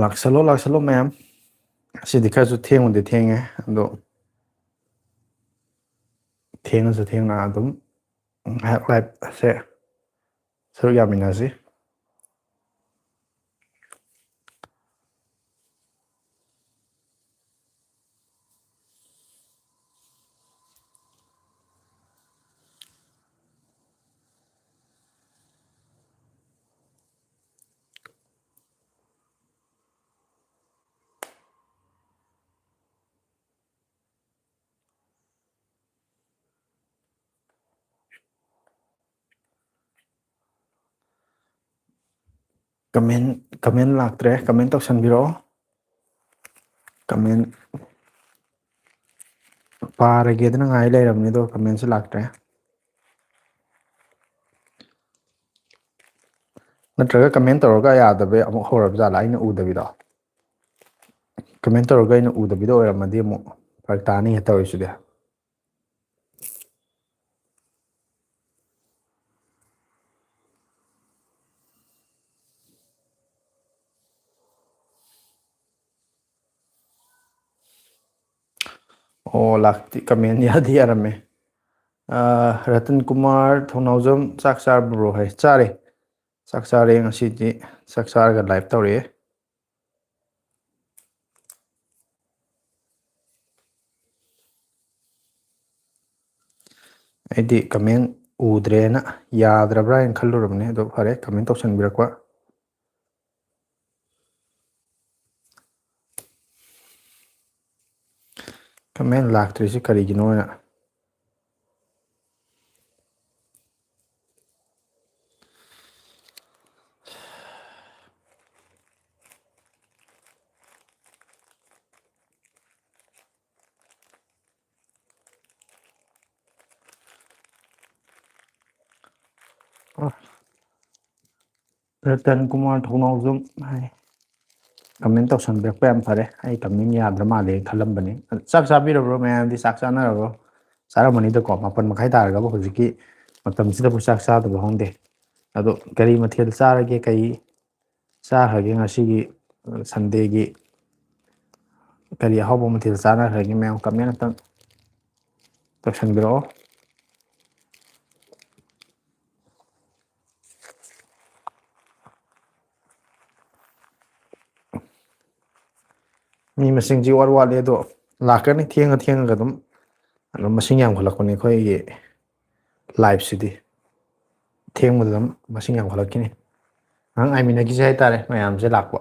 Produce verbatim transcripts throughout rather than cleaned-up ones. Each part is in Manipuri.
ꯂꯥꯛꯁꯜꯂꯣ, ꯂꯥꯛꯁꯜꯂꯣ ꯃꯌꯥꯝ꯫ ꯉꯁꯤꯗꯤ ꯈꯔꯁꯨ ꯊꯦꯡꯕꯨꯗꯤ ꯊꯦꯡꯉꯦ, ꯑꯗꯣ ꯊꯦꯡꯉꯁꯨ ꯊꯦꯡꯅ ꯑꯗꯨꯝ ꯉꯥꯏꯍꯥꯛ live ꯁꯦ ꯁꯔꯨꯛ ꯌꯥꯃꯤꯟꯅꯁꯤ꯫ Comment, comment ꯂꯥꯛꯇ꯭ꯔꯦ, comment ꯇꯧꯁꯟꯕꯤꯔꯛꯑꯣ꯫ Comment ꯄꯥꯔꯒꯦꯗꯅ ꯉꯥꯏ ꯂꯩꯔꯕꯅꯤ, ꯑꯗꯣ comment ꯁꯨ ꯂꯥꯛꯇ꯭ꯔꯦ꯫ ꯅꯠꯇ꯭ꯔꯒ comment ꯇꯧꯔꯒ ꯌꯥꯗꯕ ꯑꯃꯨꯛ ꯍꯧꯔꯕ ꯖꯥꯠꯂꯥ, ꯑꯩꯅ ꯎꯗꯕꯤꯗꯣ? Comment ꯇꯧꯔꯒ ꯑꯩꯅ ꯎꯗꯕꯤꯗ ꯑꯣꯏꯔꯝꯃꯗꯤ ꯑꯃꯨꯛ ꯐꯔꯛ ꯇꯥꯅꯤ ꯇꯧꯔꯤꯁꯤꯗꯤ꯫ ꯑꯣ, ꯂꯥꯛꯇꯤ, comment ꯌꯥꯗꯤ ꯌꯥꯔꯝꯃꯦ꯫ ꯑꯥ, ꯔꯇꯟ ꯀꯨꯃꯥꯔ ꯊꯧꯅꯥꯎꯖꯝ, "ꯆꯥꯛ ꯆꯥꯔꯕ꯭ꯔꯣ?" ꯍꯥꯏ꯫ ꯆꯥꯔꯦ꯫ ꯆꯥꯛ ꯆꯥꯔꯦ ꯉꯁꯤꯗꯤ꯫ ꯆꯥꯛ ꯆꯥꯔꯒ live ꯇꯧꯔꯛꯑꯦ꯫ ꯑꯩꯗꯤ comment ꯎꯗ꯭ꯔꯦꯅ ꯌꯥꯗ꯭ꯔꯕ꯭ꯔꯥ ꯍꯥꯏꯅ ꯈꯜꯂꯨꯔꯕꯅꯦ, ꯑꯗꯣ ꯐꯔꯦ comment ꯇꯧꯁꯟꯕꯤꯔꯛꯄ꯫ Comment ꯂꯥꯛꯇ꯭ꯔꯤꯁꯤ ꯀꯔꯤꯒꯤꯅꯣꯅ꯫ ꯑ, ꯔꯇꯟ ꯀꯨꯃꯥꯔ ꯊꯧꯅꯥꯎꯖꯝ ꯍꯥꯏ꯫ Comment ꯇꯧꯁꯟꯕꯤꯔꯛꯄ ꯌꯥꯝ ꯐꯔꯦ꯫ ꯑꯩ comment ꯌꯥꯗ꯭ꯔ ꯃꯥꯜꯂꯦ ꯈꯜꯂꯝꯕꯅꯤ꯫ ꯆꯥꯛ ꯆꯥꯕꯤꯔꯕ꯭ꯔꯣ ꯃꯌꯥꯝꯗꯤ? ꯆꯥꯛ ꯆꯥꯅꯔꯕ꯭ꯔꯣ? ꯆꯥꯔꯝꯃꯅꯤꯗꯀꯣ, ꯃꯥꯄꯟ ꯃꯈꯥꯏ ꯇꯥꯔꯒꯕꯨ ꯍꯧꯖꯤꯛꯀꯤ ꯃꯇꯝꯁꯤꯗꯕꯨ ꯆꯥꯛ ꯆꯥꯗꯕ ꯈꯪꯗꯦ꯫ ꯑꯗꯣ ꯀꯔꯤ ꯃꯊꯦꯜ ꯆꯥꯔꯒꯦ? ꯀꯔꯤ ꯆꯥꯈ꯭ꯔꯒꯦ ꯉꯁꯤꯒꯤ? ꯁꯟꯗꯦꯒꯤ ꯀꯔꯤ ꯑꯍꯥꯎꯕ ꯃꯊꯦꯜ ꯆꯥꯅꯈ꯭ꯔꯒꯦ ꯃꯌꯥꯝ ꯀꯃꯦꯟ ꯑꯝꯇꯪ ꯇꯧꯁꯟꯕꯤꯔꯛꯑꯣ꯫ ꯃꯤ ꯃꯁꯤꯡꯁꯤ ꯋꯥꯠ ꯋꯥꯠꯂꯤ, ꯑꯗꯣ ꯂꯥꯛꯀꯅꯤ, ꯊꯦꯡꯉ ꯊꯦꯡꯉꯒ ꯑꯗꯨꯝ, ꯑꯗꯨꯝ ꯃꯁꯤꯡ ꯌꯥꯝꯈꯠꯂꯛꯄꯅꯤ ꯑꯩꯈꯣꯏꯒꯤ ꯂꯥꯏꯐꯁꯤꯗꯤ꯫ ꯊꯦꯡꯕꯗ ꯑꯗꯨꯝ ꯃꯁꯤꯡ ꯌꯥꯝꯈꯠꯂꯛꯈꯤꯅꯤ꯫ ꯉꯥꯏꯍꯥꯛ ꯉꯥꯏꯃꯤꯟꯅꯈꯤꯁꯦ ꯍꯥꯏꯇꯥꯔꯦ ꯃꯌꯥꯝꯁꯦ ꯂꯥꯛꯄ꯫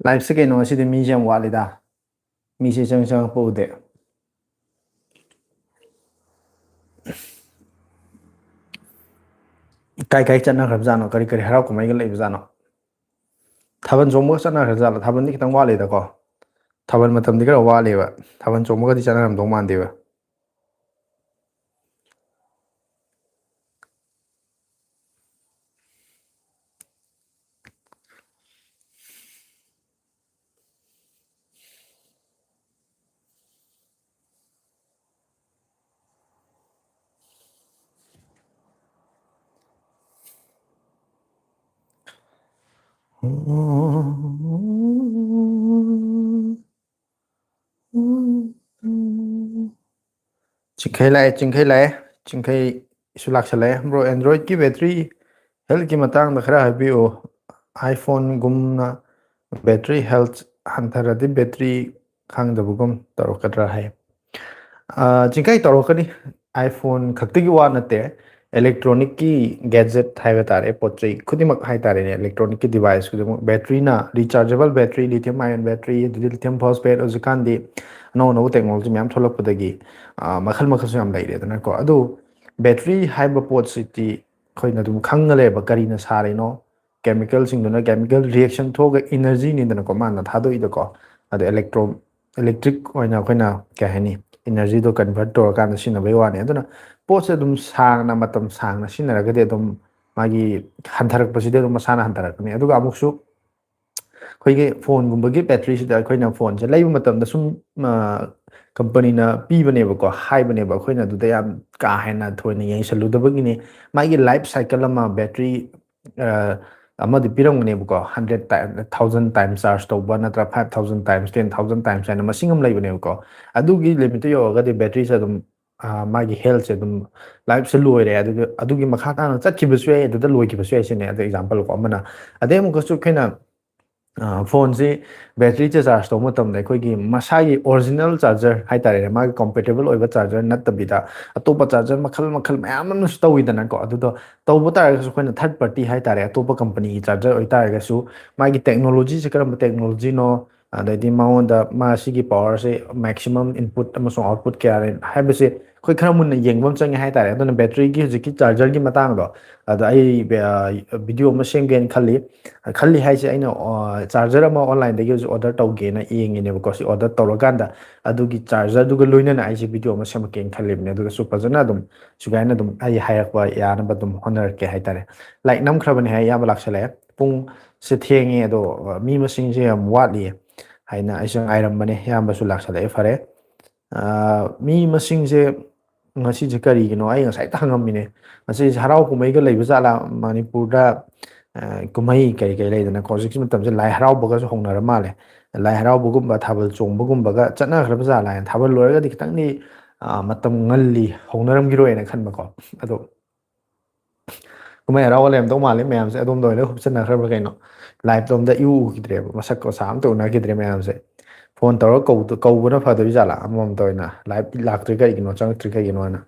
ꯂꯥꯏꯐꯁꯦ ꯀꯩꯅꯣ ꯉꯁꯤꯗꯤ ꯃꯤꯁꯦ ꯌꯥꯝ ꯋꯥꯠꯂꯤꯗ꯫ ꯃꯤꯁꯦ ꯆꯪ ꯆꯪꯉꯛꯄ ꯎꯗꯦ꯫ ꯀꯥꯏ ꯀꯥꯏ ꯆꯠꯅꯈ꯭ꯔꯕꯖꯥꯠꯅꯣ? ꯀꯔꯤ ꯀꯔꯤ ꯍꯔꯥꯎ ꯀꯨꯝꯍꯩꯒ ꯂꯩꯕꯖꯥꯠꯅꯣ? ꯊꯥꯕꯜ ꯆꯣꯡꯕꯒ ꯆꯠꯅꯈ꯭ꯔꯖꯥꯠꯂꯣ? ꯊꯥꯕꯜꯗꯤ ꯈꯤꯇꯪ ꯋꯥꯠꯂꯤꯗꯀꯣ꯫ ꯊꯥꯕꯜ ꯃꯇꯝꯗꯤ ꯈꯔ ꯋꯥꯠꯂꯤꯕ꯫ ꯊꯥꯕꯜ ꯆꯣꯡꯕꯒꯗꯤ ꯆꯠꯅꯔꯝꯗꯧ ꯃꯥꯟꯗꯦꯕ꯫ ꯆꯤꯡꯈꯩ ꯂꯥꯛꯑꯦ, ꯆꯤꯡꯈꯩ ꯂꯥꯛꯑꯦ, ꯆꯤꯡꯈꯩꯁꯨ ꯂꯥꯛꯁꯜꯂꯛꯑꯦ꯫ ꯕ꯭ꯔꯣ, ꯑꯦꯟꯗ꯭ꯔꯣꯏꯗꯀꯤ ꯕꯦꯇ꯭ꯔꯤ ꯍꯦꯜꯠꯀꯤ ꯃꯇꯥꯡꯗ ꯈꯔ ꯍꯥꯏꯕꯤꯌꯨ꯫ ꯑꯥꯏꯐꯣꯟꯒꯨꯝꯅ ꯕꯦꯇ꯭ꯔꯤ ꯍꯦꯜꯠ ꯍꯟꯊꯔꯗꯤ ꯕꯦꯇ꯭ꯔꯤ ꯈꯥꯡꯗꯕꯒꯨꯝ ꯇꯧꯔꯛꯀꯗ꯭ꯔꯥ ꯍꯥꯏ꯫ ꯑ, ꯆꯤꯡꯈꯩ ꯇꯧꯔꯛꯀꯅꯤ꯫ ꯑꯥꯏꯐꯣꯟ ꯈꯛꯇꯒꯤ ꯋꯥ ꯅꯠꯇꯦ, ꯏꯂꯦꯛꯇ꯭ꯔꯣꯅꯤꯛꯀꯤ ꯒꯦꯖꯦꯠ ꯍꯥꯏꯕ ꯇꯥꯔꯦ, ꯄꯣꯠ ꯆꯩ ꯈꯨꯗꯤꯡꯃꯛ ꯍꯥꯏ ꯇꯥꯔꯦꯅꯦ, ꯏꯂꯦꯛꯇ꯭ꯔꯣꯅꯤꯛꯀꯤ ꯗꯤꯚꯥꯏꯁ ꯈꯨꯗꯤꯡꯃꯛ ꯕꯦꯇ꯭ꯔꯤꯅ, ꯔꯤꯆꯥꯔꯖꯦꯕꯜ ꯕꯦꯇ꯭ꯔꯤ, ꯂꯤꯊꯤꯌꯝ ꯑꯥꯏꯑꯣꯟ ꯕꯦꯇ꯭ꯔꯤ, ꯑꯗꯨꯗꯤ ꯂꯤꯊꯤꯌꯝ ꯐꯣꯁꯐꯦꯠ, ꯍꯧꯖꯤꯛꯀꯥꯟꯗꯤ ꯑꯅꯧ ꯑꯅꯧꯕ ꯇꯦꯛꯅꯣꯂꯣꯖꯤ ꯃꯌꯥꯝ ꯊꯣꯛꯂꯛꯄꯗꯒꯤ, ꯑ, ꯃꯈꯜ ꯃꯈꯜꯁꯨ ꯌꯥꯝ ꯂꯩꯔꯦꯗꯅꯀꯣ꯫ ꯑꯗꯨ ꯕꯦꯇ꯭ꯔꯤ ꯍꯥꯏꯕ ꯄꯣꯠꯁꯤꯗꯤ ꯑꯩꯈꯣꯏꯅ ꯑꯗꯨꯝ ꯈꯪꯉ ꯂꯩꯕ, ꯀꯔꯤꯅ ꯁꯥꯔꯤꯅꯣ, ꯀꯦꯃꯤꯀꯦꯜꯁꯤꯡꯗꯨꯅ, ꯀꯦꯃꯤꯀꯦꯜ ꯔꯤꯌꯦꯛꯁꯟ ꯊꯣꯛꯑꯒ ꯏꯅꯔꯖꯤꯅꯤꯗꯅꯀꯣ ꯃꯥꯅ ꯊꯥꯗꯣꯛꯏꯗꯀꯣ꯫ ꯑꯗꯣ ꯏꯂꯦꯛꯇ꯭ꯔꯣ ꯏꯂꯦꯛꯇ꯭ꯔꯤꯛ ꯑꯣꯏꯅ ꯑꯩꯈꯣꯏꯅ, ꯀꯩ ꯍꯥꯏꯅꯤ, ꯏꯅꯔꯖꯤꯗꯣ ꯀꯟꯚꯔꯠ ꯇꯧꯔꯀꯥꯟꯗ ꯁꯤꯖꯤꯟꯅꯕꯩ ꯋꯥꯅꯤ꯫ ꯑꯗꯨꯅ ꯄꯣꯠꯁꯦ ꯑꯗꯨꯝ ꯁꯥꯡꯅ, ꯃꯇꯝ ꯁꯥꯡꯅ ꯁꯤꯖꯤꯟꯅꯔꯒꯗꯤ ꯑꯗꯨꯝ ꯃꯥꯒꯤ ꯍꯟꯊꯔꯛꯄꯁꯤꯗꯤ ꯑꯗꯨꯝ ꯃꯁꯥꯅ ꯍꯟꯊꯔꯛꯀꯅꯤ꯫ ꯑꯗꯨꯒ ꯑꯃꯨꯛꯁꯨ ꯑꯩꯈꯣꯏꯒꯤ ꯐꯣꯟꯒꯨꯝꯕꯒꯤ ꯕꯦꯇ꯭ꯔꯤꯁꯤꯗ ꯑꯩꯈꯣꯏꯅ ꯐꯣꯟꯁꯦ ꯂꯩꯕ ꯃꯇꯝꯗ ꯁꯨꯝ, ꯑ, ꯀꯝꯄꯅꯤꯅ ꯄꯤꯕꯅꯦꯕꯀꯣ, ꯍꯥꯏꯕꯅꯦꯕ, ꯑꯩꯈꯣꯏꯅ ꯑꯗꯨꯗ ꯌꯥꯝ ꯀꯥ ꯍꯦꯟꯅ ꯊꯣꯏꯅ ꯌꯦꯡꯁꯜꯂꯨꯗꯕꯒꯤꯅꯤ꯫ ꯃꯥꯒꯤ ꯂꯥꯏꯐ ꯁꯥꯏꯀꯜ ꯑꯃ, ꯕꯦꯇ꯭ꯔꯤ, ꯑ, ꯑꯃꯗꯤ ꯄꯤꯔꯝꯒꯅꯦꯕꯀꯣ, hundred time, thousand time charge ꯇꯧꯕ ꯅꯠꯇ꯭ꯔ five thousand times, ten thousand times ꯍꯥꯏꯅ ꯃꯁꯤꯡ ꯑꯃ ꯂꯩꯕꯅꯦꯕꯀꯣ꯫ ꯑꯗꯨꯒꯤ ꯂꯤꯃꯤꯠꯇꯨ ꯌꯧꯔꯒꯗꯤ ꯕꯦꯇ꯭ꯔꯤꯁꯦ ꯑꯗꯨꯝ, ꯑ, ꯃꯥꯒꯤ ꯍꯦꯜꯠꯁꯦ ꯑꯗꯨꯝ, ꯂꯥꯏꯐꯁꯦ ꯂꯣꯏꯔꯦ꯫ ꯑꯗꯨꯒ ꯑꯗꯨꯒꯤ ꯃꯈꯥ ꯇꯥꯅ ꯆꯠꯈꯤꯕꯁꯨ ꯌꯥꯏ, ꯑꯗꯨꯗ ꯂꯣꯏꯈꯤꯕꯁꯨ ꯌꯥꯏ ꯁꯤꯅꯦ꯫ ꯑꯗꯣ ꯑꯦꯛꯖꯥꯝꯄꯜ ꯀꯣ ꯑꯃꯅ꯫ ꯑꯗꯩ ꯑꯃꯨꯛꯀꯁꯨ ꯑꯩꯈꯣꯏꯅ, ꯑ, ꯐꯣꯟꯁꯤ ꯕꯦꯇ꯭ꯔꯤꯁꯦ ꯆꯥꯔꯖ ꯇꯧꯕ ꯃꯇꯝꯗ ꯑꯩꯈꯣꯏꯒꯤ ꯃꯁꯥꯒꯤ ꯑꯣꯔꯤꯖꯤꯅꯦꯜ ꯆꯥꯔꯖꯔ ꯍꯥꯏ ꯇꯥꯔꯦꯅꯦ, ꯃꯥꯒꯤ ꯀꯣꯝꯄꯦꯇꯤꯕꯜ ꯑꯣꯏꯕ ꯆꯥꯔꯖꯔ ꯅꯠꯇꯕꯤꯗ ꯑꯇꯣꯞꯄ ꯆꯥꯔꯖꯔ ꯃꯈꯜ ꯃꯈꯜ ꯃꯌꯥꯝ ꯑꯃꯁꯨ ꯇꯧꯋꯤꯗꯅꯀꯣ꯫ ꯑꯗꯨꯗꯣ ꯇꯧꯕ ꯇꯥꯔꯒꯁꯨ ꯑꯩꯈꯣꯏꯅ ꯊꯥꯔꯠ ꯄꯥꯔꯇꯤ ꯍꯥꯏ ꯇꯥꯔꯦ, ꯑꯇꯣꯞꯄ ꯀꯝꯄꯅꯤꯒꯤ ꯆꯥꯔꯖꯔ ꯑꯣꯏꯇꯥꯔꯒꯁꯨ ꯃꯥꯒꯤ ꯇꯦꯛꯅꯣꯂꯣꯖꯤꯁꯦ ꯀꯔꯝꯕ ꯇꯦꯛꯅꯣꯂꯣꯖꯤꯅꯣ, ꯑꯗꯩꯗꯤ ꯃꯉꯣꯟꯗ ꯃꯥ ꯁꯤꯒꯤ ꯄꯋꯥꯔꯁꯦ ꯃꯦꯛꯁꯤꯃꯝ ꯏꯟꯄꯨꯠ ꯑꯃꯁꯨꯡ ꯑꯥꯎꯠꯄꯨꯠ ꯀꯌꯥ ꯂꯩ ꯍꯥꯏꯕꯁꯦ ꯑꯩꯈꯣꯏ ꯈꯔ ꯃꯨꯟꯅ ꯌꯦꯡꯕ ꯑꯃ ꯆꯪꯉꯦ ꯍꯥꯏ ꯇꯥꯔꯦ꯫ ꯑꯗꯨꯅ ꯕꯦꯇ꯭ꯔꯤꯒꯤ ꯍꯧꯖꯤꯛꯀꯤ ꯆꯥꯔꯖꯔꯒꯤ ꯃꯇꯥꯡꯗꯣ, ꯑꯗ ꯑꯩ, ꯑ, ꯚꯤꯗꯤꯑꯣ ꯑꯃ ꯁꯦꯝꯒꯦꯅ ꯈꯜꯂꯤ꯫ ꯈꯜꯂꯤ ꯍꯥꯏꯁꯦ ꯑꯩꯅ, ꯑ, ꯆꯥꯔꯖꯔ ꯑꯃ ꯑꯣꯟꯂꯥꯏꯟꯗꯒꯤ ꯍꯧꯖꯤꯛ ꯑꯣꯔꯗꯔ ꯇꯧꯒꯦꯅ ꯌꯦꯡꯉꯤꯅꯦꯕꯀꯣ꯫ ꯁꯤ ꯑꯣꯔꯗꯔ ꯇꯧꯔꯀꯥꯟꯗ ꯑꯗꯨꯒꯤ ꯆꯥꯔꯖꯔꯗꯨꯒ ꯂꯣꯏꯅꯅ ꯑꯩꯁꯦ ꯚꯤꯗꯤꯑꯣ ꯑꯃ ꯁꯦꯝꯃꯛꯀꯦꯅ ꯈꯜꯂꯤꯕꯅꯦ꯫ ꯑꯗꯨꯒꯁꯨ ꯐꯖꯅ ꯑꯗꯨꯝ ꯁꯨꯒꯥꯏꯅ ꯑꯗꯨꯝ ꯑꯩ ꯍꯥꯏꯔꯛꯄ ꯌꯥꯅꯕ ꯑꯗꯨꯝ ꯍꯣꯠꯅꯔꯛꯀꯦ ꯍꯥꯏ ꯇꯥꯔꯦ꯫ ꯂꯥꯏꯛ ꯅꯝꯈ꯭ꯔꯕꯅꯦ ꯍꯥꯏ, ꯑꯌꯥꯝꯕ ꯂꯥꯛꯁꯜꯂꯛꯑꯦ꯫ ꯄꯨꯡꯁꯦ ꯊꯦꯡꯉꯦ, ꯑꯗꯣ, ꯑ, ꯃꯤ ꯃꯁꯤꯡꯁꯦ ꯌꯥꯝ ꯋꯥꯠꯂꯤꯌꯦ ꯍꯥꯏꯅ ꯑꯩꯁꯨ ꯉꯥꯏꯔꯝꯕꯅꯦ꯫ ꯑꯌꯥꯝꯕꯁꯨ ꯂꯥꯛꯁꯜꯂꯛꯑꯦ, ꯐꯔꯦ꯫ ꯑ, ꯃꯤ ꯃꯁꯤꯡꯁꯦ ꯉꯁꯤꯁꯦ ꯀꯔꯤꯒꯤꯅꯣ ꯑꯩ ꯉꯁꯥꯏꯗ ꯍꯪꯉꯝꯃꯤꯅꯦ꯫ ꯉꯁꯤꯁꯦ ꯍꯔꯥꯎ ꯀꯨꯝꯍꯩꯒ ꯂꯩꯕ ꯖꯥꯠꯂꯥ ꯃꯅꯤꯄꯨꯔꯗ? ꯑ, ꯀꯨꯝꯍꯩ ꯀꯔꯤ ꯀꯔꯤ ꯂꯩꯗꯅꯀꯣ, ꯍꯧꯖꯤꯛꯀꯤ ꯃꯇꯝꯁꯦ ꯂꯥꯏ ꯍꯔꯥꯎꯕꯒꯁꯨ ꯍꯧꯅꯔ ꯃꯥꯜꯂꯦ꯫ ꯂꯥꯏ ꯍꯔꯥꯎꯕꯒꯨꯝꯕ, ꯊꯥꯕꯜ ꯆꯣꯡꯕꯒꯨꯝꯕꯒ ꯆꯠꯅꯈ꯭ꯔꯕ ꯖꯥꯠꯂꯥ ꯍꯥꯏꯅ꯫ ꯊꯥꯕꯜ ꯂꯣꯏꯔꯒꯗꯤ ꯈꯤꯇꯪꯗꯤ, ꯑ, ꯃꯇꯝ ꯉꯜꯂꯤ, ꯍꯧꯅꯔꯝꯈꯤꯔꯣꯏꯅ ꯈꯟꯕꯀꯣ꯫ ꯑꯗꯣ ꯀꯨꯝꯍꯩ ꯍꯔꯥꯎꯒ ꯂꯩꯔꯝꯗꯧ ꯃꯥꯜꯂꯦ ꯃꯌꯥꯝꯁꯦ, ꯑꯗꯣꯝꯗ ꯑꯣꯏꯅ ꯍꯨꯞꯆꯟꯅꯈ꯭ꯔꯕ꯭ꯔꯥ ꯀꯩꯅꯣ꯫ ꯂꯥꯏꯞꯇꯣꯝꯗ ꯏꯎ ꯎꯈꯤꯗ꯭ꯔꯦꯕ, ꯃꯁꯛ ꯃꯁꯥ ꯑꯝꯇ ꯎꯅꯈꯤꯗ꯭ꯔꯦ ꯃꯌꯥꯝꯁꯦ꯫ ꯐꯣꯟ ꯇꯧꯔꯒ ꯀꯧꯕ-, ꯀꯧꯕꯅ ꯐꯗꯣꯏ ꯖꯥꯠꯂꯥ? ꯑꯃꯃꯝꯇ ꯑꯣꯏꯅ ꯂꯥꯏꯞ ꯂꯥꯛꯇ꯭ꯔꯤ ꯀꯩꯒꯤꯅꯣ, ꯆꯪꯉꯛꯇ꯭ꯔꯤ ꯀꯩꯒꯤꯅꯣ ꯍꯥꯏꯅ꯫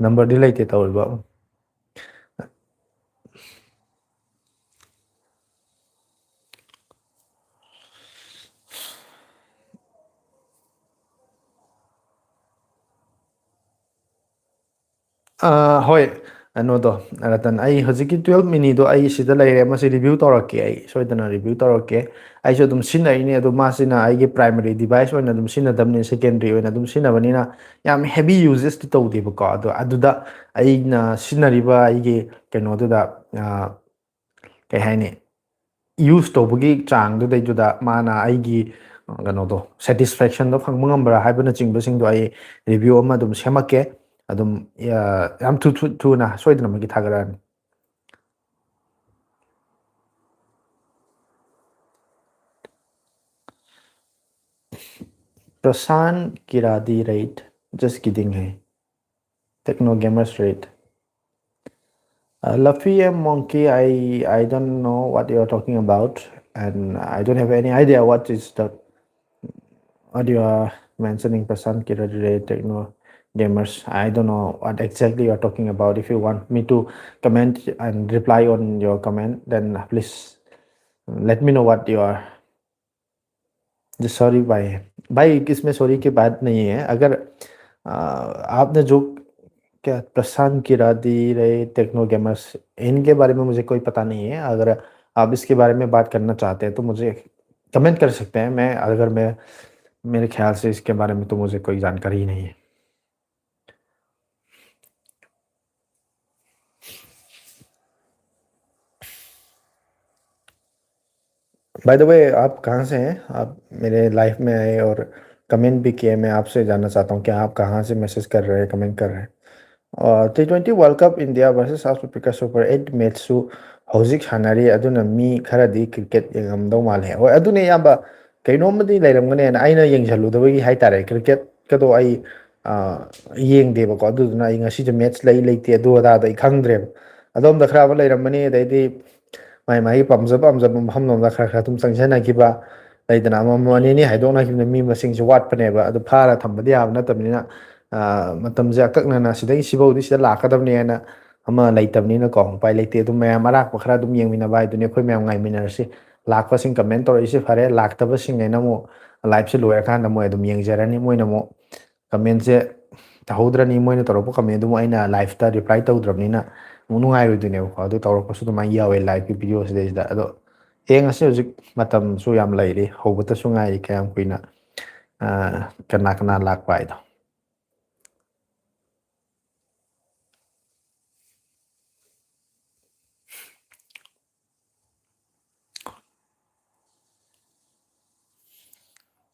ꯅꯝꯕꯔꯗꯤ ꯂꯩꯇꯦ ꯇꯧꯔꯤꯕ꯫ ꯑ, ꯍꯣꯏ, ꯀꯩꯅꯣꯗꯣ, ꯔꯇꯟ, ꯑꯩ ꯍꯧꯖꯤꯛꯀꯤ ꯇꯨꯋꯦꯜꯞ ꯃꯤꯅꯤꯗꯣ ꯑꯩ ꯁꯤꯗ ꯂꯩꯔꯦ, ꯃꯁꯤ ꯔꯤꯚ꯭ꯌꯨ ꯇꯧꯔꯛꯀꯦ, ꯑꯩ ꯁꯣꯏꯗꯅ ꯔꯤꯚ꯭ꯌꯨ ꯇꯧꯔꯛꯀꯦ꯫ ꯑꯩꯁꯨ ꯑꯗꯨꯝ ꯁꯤꯖꯤꯟꯅꯔꯤꯅꯦ, ꯑꯗꯣ ꯃꯥꯁꯤꯅ ꯑꯩꯒꯤ ꯄ꯭ꯔꯥꯏꯃꯔꯤ ꯗꯤꯚꯥꯏꯁ ꯑꯣꯏꯅ ꯑꯗꯨꯝ ꯁꯤꯖꯤꯟꯅꯗꯕꯅꯤ, ꯁꯦꯀꯦꯟꯗꯔꯤ ꯑꯣꯏꯅ ꯑꯗꯨꯝ ꯁꯤꯖꯤꯟꯅꯕꯅꯤꯅ ꯌꯥꯝ ꯍꯦꯚꯤ ꯌꯨꯖꯦꯁꯇꯤ ꯇꯧꯗꯦꯕꯀꯣ꯫ ꯑꯗꯣ ꯑꯗꯨꯗ ꯑꯩꯅ ꯁꯤꯖꯤꯟꯅꯔꯤꯕ ꯑꯩꯒꯤ ꯀꯩꯅꯣꯗꯨꯗ, ꯑ, ꯀꯩ ꯍꯥꯏꯅꯤ, ꯌꯨꯁ ꯇꯧꯕꯒꯤ ꯆꯥꯡꯗꯨꯗꯩꯗꯨꯗ ꯃꯥꯅ ꯑꯩꯒꯤ, ꯑ, ꯀꯩꯅꯣꯗꯣ, ꯁꯦꯇꯤꯁꯐꯦꯛꯁꯟꯗꯣ ꯐꯪꯕ ꯉꯝꯕ꯭ꯔꯥ ꯍꯥꯏꯕꯅꯆꯤꯡꯕꯁꯤꯡꯗꯣ ꯑꯩ ꯔꯤꯚ꯭ꯌꯨ ꯑꯃ ꯑꯗꯨꯝ ꯁꯦꯝꯃꯛꯀꯦ꯫ ꯑꯗꯨꯝ, ꯑ, ꯌꯥꯝ ꯊꯨ-, ꯊꯨ-, ꯊꯨꯅ ꯁꯣꯏꯗꯅꯃꯛꯀꯤ ꯊꯥꯒꯠꯂꯛꯑꯅꯤ꯫ Prashant Kiradi, right? Just kidding, hey. Techno Gamers, right? Uh, Luffy and Monkey, I, I don't know what you're talking about, and I don't have any idea what is the, what you are mentioning, Prashant Kiradi, right? Techno Gamers. I don't know what exactly you're talking about. If you want me to comment and reply on your comment, then please let me know what you are जी, सॉरी भाई। भाई, इसमें सॉरी की बात नहीं है। अगर, आ, आपने जो क्या प्रशांत किरादी रहे, टेक्नो गेमर्स, इनके बारे में मुझे कोई पता नहीं है। अगर आप इसके बारे में बात करना चाहते हैं, तो मुझे कमेंट कर सकते हैं। मैं, अगर मैं, मेरे ख्याल से इसके बारे में तो मुझे कोई जानकारी ही नहीं है। बाय द वे, आप कहाँ से हैं? आप मेरे लाइव में आए और कमेंट भी किए। मैं आपसे जानना चाहता हूँ कि आप कहाँ से मैसेज कर रहे हैं, कमेंट कर रहे हैं। और T twenty World Cup India versus South Africa Super eight match su ꯍꯧꯖꯤꯛ ꯁꯥꯟꯅꯔꯤ꯫ ꯑꯗꯨꯅ ꯃꯤ ꯈꯔꯗꯤ ꯀ꯭ꯔꯤꯀꯦꯠ ꯌꯦꯡꯉꯝꯗꯧ ꯃꯥꯜꯂꯦ꯫ ꯍꯣꯏ, ꯑꯗꯨꯅꯦ ꯏꯌꯥꯝꯕ, ꯀꯩꯅꯣꯝꯃꯗꯤ ꯂꯩꯔꯝꯒꯅꯦꯅ ꯑꯩꯅ ꯌꯦꯡꯁꯜꯂꯨꯗꯕꯒꯤ ꯍꯥꯏꯇꯥꯔꯦ꯫ ꯀ꯭ꯔꯤꯀꯦꯠꯀꯗꯣ ꯑꯩ ꯑ, ꯌꯦꯡꯗꯦꯕꯀꯣ꯫ ꯑꯗꯨꯗꯨꯅ ꯑꯩ ꯉꯁꯤꯁꯦ ꯃꯦꯠꯁ ꯂꯩ ꯂꯩꯇꯦ ꯑꯗꯨ ꯑꯗꯥꯗꯣ ꯑꯩ ꯈꯪꯗ꯭ꯔꯦꯕ꯫ ꯑꯗꯣꯝꯗ ꯈꯔ ꯑꯃ ꯂꯩꯔꯝꯃꯅꯤ, ꯑꯗꯩꯗꯤ ꯃꯥꯏ ꯃꯥꯒꯤ ꯄꯥꯝꯖ ꯄꯥꯝꯖꯕ ꯃꯐꯝꯂꯣꯝꯗ ꯈꯔ ꯈꯔ ꯑꯗꯨꯝ ꯆꯪꯁꯤꯟꯅꯈꯤꯕ ꯂꯩꯗꯅ, ꯑꯃꯃꯝ ꯑꯅꯤꯅꯤ ꯍꯥꯏꯗꯣꯛꯅꯈꯤꯕꯅ ꯃꯤ ꯃꯁꯤꯡꯁꯦ ꯋꯥꯠꯄꯅꯦꯕ꯫ ꯑꯗꯨ ꯐꯥꯔ ꯊꯝꯕꯗꯤ ꯌꯥꯕ ꯅꯠꯇꯕꯅꯤꯅ, ꯑ, ꯃꯇꯝꯁꯦ ꯑꯀꯛꯅꯅ ꯁꯤꯗꯒꯤ ꯁꯤꯐꯧꯗꯤ ꯁꯤꯗ ꯂꯥꯛꯀꯗꯕꯅꯤ ꯍꯥꯏꯅ ꯑꯃ ꯂꯩꯇꯕꯅꯤꯅꯀꯣ, ꯎꯄꯥꯏ ꯂꯩꯇꯦ꯫ ꯑꯗꯨꯝ ꯃꯌꯥꯝ ꯑꯔꯥꯛꯄ ꯈꯔ ꯑꯗꯨꯝ ꯌꯦꯡꯃꯤꯟꯅꯕ ꯍꯥꯏꯗꯨꯅꯤ꯫ ꯑꯩꯈꯣꯏ ꯃꯌꯥꯝ ꯉꯥꯏꯃꯤꯟꯅꯔꯁꯤ꯫ ꯂꯥꯛꯄꯁꯤꯡ ꯀꯃꯦꯟ ꯇꯧꯔꯛꯏꯁꯦ ꯐꯔꯦ, ꯂꯥꯛꯇꯕꯁꯤꯡ ꯍꯥꯏꯅ ꯑꯃꯨꯛ ꯂꯥꯏꯞꯁꯦ ꯂꯣꯏꯔꯀꯥꯟꯗ ꯃꯣꯏ ꯑꯗꯨꯝ ꯌꯦꯡꯖꯔꯅꯤ꯫ ꯃꯣꯏꯅ ꯑꯃꯨꯛ ꯀꯃꯦꯟꯁꯦ ꯇꯧꯍꯧꯗ꯭ꯔꯅꯤ, ꯃꯣꯏꯅ ꯇꯧꯔꯛꯄ ꯀꯃꯦꯟꯗꯨ ꯑꯃꯨꯛ ꯑꯩꯅ ꯂꯥꯏꯐꯇ ꯔꯤꯄ꯭ꯂꯥꯏ ꯇꯧꯗ꯭ꯔꯕꯅꯤꯅ ꯑꯃꯨꯛ ꯅꯨꯡꯉꯥꯏꯔꯣꯏꯗꯣꯏꯅꯦꯕꯀꯣ꯫ ꯑꯗꯨ ꯇꯧꯔꯛꯄꯁꯨ ꯑꯗꯨꯃꯥꯏꯅ ꯌꯥꯎꯋꯦ ꯂꯥꯏꯐꯀꯤ ꯚꯤꯗꯤꯑꯣꯁꯤꯗꯩꯁꯤꯗ꯫ ꯑꯗꯣ ꯌꯦꯡꯉꯁꯤ, ꯍꯧꯖꯤꯛ ꯃꯇꯝꯁꯨ ꯌꯥꯝ ꯂꯩꯔꯤ, ꯍꯧꯕꯇꯁꯨ ꯉꯥꯏꯔꯤ, ꯀꯌꯥꯝ ꯀꯨꯏꯅ, ꯑ, ꯀꯅꯥ ꯀꯅꯥ ꯂꯥꯛꯄ ꯍꯥꯏꯗꯣ꯫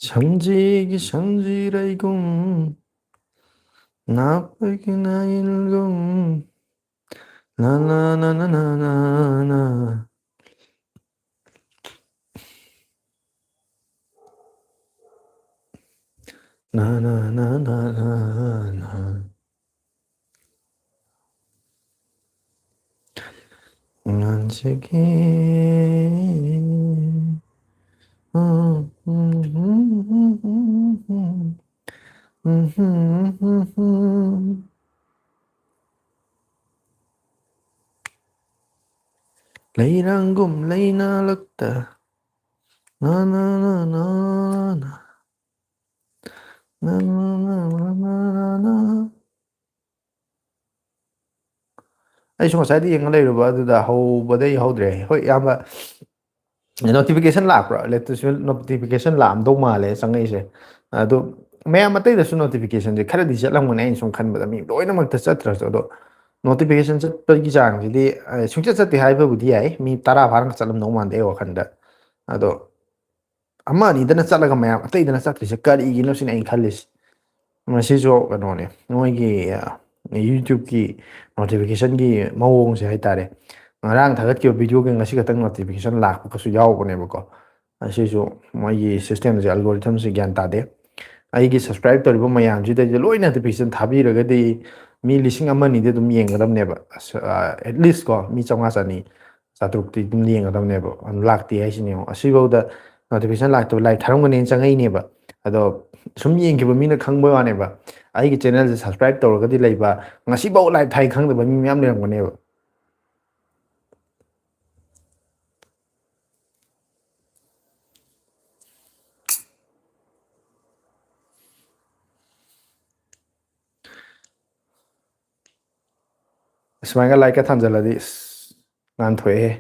ꯁꯝꯖꯤꯒꯤ ꯁꯝꯖꯤꯔꯩꯒꯨꯝ ꯅꯥꯄꯒꯤ ꯅꯥꯏꯜꯒꯨꯝ ꯅꯥ ꯅꯥ ꯅꯥ ꯅꯥ ꯅꯥ ꯅꯥ ꯅꯥ꯫ ꯅꯥ ꯅꯥ ꯅꯥ ꯅꯥ ꯅꯥ ꯅꯥ꯫ ꯉꯥꯟꯖꯒꯦ꯫ ꯂꯩꯔꯥꯡꯒꯨꯝ ꯂꯩꯅꯥꯂꯛꯇ ꯅꯥ ꯅꯥ ꯅꯥ ꯅꯥ ꯅꯥ꯫ ꯅꯥ ꯅꯥ ꯅꯥ ꯅꯥ ꯅꯥ ꯅꯥ꯫ ꯑꯩꯁꯨ ꯉꯁꯥꯏꯗꯤ ꯌꯦꯡꯉ ꯂꯩꯔꯨꯕ ꯑꯗꯨꯗ ꯍꯧꯕꯗꯩ ꯍꯧꯗ꯭ꯔꯦ꯫ ꯍꯣꯏ, ꯏꯌꯥꯝꯕ, ꯅꯣꯇꯤꯐꯤꯀꯦꯁꯟ ꯂꯥꯛꯄ꯭ꯔꯥ? ꯏꯂꯦꯛꯇ꯭ꯔꯤꯁꯤꯇꯤ ꯅꯣꯇꯤꯐꯤꯀꯦꯁꯟ ꯂꯥꯛꯑꯝꯗꯧ ꯃꯥꯜꯂꯦ ꯆꯪꯉꯛꯏꯁꯦ꯫ ꯑꯗꯣ ꯃꯌꯥꯝ ꯑꯇꯩꯗꯁꯨ ꯅꯣꯇꯤꯐꯤꯀꯦꯁꯟꯁꯦ ꯈꯔꯗꯤ ꯆꯠꯂꯝꯒꯅꯤ ꯑꯩꯅ ꯁꯨꯝ ꯈꯟꯕꯗ, ꯃꯤ ꯂꯣꯏꯅꯃꯛꯇ ꯆꯠꯇ꯭ꯔꯁꯨ꯫ ꯑꯗꯣ ꯅꯣꯇꯤꯐꯤꯀꯦꯁꯟ ꯆꯠꯄꯒꯤ ꯆꯥꯡꯁꯤꯗꯤ, ꯑ, ꯁꯨꯡꯆꯠ ꯆꯠꯇꯦ ꯍꯥꯏꯕꯕꯨꯗꯤ ꯌꯥꯏ, ꯃꯤ ꯇꯔꯥ ꯐꯥꯅ ꯆꯠꯂꯝꯗꯧ ꯃꯥꯟꯗꯦ ꯑꯩ ꯋꯥꯈꯟꯗ꯫ ꯑꯗꯣ ꯑꯃ ꯑꯅꯤꯗꯅ ꯆꯠꯂꯒ ꯃꯌꯥꯝ ꯑꯇꯩꯗꯅ ꯆꯠꯇ꯭ꯔꯤꯁꯦ ꯀꯔꯤꯒꯤꯅꯣ ꯁꯤꯅ ꯑꯩꯅ ꯈꯜꯂꯤꯁꯦ꯫ ꯃꯁꯤꯁꯨ ꯀꯩꯅꯣꯅꯦ, ꯃꯣꯏꯒꯤ, ꯑ, YouTubeꯀꯤ ꯅꯣꯇꯤꯐꯤꯀꯦꯁꯟꯒꯤ ꯃꯑꯣꯡꯁꯦ ꯍꯥꯏꯇꯥꯔꯦ꯫ ꯉꯔꯥꯡ ꯊꯥꯒꯠꯈꯤꯕ videoꯒꯤ ꯉꯁꯤ ꯈꯛꯇꯪ notification ꯂꯥꯛꯄꯒꯁꯨ ꯌꯥꯎꯕꯅꯦꯕꯀꯣ꯫ ꯑꯁꯤꯁꯨ ꯃꯣꯏꯒꯤ systemꯁꯦ, algorithmꯁꯦ ꯒ꯭ꯌꯥꯟ ꯇꯥꯗꯦ꯫ ꯑꯩꯒꯤ subscribe ꯇꯧꯔꯤꯕ ꯃꯌꯥꯝꯁꯤꯗꯩꯁꯤꯗ ꯂꯣꯏꯅ notification ꯊꯥꯕꯤꯔꯒꯗꯤ ꯃꯤ ꯂꯤꯁꯤꯡ ꯑꯃ ꯑꯅꯤꯗꯤ ꯑꯗꯨꯝ ꯌꯦꯡꯒꯗꯕꯅꯦꯕ꯫ ꯑꯁ, ꯑ, at least ꯀꯣ, ꯃꯤ ꯆꯥꯝꯃꯉꯥ, ꯆꯅꯤ, ꯆꯥꯇ꯭ꯔꯨꯛꯇꯤ ꯑꯗꯨꯝ ꯌꯦꯡꯒꯗꯕꯅꯦꯕ꯫ ꯑꯗꯨ ꯂꯥꯛꯇꯦ ꯍꯥꯏꯁꯤꯅꯦ ꯌꯦꯡꯉꯣ꯫ ꯑꯁꯤꯐꯥꯎꯗ notification ꯂꯥꯛꯇꯕ, live ꯊꯥꯔꯝꯒꯅꯦꯅ ꯆꯪꯉꯛꯏꯅꯦꯕ꯫ ꯑꯗꯣ ꯁꯨꯝ ꯌꯦꯡꯈꯤꯕ ꯃꯤꯅ ꯈꯪꯕꯩ ꯋꯥꯅꯦꯕ꯫ ꯑꯩꯒꯤ channelꯁꯦ subscribe ꯇꯧꯔꯒꯗꯤ ꯂꯩꯕ, ꯉꯁꯤꯐꯥꯎ live ꯊꯥꯏ ꯈꯪꯗꯕ ꯃꯤ ꯃꯌꯥꯝ ꯂꯩꯔꯝꯒꯅꯦꯕ꯫ ꯁꯨꯃꯥꯏꯅ lightꯀ ꯊꯥꯟꯖꯜꯂꯗꯤ, ꯑꯁ, ꯉꯥꯟꯊꯣꯛꯑꯦꯍꯦ꯫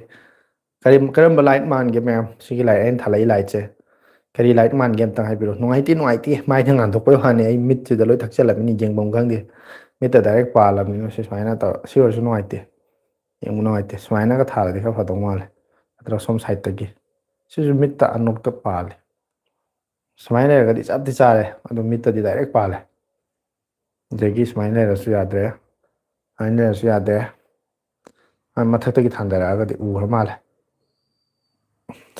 ꯀꯔꯤ, ꯀꯔꯝꯕ light ꯃꯥꯟꯒꯦ ꯃꯌꯥꯝ? ꯁꯤꯒꯤ light, ꯑꯩꯅ ꯊꯥꯜꯂꯛꯏ lightꯁꯦ꯫ ꯀꯔꯤ light ꯃꯥꯟꯒꯦ ꯑꯝꯇꯪ ꯍꯥꯏꯕꯤꯔꯣ꯫ ꯅꯨꯡꯉꯥꯏꯇꯦ, ꯅꯨꯡꯉꯥꯏꯇꯦ꯫ ꯃꯥꯏꯗ ꯉꯥꯟꯊꯣꯛꯄꯩ ꯋꯥꯅꯤ꯫ ꯑꯩ ꯃꯤꯠꯁꯤꯗ ꯂꯣꯏ ꯊꯛꯆꯜꯂꯕꯅꯤ, ꯌꯦꯡꯐꯝ ꯈꯪꯗꯦ꯫ ꯃꯤꯠꯇ direct ꯄꯥꯜꯂꯕꯅꯤꯅ ꯁꯤ ꯁꯨꯃꯥꯏꯅ ꯇꯧꯔ, ꯁꯤ ꯑꯣꯏꯔꯁꯨ ꯅꯨꯡꯉꯥꯏꯇꯦ꯫ ꯌꯦꯡꯕ ꯅꯨꯡꯉꯥꯏꯇꯦ꯫ ꯁꯨꯃꯥꯏꯅꯒ ꯊꯥꯜꯂꯗꯤ ꯈꯔ ꯐꯗꯧ ꯃꯥꯜꯂꯦ꯫ ꯅꯠꯇ꯭ꯔꯒ ꯁꯣꯝ sideꯇꯒꯤ꯫ ꯁꯤꯁꯨ ꯃꯤꯠꯇ ꯑꯅꯣꯛꯇ ꯄꯥꯜꯂꯦ꯫ ꯁꯨꯃꯥꯏꯅ ꯂꯩꯔꯒꯗꯤ ꯆꯞꯇꯤ ꯆꯥꯔꯦ꯫ ꯑꯗꯣ ꯃꯤꯠꯇꯗꯤ direct ꯄꯥꯜꯂꯦ꯫ ꯑꯗꯒꯤ ꯁꯨꯃꯥꯏꯅ ꯂꯩꯔꯁꯨ ꯌꯥꯗ꯭ꯔꯦ꯫ ꯁꯨꯃꯥꯏꯅ ꯂꯩꯔꯁꯨ ꯌꯥꯗꯦ꯫ ꯑ, ꯃꯊꯛꯇꯒꯤ ꯊꯥꯡꯗꯔꯛꯑꯒꯗꯤ ꯎꯈ꯭ꯔ ꯃꯥꯜꯂꯦ꯫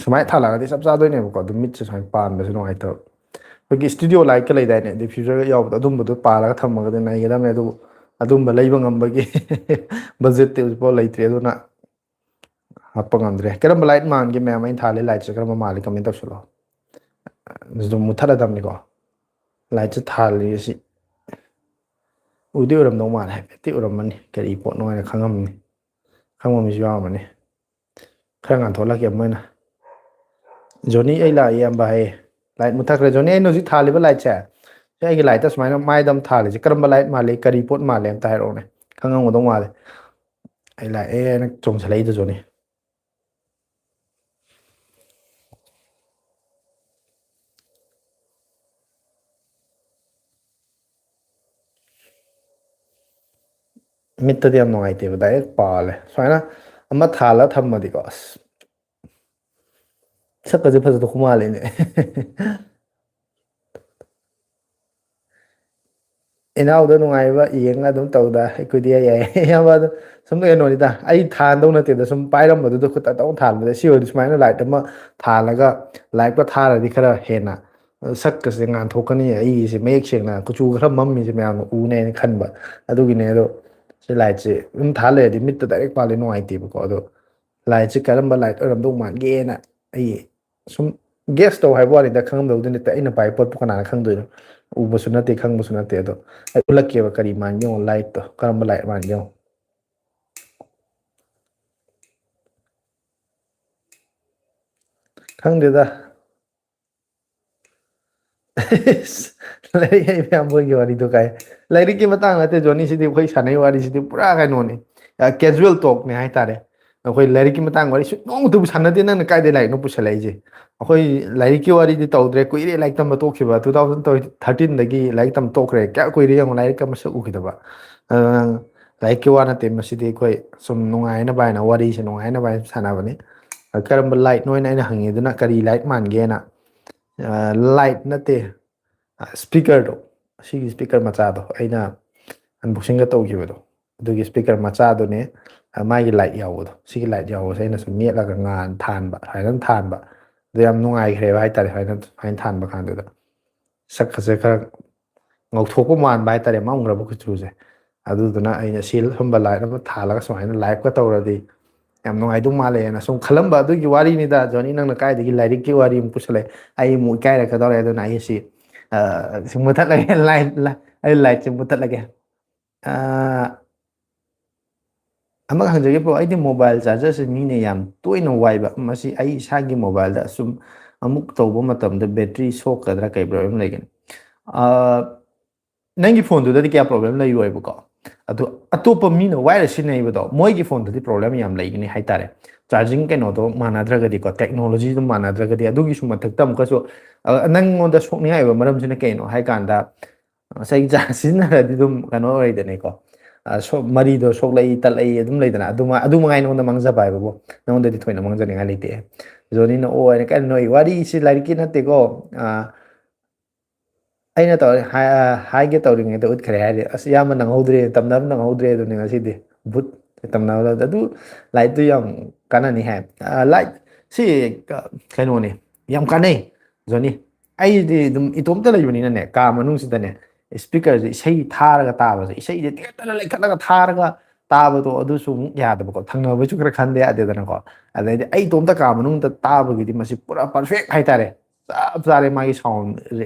ꯁꯨꯃꯥꯏꯅ ꯊꯥꯜꯂꯛꯑꯒꯗꯤ ꯆꯞ ꯆꯥꯗꯣꯏꯅꯦꯕꯀꯣ꯫ ꯑꯗꯨ ꯃꯤꯠꯁꯦ ꯁꯨꯃꯥꯏꯅ ꯄꯥꯟꯕꯁꯦ ꯅꯨꯡꯉꯥꯏꯇꯕ꯫ ꯑꯩꯈꯣꯏꯒꯤ studio lightꯀ ꯂꯩꯗꯥꯏꯅꯦ, diffuserꯒ ꯌꯥꯎꯕꯗꯣ, ꯑꯗꯨꯝꯕꯗꯣ ꯄꯥꯜꯂꯒ ꯊꯝꯃꯒꯗꯤ ꯅꯩꯒꯗꯕꯅꯦ꯫ ꯑꯗꯨꯕꯨ ꯑꯗꯨꯝꯕ ꯂꯩꯕ ꯉꯝꯕꯒꯤ budgetꯇꯤ ꯍꯧꯖꯤꯛꯐꯥꯎ ꯂꯩꯇ꯭ꯔꯤ꯫ ꯑꯗꯨꯅ ꯍꯥꯞꯄ ꯉꯝꯗ꯭ꯔꯦ꯫ ꯀꯔꯝꯕ light ꯃꯥꯟꯒꯦ ꯃꯌꯥꯝ? ꯑꯩꯅ ꯊꯥꯜꯂꯤ lightꯁꯦ ꯀꯔꯝꯕ ꯃꯥꯜꯂꯤ? Comment ꯇꯧꯁꯜꯂꯣ꯫ ꯑꯗꯨꯝ ꯃꯨꯠꯊꯠꯂꯗꯕꯅꯤꯀꯣ꯫ Lightꯁꯦ ꯊꯥꯜꯂꯤ ꯑꯁꯤ꯫ ꯎꯗꯤ ꯎꯔꯝꯗꯧ ꯃꯥꯜꯂꯦ, ꯍꯥꯏꯐꯦꯠꯇꯤ ꯎꯔꯝꯃꯅꯤ꯫ ꯀꯔꯤ ꯄꯣꯠꯅꯣ ꯍꯥꯏꯅ ꯈꯪꯉꯝꯅꯤ꯫ ꯈꯪꯕ ꯃꯤꯁꯨ ꯌꯥꯎꯔꯝꯃꯅꯤ꯫ ꯈꯔ ꯉꯥꯟꯊꯣꯛꯍꯜꯂꯛꯀꯦ ꯑꯃꯨꯛ ꯍꯟꯅ꯫ "ꯖꯣꯅꯤ, ꯑꯩ ꯂꯥꯛꯑꯦ, ꯏꯌꯥꯝꯕ" ꯍꯥꯏꯌꯦ꯫ Light ꯃꯨꯠꯊꯠꯈ꯭ꯔꯦ꯫ "ꯖꯣꯅꯤ, ꯑꯩꯅ ꯍꯧꯖꯤꯛ ꯊꯥꯜꯂꯤꯕ lightꯁꯦ, ꯁꯤ ꯑꯩꯒꯤ lightꯇ ꯁꯨꯃꯥꯏꯅ ꯃꯥꯏꯗ ꯑꯃ ꯊꯥꯜꯂꯤꯁꯦ ꯀꯔꯝꯕ light ꯃꯥꯜꯂꯤ, ꯀꯔꯤ ꯄꯣꯠ ꯃꯥꯜꯂꯤ ꯑꯝꯇ ꯍꯥꯏꯔꯛꯎꯅꯦ꯫ ꯈꯪꯉꯝꯒꯗꯧ ꯃꯥꯜꯂꯦ꯫ ꯑꯩ ꯂꯥꯛꯑꯦ" ꯍꯥꯏꯅ ꯆꯣꯡꯁꯤꯜꯂꯛꯏꯗꯣ, ꯖꯣꯅꯤ꯫ ꯃꯤꯠꯇꯗꯤ ꯌꯥꯝ ꯅꯨꯡꯉꯥꯏꯇꯦꯕ, direct ꯄꯥꯜꯂꯦ꯫ ꯁꯨꯃꯥꯏꯅ ꯑꯃ ꯊꯥꯜꯂꯒ ꯊꯝꯃꯗꯤꯀꯣ, ꯑꯁ, ꯁꯛꯀꯁꯦ ꯐꯖꯗꯧ ꯃꯥꯜꯂꯦꯅꯦ꯫ ꯏꯅꯥꯎꯗ ꯅꯨꯡꯉꯥꯏꯕ ꯌꯦꯡꯉ ꯑꯗꯨꯝ ꯇꯧꯗ ꯑꯩꯈꯣꯏꯗꯤ ꯌꯥꯏ ꯌꯥꯏ꯫ ꯏꯌꯥꯝꯕ ꯑꯗꯣ ꯁꯨꯝ ꯀꯩꯅꯣꯅꯤꯗ, ꯑꯩ ꯊꯥꯟꯗꯧ ꯅꯠꯇꯦꯗ, ꯁꯨꯝ ꯄꯥꯏꯔꯝꯕꯗꯨꯗ ꯈꯨꯠꯇ ꯇꯧ ꯊꯥꯟꯕꯗ꯫ ꯁꯤ ꯑꯣꯏꯔꯗꯤ ꯁꯨꯃꯥꯏꯅ ꯂꯥꯏꯠ ꯑꯃ ꯊꯥꯜꯂꯒ ꯂꯥꯏꯠꯀ ꯊꯥꯔꯗꯤ ꯈꯔ ꯍꯦꯟꯅ ꯁꯛꯀꯁꯦ ꯉꯥꯟꯊꯣꯛꯀꯅꯤ꯫ ꯑꯩꯒꯤꯁꯦ ꯃꯌꯦꯛ ꯁꯦꯡꯅ ꯀꯨꯆꯨ ꯈꯔ ꯃꯝꯃꯤꯁꯦ ꯃꯌꯥꯝꯅ ꯎꯅꯦ ꯍꯥꯏꯅ ꯈꯟꯕ꯫ ꯑꯗꯨꯒꯤꯅꯦ꯫ ꯑꯗꯣ ꯁꯤ ꯂꯥꯏꯠꯁꯦ ꯑꯗꯨꯝ ꯊꯥꯜ ꯂꯩꯔꯗꯤ ꯃꯤꯠꯇ ꯗꯥꯏꯔꯦꯛ ꯄꯥꯜꯂꯦ, ꯅꯨꯡꯉꯥꯏꯇꯦꯕꯀꯣ꯫ ꯑꯗꯣ ꯂꯥꯏꯠꯁꯦ ꯀꯔꯝꯕ ꯂꯥꯏꯠ ꯑꯣꯏꯔꯝꯗꯧ ꯃꯥꯟꯒꯦꯅ ꯑꯩ ꯁꯨꯝ ꯒꯦꯁ ꯇꯧ ꯍꯥꯏꯕ ꯋꯥꯅꯤꯗ, ꯈꯪꯉꯝꯗꯧꯗꯤ ꯅꯠꯇꯦ꯫ ꯑꯩꯅ ꯄꯥꯏ ꯄꯣꯠꯄꯨ ꯀꯅꯥꯅ ꯈꯪꯗꯣꯏꯅꯣ? ꯎꯕꯁꯨ ꯅꯠꯇꯦ, ꯈꯪꯕꯁꯨ ꯅꯠꯇꯦ꯫ ꯑꯗꯣ ꯑꯩ ꯎꯠꯂꯛꯀꯦꯕ ꯀꯔꯤ ꯃꯥꯟꯒꯦ ꯌꯦꯡꯉꯣ, ꯂꯥꯏꯠꯇꯣ ꯀꯔꯝꯕ ꯂꯥꯏꯠ ꯃꯥꯟꯒꯦ ꯌꯦꯡꯉꯣ꯫ ꯈꯪꯗꯦꯗ꯫ ꯂꯥꯏꯔꯤꯛ ꯍꯩꯕ ꯌꯥꯝꯕꯣꯏꯒꯤ ꯋꯥꯔꯤꯗꯣ ꯀꯥꯏ꯫ ꯂꯥꯏꯔꯤꯛꯀꯤ ꯃꯇꯥꯡ ꯅꯠꯇꯦ ꯖꯣꯅꯤ, ꯁꯤꯗꯤ ꯑꯩꯈꯣꯏ ꯁꯥꯟꯅꯩ ꯋꯥꯔꯤꯁꯤꯗꯤ ꯄꯨꯔꯥ ꯀꯩꯅꯣꯅꯤ, ꯀꯦꯖꯨꯋꯦꯜ ꯇꯣꯛꯅꯦ ꯍꯥꯏꯇꯥꯔꯦ꯫ ꯑꯩꯈꯣꯏ ꯂꯥꯏꯔꯤꯛꯀꯤ ꯃꯇꯥꯡ ꯋꯥꯔꯤ ꯁꯨ ꯅꯣꯡꯃꯇꯕꯨ ꯁꯥꯟꯅꯗꯦ꯫ ꯅꯪꯅ ꯀꯥꯏꯗꯩ ꯂꯥꯏꯔꯤꯛꯅꯣ ꯄꯨꯁꯜꯂꯛꯏꯁꯦ? ꯑꯩꯈꯣꯏ ꯂꯥꯏꯔꯤꯛꯀꯤ ꯋꯥꯔꯤꯗꯤ ꯇꯧꯗ꯭ꯔꯦ, ꯀꯨꯏꯔꯦ ꯂꯥꯏꯔꯤꯛ ꯇꯝꯕ ꯇꯣꯛꯈꯤꯕ꯫ Two thousand thirteenꯗꯒꯤ ꯂꯥꯏꯔꯤꯛ ꯇꯝꯕ ꯇꯣꯛꯈ꯭ꯔꯦ꯫ ꯀꯌꯥ ꯀꯨꯏꯔꯦ ꯌꯦꯡꯉꯣ ꯂꯥꯏꯔꯤꯛꯀ ꯃꯁꯛ ꯎꯈꯤꯗꯕ꯫ ꯑꯗꯨꯅ ꯂꯥꯏꯔꯤꯛꯀꯤ ꯋꯥ ꯅꯠꯇꯦ ꯃꯁꯤꯗꯤ, ꯑꯩꯈꯣꯏ ꯁꯨꯝ ꯅꯨꯡꯉꯥꯏꯅꯕ ꯍꯥꯏꯅ, ꯋꯥꯔꯤꯁꯦ ꯅꯨꯡꯉꯥꯏꯅꯕ ꯍꯥꯏꯅ ꯁꯥꯟꯅꯕꯅꯤ꯫ ꯀꯔꯝꯕ ꯂꯥꯏꯠꯅꯣ ꯍꯥꯏꯅ ꯑꯩꯅ ꯍꯪꯉꯤꯗꯨꯅ ꯀꯔꯤ ꯂꯥꯏꯠ ꯃꯥꯟꯒꯦꯅ꯫ ꯂꯥꯏꯠ ꯅꯠꯇꯦ, ꯁ꯭ꯄꯤꯀꯔꯗꯣ, ꯑꯁꯤꯒꯤ ꯁ꯭ꯄꯤꯀꯔ ꯃꯆꯥꯗꯣ ꯑꯩꯅ ꯑꯟꯕꯣꯛꯁꯤꯡꯒ ꯇꯧꯈꯤꯕꯗꯣ, ꯑꯗꯨꯒꯤ ꯁ꯭ꯄꯤꯀꯔ ꯃꯆꯥꯗꯨꯅꯦ꯫ ꯃꯥꯒꯤ ꯂꯥꯏꯠ ꯌꯥꯎꯕꯗꯣ, ꯁꯤꯒꯤ ꯂꯥꯏꯠ ꯌꯥꯎꯕꯁꯦ ꯑꯩꯅ ꯁꯨꯝ ꯃꯦꯠꯂꯒ ꯉꯥꯟ ꯊꯥꯟꯕ, ꯁꯨꯃꯥꯏꯅ ꯑꯗꯨꯝ ꯊꯥꯟꯕ꯫ ꯑꯗꯨ ꯌꯥꯝ ꯅꯨꯡꯉꯥꯏꯈ꯭ꯔꯦꯕ ꯍꯥꯏꯇꯥꯔꯦ꯫ ꯁꯨꯃꯥꯏꯅ ꯁꯨꯃꯥꯏꯅ ꯊꯥꯟꯕ ꯀꯥꯟꯗꯨꯗ ꯁꯛꯀꯁꯦ ꯈꯔ ꯉꯧꯊꯣꯛꯄ ꯃꯥꯟꯕ ꯍꯥꯏꯇꯥꯔꯦ, ꯃꯝꯈ꯭ꯔꯕ ꯀꯨꯆꯨꯁꯦ꯫ ꯑꯗꯨꯗꯨꯅ ꯑꯩꯅ ꯁꯤ ꯁꯨꯝꯕ ꯂꯥꯏꯠ ꯑꯃ ꯊꯥꯜꯂꯒ ꯁꯨꯃꯥꯏꯅ ꯂꯥꯏꯐꯀ ꯇꯧꯔꯗꯤ ꯌꯥꯝ ꯅꯨꯡꯉꯥꯏꯗꯧ ꯃꯥꯜꯂꯦꯅ ꯁꯨꯝ ꯈꯜꯂꯝꯕ ꯑꯗꯨꯒꯤ ꯋꯥꯔꯤꯅꯤꯗ꯫ ꯖꯣꯅꯤ, ꯅꯪꯅ ꯀꯥꯏꯗꯒꯤ ꯂꯥꯏꯔꯤꯛꯀꯤ ꯋꯥꯔꯤ ꯑꯃꯨꯛ ꯄꯨꯁꯜꯂꯛꯑꯦ? ꯑꯩ ꯑꯃꯨꯛ ꯏꯀꯥꯏꯔꯛꯀꯗꯧꯔꯦ꯫ ꯑꯗꯨꯅ ꯑꯩ ꯁꯤ, ꯑ, ꯁꯤ ꯃꯨꯊꯠꯂꯒꯦ, ꯂꯥꯏꯠ, ꯂꯥꯏꯠ, ꯑꯩ ꯂꯥꯏꯠꯁꯦ ꯃꯨꯊꯠꯂꯒꯦ꯫ ꯑ, ꯑꯃꯒ ꯍꯪꯖꯒꯦ ꯕ꯭ꯔꯣ, ꯑꯩꯗꯤ ꯃꯣꯕꯥꯏꯜ ꯆꯥꯔꯖꯔꯁꯦ ꯃꯤꯅ ꯌꯥꯝ ꯇꯣꯏꯅ ꯋꯥꯏꯕ, ꯃꯁꯤ ꯑꯩ ꯏꯁꯥꯒꯤ ꯃꯣꯕꯥꯏꯜꯗ ꯑꯁꯨꯝ ꯑꯃꯨꯛ ꯇꯧꯕ ꯃꯇꯝꯗ ꯕꯦꯇ꯭ꯔꯤ ꯁꯣꯛꯀꯗ꯭ꯔꯥ, ꯀꯩ ꯄ꯭ꯔꯣꯕ꯭ꯂꯦꯝ ꯂꯩꯒꯅꯤ? ꯑ, ꯅꯪꯒꯤ ꯐꯣꯟꯗꯨꯗꯗꯤ ꯀꯌꯥ ꯄ꯭ꯔꯣꯕ꯭ꯂꯦꯝ ꯂꯩꯔꯣꯏꯕꯀꯣ꯫ ꯑꯗꯣ ꯑꯇꯣꯞꯄ ꯃꯤꯅ ꯋꯥꯏꯔ ꯁꯤꯖꯤꯟꯅꯩꯕꯗꯣ, ꯃꯣꯏꯒꯤ ꯐꯣꯟꯗꯗꯤ ꯄ꯭ꯔꯣꯕ꯭ꯂꯦꯝ ꯌꯥꯝ ꯂꯩꯒꯅꯤ ꯍꯥꯏꯇꯥꯔꯦ꯫ ꯆꯥꯔꯖꯤꯡ ꯀꯩꯅꯣꯗꯣ ꯃꯥꯟꯅꯗ꯭ꯔꯒꯗꯤꯀꯣ, ꯇꯦꯛꯅꯣꯂꯣꯖꯤꯗꯣ ꯃꯥꯟꯅꯗ꯭ꯔꯒꯗꯤ꯫ ꯑꯗꯨꯒꯤꯁꯨ ꯃꯊꯛꯇ ꯑꯃꯨꯛꯀꯁꯨ, ꯑ, ꯅꯪꯉꯣꯟꯗ ꯁꯣꯛꯅꯤꯡꯉꯥꯏ ꯑꯣꯏꯕ ꯃꯔꯝꯁꯤꯅ ꯀꯩꯅꯣ ꯍꯥꯏ ꯀꯥꯟꯗ, ꯉꯁꯥꯏꯒꯤ ꯆꯥꯔꯖ ꯁꯤꯖꯤꯟꯅꯔꯗꯤ ꯑꯗꯨꯝ ꯀꯩꯅꯣ ꯑꯣꯏꯗꯅꯀꯣ, ꯑ, ꯁꯣ-, ꯃꯔꯤꯗꯣ ꯁꯣꯛꯂꯛꯏ, ꯇꯠꯂꯛꯏ ꯑꯗꯨꯝ ꯂꯩꯗꯅ꯫ ꯑꯗꯨ ꯃ-, ꯑꯗꯨ ꯃꯉꯥꯏ ꯅꯉꯣꯟꯗ ꯃꯥꯡꯖꯕ ꯍꯥꯏꯕꯕꯨ, ꯅꯉꯣꯟꯗꯗꯤ ꯊꯣꯏꯅ ꯃꯥꯡꯖꯅꯤꯡꯉꯥꯏ ꯂꯩꯇꯦ꯫ ꯖꯣꯅꯤꯅ ꯑꯣ ꯍꯥꯏꯅ ꯀꯟꯅ ꯅꯣꯛꯏ꯫ ꯋꯥꯔꯤꯁꯤ ꯂꯥꯏꯔꯤꯛꯀꯤ ꯅꯠꯇꯦꯀꯣ꯫ ꯑ, ꯑꯩꯅ ꯇꯧꯔꯤ ꯍꯥꯏ-, ꯍꯥꯏꯒꯦ ꯇꯧꯔꯤꯉꯩꯗ ꯎꯠꯈ꯭ꯔꯦ ꯍꯥꯏꯔꯗꯤ, ꯑꯁ, ꯏꯌꯥꯝꯕ ꯅꯪꯍꯧꯗ꯭ꯔꯦ, ꯇꯝꯅꯕ ꯅꯪꯍꯧꯗ꯭ꯔꯦ ꯑꯗꯨꯅꯤ ꯉꯁꯤꯗꯤ꯫ ꯕꯨꯠ ꯇꯝꯅꯕꯗ ꯑꯗꯨ ꯂꯥꯏꯠꯇꯨ ꯌꯥꯝ ꯀꯥꯟꯅꯅꯤ ꯍꯥꯏ꯫ ꯑ, ꯂꯥꯏꯠ ꯁꯤ ꯀ-, ꯀꯩꯅꯣꯅꯤ, ꯌꯥꯝ ꯀꯥꯟꯅꯩ, ꯖꯣꯅꯤ꯫ ꯑꯩꯗꯤ ꯑꯗꯨꯝ ꯏꯇꯣꯝꯇ ꯂꯩꯕꯅꯤꯅꯅꯦ, ꯀꯥ ꯃꯅꯨꯡꯁꯤꯗꯅꯦ, ꯏꯁꯄꯤꯀꯔꯁꯦ ꯏꯁꯩ ꯊꯥꯔꯒ ꯇꯥꯕꯁꯦ, ꯏꯁꯩꯁꯦ ꯇꯤꯈꯠꯇꯅ ꯂꯩꯈꯠꯂꯒ ꯊꯥꯔꯒ ꯇꯥꯕꯗꯣ ꯑꯗꯨꯁꯨ ꯑꯃꯨꯛ ꯌꯥꯗꯕꯀꯣ, ꯊꯪꯅꯕꯩꯁꯨ ꯈꯔ ꯈꯟꯗ ꯌꯥꯗꯦꯗꯅꯀꯣ꯫ ꯑꯗꯩꯗꯤ ꯑꯩ ꯏꯇꯣꯝꯇ ꯀꯥ ꯃꯅꯨꯡꯗ ꯇꯥꯕꯒꯤꯗꯤ ꯃꯁꯤ ꯄꯨꯔꯥ ꯄꯔꯐꯦꯛ ꯍꯥꯏꯇꯥꯔꯦ꯫ ꯆꯞ ꯆꯥꯔꯦ ꯃꯥꯒꯤ ꯁꯥꯎꯟ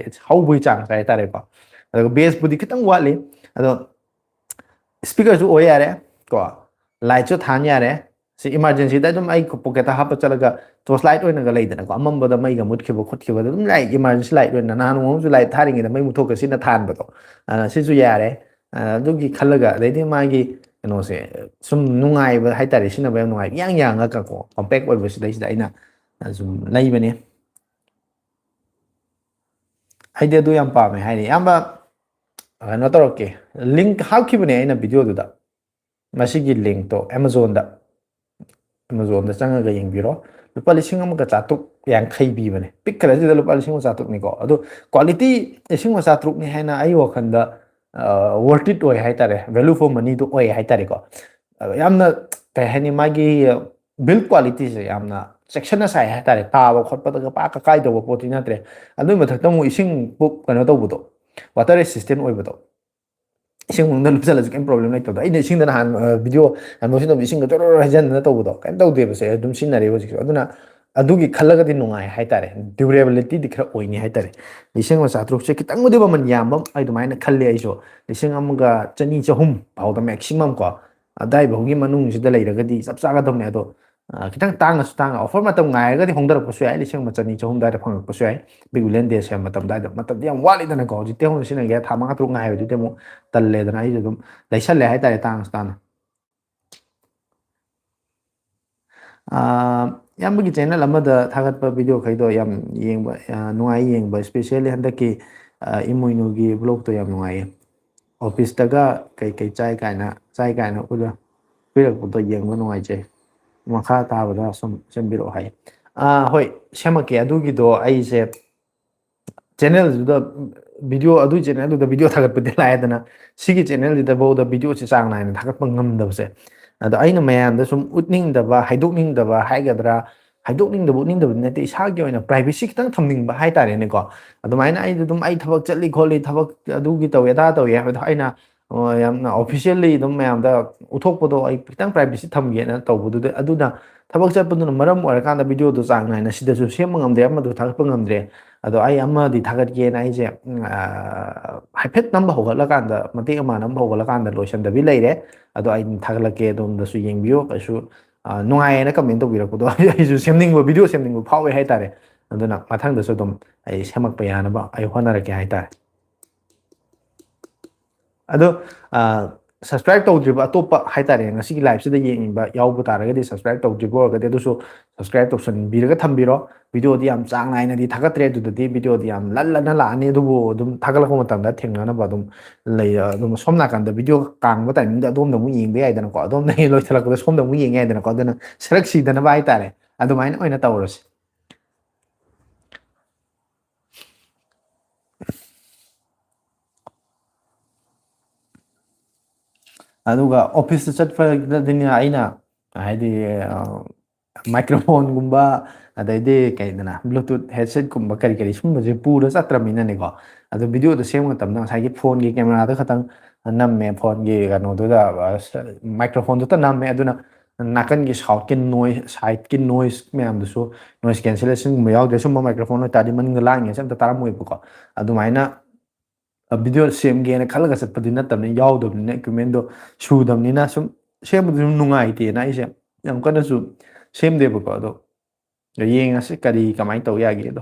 ꯍꯧꯕꯒꯤ ꯆꯥꯡꯁꯦ ꯍꯥꯏꯇꯥꯔꯦꯀꯣ꯫ ꯑꯗꯨꯒ ꯕꯦꯁꯄꯨꯗꯤ ꯈꯤꯇꯪ ꯋꯥꯠꯂꯤ꯫ ꯑꯗꯣ ꯏꯁꯄꯤꯀꯔꯁꯨ ꯑꯣꯏ ꯌꯥꯔꯦ ꯀꯣ, ꯂꯥꯏꯠꯁꯨ ꯊꯥꯟ ꯌꯥꯔꯦ꯫ ꯁꯤ ꯏꯃꯥꯔꯖꯦꯟꯁꯤꯗ ꯑꯗꯨꯝ ꯑꯩ ꯄꯣꯀꯦꯠꯇ ꯍꯥꯞꯄ ꯆꯠꯂꯒ ꯇꯣꯔꯆ ꯂꯥꯏꯠ ꯑꯣꯏꯅꯒ ꯂꯩꯗꯅꯀꯣ, ꯑꯃꯝꯕꯗ ꯃꯩꯒ ꯃꯨꯠꯈꯤꯕ ꯈꯣꯠꯈꯤꯕꯗ ꯑꯗꯨꯝ ꯂꯥꯏꯠ, ꯏꯃꯥꯔꯖꯦꯟꯁꯤ ꯂꯥꯏꯠ ꯑꯣꯏꯅ, ꯅꯍꯥꯟ ꯅꯣꯡꯃ ꯑꯃꯁꯨ ꯂꯥꯏꯠ ꯊꯥꯔꯤꯉꯩꯗ ꯃꯩ ꯃꯨꯠꯊꯣꯛꯈ꯭ꯔꯦ, ꯁꯤꯅ ꯊꯥꯟꯕꯗꯣ꯫ ꯑ, ꯁꯤꯁꯨ ꯌꯥꯔꯦ꯫ ꯑ, ꯑꯗꯨꯒꯤ ꯈꯜꯂꯒ, ꯑꯗꯩꯗꯤ ꯃꯥꯒꯤ ꯀꯩꯅꯣꯁꯦ ꯁꯨꯝ ꯅꯨꯡꯉꯥꯏꯕ ꯍꯥꯏꯇꯥꯔꯦ, ꯁꯤꯖꯤꯟꯅꯕ ꯌꯥꯝ ꯅꯨꯡꯉꯥꯏꯕ, ꯏꯌꯥꯡ ꯌꯥꯡꯉꯒꯀꯣ, ꯀꯣꯝꯄꯦꯛ ꯑꯣꯏꯕꯁꯤꯗꯩꯁꯤꯗ ꯑꯩꯅ ꯁꯨꯝ ꯂꯩꯕꯅꯦ꯫ ꯑꯩꯗꯤ ꯑꯗꯨ ꯌꯥꯝ ꯄꯥꯝꯃꯦ ꯍꯥꯏꯗꯤ꯫ ꯏꯌꯥꯝꯕ, ꯀꯩꯅꯣ ꯇꯧꯔꯛꯀꯦ, ꯂꯤꯡꯛ ꯍꯥꯞꯈꯤꯕꯅꯦ ꯑꯩꯅ ꯚꯤꯗꯤꯑꯣꯗꯨꯗ, ꯃꯁꯤꯒꯤ ꯂꯤꯡꯛꯇꯣ ꯑꯦꯃꯥꯖꯣꯟꯗ, ꯑꯦꯃꯥꯖꯣꯟꯗ ꯆꯪꯉꯒ ꯌꯦꯡꯕꯤꯔꯣ꯫ ꯂꯨꯄꯥ ꯂꯤꯁꯤꯡ ꯑꯃꯒ ꯆꯥꯇ꯭ꯔꯨꯛ ꯌꯥꯡꯈꯩ ꯄꯤꯕꯅꯦ, ꯄꯤꯛꯈ꯭ꯔꯦ ꯁꯤꯗ ꯂꯨꯄꯥ ꯂꯤꯁꯤꯡ ꯑꯃ ꯆꯥꯇ꯭ꯔꯨꯛꯅꯤꯀꯣ꯫ ꯑꯗꯣ ꯀ꯭ꯋꯥꯂꯤꯇꯤ, ꯂꯤꯁꯤꯡ ꯑꯃ ꯆꯥꯇ꯭ꯔꯨꯛꯅꯤ ꯍꯥꯏꯅ ꯑꯩ ꯋꯥꯈꯜꯗ ꯋꯔꯠ ꯏꯠ ꯑꯣꯏ ꯍꯥꯏꯇꯥꯔꯦ, ꯚꯦꯂꯨ ꯐꯣꯔ ꯃꯅꯤꯗꯣ ꯑꯣꯏ ꯍꯥꯏꯇꯥꯔꯦꯀꯣ꯫ ꯑꯗꯣ ꯌꯥꯝꯅ, ꯀꯩ ꯍꯥꯏꯅꯤ, ꯃꯥꯒꯤ ꯕꯤꯜ ꯀ꯭ꯋꯥꯂꯤꯇꯤꯁꯦ ꯌꯥꯝꯅ ꯆꯦꯛꯁꯤꯟꯅ ꯁꯥꯏ ꯍꯥꯏꯇꯥꯔꯦ, ꯇꯥꯕ ꯈꯣꯠꯄꯗꯒ ꯄꯥꯛꯀ ꯀꯥꯏꯗꯧꯕ ꯄꯣꯠꯇꯤ ꯅꯠꯇ꯭ꯔꯦ꯫ ꯑꯗꯨꯒꯤ ꯃꯊꯛꯇ ꯑꯃꯨꯛ ꯏꯁꯤꯡ ꯄꯨꯞ ꯀꯩꯅꯣ ꯇꯧꯕꯗꯣ, ꯋꯥꯇꯔ ꯔꯦꯁꯤꯁꯇꯦꯟ ꯑꯣꯏꯕꯗꯣ, ꯏꯁꯤꯡ ꯃꯅꯨꯡꯗ ꯂꯨꯞꯁꯜꯂꯁꯨ ꯀꯩꯝ ꯄ꯭ꯔꯣꯕ꯭ꯂꯦꯝ ꯂꯩꯇꯕꯗꯣ꯫ ꯑꯩꯅ ꯏꯁꯤꯡꯗ ꯅꯍꯥꯟ, ꯑ, ꯚꯤꯗꯤꯑꯣ ꯑꯟꯕꯣꯛꯁꯤꯡ ꯇꯧꯕꯗ ꯏꯁꯤꯡꯒ ꯖꯣꯔꯣ ꯍꯩꯖꯤꯟꯗꯅ ꯇꯧꯕꯗꯣ ꯀꯩꯝ ꯇꯧꯗꯦꯕꯁꯦ, ꯑꯗꯨꯝ ꯁꯤꯖꯤꯟꯅꯔꯦ ꯍꯧꯖꯤꯛꯁꯨ꯫ ꯑꯗꯨꯅ ꯑꯗꯨꯒꯤ ꯈꯜꯂꯒꯗꯤ ꯅꯨꯡꯉꯥꯏ ꯍꯥꯏꯇꯥꯔꯦ, ꯗ꯭ꯌꯨꯔꯦꯕꯤꯂꯤꯇꯤꯗꯤ ꯈꯔ ꯑꯣꯏꯅꯤ ꯍꯥꯏꯇꯥꯔꯦ꯫ ꯂꯤꯁꯤꯡ ꯑꯃ ꯆꯥꯇ꯭ꯔꯨꯛꯁꯦ ꯈꯤꯇꯪꯕꯨꯗꯤ ꯃꯃꯜ ꯌꯥꯝꯕ ꯑꯗꯨꯃꯥꯏꯅ ꯈꯜꯂꯦ ꯑꯩꯁꯨ꯫ ꯂꯤꯁꯤꯡ ꯑꯃꯒ ꯆꯅꯤ ꯆꯍꯨꯝ ꯐꯥꯎꯗ ꯃꯦꯛꯁꯤꯃꯝ ꯀꯣ, ꯑꯗꯥꯏꯐꯥꯎꯒꯤ ꯃꯅꯨꯡꯁꯤꯗ ꯂꯩꯔꯒꯗꯤ ꯆꯞ ꯆꯥꯒꯗꯕꯅꯦ꯫ ꯑꯗꯣ, ꯑ, ꯈꯤꯇꯪ ꯇꯥꯡꯉꯁꯨ ꯇꯥꯡꯉ, ꯑꯣꯐꯔ ꯃꯇꯝ ꯉꯥꯏꯔꯒꯗꯤ ꯍꯣꯡꯗꯔꯛꯄꯁꯨ ꯌꯥꯏ, ꯂꯤꯁꯤꯡ ꯑꯃ ꯆꯅꯤ ꯆꯍꯨꯝ ꯑꯗꯨꯋꯥꯏꯗ ꯐꯪꯉꯛꯄꯁꯨ ꯌꯥꯏ꯫ ꯕꯤꯛ ꯕꯤꯂꯤꯌꯟ ꯗꯦ ꯁꯦꯝꯕ ꯃꯇꯝ ꯑꯗꯨꯋꯥꯏꯗ, ꯃꯇꯝꯗꯤ ꯌꯥꯝ ꯋꯥꯠꯂꯤꯗꯅꯀꯣ, ꯍꯧꯖꯤꯛꯇꯤ ꯍꯧꯅ ꯁꯤꯖꯤꯟꯅꯒꯦ, ꯊꯥ ꯃꯉꯥ ꯇꯔꯨꯛ ꯉꯥꯏꯕꯗꯨꯗꯤ ꯑꯃꯨꯛ ꯇꯜꯂꯦꯗꯅ, ꯑꯩꯁꯨ ꯑꯗꯨꯝ ꯂꯩꯁꯜꯂꯦ ꯍꯥꯏꯇꯥꯔꯦ, ꯇꯥꯡꯉꯁꯨ ꯇꯥꯡꯅ꯫ ꯑꯥ, ꯏꯌꯥꯝꯕꯒꯤ ꯆꯦꯅꯦꯜ ꯑꯃꯗ ꯊꯥꯒꯠꯄ ꯚꯤꯗꯤꯑꯣꯈꯩꯗꯣ ꯌꯥꯝ ꯌꯦꯡꯕ, ꯑꯥ, ꯅꯨꯡꯉꯥꯏ ꯌꯦꯡꯕ, ꯏꯁꯄꯤꯁꯦꯜꯂꯤ ꯍꯟꯗꯛꯀꯤ, ꯑꯥ, ꯏꯃꯣꯏꯅꯨꯒꯤ ꯕ꯭ꯂꯣꯛꯇꯣ ꯌꯥꯝ ꯅꯨꯡꯉꯥꯏꯌꯦ꯫ ꯑꯣꯐꯤꯁꯇꯒ ꯀꯩꯀꯩ ꯆꯥꯏ ꯀꯥꯏꯅ, ꯆꯥꯏ ꯀꯥꯏꯅ ꯎꯠꯂ-, ꯄꯤꯔꯛꯄꯗꯣ ꯌꯦꯡꯕ ꯅꯨꯡꯉꯥꯏꯖꯩ꯫ ꯃꯈꯥ ꯇꯥꯕꯗ ꯁꯨꯝ ꯁꯦꯝꯕꯤꯔꯛꯑꯣ ꯍꯥꯏ꯫ ꯑꯥ, ꯍꯣꯏ, ꯁꯦꯝꯃꯛꯀꯦ꯫ ꯑꯗꯨꯒꯤꯗꯣ ꯑꯩꯁꯦ ꯆꯦꯅꯦꯜꯗꯨꯗ ꯚꯤꯗꯤꯑꯣ, ꯑꯗꯨꯒꯤ ꯆꯦꯅꯦꯜꯗꯨꯗ ꯚꯤꯗꯤꯑꯣ ꯊꯥꯒꯠꯄꯗꯤ ꯂꯥꯏꯗꯅ, ꯁꯤꯒꯤ ꯆꯦꯅꯦꯜꯁꯤꯗꯐꯥꯎꯗ ꯚꯤꯗꯤꯑꯣꯁꯦ ꯆꯥꯡ ꯅꯥꯏꯅ ꯊꯥꯒꯠꯄ ꯉꯝꯗꯕꯁꯦ꯫ ꯑꯗꯣ ꯑꯩꯅ ꯃꯌꯥꯝꯗ ꯁꯨꯝ ꯎꯠꯅꯤꯡꯗꯕ, ꯍꯥꯏꯗꯣꯛꯅꯤꯡꯗꯕ ꯍꯥꯏꯒꯗ꯭ꯔꯥ, ꯍꯥꯏꯗꯣꯛꯅꯤꯡꯗꯕ ꯎꯠꯅꯤꯡꯗꯕꯗꯤ ꯅꯠꯇꯦ, ꯏꯁꯥꯒꯤ ꯑꯣꯏꯅ ꯄ꯭ꯔꯥꯏꯚꯦꯁꯤ ꯈꯤꯇꯪ ꯊꯝꯅꯤꯡꯕ ꯍꯥꯏꯇꯥꯔꯦꯅꯦꯀꯣ꯫ ꯑꯗꯨꯃꯥꯏꯅ ꯑꯩꯗꯤ ꯑꯗꯨꯝ ꯑꯩ ꯊꯕꯛ ꯆꯠꯂꯤ ꯈꯣꯠꯂꯤ, ꯊꯕꯛ ꯑꯗꯨꯒꯤ ꯇꯧꯋꯤ ꯑꯗꯥ ꯇꯧꯋꯤ ꯍꯥꯏꯕꯗꯣ ꯑꯩꯅ, ꯑ, ꯌꯥꯝꯅ ꯑꯣꯐꯤꯁꯤꯌꯦꯜꯂꯤ ꯑꯗꯨꯝ ꯃꯌꯥꯝꯗ ꯎꯠꯊꯣꯛꯄꯗꯣ ꯑꯩ ꯈꯤꯇꯪ ꯄ꯭ꯔꯥꯏꯚꯦꯁꯤ ꯊꯝꯒꯦꯅ ꯇꯧꯕꯗꯨꯗ, ꯑꯗꯨꯅ ꯊꯕꯛ ꯆꯠꯄꯗꯨꯅ ꯃꯔꯝ ꯑꯣꯏꯔꯀꯥꯟꯗ ꯚꯤꯗꯤꯑꯣꯗꯣ ꯆꯥꯡ ꯅꯥꯏꯅ ꯁꯤꯗꯁꯨ ꯁꯦꯝꯕ ꯉꯝꯗ꯭ꯔꯦ, ꯑꯃꯗꯁꯨ ꯊꯥꯒꯠꯄ ꯉꯝꯗ꯭ꯔꯦ꯫ ꯑꯗꯣ ꯑꯩ ꯑꯃꯗꯤ ꯊꯥꯒꯠꯀꯦꯅ ꯑꯩꯁꯦ, ꯎꯝ, ꯑ, ꯍꯥꯏꯐꯦꯠ ꯅꯝꯕ ꯍꯧꯒꯠꯂꯀꯥꯟꯗ, ꯃꯇꯦꯛ ꯑꯃ ꯅꯝꯕ ꯍꯧꯒꯠꯂꯀꯥꯟꯗ ꯂꯣꯏꯁꯟꯗꯕꯤ ꯂꯩꯔꯦ꯫ ꯑꯗꯣ ꯑꯩ ꯊꯥꯒꯠꯂꯛꯀꯦ, ꯑꯗꯣꯝꯗꯁꯨ ꯌꯦꯡꯕꯤꯌꯨ꯫ ꯀꯩꯁꯨ, ꯑ, ꯅꯨꯡꯉꯥꯏꯌꯦꯅ ꯀꯃꯦꯟ ꯇꯧꯕꯤꯔꯛꯄꯗꯣ ꯑꯩꯁꯨ ꯁꯦꯝꯅꯤꯡꯕ, ꯚꯤꯗꯤꯑꯣ ꯁꯦꯝꯅꯤꯡꯕ ꯐꯥꯎꯋꯦ ꯍꯥꯏꯇꯥꯔꯦ꯫ ꯑꯗꯨꯅ ꯃꯊꯪꯗꯁꯨ ꯑꯗꯨꯝ ꯑꯩ ꯁꯦꯝꯃꯛꯄ ꯌꯥꯅꯕ ꯑꯩ ꯍꯣꯠꯅꯔꯛꯀꯦ ꯍꯥꯏꯇꯥꯔꯦ꯫ ꯑꯗꯣ, ꯑ, subscribe ꯇꯧꯗ꯭ꯔꯤꯕ ꯑꯇꯣꯞꯄ ꯍꯥꯏꯇꯥꯔꯦ, ꯉꯁꯤꯒꯤ live ꯁꯤꯗ ꯌꯦꯡꯉꯤꯕ ꯌꯥꯎꯕ ꯇꯥꯔꯒꯗꯤ, subscribe ꯇꯧꯗ꯭ꯔꯤꯕ ꯑꯣꯏꯔꯒꯗꯤ ꯑꯗꯨꯁꯨ subscribe ꯇꯧꯁꯟꯕꯤꯔꯒ ꯊꯝꯕꯤꯔꯣ꯫ ꯚꯤꯗꯤꯑꯣꯗꯤ ꯌꯥꯝ ꯆꯥꯡ ꯅꯥꯏꯅꯗꯤ ꯊꯥꯒꯠꯇ꯭ꯔꯦ, ꯑꯗꯨꯗꯗꯤ ꯚꯤꯗꯤꯑꯣꯗꯤ ꯌꯥꯝ ꯂꯜꯂꯅ ꯂꯥꯛꯑꯅꯤ, ꯑꯗꯨꯕꯨ ꯑꯗꯨꯝ ꯊꯥꯒꯠꯂꯛꯄ ꯃꯇꯝꯗ ꯊꯦꯡꯅꯅꯕ ꯑꯗꯨꯝ ꯂꯩ꯫ ꯑꯗꯨꯝ ꯁꯣꯝ ꯅꯥꯀꯟꯗ ꯚꯤꯗꯤꯑꯣ ꯀꯥꯡꯕ timing ꯗ ꯑꯗꯣꯝꯗ ꯑꯃꯨꯛ ꯌꯦꯡꯕ ꯌꯥꯏꯗꯅꯀꯣ, ꯑꯗꯣꯝꯗ ꯍꯦꯛ ꯂꯣꯏꯁꯤꯜꯂꯛꯄꯗ ꯁꯣꯝꯗ ꯑꯃꯨꯛ ꯌꯦꯡ ꯌꯥꯏꯗꯅꯀꯣ꯫ ꯑꯗꯨꯅ ꯁꯔꯛ ꯁꯤꯗꯅꯕ ꯍꯥꯏꯇꯥꯔꯦ, ꯑꯗꯨꯃꯥꯏꯅ ꯑꯣꯏꯅ ꯇꯧꯔꯁꯤ꯫ ꯑꯗꯨꯒ ꯑꯣꯐꯤꯁꯇ ꯆꯠꯄꯗꯗꯤꯅꯦ ꯑꯩꯅ ꯍꯥꯏꯗꯤ, ꯑ, microphone ꯒꯨꯝꯕ, ꯑꯗꯩꯗꯤ ꯀꯩꯗꯅ Bluetooth headset ꯀꯨꯝꯕ ꯀꯔꯤ ꯀꯔꯤ ꯁꯨꯝꯕꯁꯦ ꯄꯨꯔ ꯆꯠꯇ꯭ꯔꯕꯅꯤꯅꯅꯦꯀꯣ꯫ ꯑꯗꯣ ꯚꯤꯗꯤꯑꯣꯗꯣ ꯁꯦꯝꯕ ꯃꯇꯝꯗ ꯉꯁꯥꯏꯒꯤ phone ꯒꯤ camera ꯗ ꯈꯛꯇꯪ ꯅꯝꯃꯦ, phone ꯒꯤ ꯀꯩꯅꯣꯗꯨꯗ, ꯑ, microphone ꯗꯨꯇ ꯅꯝꯃꯦ꯫ ꯑꯗꯨꯅ ꯅꯥꯀꯟꯒꯤ sound ꯀꯤ noise, side ꯀꯤ noise ꯃꯌꯥꯝꯗꯨꯁꯨ, noise cancellation ꯒꯨꯝꯕ ꯌꯥꯎꯗ꯭ꯔꯦ꯫ ꯁꯨꯝꯕ microphone ꯑꯣꯏꯇꯥꯔꯗꯤ ꯃꯅꯤꯡꯗ ꯂꯥꯡꯉꯤꯉꯩꯁꯦ ꯑꯝꯇ ꯇꯥꯔꯝꯃꯣꯏꯕꯀꯣ꯫ ꯑꯗꯨꯃꯥꯏꯅ, ꯑ, ꯚꯤꯗꯤꯑꯣ ꯁꯦꯝꯒꯦꯅ ꯈꯜꯂꯒ ꯆꯠꯄꯗꯤ ꯅꯠꯇꯕꯅꯤꯅ, ꯌꯥꯎꯗꯕꯅꯤꯅ, equipment ꯗꯣ ꯁꯨꯗꯕꯅꯤꯅ ꯁꯨꯝ ꯁꯦꯝꯕꯗꯨ ꯁꯨꯝ ꯅꯨꯡꯉꯥꯏꯇꯦꯅ ꯑꯩꯁꯦ ꯌꯥꯝ ꯀꯟꯅꯁꯨ ꯁꯦꯝꯗꯦꯕꯀꯣ꯫ ꯑꯗꯣ ꯌꯦꯡꯉꯁꯤ ꯀꯔꯤ ꯀꯃꯥꯏꯅ ꯇꯧ ꯌꯥꯒꯦꯗꯣ꯫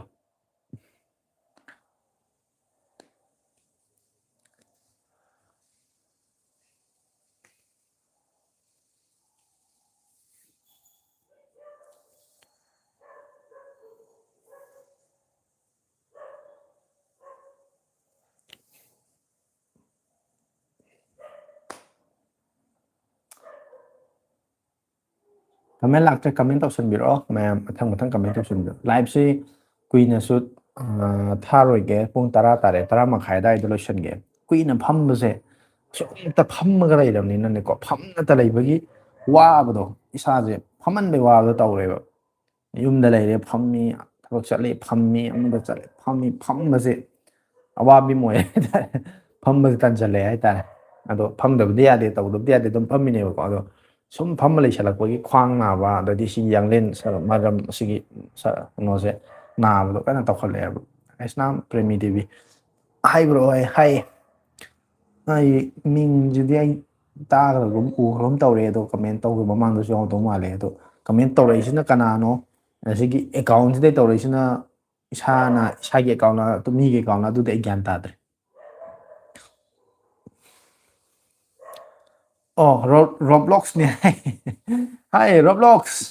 Comment ꯂꯥꯛꯇ꯭ꯔꯦ, comment ꯇꯧꯁꯟꯕꯤꯔꯛꯑꯣ ꯃꯌꯥꯝ, ꯃꯊꯪ ꯃꯊꯪ comment ꯇꯧꯁꯟꯕꯤꯔꯛꯑꯣ꯫ Live ꯁꯤ ꯀꯨꯏꯅꯁꯨ ꯑ, ꯊꯥꯔꯣꯏꯒꯦ, ꯄꯨꯡ ꯇꯔꯥ ꯇꯥꯔꯦ, ꯇꯔꯥ ꯃꯈꯥꯏ ꯑꯗꯨꯋꯥꯏꯗ ꯂꯣꯏꯁꯤꯟꯒꯦ꯫ ꯀꯨꯏꯅ ꯐꯝꯕꯁꯦ, ꯁꯨꯝꯇ ꯐꯝꯃꯒ ꯂꯩꯔꯕꯅꯤꯅꯅꯦꯀꯣ, ꯐꯝꯅꯇ ꯂꯩꯕꯒꯤ ꯋꯥꯕꯗꯣ, ꯏꯁꯥꯁꯦ ꯐꯝꯃꯟꯕꯩ ꯋꯥꯕꯗꯣ ꯇꯧꯔꯦꯕ꯫ ꯌꯨꯝꯗ ꯂꯩꯔꯦ ꯐꯝꯃꯤ, ꯊꯕꯛ ꯆꯠꯂꯦ ꯐꯝꯃꯤ, ꯑꯃꯗ ꯆꯠꯂꯦ ꯐꯝꯃꯤ, ꯐꯝꯕꯁꯦ ꯑꯋꯥꯕꯤ ꯑꯃ ꯑꯣꯏꯔꯦ ꯍꯥꯏꯇꯥꯔꯦ꯫ ꯐꯝꯕꯁꯦ ꯇꯟꯁꯤꯜꯂꯦ ꯍꯥꯏꯇꯥꯔꯦ꯫ ꯑꯗꯣ ꯐꯝꯗꯕꯗꯤ ꯌꯥꯗꯦ, ꯇꯧꯗꯕꯗꯤ ꯌꯥꯗꯦ, ꯑꯗꯨꯝ ꯐꯝꯃꯤꯅꯦꯕꯀꯣ꯫ ꯑꯗꯣ ꯁꯨꯝ ꯐꯝꯃ ꯂꯩꯁꯜꯂꯛꯄꯒꯤ ꯈ꯭ꯋꯥꯡ ꯅꯥꯕ, ꯑꯗꯩꯗꯤ ꯁꯤ ꯌꯥꯡꯂꯦꯟ ꯁꯔꯨ-, ꯃꯔꯝ ꯑꯁꯤꯒꯤ ꯁ-, ꯀꯩꯅꯣꯁꯦ ꯅꯥꯕꯗꯣ ꯀꯟꯅ ꯇꯧꯈꯠꯂꯛꯑꯦꯕ꯫ ꯀ꯭ꯔꯤꯁꯅꯥ ꯄ꯭ꯔꯦꯃꯤ ꯗꯦꯕꯤ ꯍꯥꯏꯕ꯭ꯔꯣ? ꯍꯥꯏ, ꯍꯥꯏꯌꯦ꯫ ꯑꯩ ꯃꯤꯡꯁꯤꯗꯤ ꯑꯩ ꯇꯥꯈ꯭ꯔꯒꯨꯝ ꯎꯈ꯭ꯔꯒꯨꯝ ꯇꯧꯔꯦ, ꯑꯗꯣ ꯀꯃꯦꯟ ꯇꯧꯈꯤꯕ ꯃꯃꯥꯡꯗꯁꯨ ꯌꯥꯎꯗꯧ ꯃꯥꯜꯂꯦ꯫ ꯑꯗꯣ ꯀꯃꯦꯟ ꯇꯧꯔꯛꯏꯁꯤꯅ ꯀꯅꯥꯅꯣ? ꯑꯁꯤꯒꯤ ꯑꯦꯀꯥꯎꯟꯁꯤꯗꯩ ꯇꯧꯔꯛꯏꯁꯤꯅ ꯏꯁꯥꯅ, ꯏꯁꯥꯒꯤ ꯑꯦꯀꯥꯎꯟꯂ, ꯑꯗꯨ ꯃꯤꯒꯤ ꯑꯦꯀꯥꯎꯟꯂ, ꯑꯗꯨꯗꯤ ꯑꯩ ꯒ꯭ꯌꯥꯟ ꯇꯥꯗ꯭ꯔꯦ꯫ ꯑꯣ, ꯔꯣ-, ꯔꯣꯕ꯭ꯂꯣꯛꯁꯅꯦ꯫ ꯍꯥꯏ, ꯔꯣꯕ꯭ꯂꯣꯛꯁ꯫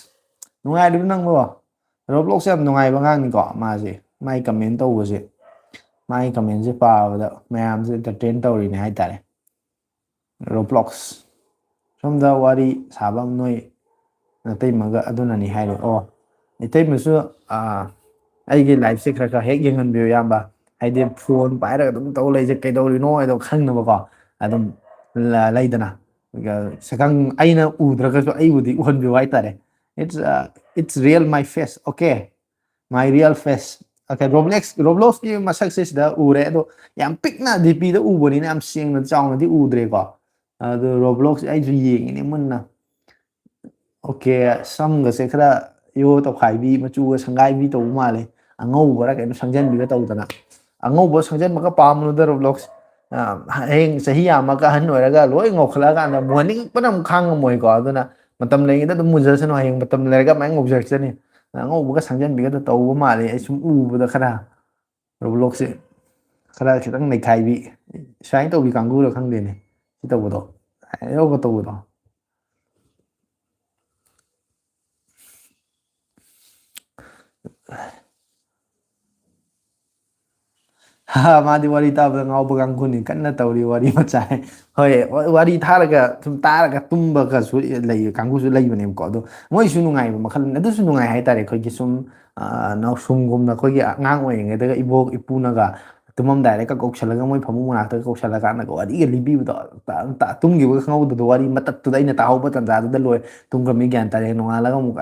ꯅꯨꯡꯉꯥꯏꯔꯤꯕ ꯅꯪꯕꯣ? ꯔꯣꯕ꯭ꯂꯣꯛꯁ ꯌꯥꯝ ꯅꯨꯡꯉꯥꯏꯕ ꯑꯉꯥꯡꯅꯤꯀꯣ ꯃꯥꯁꯦ꯫ ꯃꯥꯏ ꯀꯃꯦꯟ ꯇꯧꯕꯁꯦ, ꯃꯥꯒꯤ ꯀꯃꯦꯟꯁꯦ ꯄꯥꯕꯗ ꯃꯌꯥꯝꯁꯦ ꯑꯦꯟꯇꯔꯇꯦꯟ ꯇꯧꯔꯤꯅꯦ ꯍꯥꯏꯇꯥꯔꯦ꯫ ꯔꯣꯕ꯭ꯂꯣꯛꯁ꯫ ꯁꯣꯝꯗ ꯋꯥꯔꯤ ꯁꯥꯕ ꯑꯃ ꯅꯣꯏ ꯅꯇꯩꯃꯒ ꯑꯗꯨꯅꯅꯤ ꯍꯥꯏꯔꯦ꯫ ꯑꯣ, ꯏꯇꯩꯃꯁꯨ, ꯑꯥ, ꯑꯩꯒꯤ ꯂꯥꯏꯐꯁꯦ ꯈꯔ ꯈꯔ ꯍꯦꯛ ꯌꯦꯡꯍꯟꯕꯤꯌꯨ, ꯏꯌꯥꯝꯕ꯫ ꯍꯥꯏꯗꯤ ꯐꯣꯟ ꯄꯥꯏꯔꯒ ꯑꯗꯨꯝ ꯇꯧ ꯂꯩꯁꯦ ꯀꯩꯗꯧꯔꯤꯅꯣ ꯍꯥꯏꯗꯣ ꯈꯪꯅꯕꯀꯣ꯫ ꯑꯗꯨꯝ ꯂ-, ꯂꯩꯗꯅ, ꯑ, ꯁꯛꯈꯪ ꯑꯩꯅ ꯎꯗ꯭ꯔꯒꯁꯨ ꯑꯩꯕꯨꯗꯤ ꯎꯍꯟꯕꯤꯌꯨ ꯍꯥꯏꯇꯥꯔꯦ꯫ It's, uh, it's real my face, okay? My real face. Okay, Roblox, Robloxꯀꯤ ꯃꯁꯛꯁꯦ ꯁꯤꯗ ꯎꯔꯦ, ꯑꯗꯣ ꯌꯥꯝ ꯄꯤꯛꯅ ꯗꯤ ꯄꯤꯗ ꯎꯕꯅꯤꯅ ꯌꯥꯝ ꯁꯦꯡꯅ ꯆꯥꯎꯅꯗꯤ ꯎꯗ꯭ꯔꯦꯀꯣ꯫ ꯑꯗꯣ Roblox ꯑꯩꯁꯨ ꯌꯦꯡꯉꯤꯅꯦ ꯃꯨꯟꯅ꯫ Okay, ꯁꯝꯒꯁꯦ ꯈꯔ ꯌꯣ ꯇꯧꯈꯥꯏꯕꯤ, ꯃꯆꯨꯒ ꯁꯪꯒꯥꯏꯕꯤ ꯇꯧꯕ ꯃꯥꯜꯂꯦ꯫ ꯑꯉꯧꯕꯔ ꯀꯩꯅꯣ ꯁꯪꯖꯟꯕꯤꯒ ꯇꯧꯗꯅ꯫ ꯑꯉꯧꯕ ꯁꯪꯖꯟꯕꯒ ꯄꯥꯝꯅꯨꯗ Roblox꯫ ꯑ, ꯍꯌꯦꯡ ꯆꯍꯤ ꯌꯥꯝꯃꯒ ꯑꯍꯟ ꯑꯣꯏꯔꯒ ꯂꯣꯏ ꯉꯧꯈꯠꯂꯛꯑꯀꯥꯟꯗ ꯃꯨꯍꯟꯅꯤꯡꯉꯛꯄꯅ ꯑꯃꯨꯛ ꯈꯥꯡ ꯉꯝꯃꯣꯏꯀꯣ꯫ ꯑꯗꯨꯅ ꯃꯇꯝ ꯂꯩꯔꯤꯉꯩꯗ ꯑꯗꯨꯝ ꯃꯨꯖꯔꯁꯅꯨ, ꯍꯌꯦꯡ ꯃꯇꯝ ꯂꯩꯔꯒ ꯃꯌꯥꯝ ꯉꯧꯖꯔꯛꯆꯅꯤ꯫ ꯑꯉꯧꯕꯒ ꯁꯪꯖꯟꯕꯤꯒꯗ ꯇꯧꯕ ꯃꯥꯜꯂꯦ ꯑꯩ ꯁꯨꯝ ꯎꯕꯗ ꯈꯔ꯫ Robloxꯁꯦ ꯈꯔ ꯈꯤꯇꯪ ꯅꯩꯈꯥꯏꯕꯤ, ꯁꯨꯃꯥꯏꯅ ꯇꯧꯕꯤ ꯀꯥꯡꯕꯨꯔ ꯈꯪꯗꯦꯅꯦ꯫ ꯁꯤ ꯇꯧꯕꯗꯣ, ꯌꯣꯒ ꯇꯧꯕꯗꯣ꯫ ꯃꯥꯗꯤ ꯋꯥꯔꯤ ꯇꯥꯕꯗ ꯉꯥꯎꯕ ꯀꯥꯡꯕꯨꯅꯤ, ꯀꯟꯅ ꯇꯧꯔꯤ ꯋꯥꯔꯤ ꯃꯆꯥ꯫ ꯍꯣꯏ, ꯋꯥꯔꯤ ꯊꯥꯔꯒ ꯁꯨꯝ ꯇꯥꯔꯒ ꯇꯨꯝꯕꯒꯁꯨ ꯂꯩ ꯀꯥꯡꯕꯨꯁꯨ ꯂꯩꯕꯅꯦꯕꯀꯣ꯫ ꯑꯗꯣ ꯃꯣꯏꯁꯨ ꯅꯨꯡꯉꯥꯏꯕ ꯃꯈꯜ ꯑꯃꯅꯤ꯫ ꯑꯗꯨꯁꯨ ꯅꯨꯡꯉꯥꯏ ꯍꯥꯏꯇꯥꯔꯦ꯫ ꯑꯩꯈꯣꯏꯒꯤ ꯁꯨꯝ ꯅꯥꯎꯁꯨꯝꯒꯨꯝꯅ ꯑꯩꯈꯣꯏꯒꯤ ꯑꯉꯥꯡ ꯑꯣꯏꯔꯤꯉꯩꯗꯒ ꯏꯕꯣꯛ ꯏꯄꯨꯅꯒ ꯇꯨꯝꯃꯝꯗꯥꯏꯗꯒ ꯀꯧꯁꯜꯂꯒ, ꯃꯣꯏ ꯐꯃꯨꯡ ꯃꯅꯥꯛꯇꯒ ꯀꯧꯁꯜꯂꯀꯥꯟꯗꯒ ꯋꯥꯔꯤꯒ ꯂꯤꯕꯤꯕꯗꯣ, ꯇꯨꯝꯈꯤꯕꯒ ꯈꯪꯍꯧꯗꯗꯣ, ꯋꯥꯔꯤ ꯃꯇꯠꯇꯨꯗ ꯑꯩꯅ ꯇꯥꯍꯧꯕ ꯇꯟꯖꯥꯗꯨꯗ ꯂꯣꯏ꯫ ꯇꯨꯝꯈ꯭ꯔꯃꯤ ꯒ꯭ꯌꯥꯟ ꯇꯥꯔꯦ, ꯅꯣꯡꯉꯥꯜꯂꯒ ꯑꯃꯨꯛ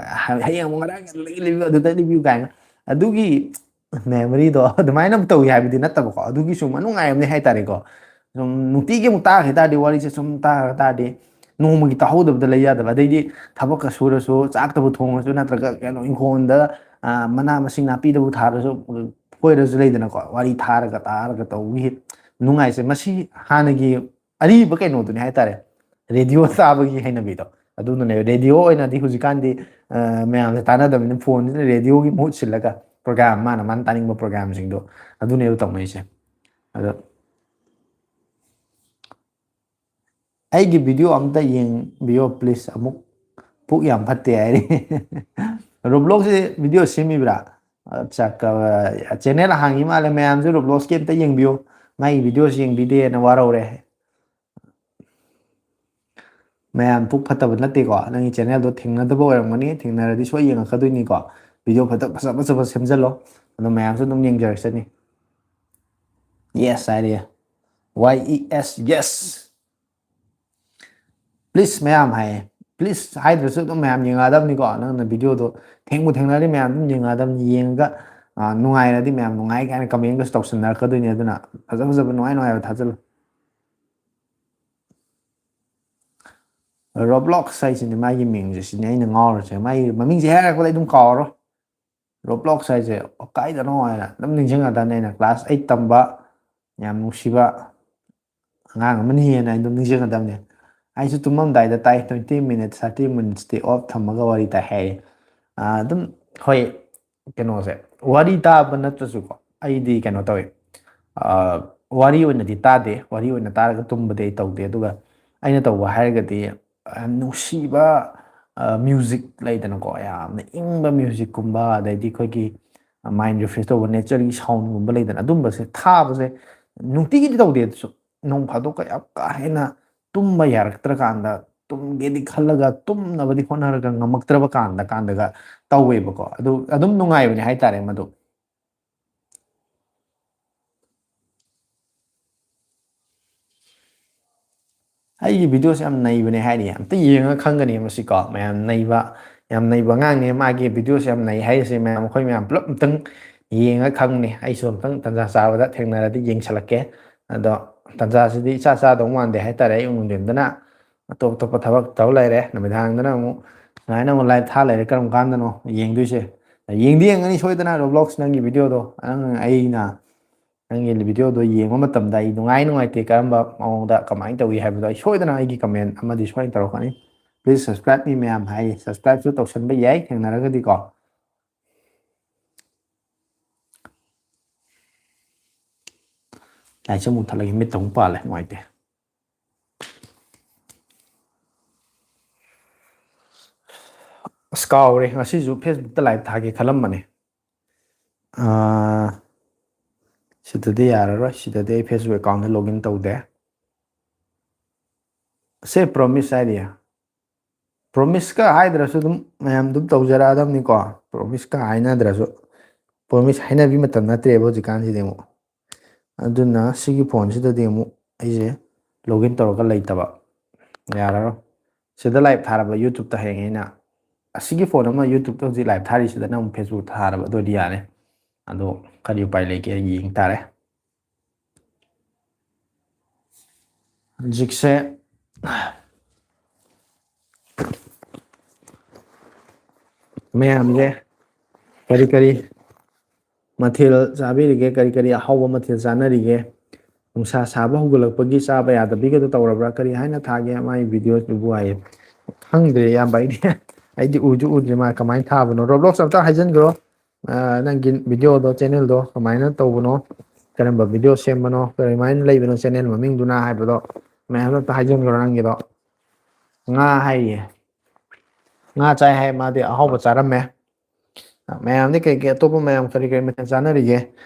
ꯍꯌꯦꯡ ꯑꯃꯨꯛ ꯉꯔꯥꯡ ꯂꯤꯕꯤꯌꯨ, ꯑꯗꯨꯗ ꯂꯤꯕꯤꯌꯨ ꯀꯥꯏꯅ꯫ ꯑꯗꯨꯒꯤ memoryꯗꯣ ꯑꯗꯨꯃꯥꯏꯅ ꯑꯃꯨꯛ ꯇꯧꯏ ꯍꯥꯏꯕꯗꯤ ꯅꯠꯇꯕꯀꯣ, ꯑꯗꯨꯒꯤꯁꯨ ꯃꯅꯨꯡꯉꯥꯏ ꯑꯃꯅꯤ ꯍꯥꯏꯇꯥꯔꯦꯀꯣ꯫ ꯁꯨꯝ ꯅꯨꯡꯇꯤꯒꯤ ꯑꯃꯨꯛ ꯇꯥꯈꯤ ꯇꯥꯔꯗꯤ, ꯋꯥꯔꯤꯁꯦ ꯁꯨꯝ ꯇꯥꯈꯤ ꯇꯥꯔꯗꯤ ꯅꯣꯡꯃꯒꯤ ꯇꯥꯍꯧꯗꯕꯗ ꯂꯩ ꯌꯥꯗꯕ꯫ ꯑꯗꯩꯗꯤ ꯊꯕꯛꯀ ꯁꯨꯔꯁꯨ, ꯆꯥꯛꯇꯕꯨ ꯊꯣꯡꯉꯁꯨ, ꯅꯠꯇ꯭ꯔꯒ ꯀꯩꯅꯣ ꯏꯪꯈꯣꯜꯗ ꯃꯅꯥ ꯃꯁꯤꯡ ꯅꯥꯄꯤꯗꯕꯨ ꯊꯥꯔꯁꯨ, ꯐꯣꯏꯔꯁꯨ, ꯂꯩꯗꯅꯀꯣ, ꯋꯥꯔꯤ ꯊꯥꯔꯒ ꯇꯥꯔꯒ ꯇꯧꯕꯒꯤ ꯅꯨꯡꯉꯥꯏꯁꯦ꯫ ꯃꯁꯤ ꯍꯥꯟꯅꯒꯤ ꯑꯔꯤꯕ ꯀꯩꯅꯣꯗꯨꯅꯤ ꯍꯥꯏꯇꯥꯔꯦ, ꯔꯦꯗꯤꯑꯣ ꯇꯥꯕꯒꯤ ꯍꯩꯅꯕꯤꯗꯣ꯫ ꯑꯗꯨꯅꯅꯦ ꯔꯦꯗꯤꯑꯣ ꯑꯣꯏꯅꯗꯤ ꯍꯧꯖꯤꯛꯀꯥꯟꯗꯤ ꯃꯌꯥꯝꯁꯦ ꯇꯥꯟꯅꯗꯕꯅꯤꯅ, ꯐꯣꯟꯁꯤꯅ ꯔꯦꯗꯤꯑꯣꯒꯤ ꯃꯍꯨꯠ ꯁꯤꯜꯂꯒ ꯄ꯭ꯔꯣꯒ꯭ꯔꯥꯝ, ꯃꯥꯅ ꯃꯥꯅ ꯇꯥꯅꯤꯡꯕ ꯄ꯭ꯔꯣꯒ꯭ꯔꯥꯝꯁꯤꯡꯗꯣ ꯑꯗꯨꯅꯦꯕ ꯇꯧꯅꯩꯁꯦ꯫ ꯑꯗꯣ ꯑꯩꯒꯤ ꯚꯤꯗꯤꯑꯣ ꯑꯝꯇ ꯌꯦꯡꯕꯤꯌꯣ please꯫ ꯑꯃꯨꯛ ꯄꯨꯛ ꯌꯥꯝ ꯐꯠꯇꯦ ꯍꯥꯏꯔꯤ꯫ ꯔꯣꯕ꯭ꯂꯣꯛꯁꯦ ꯚꯤꯗꯤꯑꯣ ꯁꯦꯝꯃꯤꯕ꯭ꯔꯥ? ꯆꯦꯅꯦꯜ ꯍꯥꯡꯉꯤ ꯃꯥꯜꯂꯦ꯫ ꯃꯌꯥꯝꯁꯨ ꯔꯣꯕ꯭ꯂꯣꯛꯁꯀꯤ ꯑꯝꯇ ꯌꯦꯡꯕꯤꯌꯨ꯫ ꯃꯥꯒꯤ ꯚꯤꯗꯤꯑꯣꯁꯤ ꯌꯦꯡꯕꯤꯗꯦꯅ ꯋꯥꯔꯧꯔꯦ꯫ ꯃꯌꯥꯝ ꯄꯨꯛ ꯐꯠꯇꯕ ꯅꯠꯇꯦꯀꯣ꯫ ꯅꯪꯒꯤ ꯆꯦꯅꯦꯜꯗꯣ ꯊꯦꯡꯅꯗꯕ ꯑꯣꯏꯔꯝꯒꯅꯤ꯫ ꯊꯦꯡꯅꯔꯗꯤ ꯁꯣꯏ ꯌꯦꯡꯉꯛꯀꯗꯣꯏꯅꯤꯀꯣ꯫ ꯚꯤꯗꯤꯑꯣ ꯐꯖ ꯐꯖ ꯐꯖꯕ ꯁꯦꯝꯖꯜꯂꯣ꯫ ꯑꯗꯣ ꯃꯌꯥꯝꯁꯨ ꯑꯗꯨꯝ ꯌꯦꯡꯖꯔꯛꯁꯅꯤ꯫ Yes ꯍꯥꯏꯔꯦ꯫ Y E S, yes꯫ Please ꯃꯌꯥꯝ ꯍꯥꯏꯌꯦ꯫ Please ꯍꯥꯏꯗ꯭ꯔꯁꯨ ꯑꯗꯨꯝ ꯃꯌꯥꯝ ꯌꯦꯡꯉꯛꯑꯗꯕꯅꯤꯀꯣ꯫ ꯅꯪꯅ ꯚꯤꯗꯤꯑꯣꯗꯣ ꯊꯦꯡꯕꯨ ꯊꯦꯡꯅꯔꯗꯤ ꯃꯌꯥꯝ ꯑꯗꯨꯝ ꯌꯦꯡꯉꯛꯑꯗꯕꯅꯤ꯫ ꯌꯦꯡꯉꯒ ꯅꯨꯡꯉꯥꯏꯔꯗꯤ ꯃꯌꯥꯝ ꯅꯨꯡꯉꯥꯏ ꯀꯥꯏꯅ ꯀꯃꯦꯟꯒꯁꯨ ꯇꯧꯁꯟꯅꯔꯛꯀꯗꯣꯏꯅꯤ꯫ ꯑꯗꯨꯅ ꯐꯖ ꯐꯖꯕ ꯅꯨꯡꯉꯥꯏ ꯅꯨꯡꯉꯥꯏꯕ ꯊꯥꯖꯤꯜꯂꯨ꯫ ꯔꯣꯕ꯭ꯂꯣꯛꯁ ꯍꯥꯏꯁꯤꯅꯦ ꯃꯥꯒꯤ ꯃꯤꯡꯁꯦ꯫ ꯁꯤꯅꯦ ꯑꯩꯅ ꯉꯥꯎꯔꯤꯁꯦ꯫ ꯃꯥꯒꯤ ꯃꯃꯤꯡꯁꯦ ꯍꯥꯏꯔꯛꯄꯗ ꯑꯩ ꯑꯗꯨꯝ ꯀꯥꯎꯔꯣꯏ꯫ ꯔꯣꯕ꯭ꯂꯣꯛꯁ ꯍꯥꯏꯁꯦ ꯀꯥꯏꯗꯅꯣ ꯍꯥꯏꯅ ꯑꯗꯨꯝ ꯅꯤꯡꯁꯤꯡꯉꯛꯀꯗꯕꯅꯤ꯫ ꯑꯩꯅ ꯀ꯭ꯂꯥꯁ ꯑꯩꯠ ꯇꯝꯕ ꯌꯥꯝ ꯅꯨꯡꯁꯤꯕ ꯑꯉꯥꯡ ꯑꯃꯅꯤ ꯍꯥꯏꯅ ꯑꯩ ꯑꯗꯨꯝ ꯅꯤꯡꯁꯤꯡꯒꯗꯕꯅꯤ꯫ ꯑꯩꯁꯨ ꯇꯨꯝꯃꯝꯗꯥꯏꯗ ꯇꯥꯏ, twenty minutes, thirty minutesꯇꯤ off ꯊꯝꯃꯒ ꯋꯥꯔꯤ ꯇꯥꯏ ꯍꯥꯏꯌꯦ꯫ ꯑꯗꯨꯝ ꯍꯣꯏ, ꯀꯩꯅꯣꯁꯦ, ꯋꯥꯔꯤ ꯇꯥꯕ ꯅꯠꯇ꯭ꯔꯁꯨꯀꯣ, ꯑꯩꯗꯤ ꯀꯩꯅꯣ ꯇꯧꯋꯦ꯫ ꯋꯥꯔꯤ ꯑꯣꯏꯅꯗꯤ ꯇꯥꯗꯦ꯫ ꯋꯥꯔꯤ ꯑꯣꯏꯅ ꯇꯥꯔꯒ ꯇꯨꯝꯕꯗꯤ ꯑꯩ ꯇꯧꯗꯦ꯫ ꯑꯗꯨꯒ ꯑꯩꯅ ꯇꯧꯕ ꯍꯥꯏꯔꯒꯗꯤ ꯅꯨꯡꯁꯤꯕ ꯃ꯭ꯌꯨꯖꯤꯛ ꯂꯩꯗꯅꯀꯣ, ꯌꯥꯝꯅ ꯏꯪꯕ ꯃ꯭ꯌꯨꯖꯤꯛꯀꯨꯝꯕ, ꯑꯗꯩꯗꯤ ꯑꯩꯈꯣꯏꯒꯤ ꯃꯥꯏꯟ ꯔꯤꯐ꯭ꯔꯦꯁ ꯇꯧꯕ ꯅꯦꯆꯔꯒꯤ ꯁꯥꯎꯟꯒꯨꯝꯕ ꯂꯩꯗꯅ, ꯑꯗꯨꯝꯕꯁꯦ ꯊꯥꯕꯁꯦ ꯅꯨꯡꯇꯤꯒꯤꯗꯤ ꯇꯧꯗꯦ, ꯑꯗꯨꯁꯨ ꯅꯣꯡ ꯐꯥꯗꯣꯛꯀ ꯌꯥꯝ ꯀꯥ ꯍꯦꯟꯅ ꯇꯨꯝꯕ ꯌꯥꯔꯛꯇ꯭ꯔꯀꯥꯟꯗ, ꯇꯨꯝꯒꯦꯗꯤ ꯈꯜꯂꯒ ꯇꯨꯝꯅꯕꯗꯤ ꯍꯣꯠꯅꯔꯒ ꯉꯝꯃꯛꯇ꯭ꯔꯕ ꯀꯥꯟꯗ ꯀꯥꯟꯗꯒ ꯇꯧꯋꯦꯕꯀꯣ꯫ ꯑꯗꯨ ꯑꯗꯨꯝ ꯅꯨꯡꯉꯥꯏꯕꯅꯦ ꯍꯥꯏꯇꯥꯔꯦ ꯃꯗꯨ꯫ ꯑꯩꯒꯤ ꯚꯤꯗꯤꯑꯣꯁꯦ ꯌꯥꯝ ꯅꯩꯕꯅꯦ ꯍꯥꯏꯔꯤ, ꯑꯝꯇ ꯌꯦꯡꯉꯒ ꯈꯪꯒꯅꯤ ꯃꯁꯤꯀꯣ꯫ ꯃꯌꯥꯝ ꯅꯩꯕ, ꯌꯥꯝ ꯅꯩꯕ ꯑꯉꯥꯡꯅꯦ꯫ ꯃꯥꯒꯤ ꯚꯤꯗꯤꯑꯣꯁꯦ ꯌꯥꯝ ꯅꯩ ꯍꯥꯏꯔꯤꯁꯦ ꯃꯌꯥꯝ, ꯑꯩꯈꯣꯏ ꯃꯌꯥꯝ ꯄꯨꯂꯞ ꯑꯝꯇꯪ ꯌꯦꯡꯉꯒ ꯈꯪꯅꯤ꯫ ꯑꯩꯁꯨ ꯑꯝꯇꯪ ꯇꯟꯖꯥ ꯆꯥꯕꯗ ꯊꯦꯡꯅꯔꯗꯤ ꯌꯦꯡꯁꯜꯂꯛꯀꯦ꯫ ꯑꯗꯣ ꯇꯟꯖꯥꯁꯤꯗꯤ ꯏꯆꯥ ꯆꯥꯗꯧ ꯃꯥꯟꯗꯦ ꯍꯥꯏꯇꯥꯔꯦ꯫ ꯑꯌꯨꯛ ꯅꯨꯡꯊꯤꯟꯗꯅ ꯑꯇꯣꯞ ꯑꯇꯣꯞꯄ ꯊꯕꯛ ꯇꯧ ꯂꯩꯔꯦ, ꯅꯨꯃꯤꯗꯥꯡꯗꯅ ꯑꯃꯨꯛ ꯁꯨꯃꯥꯏꯅ ꯑꯃꯨꯛ ꯂꯥꯏꯚ ꯊꯥ ꯂꯩꯔꯦ꯫ ꯀꯔꯝ ꯀꯥꯟꯗꯅꯣ ꯌꯦꯡꯗꯣꯏꯁꯦ? ꯌꯦꯡꯗꯤ ꯌꯦꯡꯒꯅꯤ ꯁꯣꯏꯗꯅ ꯔꯣꯕ꯭ꯂꯣꯛꯁ ꯅꯪꯒꯤ ꯚꯤꯗꯤꯑꯣꯗꯣ꯫ ꯅꯪ, ꯑꯩꯅ ꯅꯪꯒꯤ ꯚꯤꯗꯤꯑꯣꯗꯣ ꯌꯦꯡꯕ ꯃꯇꯝꯗ ꯑꯩ ꯅꯨꯡꯉꯥꯏ ꯅꯨꯡꯉꯥꯏꯇꯦ, ꯀꯔꯝꯕ ꯃꯑꯣꯡꯗ ꯀꯃꯥꯏꯅ ꯇꯧꯏ ꯍꯥꯏꯕꯗꯣ ꯑꯩ ꯁꯣꯏꯗꯅ ꯑꯩꯒꯤ ꯀꯃꯦꯟ ꯑꯃꯗꯤ ꯁꯣꯏꯅ ꯇꯧꯔꯛꯀꯅꯤ꯫ Please subscribe me ꯃꯌꯥꯝ ꯍꯥꯏꯌꯦ, ꯁꯕꯁꯀ꯭ꯔꯥꯏꯕꯁꯨ ꯇꯧꯁꯟꯕ ꯌꯥꯏ ꯊꯦꯡꯅꯔꯒꯗꯤꯀꯣ꯫ ꯂꯥꯏꯠꯁꯦ ꯑꯃꯨꯛ ꯊꯠꯂꯒꯦ, ꯃꯤꯠꯇ ꯑꯃꯨꯛ ꯄꯥꯜꯂꯦ, ꯅꯨꯡꯉꯥꯏꯇꯦ꯫ ꯑꯁ, ꯀꯥꯎꯔꯦ, ꯉꯁꯤꯁꯨ ꯐꯦꯁꯕꯨꯛꯇ ꯂꯥꯏꯚ ꯊꯥꯒꯦ ꯈꯜꯂꯝꯕꯅꯦ꯫ ꯑꯥ, ꯁꯤꯗꯗꯤ ꯌꯥꯔꯔꯣꯏ, ꯁꯤꯗꯗꯤ ꯑꯩ ꯐꯦꯁꯕꯨꯛ ꯑꯦꯀꯥꯎꯟꯗ ꯂꯣꯒꯏꯟ ꯇꯧꯗꯦ꯫ ꯁꯦ ꯄ꯭ꯔꯣꯃꯤꯁ ꯍꯥꯏꯔꯤꯌꯦ꯫ ꯄ꯭ꯔꯣꯃꯤꯁꯀ ꯍꯥꯏꯗ꯭ꯔꯁꯨ ꯑꯗꯨꯝ ꯃꯌꯥꯝ ꯑꯗꯨꯝ ꯇꯧꯖꯔꯛꯑꯗꯕꯅꯤꯀꯣ꯫ ꯄ꯭ꯔꯣꯃꯤꯁꯀ ꯍꯥꯏꯅꯗ꯭ꯔꯁꯨ, ꯄ꯭ꯔꯣꯃꯤꯁ ꯍꯥꯏꯅꯕꯤ ꯃꯇꯝ ꯅꯠꯇ꯭ꯔꯦꯕ ꯍꯧꯖꯤꯛꯀꯥꯟꯁꯤꯗꯤ ꯑꯃꯨꯛ꯫ ꯑꯗꯨꯅ ꯁꯤꯒꯤ ꯐꯣꯟꯁꯤꯗꯗꯤ ꯑꯃꯨꯛ ꯑꯩꯁꯦ ꯂꯣꯒꯏꯟ ꯇꯧꯔꯒ ꯂꯩꯇꯕ ꯌꯥꯔꯔꯣꯏ꯫ ꯁꯤꯗ ꯂꯥꯏꯚ ꯊꯥꯔꯕ ꯌꯨꯇ꯭ꯌꯨꯕꯇ ꯍꯌꯦꯡ ꯑꯩꯅ, ꯑꯁꯤꯒꯤ ꯐꯣꯟ ꯑꯃ ꯌꯨꯇ꯭ꯌꯨꯕꯇ ꯍꯧꯖꯤꯛ ꯂꯥꯏꯚ ꯊꯥꯔꯤꯁꯤꯗꯅ ꯑꯃꯨꯛ ꯐꯦꯁꯕꯨꯛ ꯊꯥꯔꯕ, ꯑꯗꯨ ꯑꯣꯏꯗꯤ ꯌꯥꯔꯦ꯫ ꯑꯗꯣ ꯀꯔꯤ ꯎꯄꯥꯏ ꯂꯩꯒꯦ, ꯌꯦꯡ ꯇꯥꯔꯦ꯫ ꯍꯧꯖꯤꯛꯁꯦ ꯃꯌꯥꯝꯁꯦ ꯀꯔꯤ ꯀꯔꯤ ꯃꯊꯦꯜ ꯆꯥꯕꯤꯔꯤꯒꯦ? ꯀꯔꯤ ꯀꯔꯤ ꯑꯍꯥꯎꯕ ꯃꯊꯦꯜ ꯆꯥꯅꯔꯤꯒꯦ? ꯅꯨꯡꯁꯥ ꯁꯥꯕ ꯍꯧꯒꯠꯂꯛꯄꯒꯤ ꯆꯥꯕ ꯌꯥꯗꯕꯤꯒꯗꯣ ꯇꯧꯔꯕ꯭ꯔꯥ? ꯀꯔꯤ ꯍꯥꯏꯅ ꯊꯥꯒꯦ ꯃꯥꯏ ꯚꯤꯗꯤꯑꯣꯗꯨꯕꯨ ꯍꯥꯏꯌꯦ? ꯈꯪꯗ꯭ꯔꯦ ꯏꯌꯥꯝꯕ, ꯑꯩꯗꯤ, ꯑꯩꯗꯤ ꯎꯁꯨ ꯎꯗ꯭ꯔꯤ ꯃꯥ ꯀꯃꯥꯏꯅ ꯊꯥꯕꯅꯣ꯫ ꯔꯣꯕ꯭ꯂꯣꯛꯁ ꯑꯝꯇ ꯍꯥꯏꯖꯟꯈ꯭ꯔꯣ꯫ ꯑ, ꯅꯪꯒꯤ ꯚꯤꯗꯤꯑꯣꯗꯣ, ꯆꯦꯅꯦꯜꯗꯣ ꯀꯃꯥꯏꯅ ꯇꯧꯕꯅꯣ? ꯀꯔꯝꯕ ꯚꯤꯗꯤꯑꯣ ꯁꯦꯝꯕꯅꯣ? ꯀꯔꯝꯍꯥꯏꯅ ꯂꯩꯕꯅꯣ ꯆꯦꯅꯦꯜ ꯃꯃꯤꯡꯗꯨꯅ ꯍꯥꯏꯕꯗꯣ ꯃꯌꯥꯝꯗꯣ ꯑꯝꯇ ꯍꯥꯏꯖꯟꯈ꯭ꯔꯣ ꯅꯪꯒꯤꯗꯣ꯫ ꯉꯥ ꯍꯥꯏꯔꯤꯌꯦ꯫ ꯉꯥ ꯆꯥꯏ ꯍꯥꯏ, ꯃꯥꯗꯤ ꯑꯍꯥꯎꯕ ꯆꯥꯔꯝꯃꯦ꯫ ꯃꯌꯥꯝꯗꯤ ꯀꯩ ꯀꯩ, ꯑꯇꯣꯞꯄ ꯃꯌꯥꯝ ꯀꯔꯤ ꯀꯔꯤ ꯃꯊꯦꯜ ꯆꯥꯅꯔꯤꯒꯦ?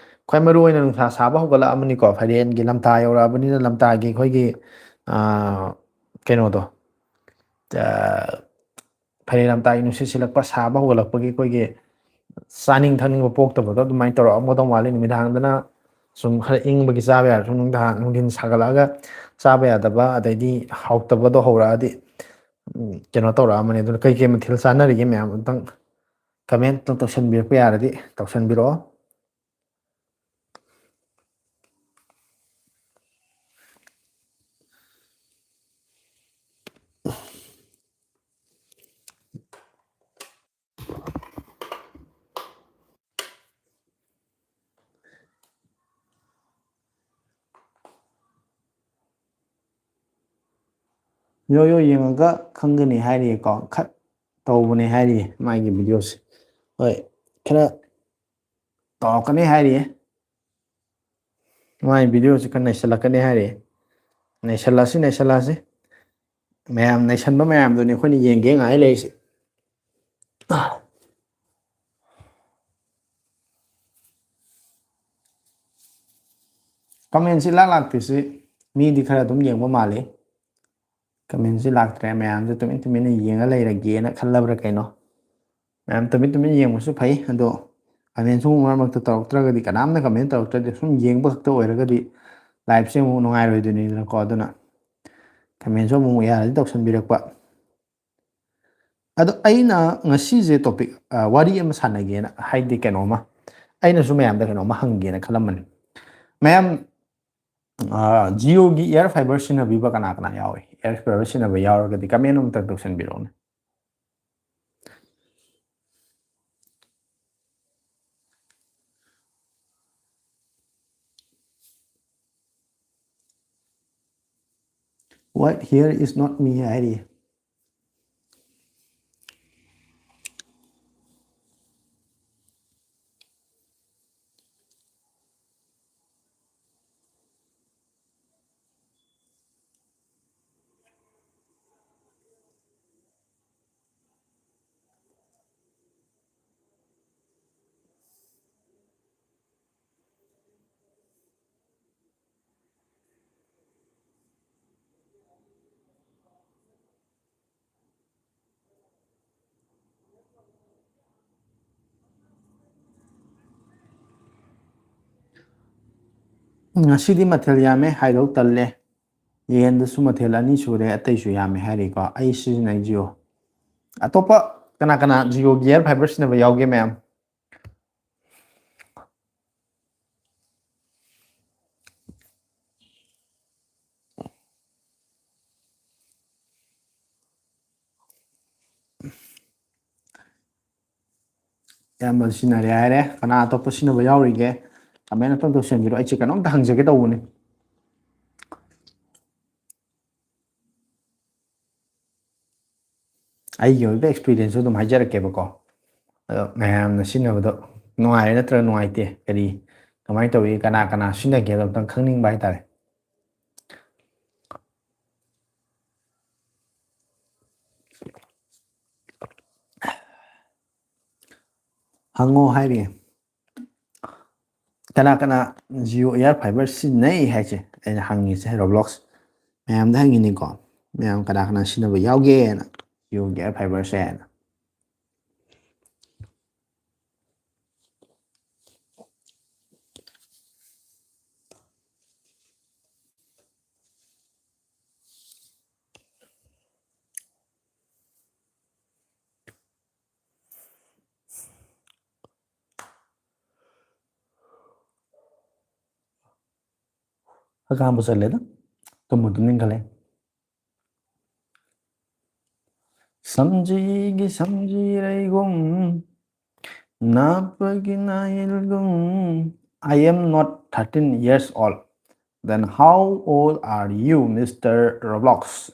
ꯈ꯭ꯋꯥꯏ ꯃꯔꯨ ꯑꯣꯏꯅ ꯅꯨꯡꯁꯥ ꯁꯥꯕ ꯍꯧꯒꯠꯂꯛꯑꯕꯅꯤꯀꯣ, ꯐꯥꯏꯔꯦꯟꯒꯤ ꯂꯝꯇꯥ ꯌꯧꯔꯛꯑꯕꯅꯤꯅ, ꯂꯝꯇꯥꯒꯤ ꯑꯩꯈꯣꯏꯒꯤ, ꯑꯥ, ꯀꯩꯅꯣꯗꯣ, ꯑꯥ, ꯐꯥꯏꯔꯦꯟ ꯂꯝꯇꯥꯒꯤ ꯅꯨꯡꯁꯤꯠ ꯁꯤꯜꯂꯛꯄ, ꯁꯥꯕ ꯍꯧꯒꯠꯂꯛꯄꯒꯤ ꯑꯩꯈꯣꯏꯒꯤ ꯆꯥꯅꯤꯡ ꯊꯛꯅꯤꯡꯕ ꯄꯣꯛꯇꯕꯗꯣ ꯑꯗꯨꯃꯥꯏꯅ ꯇꯧꯔꯛꯑꯝꯒꯗꯧ ꯃꯥꯜꯂꯤ꯫ ꯅꯨꯃꯤꯗꯥꯡꯗꯅ ꯁꯨꯝ ꯈꯔ ꯏꯪꯕꯒꯤ ꯆꯥꯕ ꯌꯥꯔꯁꯨ, ꯅꯨꯡꯗꯥꯡ ꯅꯨꯡꯊꯤꯟ ꯁꯥꯒꯠꯂꯛꯑꯒ ꯆꯥꯕ ꯌꯥꯗꯕ, ꯑꯗꯩꯗꯤ ꯍꯥꯎꯇꯕꯗꯣ ꯍꯧꯔꯛꯑꯗꯤ, ꯎꯝ, ꯀꯩꯅꯣ ꯇꯧꯔꯛꯑꯝꯕꯅꯤ꯫ ꯑꯗꯨꯅ ꯀꯩ ꯀꯩ ꯃꯊꯦꯜ ꯆꯥꯅꯔꯤꯒꯦ ꯃꯌꯥꯝ ꯑꯝꯇꯪ comment ꯇꯧꯁꯟꯕꯤꯔꯛꯄ ꯌꯥꯔꯗꯤ ꯇꯧꯁꯟꯕꯤꯔꯛꯑꯣ꯫ ꯌꯣ ꯌꯣ ꯌꯦꯡꯉꯒ ꯈꯪꯒꯅꯤ ꯍꯥꯏꯔꯤꯌꯦꯀꯣ, ꯈꯠ ꯇꯧꯕꯅꯦ ꯍꯥꯏꯔꯤꯌꯦ ꯃꯥꯒꯤ videoꯁꯦ꯫ ꯍꯣꯏ, ꯈꯔ ꯇꯧꯔꯛꯀꯅꯤ ꯍꯥꯏꯔꯤꯌꯦ꯫ ꯃꯥꯒꯤ videoꯁꯦ ꯈꯔ ꯅꯩꯁꯜꯂꯛꯀꯅꯤ ꯍꯥꯏꯔꯤꯌꯦ꯫ ꯅꯩꯁꯜꯂꯛꯑꯁꯤ, ꯅꯩꯁꯜꯂꯛꯑꯁꯤ꯫ ꯃꯌꯥꯝ ꯅꯩꯁꯟꯕ ꯃꯌꯥꯝꯗꯨꯅꯤ ꯑꯩꯈꯣꯏꯅ ꯌꯦꯡꯒꯦ ꯉꯥꯏ ꯂꯩꯔꯤꯁꯦ꯫ Commentꯁꯤ ꯏꯂꯥꯛ ꯂꯥꯛꯇ꯭ꯔꯤꯁꯤ ꯃꯤꯗꯤ ꯈꯔ ꯑꯗꯨꯝ ꯌꯦꯡꯕ ꯃꯥꯜꯂꯤ꯫ Commentꯁꯤ ꯂꯥꯛꯇ꯭ꯔꯦ, ꯃꯌꯥꯝꯁꯦ ꯇꯨꯃꯤꯟ ꯇꯨꯃꯤꯟꯅ ꯌꯦꯡꯉ ꯂꯩꯔꯒꯦꯅ ꯈꯜꯂꯕ꯭ꯔꯥ ꯀꯩꯅꯣ? ꯃꯌꯥꯝ ꯇꯨꯃꯤꯟ ꯇꯨꯃꯤꯟ ꯌꯦꯡꯕꯁꯨ ꯐꯩ, ꯑꯗꯣ commentꯁꯨ ꯑꯃꯨꯛ ꯃꯔꯛ ꯃꯔꯛꯇ ꯇꯧꯔꯛꯇ꯭ꯔꯒꯗꯤ, ꯀꯅꯥꯝꯅ comment ꯇꯧꯔꯛꯇ꯭ꯔꯗꯤ ꯁꯨꯝ ꯌꯦꯡꯕ ꯈꯛꯇ ꯑꯣꯏꯔꯒꯗꯤ liveꯁꯦ ꯑꯃꯨꯛ ꯅꯨꯡꯉꯥꯏꯔꯣꯏꯗꯣꯏꯅꯤꯗꯅꯀꯣ꯫ ꯑꯗꯨꯅ commentꯁꯨ ꯑꯃꯨꯛ ꯌꯥꯔꯗꯤ ꯇꯧꯁꯟꯕꯤꯔꯛꯄ꯫ ꯑꯗꯣ ꯑꯩꯅ ꯉꯁꯤꯁꯦ topic, ꯑ, ꯋꯥꯔꯤ ꯑꯃ ꯁꯥꯟꯅꯒꯦꯅ, ꯍꯥꯏꯗꯤ ꯀꯩꯅꯣꯝꯃ, ꯑꯩꯅꯁꯨ ꯃꯌꯥꯝꯗ ꯀꯩꯅꯣꯝꯃ ꯍꯪꯒꯦꯅ ꯈꯜꯂꯝꯕꯅꯤ꯫ ꯃꯌꯥꯝ, ꯑ, Jioꯒꯤ Air Fiber ꯁꯤꯖꯤꯟꯅꯕꯤꯕ ꯀꯅꯥ ꯀꯅꯥ ꯌꯥꯎꯏ? Air Fiber ꯁꯤꯖꯤꯟꯅꯕ ꯌꯥꯎꯔꯒꯗꯤ comment ꯑꯃꯇ ꯇꯧꯁꯟꯕꯤꯔꯛꯎꯅꯦ꯫ What here is not me ꯍꯥꯏꯔꯤ꯫ ꯉꯁꯤꯗꯤ ꯃꯊꯦꯜ ꯌꯥꯝꯃꯦ, ꯍꯥꯏꯗꯧ ꯇꯜꯂꯦ꯫ ꯌꯦꯟꯗꯁꯨ ꯃꯊꯦꯜ ꯑꯅꯤ ꯁꯨꯔꯦ, ꯑꯇꯩꯁꯨ ꯌꯥꯝꯃꯦ ꯍꯥꯏꯔꯤꯀꯣ꯫ ꯑꯩ ꯁꯤꯖꯤꯟꯅꯩ ꯖꯤꯑꯣ꯫ ꯑꯇꯣꯞꯄ ꯀꯅꯥ ꯀꯅꯥ ꯖꯤꯑꯣꯒꯤ ꯏꯌꯥꯔ ꯐꯥꯏꯕꯔ ꯁꯤꯖꯤꯟꯅꯕ ꯌꯥꯎꯒꯦ ꯃꯌꯥꯝ? ꯑꯌꯥꯝꯕ ꯁꯤꯖꯤꯟꯅꯔꯦ ꯍꯥꯏꯔꯦ꯫ ꯀꯅꯥ ꯑꯇꯣꯞꯄ ꯁꯤꯖꯤꯟꯅꯕ ꯌꯥꯎꯔꯤꯒꯦ? ꯀꯃꯦꯟ ꯑꯝꯇꯪ ꯇꯧꯁꯟꯕꯤꯔꯣ꯫ ꯑꯩꯁꯦ ꯀꯩꯅꯣꯝꯇ ꯍꯪꯖꯒꯦ ꯇꯧꯕꯅꯤ꯫ ꯑꯩꯒꯤ ꯑꯣꯏꯕ ꯑꯦꯛꯁꯄꯤꯔꯤꯌꯦꯟꯁꯁꯨ ꯑꯗꯨꯝ ꯍꯥꯏꯖꯔꯛꯀꯦꯕꯀꯣ꯫ ꯑꯗꯣ ꯃꯌꯥꯝꯅ ꯁꯤꯖꯤꯟꯅꯕꯗꯣ ꯅꯨꯡꯉꯥꯏꯔꯦ ꯅꯠꯇ꯭ꯔꯒ ꯅꯨꯡꯉꯥꯏꯇꯦ, ꯀꯔꯤ, ꯀꯃꯥꯏꯅ ꯇꯧꯏ, ꯀꯅꯥ ꯀꯅꯥ ꯁꯤꯖꯤꯟꯅꯒꯦ ꯍꯥꯏꯕꯗꯣ ꯑꯝꯇꯪ ꯈꯪꯅꯤꯡꯕ ꯍꯥꯏꯇꯥꯔꯦ꯫ ꯍꯪꯉꯣ ꯍꯥꯏꯔꯤ꯫ ꯀꯅꯥ ꯀꯅꯥ ꯖꯤꯑꯣ ꯏꯌꯥꯔ ꯐꯥꯏꯕꯔ ꯁꯤꯖꯤꯟꯅꯩ ꯍꯥꯏꯁꯦ ꯑꯩꯅ ꯍꯪꯉꯤꯁꯦ ꯔꯣꯕ꯭ꯂꯣꯛꯁ ꯃꯌꯥꯝꯗ ꯍꯪꯉꯤꯅꯤꯀꯣ꯫ ꯃꯌꯥꯝ ꯀꯅꯥ ꯀꯅꯥ ꯁꯤꯖꯤꯟꯅꯕ ꯌꯥꯎꯒꯦꯅ ꯖꯤꯑꯣꯒꯤ ꯏꯌꯥꯔ ꯐꯥꯏꯕꯔꯁꯦ ꯍꯥꯏꯅ꯫ ꯍꯀꯥꯝꯕꯨ ꯆꯜꯂꯦꯗ, ꯇꯨꯝꯕꯨ ꯇꯨꯝꯅꯤꯡꯈꯠꯂꯦ꯫ ꯁꯝꯖꯤꯒꯤ ꯁꯝꯖꯤꯔꯩꯒꯨꯝ, ꯅꯥꯞꯄꯒꯤ ꯅꯥꯌꯤꯜꯒꯨꯝ꯫ I am not thirteen years old. Then how old are you, Mister Roblox?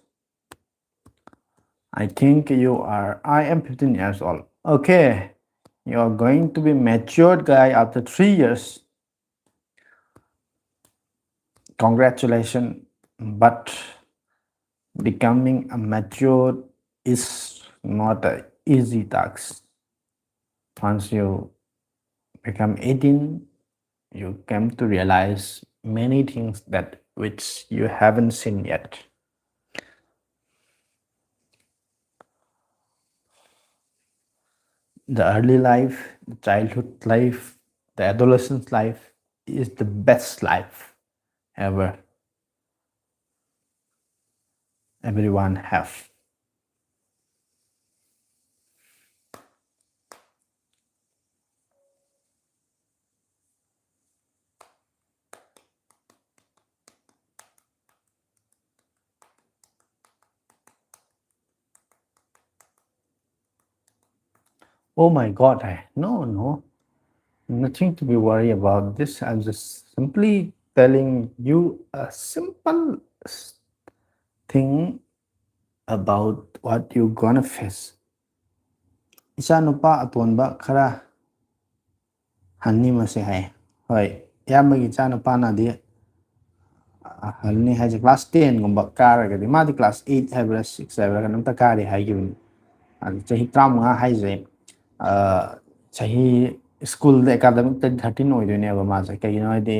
I think you are, I am fifteen years old. Okay, you are going to be matured guy after three years. Congratulations, but becoming a mature is not an easy task. Once you become eighteen, you come to realize many things that which you haven't seen yet. The early life, the childhood life, the adolescent life is the best life. ever. Everyone have. Oh my God, I, no, no, nothing to be worried about this. I'm just simply telling you a simple s- thing about what you're gonna face. ꯏꯆꯥꯅꯨꯄꯥ ꯑꯇꯣꯟꯕ ꯈꯔ ꯍꯟꯅꯤ ꯃꯁꯦ ꯍꯥꯏ꯫ ꯍꯣꯏ, ꯏꯌꯥꯝꯕꯒꯤ ꯏꯆꯥꯅꯨꯄꯥꯅꯗꯤ ꯑꯍꯜꯅꯤ ꯍꯥꯏꯁꯦ, ꯀ꯭ꯂꯥꯁ ꯇꯦꯟꯒꯨꯝꯕ ꯀꯥꯔꯒꯗꯤ, ꯃꯥꯗꯤ ꯀ꯭ꯂꯥꯁ ꯑꯩꯠ ꯍꯥꯏꯕ꯭ꯔꯥ ꯁꯤꯛꯁ ꯍꯥꯏꯕ꯭ꯔꯥ ꯀꯩꯅꯣꯝꯇ ꯀꯥꯔꯤ ꯍꯥꯏꯈꯤꯕꯅꯤ꯫ ꯑꯗꯨ ꯆꯍꯤ ꯇꯔꯥꯃꯉꯥ ꯍꯥꯏꯁꯦ, ꯑ, ꯆꯍꯤ ꯁ꯭ꯀꯨꯜꯗ ꯑꯦꯀꯥꯗꯃꯤꯛꯇ ꯊꯥꯔꯇꯤꯟ ꯑꯣꯏꯗꯣꯏꯅꯦꯕ ꯃꯥꯁꯦ꯫ ꯀꯩꯒꯤꯅꯣ ꯍꯥꯏꯗꯤ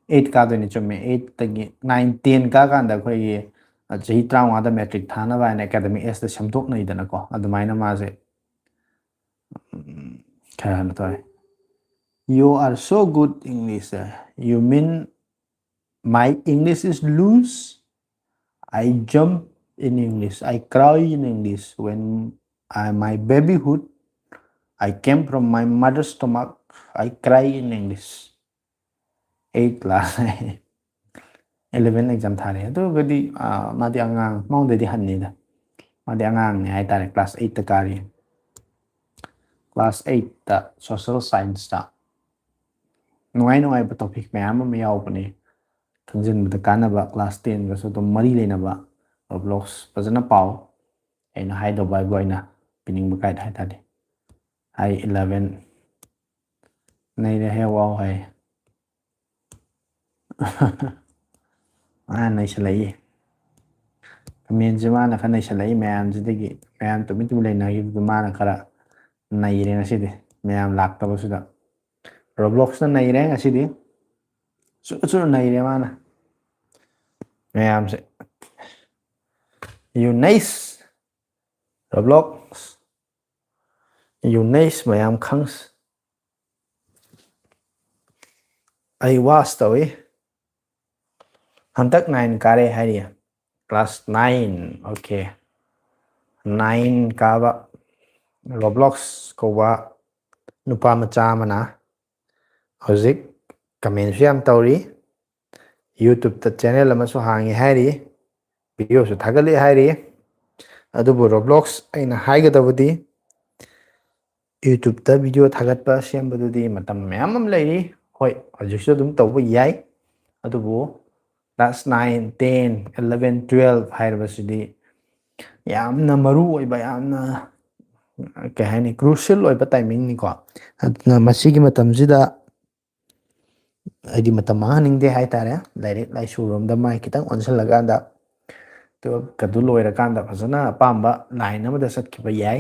ꯑꯩꯠ ꯀꯥꯗꯣꯏꯅꯤ, ꯆꯨꯝꯃꯦ꯫ ꯑꯩꯠꯇꯒꯤ ꯅꯥꯏꯟ ꯇꯦꯟ ꯀꯥꯀꯥꯟꯗ ꯑꯩꯈꯣꯏꯒꯤ, ꯑ, ꯆꯍꯤ ꯇꯔꯥꯃꯉꯥꯗ ꯃꯦꯇ꯭ꯔꯤꯛ ꯊꯥꯅꯕ ꯍꯥꯏꯅ ꯑꯦꯀꯥꯗꯃꯤꯛ ꯑꯦꯖꯇ ꯁꯦꯝꯗꯣꯛꯅꯩꯗꯅꯀꯣ꯫ ꯑꯗꯨꯃꯥꯏꯅ ꯃꯥꯁꯦ, ꯎꯝ, ꯈꯔ ꯀꯩꯅꯣ ꯇꯧꯔꯦ꯫ You are so good English. You mean my English is loose? I jump in English. I cry in English. When I, my babyhood, I came from my mother's stomach. I cry in English. Eight class. Eleven exam ꯊꯥꯔꯦ꯫ ꯑꯗꯨꯒꯗꯤ, ꯑ, ꯃꯥꯗꯤ ꯑꯉꯥꯡ, ꯃꯉꯣꯟꯗꯩꯗꯤ ꯍꯟꯅꯤꯗ꯫ ꯃꯥꯗꯤ ꯑꯉꯥꯡꯅꯤ ꯍꯥꯏꯇꯥꯔꯦ, ꯀ꯭ꯂꯥꯁ ꯑꯩꯠꯇ ꯀꯥꯔꯤ꯫ ꯀ꯭ꯂꯥꯁ ꯑꯩꯠꯇ ꯁꯣꯁꯦꯜ ꯁꯥꯏꯟꯁꯇ ꯅꯨꯡꯉꯥꯏ ꯅꯨꯡꯉꯥꯏꯕ ꯇꯣꯄꯤꯛ ꯃꯌꯥꯝ ꯑꯃ ꯌꯥꯎꯕꯅꯦ꯫ ꯈꯪꯖꯤꯟꯕꯗ ꯀꯥꯟꯅꯕ, ꯀ꯭ꯂꯥꯁ ꯇꯦꯟꯒꯁꯨ ꯑꯗꯨꯝ ꯃꯔꯤ ꯂꯩꯅꯕ꯫ ꯔꯣꯕ꯭ꯂꯣꯛꯁ ꯐꯖꯅ ꯄꯥꯎ꯫ ꯑꯩꯅ ꯍꯥꯏꯗꯧꯕ ꯍꯥꯏꯕꯨ ꯑꯩꯅ ꯄꯤꯅꯤꯡꯕ ꯒꯥꯏꯗ ꯍꯥꯏ ꯇꯥꯔꯗꯤ꯫ ꯍꯥꯏ ꯏꯂꯚꯦꯟ ꯅꯩꯔꯦ ꯍꯦ, ꯋꯥꯎ ꯍꯥꯏ꯫ ꯃꯥꯅ ꯅꯩꯁꯜꯂꯛꯏ꯫ ꯀꯃꯦꯟꯁꯦ ꯃꯥꯅ ꯈꯔ ꯅꯩꯁꯜꯂꯛꯏ ꯃꯌꯥꯝꯁꯤꯗꯒꯤ꯫ ꯃꯌꯥꯝ ꯇꯨꯃꯤꯟ ꯇꯨꯃꯤꯟ ꯂꯩꯅꯈꯤꯕꯗꯨ ꯃꯥꯅ ꯈꯔ ꯅꯩꯔꯦ ꯉꯁꯤꯗꯤ꯫ ꯃꯌꯥꯝ ꯂꯥꯛꯇꯕꯁꯤꯗ꯫ ꯔꯣꯕ꯭ꯂꯣꯛꯁꯅ ꯅꯩꯔꯦ ꯉꯁꯤꯗꯤ꯫ ꯆꯨꯔ ꯆꯨꯔ ꯅꯩꯔꯦ ꯃꯥꯅ꯫ ꯃꯌꯥꯝꯁꯦ꯫ You nice, ꯔꯣꯕ꯭ꯂꯣꯛꯁ꯫ You nice, ꯃꯌꯥꯝ ꯈꯪꯁ꯫ ꯑꯩ ꯋꯥꯁ ꯇꯧꯏ꯫ ꯍꯟꯗꯛ ꯅꯥꯏꯟ ꯀꯥꯔꯦ ꯍꯥꯏꯔꯤ꯫ Class nine. ꯑꯣꯀꯦ꯫ ꯅꯥꯏꯟ ꯀꯥꯕ ꯔꯣꯕ꯭ꯂꯣꯛꯁ ꯀꯧꯕ ꯅꯨꯄꯥ ꯃꯆꯥ ꯑꯃꯅ ꯍꯧꯖꯤꯛ ꯀꯃꯦꯟꯁꯨ ꯌꯥꯝ ꯇꯧꯔꯤ, ꯌꯨꯇ꯭ꯌꯨꯕꯇ ꯆꯦꯅꯦꯜ ꯑꯃꯁꯨ ꯍꯥꯡꯉꯤ ꯍꯥꯏꯔꯤ, ꯚꯤꯗꯤꯑꯣꯁꯨ ꯊꯥꯒꯠꯂꯤ ꯍꯥꯏꯔꯤ꯫ ꯑꯗꯨꯕꯨ ꯔꯣꯕ꯭ꯂꯣꯛꯁ, ꯑꯩꯅ ꯍꯥꯏꯒꯗꯕꯗꯤ, ꯌꯨꯇ꯭ꯌꯨꯕꯇ ꯚꯤꯗꯤꯑꯣ ꯊꯥꯒꯠꯄ ꯁꯦꯝꯕꯗꯨꯗꯤ ꯃꯇꯝ ꯃꯌꯥꯝ ꯑꯃ ꯂꯩꯔꯤ꯫ ꯍꯣꯏ, ꯍꯧꯖꯤꯛꯁꯨ ꯑꯗꯨꯝ ꯇꯧꯕ ꯌꯥꯏ, ꯑꯗꯨꯕꯨ class nine, ten, eleven, twelve ꯍꯥꯏꯔꯤꯕꯁꯤꯗꯤ ꯌꯥꯝꯅ ꯃꯔꯨ ꯑꯣꯏꯕ, ꯌꯥꯝꯅ, ꯀꯩ ꯍꯥꯏꯅꯤ, ꯀ꯭ꯔꯨꯁꯤꯌꯦꯜ ꯑꯣꯏꯕ ꯇꯥꯏꯃꯤꯡꯅꯤꯀꯣ꯫ ꯑꯗꯨꯅ ꯃꯁꯤꯒꯤ ꯃꯇꯝꯁꯤꯗ ꯑꯩꯗꯤ ꯃꯇꯝ ꯃꯥꯡꯍꯟꯅꯤꯡꯗꯦ ꯍꯥꯏꯇꯥꯔꯦ꯫ ꯂꯥꯏꯔꯤꯛ ꯂꯥꯏꯁꯨꯔꯣꯝꯗ ꯃꯥꯏ ꯈꯤꯇꯪ ꯑꯣꯟꯁꯤꯜꯂꯀꯥꯟꯗ, ꯇꯨꯋꯦꯜꯐꯀꯗꯨ ꯂꯣꯏꯔꯀꯥꯟꯗ ꯐꯖꯅ ꯑꯄꯥꯝꯕ ꯂꯥꯏꯟ ꯑꯃꯗ ꯆꯠꯈꯤꯕ ꯌꯥꯏ꯫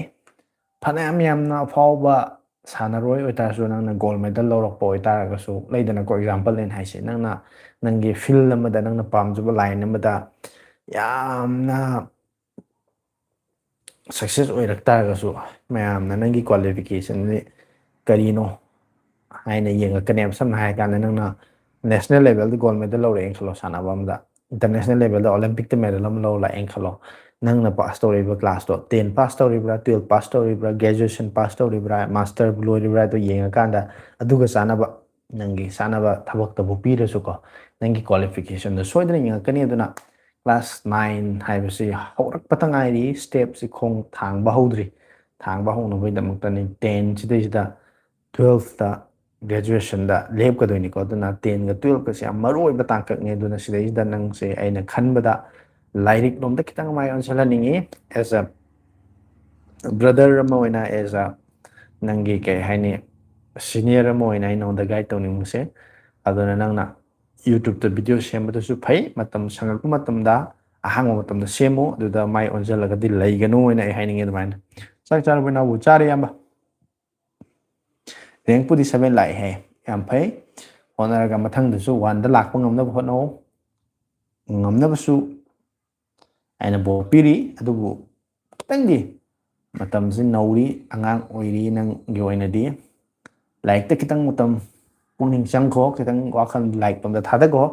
ꯐꯅꯌꯥꯝ ꯌꯥꯝꯅ ꯑꯐꯥꯎꯕ ꯁꯥꯟꯅꯔꯣꯏ ꯑꯣꯏꯇꯥꯔꯁꯨ, ꯅꯪꯅ ꯒꯣꯜ ꯃꯦꯗꯜ ꯂꯧꯔꯛꯄ ꯑꯣꯏꯇꯥꯔꯒꯁꯨ, ꯂꯩꯗꯅꯀꯣ, ꯑꯦꯛꯖꯥꯝꯄꯜ ꯑꯩꯅ ꯍꯥꯏꯁꯦ, ꯅꯪꯅ ꯅꯪꯒꯤ ꯐꯤꯜ ꯑꯃꯗ, ꯅꯪꯅ ꯄꯥꯝꯖꯕ ꯂꯥꯏꯟ ꯑꯃꯗ ꯌꯥꯝꯅ ꯁꯛꯁꯦꯁ ꯑꯣꯏꯔꯛ ꯇꯥꯔꯒꯁꯨ, ꯃꯌꯥꯝꯅ ꯅꯪꯒꯤ ꯀ꯭ꯋꯥꯂꯤꯐꯤꯀꯦꯁꯟꯁꯤ ꯀꯔꯤꯅꯣ ꯍꯥꯏꯅ ꯌꯦꯡꯉꯛꯀꯅꯦꯕ꯫ ꯁꯝꯅ ꯍꯥꯏꯔꯀꯥꯟꯗ, ꯅꯪꯅ ꯅꯦꯁꯅꯦꯜ ꯂꯦꯚꯦꯜꯗ ꯒꯣꯜ ꯃꯦꯗꯜ ꯂꯧꯔꯛꯑꯦꯅ ꯈꯜꯂꯣ, ꯁꯥꯟꯅꯕ ꯑꯃꯗ, ꯏꯟꯇꯔꯅꯦꯁꯅꯦꯜ ꯂꯦꯚꯦꯜꯗ ꯑꯣꯂꯦꯝꯄꯤꯛꯇ ꯃꯦꯗꯜ ꯑꯃ ꯂꯧꯔꯛꯑꯦꯅ ꯈꯜꯂꯣ, ꯅꯪꯅ ꯄꯥꯁ ꯇꯧꯔꯛꯏꯕ ꯀ꯭ꯂꯥꯁꯇꯣ, ꯇꯦꯟ ꯄꯥꯁ ꯇꯧꯔꯤꯕ꯭ꯔꯥ, ꯇꯨꯋꯦꯜꯐ ꯄꯥꯁ ꯇꯧꯔꯤꯕ꯭ꯔꯥ, ꯒ꯭ꯔꯦꯖꯨꯑꯦꯁꯟ ꯄꯥꯁ ꯇꯧꯔꯤꯕ꯭ꯔꯥ, ꯃꯥꯁꯇꯔꯕꯨ ꯂꯣꯏꯔꯤꯕ꯭ꯔꯥ, ꯑꯗꯨ ꯌꯦꯡꯉꯀꯥꯟꯗ, ꯑꯗꯨꯒ ꯆꯥꯟꯅꯕ, ꯅꯪꯒꯤ ꯆꯥꯟꯅꯕ ꯊꯕꯛꯇꯕꯨ ꯄꯤꯔꯁꯨꯀꯣ, ꯅꯪꯒꯤ ꯀ꯭ꯋꯥꯂꯤꯐꯤꯀꯦꯁꯟꯗꯣ ꯁꯣꯏꯗꯅ ꯌꯦꯡꯉꯛꯀꯅꯤ꯫ ꯑꯗꯨꯅ ꯀ꯭ꯂꯥꯁ ꯅꯥꯏꯟ ꯍꯥꯏꯕꯁꯤ ꯍꯧꯔꯛꯄꯇ ꯉꯥꯏꯔꯤ, ꯁ꯭ꯇꯦꯞꯁꯤ ꯈꯣꯡ ꯊꯥꯡꯕ ꯍꯧꯗ꯭ꯔꯤ꯫ ꯊꯥꯡꯕ ꯍꯧꯅꯕꯒꯤꯗꯃꯛꯇꯅꯤ ꯇꯦꯟ ꯁꯤꯗꯩꯁꯤꯗ ꯇꯨꯋꯦꯜꯐꯇ, ꯒ꯭ꯔꯦꯖꯨꯑꯦꯁꯟꯗ ꯂꯦꯞꯀꯗꯣꯏꯅꯤꯀꯣ꯫ ꯑꯗꯨꯅ ꯇꯦꯟꯒ ꯇꯨꯋꯦꯜꯐꯀꯁꯦ ꯌꯥꯝ ꯃꯔꯨ ꯑꯣꯏꯕ ꯇꯥꯡꯀꯛꯅꯤ꯫ ꯑꯗꯨꯅ ꯁꯤꯗꯩꯁꯤꯗ ꯅꯪꯁꯦ, ꯑꯩꯅ ꯈꯟꯕꯗ, ꯂꯥꯏꯔꯤꯛ ꯂꯣꯝꯗ ꯈꯤꯇꯪ ꯃꯥꯏ ꯑꯣꯟꯁꯤꯜꯍꯟꯅꯤꯡꯉꯤ꯫ As a brother ꯑꯃ ꯑꯣꯏꯅ, as a ꯅꯪꯒꯤ, ꯀꯩ ꯍꯥꯏꯅꯤ, ꯁꯤꯅꯤꯌꯔ ꯑꯃ ꯑꯣꯏꯅ ꯑꯩ ꯅꯉꯣꯟꯗ ꯒꯥꯏꯗ ꯇꯧꯅꯤꯡꯕꯁꯦ, ꯑꯗꯨꯅ ꯅꯪꯅ ꯌꯨꯇ꯭ꯌꯨꯕꯇ ꯚꯤꯗꯤꯑꯣ ꯁꯦꯝꯕꯗꯁꯨ ꯐꯩ, ꯃꯇꯝ ꯁꯪꯉꯛꯄ ꯃꯇꯝꯗ, ꯑꯍꯥꯡꯕ ꯃꯇꯝꯗ ꯁꯦꯝꯃꯨ, ꯑꯗꯨꯗ ꯃꯥꯏ ꯑꯣꯟꯁꯤꯜꯂꯒꯗꯤ ꯂꯩꯒꯅꯨ ꯍꯥꯏꯅ ꯑꯩ ꯍꯥꯏꯅꯤꯡꯉꯤ꯫ ꯑꯗꯨꯃꯥꯏꯅ꯫ ꯆꯥꯛ ꯆꯥꯔꯕꯣ ꯏꯅꯥꯎꯕꯨ? ꯆꯥꯔꯦ, ꯏꯌꯥꯝꯕ꯫ ꯔꯦꯡꯄꯨꯗꯤ ꯁꯚꯦꯟ ꯂꯥꯛꯑꯦ ꯍꯥꯏ꯫ ꯌꯥꯝ ꯐꯩ꯫ ꯍꯣꯠꯅꯔꯒ ꯃꯊꯪꯗꯁꯨ ꯋꯥꯟꯗ ꯂꯥꯛꯄ ꯉꯝꯅꯕ ꯍꯣꯠꯅꯧ꯫ ꯉꯝꯅꯕꯁꯨ ꯑꯩꯅ ꯕꯣꯔ ꯄꯤꯔꯤ, ꯑꯗꯨꯕꯨ ꯈꯤꯇꯪꯗꯤ ꯃꯇꯝꯁꯤ ꯅꯧꯔꯤ, ꯑꯉꯥꯡ ꯑꯣꯏꯔꯤ ꯅꯪꯒꯤ ꯑꯣꯏꯅꯗꯤ꯫ ꯂꯥꯏꯔꯤꯛꯇ ꯈꯤꯇꯪ ꯃꯇꯝ, ꯄꯨꯛꯅꯤꯡ ꯆꯪꯈꯣ, ꯈꯤꯇꯪ ꯋꯥꯈꯜ ꯂꯥꯏꯔꯤꯛ ꯂꯣꯝꯗ ꯊꯥꯗꯈꯣ꯫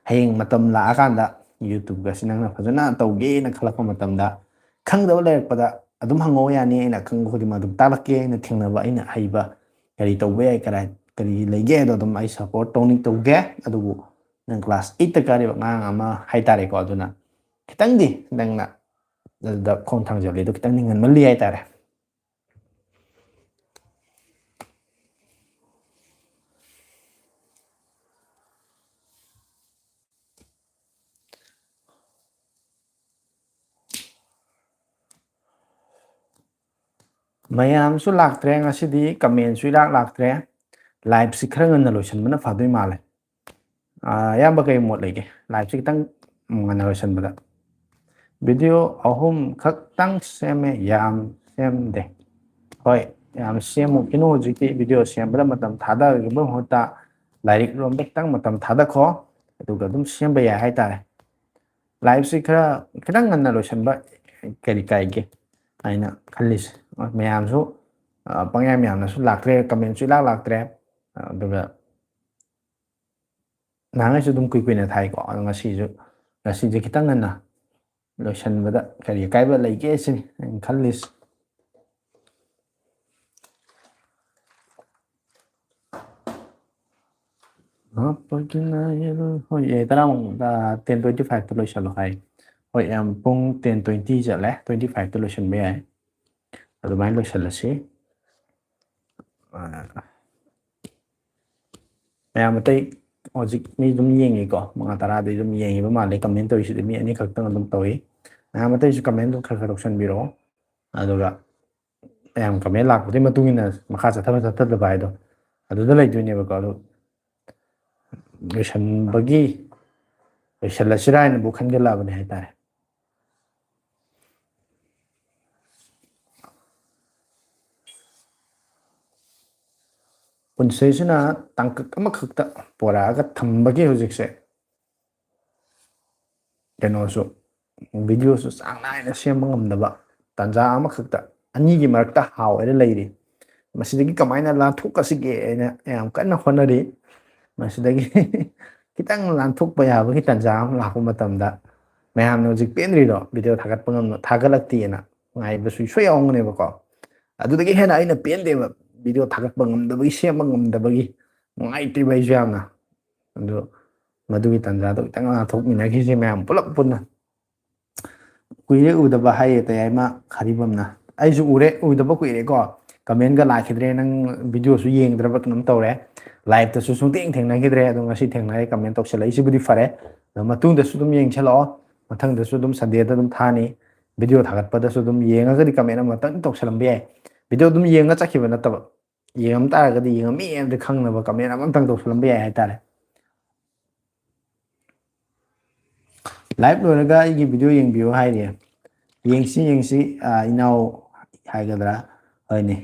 ꯍꯌꯦꯡ ꯃꯇꯝ ꯂꯥꯛꯑꯀꯥꯟꯗ YouTube-ꯀꯁꯤ ꯅꯪꯅ ꯐꯖꯅ ꯇꯧꯒꯦꯅ ꯈꯜꯂꯛꯄ ꯃꯇꯝꯗ, ꯈꯪꯗꯕ ꯂꯩꯔꯛꯄꯗ ꯑꯗꯨꯝ ꯍꯪꯉꯛꯑꯣ, ꯌꯥꯅꯤ꯫ ꯑꯩꯅ ꯈꯪꯕ ꯈꯨꯗꯤꯡꯃꯛ ꯑꯗꯨꯝ ꯇꯥꯛꯂꯛꯀꯦ꯫ ꯑꯩꯅ ꯊꯦꯡꯅꯕ, ꯑꯩꯅ ꯍꯩꯕ ꯀꯔꯤ ꯇꯧꯕ ꯌꯥꯏ, ꯀꯔꯥꯏ ꯀꯔꯤ ꯂꯩꯒꯦ ꯍꯥꯏꯗꯣ ꯑꯗꯨꯝ ꯑꯩ support ꯇꯧꯅꯤ, ꯇꯧꯒꯦ꯫ ꯑꯗꯨꯕꯨ ꯅꯪ class eight-ꯇ ꯀꯥꯔꯤꯕ ꯑꯉꯥꯡ ꯑꯃ ꯍꯥꯏꯇꯥꯔꯦꯀꯣ, ꯑꯗꯨꯅ ꯈꯤꯇꯪꯗꯤ ꯅꯪꯅ ꯑꯗꯨꯗ ꯈꯣꯡ ꯊꯥꯡꯖꯜꯂꯤꯗꯣ ꯈꯤꯇꯪꯗꯤ ꯉꯟꯃꯜꯂꯤ ꯍꯥꯏꯇꯥꯔꯦ꯫ ꯃꯌꯥꯝꯁꯨ ꯂꯥꯛꯇ꯭ꯔꯦ ꯉꯁꯤꯗꯤ, comment-ꯁꯨ ꯏꯂꯥꯛ ꯂꯥꯛꯇ꯭ꯔꯦ꯫ Live-ꯁꯤ ꯈꯔ ꯉꯟꯅ ꯂꯣꯏꯁꯤꯟꯕꯅ ꯐꯗꯣꯏ ꯃꯥꯜꯂꯦ꯫ ꯑꯥ, ꯑꯌꯥꯝꯕ ꯀꯩ ꯃꯣꯠ ꯂꯩꯒꯦ live-ꯁꯤ ꯈꯤꯇꯪ ꯉꯟꯅ ꯂꯣꯏꯁꯤꯟꯕꯗ? Video ꯑꯍꯨꯝ ꯈꯛꯇꯪ ꯁꯦꯝꯃꯦ, ꯌꯥꯝ ꯁꯦꯝꯗꯦ꯫ ꯍꯣꯏ, ꯌꯥꯝ ꯁꯦꯝꯃꯨꯈꯤꯅꯨ꯫ ꯍꯧꯖꯤꯛꯇꯤ video ꯁꯦꯝꯕꯗ ꯃꯇꯝ ꯊꯥꯗꯈꯤꯕ ꯃꯍꯨꯠꯇ ꯂꯥꯏꯔꯤꯛ ꯂꯣꯝꯗ ꯈꯤꯇꯪ ꯃꯇꯝ ꯊꯥꯗꯈꯣ, ꯑꯗꯨꯒ ꯑꯗꯨꯝ ꯁꯦꯝꯕ ꯌꯥꯏ ꯍꯥꯏꯇꯥꯔꯦ꯫ Live-ꯁꯤ ꯈꯔ ꯈꯤꯇꯪ ꯉꯟꯅ ꯂꯣꯏꯁꯤꯟꯕ ꯀꯔꯤ ꯀꯥꯏꯒꯦ ꯍꯥꯏꯅ ꯈꯜꯂꯤꯁꯦ꯫ ꯃꯌꯥꯝꯁꯨ, ꯑ, ꯄꯪꯌꯥꯝ ꯌꯥꯝꯅꯁꯨ ꯂꯥꯛꯇ꯭ꯔꯦ, comment-ꯁꯨ ꯏꯂꯥꯛ ꯂꯥꯛꯇ꯭ꯔꯦ꯫ ꯑꯗꯨꯒ ꯅꯍꯥꯟꯉꯩꯁꯨ ꯑꯗꯨꯝ ꯀꯨꯏ ꯀꯨꯏꯅ ꯊꯥꯏꯀꯣ, ꯑꯗꯣ ꯉꯁꯤꯁꯨ, ꯉꯁꯤꯁꯦ ꯈꯤꯇꯪ ꯉꯟꯅ ꯂꯣꯏꯁꯤꯟꯕꯗ ꯀꯔꯤ ꯑꯀꯥꯏꯕ ꯂꯩꯒꯦ ꯁꯤꯅꯤ ꯑꯩꯅ ꯈꯜꯂꯤꯁꯦ꯫ ꯍꯥꯞꯄꯒꯤꯅ ꯌꯦꯜꯂꯣ꯫ ꯍꯣꯏ, ꯑꯦ, ꯇꯔꯥꯃꯨꯛ, ꯑ, ten twenty five-ꯇ ꯂꯣꯏꯁꯤꯜꯂꯣ ꯍꯥꯏ꯫ ꯍꯣꯏ, ꯌꯥꯝ ꯄꯨꯡ ten twenty ꯆꯠꯂꯦ, twenty five-ꯇ ꯂꯣꯏꯁꯤꯟꯕ ꯌꯥꯏ꯫ ꯑꯗꯨꯃꯥꯏꯅ ꯂꯣꯏꯁꯤꯜꯂꯁꯤ꯫ ꯑ, ꯃꯌꯥꯝ ꯑꯇꯩ ꯍꯧꯖꯤꯛ ꯃꯤ ꯑꯗꯨꯝ ꯌꯦꯡꯉꯤꯀꯣ, ꯃꯉꯥ ꯇꯔꯥꯗꯤ ꯑꯗꯨꯝ ꯌꯦꯡꯉꯤꯕ ꯃꯥꯜꯂꯦ꯫ Comment ꯇꯧꯔꯤꯁꯤꯗꯤ ꯃꯤ ꯑꯅꯤꯈꯛꯇꯪ ꯑꯗꯨꯝ ꯇꯧꯏ꯫ ꯃꯌꯥꯝ ꯑꯇꯩꯁꯨ comment-ꯗꯣ ꯈꯔ ꯈꯔ ꯇꯧꯁꯟꯕꯤꯔꯛꯑꯣ꯫ ꯑꯗꯨꯒ ꯃꯌꯥꯝ comment ꯂꯥꯛꯄꯗꯨꯒꯤ ꯃꯇꯨꯡ ꯏꯟꯅ ꯃꯈꯥ ꯆꯠꯊꯕ ꯆꯠꯊꯗꯕ ꯍꯥꯏꯗꯣ ꯑꯗꯨꯗ ꯂꯩꯗꯣꯏꯅꯦꯕꯀꯣ꯫ ꯑꯗꯨ ꯂꯣꯏꯁꯟꯕꯒꯤ, ꯂꯣꯏꯁꯜꯂꯁꯤꯔꯥ ꯍꯥꯏꯅꯕꯨ ꯈꯟꯒꯠꯂꯛꯑꯕꯅꯦ ꯍꯥꯏꯇꯥꯔꯦ꯫ ꯄꯨꯟꯁꯤꯁꯤꯅ ꯇꯥꯡꯀꯛ ꯑꯃꯈꯛꯇ ꯄꯣꯔꯛꯑꯒ ꯊꯝꯕꯒꯤ ꯍꯧꯖꯤꯛꯁꯦ ꯀꯩꯅꯣꯁꯨ, video-ꯁꯨ ꯆꯥꯡ ꯅꯥꯏꯅ ꯁꯦꯝꯕ ꯉꯝꯗꯕ ꯇꯥꯟꯖꯥ ꯑꯃꯈꯛꯇ ꯑꯅꯤꯒꯤ ꯃꯔꯛꯇ ꯍꯥꯎꯔ ꯂꯩꯔꯤ꯫ ꯃꯁꯤꯗꯒꯤ ꯀꯃꯥꯏꯅ ꯂꯥꯟꯊꯣꯛꯀꯁꯤꯒꯦ ꯍꯥꯏꯅ ꯌꯥꯝ ꯀꯟꯅ ꯍꯣꯠꯅꯔꯤ꯫ ꯃꯁꯤꯗꯒꯤ ꯈꯤꯇꯪ ꯂꯥꯟꯊꯣꯛꯄ ꯌꯥꯕꯒꯤ ꯇꯥꯟꯖꯥ ꯑꯃ ꯂꯥꯛꯄ ꯃꯇꯝꯗ, ꯃꯌꯥꯝꯅ ꯍꯧꯖꯤꯛ ꯄꯦꯟꯗ꯭ꯔꯤꯗꯣ, ꯚꯤꯗꯤꯑꯣ ꯊꯥꯒꯠꯄ ꯉꯝ ꯊꯥꯒꯠꯂꯛꯇꯦꯅ ꯉꯥꯏꯕꯁꯨ ꯁꯣꯏ ꯌꯥꯎꯔꯝꯒꯅꯦꯕꯀꯣ꯫ ꯑꯗꯨꯗꯒꯤ ꯍꯦꯟꯅ ꯑꯩꯅ ꯄꯦꯟꯗꯦꯕ, ꯚꯤꯗꯤꯑꯣ ꯊꯥꯒꯠꯄ ꯉꯝꯗꯕꯒꯤ, ꯁꯦꯝꯕ ꯉꯝꯗꯕꯒꯤ ꯅꯨꯡꯉꯥꯏꯇꯦꯕ ꯑꯩꯁꯨ ꯌꯥꯝꯅ꯫ ꯑꯗꯨ ꯃꯗꯨꯒꯤ ꯇꯥꯟꯖꯥꯗꯣ ꯈꯤꯇꯪ ꯂꯥꯟꯊꯣꯛꯃꯤꯟꯅꯈꯤꯁꯦ ꯃꯌꯥꯝ ꯄꯨꯂꯞ ꯄꯨꯟꯅ꯫ ꯀꯨꯏꯔꯦ ꯎꯗꯕ ꯍꯥꯏꯌꯦ ꯇꯌꯥꯏꯃ ꯈꯔꯤꯕꯝꯅ꯫ ꯑꯩꯁꯨ ꯎꯔꯦ, ꯎꯗꯕ ꯀꯨꯏꯔꯦꯀꯣ꯫ ꯀꯃꯦꯟꯒ ꯂꯥꯛꯈꯤꯗ꯭ꯔꯦ, ꯅꯪ ꯚꯤꯗꯤꯑꯣꯁꯨ ꯌꯦꯡꯗ꯭ꯔꯕ ꯀꯩꯅꯣꯝ ꯇꯧꯔꯦ꯫ ꯂꯥꯏꯞꯇꯁꯨ ꯁꯨꯡꯊꯦꯡ ꯊꯦꯡꯅꯈꯤꯗ꯭ꯔꯦ, ꯑꯗꯣ ꯉꯁꯤ ꯊꯦꯡꯅꯔꯦ, ꯀꯃꯦꯟ ꯇꯧꯁꯜꯂꯛꯏꯁꯤꯕꯨꯗꯤ ꯐꯔꯦ꯫ ꯑꯗꯣ ꯃꯇꯨꯡꯗꯁꯨ ꯑꯗꯨꯝ ꯌꯦꯡꯁꯜꯂꯛꯑꯣ, ꯃꯊꯪꯗꯁꯨ ꯑꯗꯨꯝ ꯁꯟꯗꯦꯗ ꯑꯗꯨꯝ ꯊꯥꯅꯤ꯫ ꯚꯤꯗꯤꯑꯣ ꯊꯥꯒꯠꯄꯗꯁꯨ ꯑꯗꯨꯝ ꯌꯦꯡꯉꯒꯗꯤ ꯀꯃꯦꯟ ꯑꯃꯇꯪ ꯇꯧꯁꯜꯂꯝꯕ ꯌꯥꯏ꯫ ꯚꯤꯗꯤꯑꯣ ꯑꯗꯨꯝ ꯌꯦꯡꯉ ꯆꯠꯈꯤꯕ ꯅꯠꯇꯕ, ꯌꯦꯡꯉꯝ ꯇꯥꯔꯒꯗꯤ ꯌꯦꯡꯉꯝꯃꯤ ꯍꯥꯏꯕꯗꯤ ꯈꯪꯅꯕ ꯀꯃꯦꯟ ꯑꯃꯇꯪ ꯇꯧꯁꯜꯂꯝꯕ ꯌꯥꯏ ꯍꯥꯏꯇꯥꯔꯦ꯫ ꯂꯥꯏꯚ ꯂꯣꯏꯔꯒ ꯑꯩꯒꯤ ꯚꯤꯗꯤꯑꯣ ꯌꯦꯡꯕꯤꯌꯨ ꯍꯥꯏꯔꯤ꯫ ꯌꯦꯡꯁꯤ, ꯌꯦꯡꯁꯤ, ꯑ, ꯏꯅꯥꯎ ꯍꯥꯏꯒꯗ꯭ꯔꯥ? ꯍꯣꯏꯅꯦ꯫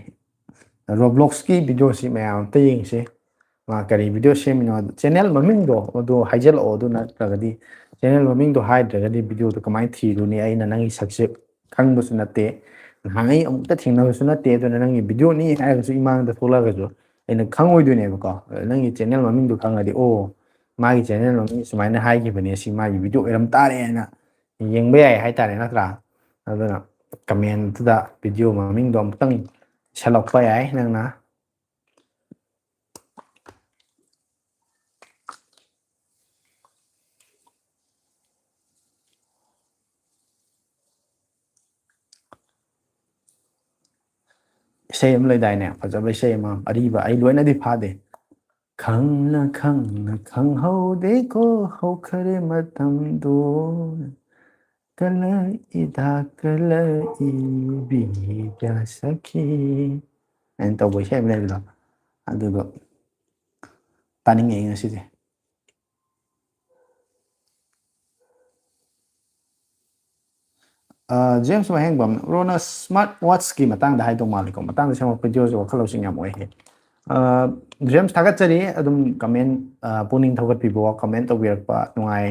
Roblox-ꯀꯤ ꯚꯤꯗꯤꯑꯣꯁꯤ ꯃꯌꯥꯝ ꯑꯝꯇ ꯌꯦꯡꯁꯤ꯫ ꯃꯥ ꯀꯔꯤ ꯚꯤꯗꯤꯑꯣ ꯁꯦꯝꯃꯤꯅꯣ? ꯆꯦꯅꯦꯜ ꯃꯃꯤꯡꯗꯣ ꯑꯗꯨ ꯍꯥꯏꯖꯜꯂꯛꯑꯣ, ꯑꯗꯨ ꯅꯠꯇ꯭ꯔꯒꯗꯤ ꯆꯦꯅꯦꯜ ꯃꯃꯤꯡꯗꯣ ꯍꯥꯏꯗ꯭ꯔꯒꯗꯤ ꯚꯤꯗꯤꯑꯣꯗꯣ ꯀꯃꯥꯏꯅ ꯊꯤꯔꯨꯅꯤ? ꯑꯩꯅ ꯅꯪꯒꯤ ꯁꯛꯁꯦ ꯈꯪꯕꯁꯨ ꯅꯠꯇꯦ, ꯅꯍꯥꯟꯉꯩ ꯑꯃꯨꯛꯇ ꯊꯦꯡꯅꯕꯁꯨ ꯅꯠꯇꯦ, ꯑꯗꯨꯅ ꯅꯪꯒꯤ ꯚꯤꯗꯤꯑꯣꯅꯤ ꯍꯥꯏꯔꯒꯁꯨ ꯏꯃꯥꯡꯗ ꯊꯣꯛꯂꯛꯑꯒꯁꯨ ꯑꯩꯅ ꯈꯪꯉꯣꯏꯗꯣꯏꯅꯦꯕꯀꯣ꯫ ꯅꯪꯒꯤ ꯆꯦꯅꯦꯜ ꯃꯃꯤꯡꯗꯣ ꯈꯪꯉꯗꯤ, "ꯑꯣ, ꯃꯥꯒꯤ ꯆꯦꯅꯦꯜ ꯃꯃꯤꯡ ꯁꯨꯃꯥꯏꯅ ꯍꯥꯏꯈꯤꯕꯅꯦ, ꯁꯤ ꯃꯥꯒꯤ ꯚꯤꯗꯤꯑꯣ ꯑꯣꯏꯔꯝ ꯇꯥꯔꯦ" ꯍꯥꯏꯅ ꯌꯦꯡꯕ ꯌꯥꯏ ꯍꯥꯏꯇꯥꯔꯦ, ꯅꯠꯇ꯭ꯔꯥ? ꯑꯗꯨꯅ ꯀꯃꯦꯟꯇꯨꯗ ꯚꯤꯗꯤꯑꯣ ꯃꯃꯤꯡꯗꯣ ꯑꯃꯨꯛꯇꯪ ꯏꯁꯜꯂꯛꯄ ꯌꯥꯏ ꯅꯪꯅ꯫ ꯏꯁꯩ ꯑꯃ ꯂꯩꯗꯥꯏꯅꯦ, ꯐꯖꯕ ꯏꯁꯩ ꯑꯃ, ꯑꯔꯤꯕ, ꯑꯩ ꯂꯣꯏꯅꯗꯤ ꯐꯥꯗꯦ꯫ "ꯈꯪꯅ ꯈꯪꯅ ꯈꯪꯍꯧꯗꯦꯀꯣ, ꯍꯧꯈꯔꯦ ꯃꯇꯝꯗꯣ, ꯀꯂꯛꯏꯗ ꯀꯂꯛꯏꯕꯤꯗ ꯁꯈꯤ" ꯍꯥꯏꯅ ꯇꯧꯕ ꯏꯁꯩ ꯑꯃ ꯂꯩꯕꯗꯣ, ꯑꯗꯨꯗꯣ ꯇꯥꯅꯤꯡꯉꯛꯑꯦ ꯉꯁꯤꯗꯤ꯫ ꯑ, ꯖꯦꯝꯁ ꯋꯥꯍꯦꯡꯕꯝ, ꯕ꯭ꯔꯣꯅ ꯁ꯭ꯃꯥꯔꯠ ꯋꯥꯠꯆꯀꯤ ꯃꯇꯥꯡꯗ ꯍꯥꯏꯗꯧ ꯃꯥꯜꯂꯤꯀꯣ, ꯃꯇꯥꯡꯗ ꯁꯦꯝꯃꯛꯄ ꯚꯤꯗꯤꯑꯣꯁꯦ ꯋꯥꯈꯜ ꯂꯧꯁꯤꯡ ꯌꯥꯝ ꯑꯣꯏꯍꯦ꯫ ꯑ, ꯖꯦꯝꯁ, ꯊꯥꯒꯠꯆꯔꯤ꯫ ꯑꯗꯨꯝ ꯀꯃꯦꯟ, ꯑ, ꯄꯨꯛꯅꯤꯡ ꯊꯧꯒꯠꯄꯤꯕ, ꯀꯃꯦꯟ ꯇꯧꯕꯤꯔꯛꯄ ꯅꯨꯡꯉꯥꯏ,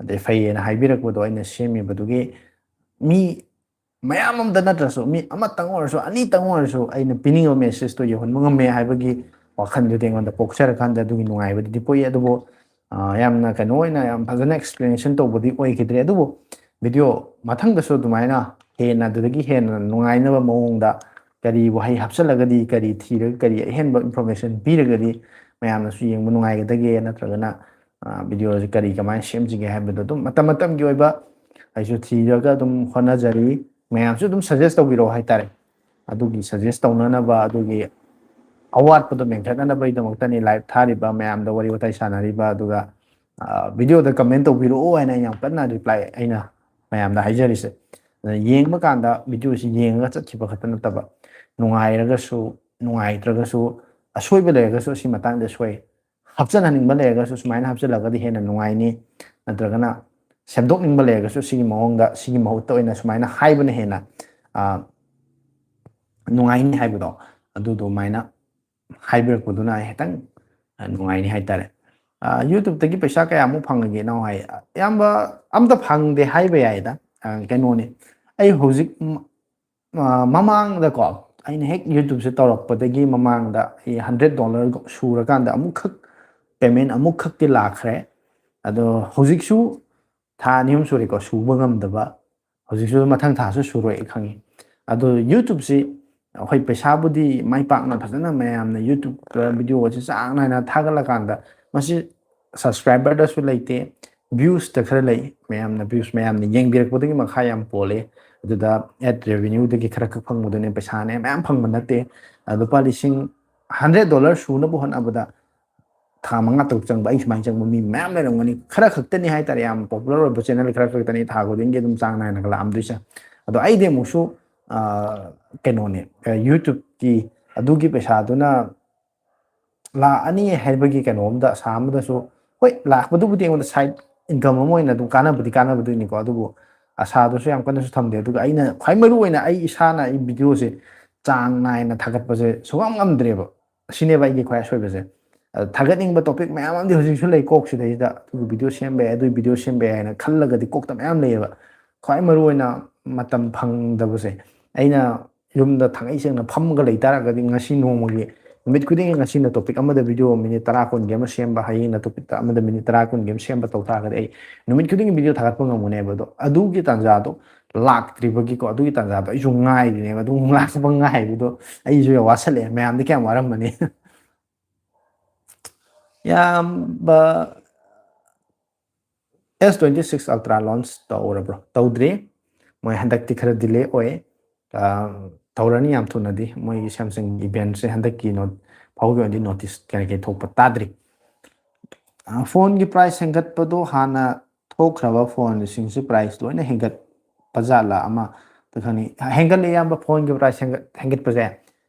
ꯑꯗꯩ ꯐꯩꯌꯦꯅ ꯍꯥꯏꯕꯤꯔꯛꯄꯗꯣ ꯑꯩꯅ ꯁꯦꯝꯃꯤꯕꯗꯨꯒꯤ ꯃꯤ ꯃꯌꯥꯝ ꯑꯝꯇ ꯅꯠꯇ꯭ꯔꯁꯨ, ꯃꯤ ꯑꯃꯇꯪ ꯑꯣꯏꯔꯁꯨ, ꯑꯅꯤꯇꯪ ꯑꯣꯏꯔꯁꯨ, ꯑꯩꯅ ꯄꯤꯅꯤꯡꯉꯤꯕ ꯃꯦꯁꯦꯖꯇꯣ ꯌꯧꯍꯟꯕ ꯉꯝꯃꯦ ꯍꯥꯏꯕꯒꯤ ꯋꯥꯈꯜꯗꯨꯗꯤ ꯑꯩꯉꯣꯟꯗ ꯄꯣꯛꯆꯔꯀꯥꯟꯗ ꯑꯗꯨꯒꯤ ꯅꯨꯡꯉꯥꯏꯕꯗꯨꯗꯤ ꯄꯣꯛꯏ꯫ ꯑꯗꯨꯕꯨ, ꯑ, ꯌꯥꯝꯅ ꯀꯩꯅꯣ ꯑꯣꯏꯅ ꯌꯥꯝ ꯐꯖꯅ explanation ꯇꯧꯕꯗꯤ ꯑꯣꯏꯈꯤꯗ꯭ꯔꯦ꯫ ꯑꯗꯨꯕꯨ video ꯃꯊꯪꯗꯁꯨ ꯑꯗꯨꯃꯥꯏꯅ ꯍꯦꯟꯅ, ꯑꯗꯨꯗꯒꯤ ꯍꯦꯟꯅ ꯅꯨꯡꯉꯥꯏꯅꯕ ꯃꯑꯣꯡꯗ ꯀꯔꯤ ꯋꯥꯍꯩ ꯍꯥꯞꯆꯤꯜꯂꯒꯗꯤ, ꯀꯔꯤ ꯊꯤꯔꯒ, ꯀꯔꯤ ꯑꯍꯦꯟꯕ information ꯄꯤꯔꯒꯗꯤ ꯃꯌꯥꯝꯅꯁꯨ ꯌꯦꯡꯕ ꯅꯨꯡꯉꯥꯏꯒꯗꯒꯦ, ꯅꯠꯇ꯭ꯔꯒꯅ, ꯑ, video ꯁꯦ ꯀꯔꯤ ꯀꯃꯥꯏꯅ ꯁꯦꯝꯁꯤꯒꯦ ꯍꯥꯏꯕꯗꯣ ꯑꯗꯨꯝ ꯃꯇꯝ ꯃꯇꯝꯒꯤ ꯑꯣꯏꯕ ꯑꯩꯁꯨ ꯊꯤꯔꯒ ꯑꯗꯨꯝ ꯍꯣꯠꯅꯖꯔꯤ꯫ ꯃꯌꯥꯝꯁꯨ ꯑꯗꯨꯝ suggest ꯇꯧꯕꯤꯔꯛꯑꯣ ꯍꯥꯏꯇꯥꯔꯦ꯫ ꯑꯗꯨꯒꯤ suggest ꯇꯧꯅꯅꯕ, ꯑꯗꯨꯒꯤ ꯑꯋꯥꯠꯄꯗꯣ ꯃꯦꯟꯈꯠꯅꯅꯕꯒꯤꯗꯃꯛꯇꯅꯤ live ꯊꯥꯔꯤꯕ, ꯃꯌꯥꯝꯗ ꯋꯥꯔꯤ ꯋꯥꯇꯥꯏ ꯁꯥꯟꯅꯔꯤꯕ꯫ ꯑꯗꯨꯒ, ꯑ, video ꯗ comment ꯇꯧꯕꯤꯔꯛꯑꯣ ꯍꯥꯏꯅ ꯑꯩꯅ ꯌꯥꯝ ꯀꯟꯅ reply ꯑꯩꯅ ꯃꯌꯥꯝꯗ ꯍꯥꯏꯖꯔꯤꯁꯦ꯫ ꯑꯗꯨꯅ ꯌꯦꯡꯕ ꯀꯥꯟꯗ video ꯁꯤ ꯌꯦꯡꯉꯒ ꯆꯠꯈꯤꯕ ꯈꯛꯇ ꯅꯠꯇꯕ, ꯅꯨꯡꯉꯥꯏꯔꯒꯁꯨ, ꯅꯨꯡꯉꯥꯏꯇ꯭ꯔꯒꯁꯨ, ꯑꯁꯣꯏꯕ ꯂꯩꯔꯒꯁꯨ ꯑꯁꯤ ꯃꯇꯥꯡꯗ ꯁꯣꯏ, ꯍꯥꯞꯆꯤꯟꯍꯟꯅꯤꯡꯕ ꯂꯩꯔꯒꯁꯨ ꯁꯨꯃꯥꯏꯅ ꯍꯥꯞꯆꯤꯜꯂꯒꯗꯤ ꯍꯦꯟꯅ ꯅꯨꯡꯉꯥꯏꯅꯤ, ꯅꯠꯇ꯭ꯔꯒꯅ ꯁꯦꯝꯗꯣꯛꯅꯤꯡꯕ ꯂꯩꯔꯒꯁꯨ ꯁꯤꯒꯤ ꯃꯑꯣꯡꯗ, ꯁꯤꯒꯤ ꯃꯍꯨꯠꯇ ꯑꯣꯏꯅ ꯁꯨꯃꯥꯏꯅ ꯍꯥꯏꯕꯅ ꯍꯦꯟꯅ, ꯑ, ꯅꯨꯡꯉꯥꯏꯅꯤ ꯍꯥꯏꯕꯗꯣ, ꯑꯗꯨꯗꯨꯃꯥꯏꯅ ꯍꯥꯏꯕꯤꯔꯛꯄꯗꯨꯅ ꯑꯩ ꯈꯤꯇꯪ, ꯑ, ꯅꯨꯡꯉꯥꯏꯅꯤ ꯍꯥꯏꯇꯥꯔꯦ꯫ ꯑ, YouTube ꯇꯒꯤ ꯄꯩꯁꯥ ꯀꯌꯥꯃꯨꯛ ꯐꯪꯉꯒꯦ ꯏꯅꯥꯎ ꯍꯥꯏ? ꯑꯌꯥꯝꯕ ꯑꯝꯇ ꯐꯪꯗꯦ ꯍꯥꯏꯕ ꯌꯥꯏꯗ꯫ ꯑ, ꯀꯩꯅꯣꯅꯤ, ꯑꯩ ꯍꯧꯖꯤꯛ ꯃ-, ꯑ, ꯃꯃꯥꯡꯗꯀꯣ, ꯑꯩꯅ ꯍꯦꯛ YouTube ꯁꯦ ꯇꯧꯔꯛꯄꯗꯒꯤ ꯃꯃꯥꯡꯗ ꯑꯩ hundred dollar ꯁꯨꯔꯀꯥꯟꯗ ꯑꯃꯨꯛꯈꯛ payment ꯑꯃꯨꯛꯈꯛꯇꯤ ꯂꯥꯛꯈ꯭ꯔꯦ꯫ ꯑꯗꯣ ꯍꯧꯖꯤꯛꯁꯨ ꯊꯥ ꯑꯅꯤ ꯑꯍꯨꯝ ꯁꯨꯔꯦꯀꯣ ꯁꯨꯕ ꯉꯝꯗꯕ꯫ ꯍꯧꯖꯤꯛꯁꯨ ꯃꯊꯪ ꯊꯥꯁꯨ ꯁꯨꯔꯣꯏ ꯑꯩ ꯈꯪꯉꯤ꯫ ꯑꯗꯣ YouTube ꯁꯤ ꯑꯩꯈꯣꯏ ꯄꯩꯁꯥꯕꯨꯗꯤ ꯃꯥꯏ ꯄꯥꯛꯅ ꯐꯖꯅ ꯃꯌꯥꯝꯅ YouTube ꯇ video ꯁꯤ ꯆꯥꯡ ꯅꯥꯏꯅ ꯊꯥꯒꯠꯂꯀꯥꯟꯗ ꯃꯁꯤ subscriber ꯗꯁꯨ ꯂꯩꯇꯦ, views ꯇ ꯈꯔ ꯂꯩ꯫ ꯃꯌꯥꯝꯅ views, ꯃꯌꯥꯝꯅ ꯌꯦꯡꯕꯤꯔꯛꯄꯗꯨꯒꯤ ꯃꯈꯥ ꯌꯥꯝ ꯄꯣꯜꯂꯦ꯫ ꯑꯗꯨꯗ ad revenue ꯗꯒꯤ ꯈꯔ ꯈꯛ ꯐꯪꯕꯗꯨꯅꯦ, ꯄꯩꯁꯥꯅꯦ ꯃꯌꯥꯝ ꯐꯪꯕ ꯅꯠꯇꯦ꯫ ꯑ, ꯂꯨꯄꯥ ꯂꯤꯁꯤꯡ, hundred dollar ꯁꯨꯅꯕ ꯍꯣꯠꯅꯕꯗ ꯊꯥ ꯃꯉꯥ ꯇꯔꯨꯛ ꯆꯪꯕ, ꯑꯩ ꯁꯨꯃꯥꯏꯅ ꯆꯪꯕ ꯃꯤ ꯃꯌꯥꯝ ꯂꯩꯔꯝꯒꯅꯤ꯫ ꯈꯔ ꯈꯛꯇꯅꯤ ꯍꯥꯏꯇꯥꯔꯦ, ꯌꯥꯝ popular ꯑꯣꯏꯕ channel ꯈꯔ ꯈꯛꯇꯅꯤ ꯊꯥ ꯈꯨꯗꯤꯡꯒꯤ ꯑꯗꯨꯝ ꯆꯥꯡ ꯅꯥꯏꯅꯒ ꯂꯥꯛꯑꯝꯗꯣꯏꯁꯦ꯫ ꯑꯗꯣ ꯑꯩꯗꯤ ꯑꯃꯨꯛꯁꯨ, ꯑ, ꯀꯩꯅꯣꯅꯦ, ꯑ, YouTube ꯀꯤ ꯑꯗꯨꯒꯤ ꯄꯩꯁꯥꯗꯨꯅ ꯂꯥꯛꯑꯅꯤ ꯍꯥꯏꯕꯒꯤ ꯀꯩꯅꯣꯝꯗ, ꯑꯁꯥ ꯑꯃꯗꯁꯨ, ꯍꯣꯏ, ꯂꯥꯛꯄꯗꯨꯕꯨꯗꯤ ꯑꯩꯉꯣꯟꯗ side income ꯑꯃ ꯑꯣꯏꯅ ꯑꯗꯨꯝ ꯀꯥꯟꯅꯕꯗꯤ ꯀꯥꯟꯅꯕꯗꯣꯏꯅꯤꯀꯣ, ꯑꯗꯨꯕꯨ ꯑꯁꯥꯗꯨꯁꯨ ꯌꯥꯝ ꯀꯟꯅꯁꯨ ꯊꯝꯗꯦ꯫ ꯑꯗꯨꯒ ꯑꯩꯅ ꯈ꯭ꯋꯥꯏ ꯃꯔꯨ ꯑꯣꯏꯅ ꯑꯩ ꯏꯁꯥꯅ ꯑꯩ video ꯁꯦ ꯆꯥꯡ ꯅꯥꯏꯅ ꯊꯥꯒꯠꯄꯁꯦ ꯁꯨꯡꯉꯝ ꯉꯝꯗ꯭ꯔꯦꯕ꯫ ꯑꯁꯤꯅꯦꯕ ꯑꯩꯒꯤ ꯈ꯭ꯋꯥꯏ ꯑꯁꯣꯏꯕꯁꯦ꯫ ꯑ, ꯊꯥꯒꯠꯅꯤꯡꯕ topic ꯃꯌꯥꯝ ꯑꯃꯗꯤ ꯍꯧꯖꯤꯛꯁꯨ ꯂꯩ ꯀꯣꯛꯁꯤꯗꯩꯁꯤꯗ, ꯑꯗꯨꯒꯤ video ꯁꯦꯝꯕ ꯌꯥꯏ, ꯑꯗꯨꯒꯤ video ꯁꯦꯝꯕ ꯌꯥꯏ ꯍꯥꯏꯅ ꯈꯜꯂꯒꯗꯤ ꯀꯣꯛꯇ ꯃꯌꯥꯝ ꯂꯩꯌꯦꯕ꯫ ꯈ꯭ꯋꯥꯏ ꯃꯔꯨ ꯑꯣꯏꯅ ꯃꯇꯝ ꯐꯪꯗꯕꯁꯦ, ꯑꯩꯅ ꯌꯨꯝꯗ ꯊꯥꯡꯒꯩ ꯁꯦꯡꯅ ꯐꯝꯃꯒ ꯂꯩ ꯇꯥꯔꯒꯗꯤ ꯉꯁꯤ ꯅꯣꯡꯃꯒꯤ ꯅꯨꯃꯤꯠ ꯈꯨꯗꯤꯡꯒꯤ ꯉꯁꯤꯅ topic ꯑꯃꯗ video minute ꯇꯔꯥ ꯀꯨꯟꯒꯤ ꯑꯃ ꯁꯦꯝꯕ, ꯍꯌꯦꯡꯅ topic ꯑꯃꯗ minute ꯇꯔꯥ ꯀꯨꯟꯒꯤ ꯑꯃ ꯁꯦꯝꯕ ꯇꯧ ꯇꯥꯔꯒꯗꯤ ꯑꯩ ꯅꯨꯃꯤꯠ ꯈꯨꯗꯤꯡꯒꯤ video ꯊꯥꯒꯠꯄ ꯉꯝꯒꯅꯦꯕ꯫ ꯑꯗꯣ ꯑꯗꯨꯒꯤ ꯇꯥꯟꯖꯥꯗꯣ ꯂꯥꯛꯇ꯭ꯔꯤꯕꯒꯤꯀꯣ, ꯑꯗꯨꯒꯤ ꯇꯥꯟꯖꯥꯗꯣ ꯑꯩꯁꯨ ꯉꯥꯏꯔꯤꯅꯦꯕ꯫ ꯑꯗꯨ ꯂꯥꯛꯄ ꯉꯥꯏꯕꯗꯣ ꯑꯩꯁꯨ ꯌꯥꯝ ꯋꯥꯁꯜꯂꯛꯑꯦ꯫ ꯃꯌꯥꯝꯗꯤ ꯀꯌꯥꯝ ꯋꯥꯔꯝꯃꯅꯤ? ꯏꯌꯥꯝꯕ S twenty six Ultra launch ꯇꯧꯔꯕ꯭ꯔꯣ? ꯇꯧꯗ꯭ꯔꯤ꯫ ꯃꯣꯏ ꯍꯟꯗꯛꯇꯤ ꯈꯔ delay ꯑꯣꯏ꯫ ꯑ, ꯇꯧꯔꯅꯤ ꯌꯥꯝ ꯊꯨꯅꯗꯤ꯫ ꯃꯣꯏꯒꯤ Samsung eventꯁꯦ ꯍꯟꯗꯛꯀꯤ ꯅꯣ-, ꯐꯥꯎꯒꯤ ꯑꯣꯏꯅꯗꯤ notice ꯀꯔꯤ ꯀꯔꯤ ꯊꯣꯛꯄ ꯇꯥꯗ꯭ꯔꯤ꯫ ꯑ, phoneꯒꯤ price ꯍꯦꯟꯒꯠꯄꯗꯣ ꯍꯥꯟꯅ ꯊꯣꯛꯈ꯭ꯔꯕ phoneꯁꯤꯡꯁꯤ price ꯂꯣꯏꯅ ꯍꯦꯟꯒꯠꯄ ꯖꯥꯠꯂ ꯑꯃ ꯈꯪꯅꯤ꯫ ꯍꯦꯟꯒꯠꯂꯦ, ꯏꯌꯥꯝꯕ, phoneꯒꯤ price ꯍꯦꯟꯒꯠ-, ꯍꯦꯟꯒꯠꯄꯁꯦ꯫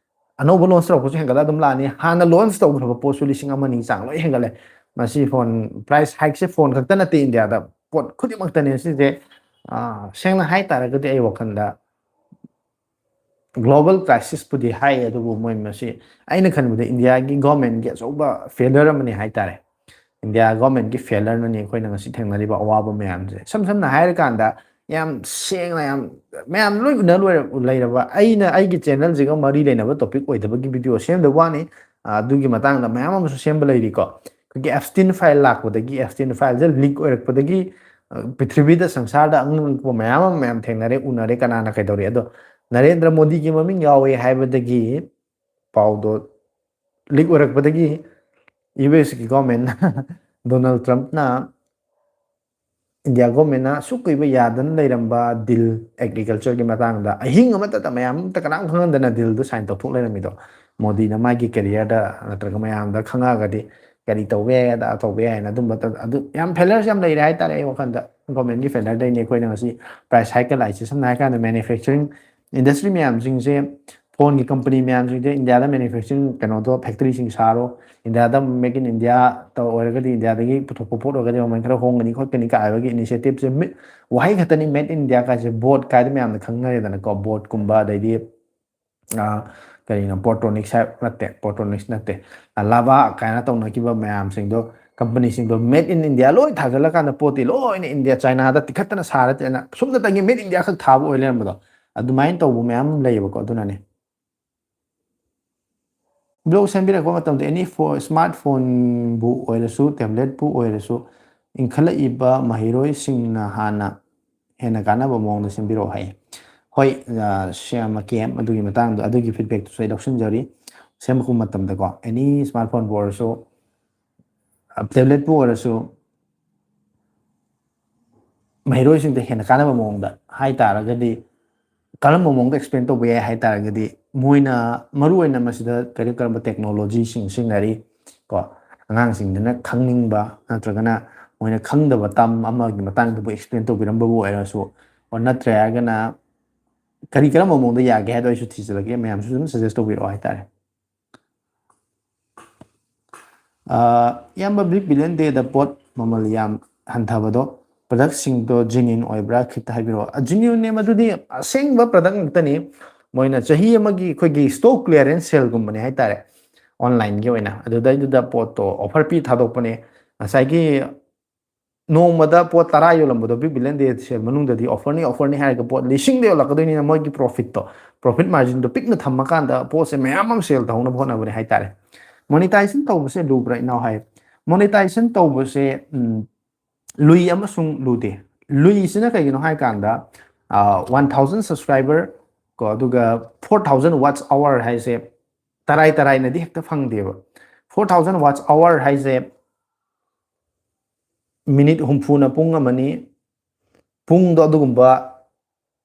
ꯑꯅꯧꯕ launch ꯇꯧꯔꯛꯄꯁꯨ ꯍꯦꯟꯒꯠꯂ ꯑꯗꯨꯝ ꯂꯥꯛꯑꯅꯤ꯫ ꯍꯥꯟꯅ launch ꯇꯧꯈ꯭ꯔꯕ ꯄꯣꯠꯁꯨ ꯂꯤꯁꯤꯡ ꯑꯃ ꯑꯅꯤ ꯆꯥꯡ ꯂꯣꯏ ꯍꯦꯟꯒꯠꯂꯦ꯫ ꯃꯁꯤ phone price hikeꯁꯦ phone ꯈꯛꯇ ꯅꯠꯇꯦ, ꯏꯟꯗꯤꯌꯥꯗ ꯄꯣꯠ ꯈꯨꯗꯤꯡꯃꯛꯇꯅꯦ ꯁꯤꯁꯦ꯫ ꯑ, ꯁꯦꯡꯅ ꯍꯥꯏ ꯇꯥꯔꯒꯗꯤ ꯑꯩ ꯋꯥꯈꯜꯗ global crisisꯄꯨꯗꯤ ꯍꯥꯏ, ꯑꯗꯨꯕꯨ ꯃꯣꯏ ꯃꯁꯤ ꯑꯩꯅ ꯈꯟꯕꯗ ꯏꯟꯗꯤꯌꯥꯒꯤ governmentꯀꯤ ꯑꯆꯧꯕ failure ꯑꯃꯅꯤ ꯍꯥꯏ ꯇꯥꯔꯦ꯫ ꯏꯟꯗꯤꯌꯥ governmentꯀꯤ failureꯅꯅꯤ ꯑꯩꯈꯣꯏꯅ ꯉꯁꯤ ꯊꯦꯡꯅꯔꯤꯕ ꯑꯋꯥꯕ ꯃꯌꯥꯝꯁꯦ꯫ ꯏꯁꯝ ꯁꯝꯅ ꯍꯥꯏꯔꯀꯥꯟꯗ, ꯌꯥꯝ ꯁꯦꯡꯅ, ꯌꯥꯝ, ꯃꯌꯥꯝ ꯂꯣꯏ ꯎꯅ ꯂꯣꯏꯔ-, ꯂꯩꯔꯕ, ꯑꯩꯅ ꯑꯩꯒꯤ channelꯁꯤꯒ ꯃꯔꯤ ꯂꯩꯅꯕ topic ꯑꯣꯏꯗꯕꯒꯤ video ꯁꯦꯝꯗꯕ ꯋꯥꯅꯤ꯫ ꯑ, ꯑꯗꯨꯒꯤ ꯃꯇꯥꯡꯗ ꯃꯌꯥꯝ ꯑꯃꯁꯨ ꯁꯦꯝꯕ ꯂꯩꯔꯤꯀꯣ꯫ ꯑꯩꯈꯣꯏꯒꯤ Epstein file ꯂꯥꯛꯄꯗꯒꯤ, Epstein fileꯁꯦ leak ꯑꯣꯏꯔꯛꯄꯗꯒꯤ, ꯑ, ꯄ꯭ꯔꯤꯊꯤꯕꯤꯗ, ꯁꯪꯁꯥꯔꯗ ꯑꯉꯛꯄ ꯃꯌꯥꯝ ꯑꯃ ꯃꯌꯥꯝ ꯊꯦꯡꯅꯔꯦ, ꯎꯅꯔꯦ, ꯀꯅꯥꯅ ꯀꯩꯗꯧꯔꯤ꯫ ꯑꯗꯣ ꯅꯔꯦꯟꯗ꯭ꯔ ꯃꯣꯗꯤꯒꯤ ꯃꯃꯤꯡ ꯌꯥꯎꯋꯦ ꯍꯥꯏꯕꯗꯒꯤ ꯄꯥꯎꯗꯣ leak ꯑꯣꯏꯔꯛꯄꯗꯒꯤ USꯀꯤ governmentꯅ, Donald Trumpꯅ, ꯏꯟꯗꯤꯌꯥ governmentꯅ ꯑꯁꯨꯛ ꯀꯨꯏꯕ ꯌꯥꯗꯅ ꯂꯩꯔꯝꯕ deal, agricultureꯒꯤ ꯃꯇꯥꯡꯗ ꯑꯍꯤꯡ ꯑꯃꯠꯇꯗ ꯃꯌꯥꯝ ꯑꯝꯇ ꯀꯅꯥꯝ ꯈꯪꯍꯟꯗꯅ dealꯗꯨ sign ꯇꯧꯊꯣꯛ ꯂꯩꯔꯝꯃꯤꯗꯣ, ꯃꯣꯗꯤꯅ ꯃꯥꯒꯤ careerꯗ ꯅꯠꯇ꯭ꯔꯒ ꯃꯌꯥꯝꯗ ꯈꯪꯉꯛꯑꯒꯗꯤ ꯀꯔꯤ ꯇꯧꯕ ꯌꯥꯏ, ꯑꯗꯥ ꯇꯧꯕ ꯌꯥꯏ ꯍꯥꯏꯅ ꯑꯗꯨꯝꯕ ꯇ-, ꯑꯗꯨ ꯌꯥꯝ failures ꯌꯥꯝ ꯂꯩꯔꯦ ꯍꯥꯏꯇꯥꯔꯦ꯫ ꯑꯩ ꯋꯥꯈꯜꯗ governmentꯀꯤ failureꯗꯩꯅꯦ ꯑꯩꯈꯣꯏꯅ ꯉꯁꯤ price hike ꯂꯥꯛꯏꯁꯦ꯫ ꯁꯝꯅ ꯍꯥꯏꯔꯀꯥꯟꯗ manufacturing industry ꯃꯌꯥꯝꯁꯤꯡꯁꯦ, phoneꯒꯤ company ꯃꯌꯥꯝꯁꯤꯡꯁꯦ ꯏꯟꯗꯤꯌꯥꯗ manufacturing ꯀꯩꯅꯣꯗꯣ, factoryꯁꯤꯡ ꯁꯥꯔꯣ, ꯏꯟꯗꯤꯌꯥꯗ Make in India ꯇꯧ ꯑꯣꯏꯔꯒꯗꯤ, ꯏꯟꯗꯤꯌꯥꯗꯒꯤ ꯄꯨꯊꯣꯛꯄ ꯄꯣꯠ ꯑꯣꯏꯔꯒꯗꯤ ꯃꯃꯜ ꯈꯔ ꯍꯣꯡꯒꯅꯤ ꯈꯣꯠꯀꯅꯤ ꯀꯥꯏꯕꯒꯤ initiativeꯁꯦ, ꯃꯤ-, ꯋꯥꯍꯩ ꯈꯛꯇꯅꯤ, Made in India ꯀꯥꯏꯁꯦ, board ꯀꯥꯏꯗ ꯃꯌꯥꯝꯅ ꯈꯪꯅꯔꯦꯗꯅꯀꯣ, boardꯀꯨꯝꯕ, ꯑꯗꯩꯗꯤ, ꯑ, ꯀꯔꯤꯅꯣ, Portronics ꯍꯥꯏꯕ ꯅꯠꯇꯦ, Portronics ꯅꯠꯇꯦ, ꯑ, Lava ꯀꯥꯏꯅ ꯇꯧꯅꯈꯤꯕ ꯃꯌꯥꯝꯁꯤꯡꯗꯣ, companyꯁꯤꯡꯗꯣ Made in India ꯂꯣꯏ ꯊꯥꯖꯤꯜꯂꯀꯥꯟꯗ ꯄꯣꯠꯇꯤ ꯂꯣꯏꯅ ꯏꯟꯗꯤꯌꯥ, ꯆꯥꯏꯅꯥꯗ ꯇꯤꯈꯠꯇꯅ ꯁꯥꯔ ꯁꯨꯞꯅꯇꯒꯤ Made in India ꯈꯛ ꯊꯥꯕ ꯑꯣꯏ ꯂꯩꯔꯝꯕꯗꯣ, ꯑꯗꯨꯃꯥꯏꯅ ꯇꯧꯕ ꯃꯌꯥꯝ ꯑꯃ ꯂꯩꯌꯦꯕꯀꯣ꯫ ꯑꯗꯨꯅꯅꯦ꯫ ꯕ꯭ꯂꯣꯒ ꯁꯦꯝꯕꯤꯔꯛꯄ ꯃꯇꯝꯗ ꯑꯦꯅꯤ ꯐꯣ ꯁ꯭ꯃꯥꯔꯠ ꯐꯣꯟꯕꯨ ꯑꯣꯏꯔꯁꯨ, ꯇꯦꯕ꯭ꯂꯦꯠꯄꯨ ꯑꯣꯏꯔꯁꯨ, ꯏꯟꯈꯠꯂꯛꯏꯕ ꯃꯍꯩꯔꯣꯏꯁꯤꯡꯅ ꯍꯥꯟꯅ ꯍꯦꯟꯅ ꯀꯥꯟꯅꯕ ꯃꯑꯣꯡꯗ ꯁꯦꯝꯕꯤꯔꯛꯑꯣ ꯍꯥꯏꯌꯦ꯫ ꯍꯣꯏ, ꯁꯦꯝꯃꯛꯀꯦ꯫ ꯑꯗꯨꯒꯤ ꯃꯇꯥꯡꯗꯣ, ꯑꯗꯨꯒꯤ ꯐꯤꯗꯕꯦꯛꯇꯨꯁꯨ ꯑꯩ ꯂꯧꯁꯤꯟꯖꯔꯤ꯫ ꯁꯦꯝꯃꯛꯄ ꯃꯇꯝꯗꯀꯣ, ꯑꯦꯅꯤ ꯁ꯭ꯃꯥꯔꯠ ꯐꯣꯟꯕꯨ ꯑꯣꯏꯔꯁꯨ, ꯇꯦꯕ꯭ꯂꯦꯠꯄꯨ ꯑꯣꯏꯔꯁꯨ, ꯃꯍꯩꯔꯣꯏꯁꯤꯡꯗ ꯍꯦꯟꯅ ꯀꯥꯟꯅꯕ ꯃꯑꯣꯡꯗ ꯍꯥꯏ ꯇꯥꯔꯒꯗꯤ, ꯀꯔꯝꯕ ꯃꯑꯣꯡꯗ ꯑꯦꯛꯁꯄ꯭ꯂꯦꯟ ꯇꯧꯕ ꯌꯥꯏ ꯍꯥꯏ ꯇꯥꯔꯒꯗꯤ, ꯃꯣꯏꯅ ꯃꯔꯨꯑꯣꯏꯅ ꯃꯁꯤꯗ ꯀꯔꯤ ꯀꯔꯝꯕ ꯇꯦꯛꯅꯣꯂꯣꯖꯤꯁꯤꯡ ꯁꯤꯖꯤꯟꯅꯔꯤ ꯀꯣ, ꯑꯉꯥꯡꯁꯤꯡꯗꯨꯅ ꯈꯪꯅꯤꯡꯕ ꯅꯠꯇ꯭ꯔꯒꯅ ꯃꯣꯏꯅ ꯈꯪꯗꯕ ꯇꯝ ꯑꯃꯒꯤ ꯃꯇꯥꯡꯗꯕꯨ ꯑꯦꯛꯁꯄ꯭ꯂꯦꯟ ꯇꯧꯕꯤꯔꯝꯕꯕꯨ ꯑꯣꯏꯔꯁꯨ, ꯑꯣꯔ ꯅꯠꯇ꯭ꯔꯒꯅ ꯀꯔꯤ ꯀꯔꯝꯕ ꯃꯑꯣꯡꯗ ꯌꯥꯒꯦ ꯍꯥꯏꯗꯣ ꯑꯩꯁꯨ ꯊꯤꯖꯤꯜꯂꯒꯦ, ꯃꯌꯥꯝꯁꯨ ꯑꯗꯨꯝ ꯁꯖꯦꯁ ꯇꯧꯕꯤꯔꯛꯑꯣ ꯍꯥꯏꯇꯥꯔꯦ꯫ ꯑ, ꯏꯌꯥꯝꯕ, Big Billion Day ꯗ ꯄꯣꯠ ꯃꯃꯜ ꯌꯥꯝ ꯍꯟꯊꯕꯗꯣ, ꯄ꯭ꯔꯗꯛꯁꯤꯡꯗꯣ ꯖꯦꯅ꯭ꯌꯨꯟ ꯑꯣꯏꯕ꯭ꯔꯥ ꯈꯤꯇ ꯍꯥꯏꯕꯤꯔꯛꯑꯣ꯫ ꯖꯦꯅ꯭ꯌꯨꯟꯅꯦ, ꯃꯗꯨꯗꯤ ꯑꯁꯦꯡꯕ ꯄ꯭ꯔꯗꯛ ꯉꯥꯛꯇꯅꯤ꯫ ꯃꯣꯏꯅ ꯆꯍꯤ ꯑꯃꯒꯤ ꯑꯩꯈꯣꯏꯒꯤ ꯁ꯭ꯇꯣꯛ ꯀ꯭ꯂꯤꯌꯥꯔꯦꯟꯁ ꯁꯦꯜꯒꯨꯝꯕꯅꯦ ꯍꯥꯏꯇꯥꯔꯦ, ꯑꯣꯟꯂꯥꯏꯟꯒꯤ ꯑꯣꯏꯅ꯫ ꯑꯗꯨꯗꯩꯗꯨꯗ ꯄꯣꯠꯇꯣ ꯑꯣꯐꯔ ꯄꯤ ꯊꯥꯗꯣꯛꯄꯅꯦ꯫ ꯉꯁꯥꯏꯒꯤ ꯅꯣꯡꯃꯗ ꯄꯣꯠ ꯇꯔꯥ ꯌꯣꯜꯂꯝꯕꯗꯣ Big Billion Day ꯁꯦꯜ ꯃꯅꯨꯡꯗꯗꯤ ꯑꯣꯐꯔꯅꯤ, ꯑꯣꯐꯔꯅꯤ ꯍꯥꯏꯔꯒ ꯄꯣꯠ ꯂꯤꯁꯤꯡꯗ ꯌꯣꯜꯂꯛꯀꯗꯣꯏꯅꯤꯅ, ꯃꯣꯏꯒꯤ ꯄ꯭ꯔꯣꯐꯤꯠꯇꯣ, ꯄ꯭ꯔꯣꯐꯤꯠ ꯃꯥꯔꯖꯤꯟꯗꯣ ꯄꯤꯛꯅ ꯊꯝꯃꯀꯥꯟꯗ ꯄꯣꯠꯁꯦ ꯃꯌꯥꯝ ꯑꯃ ꯁꯦꯜ ꯇꯧꯍꯧꯅꯕ ꯍꯣꯠꯅꯕꯅꯦ ꯍꯥꯏꯇꯥꯔꯦ꯫ ꯃꯣꯅꯤꯇꯥꯏꯖꯦꯁꯟ ꯇꯧꯕꯁꯦ ꯂꯨꯕ꯭ꯔꯥ, ꯏꯅꯥꯎ ꯍꯥꯏ? ꯃꯣꯅꯤꯇꯥꯏꯖꯦꯁꯟ ꯇꯧꯕꯁꯦ, ꯎꯝ, ꯂꯨꯏ ꯑꯃꯁꯨꯡ ꯂꯨꯗꯦ꯫ ꯂꯨꯏꯁꯤꯅ ꯀꯩꯒꯤꯅꯣ ꯍꯥꯏ ꯀꯥꯟꯗ, ꯑ, one thousand subscriber ꯀꯣ, ꯑꯗꯨꯒ four thousand watch hour ꯍꯥꯏꯁꯦ ꯇꯔꯥꯏ ꯇꯔꯥꯏꯅꯗꯤ ꯍꯦꯛꯇ ꯐꯪꯗꯦꯕ꯫ Four thousand watch hour ꯍꯥꯏꯁꯦ ꯃꯤꯅꯤꯠ ꯍꯨꯝꯐꯨꯅ ꯄꯨꯡ ꯑꯃꯅꯤ, ꯄꯨꯡꯗꯣ ꯑꯗꯨꯒꯨꯝꯕ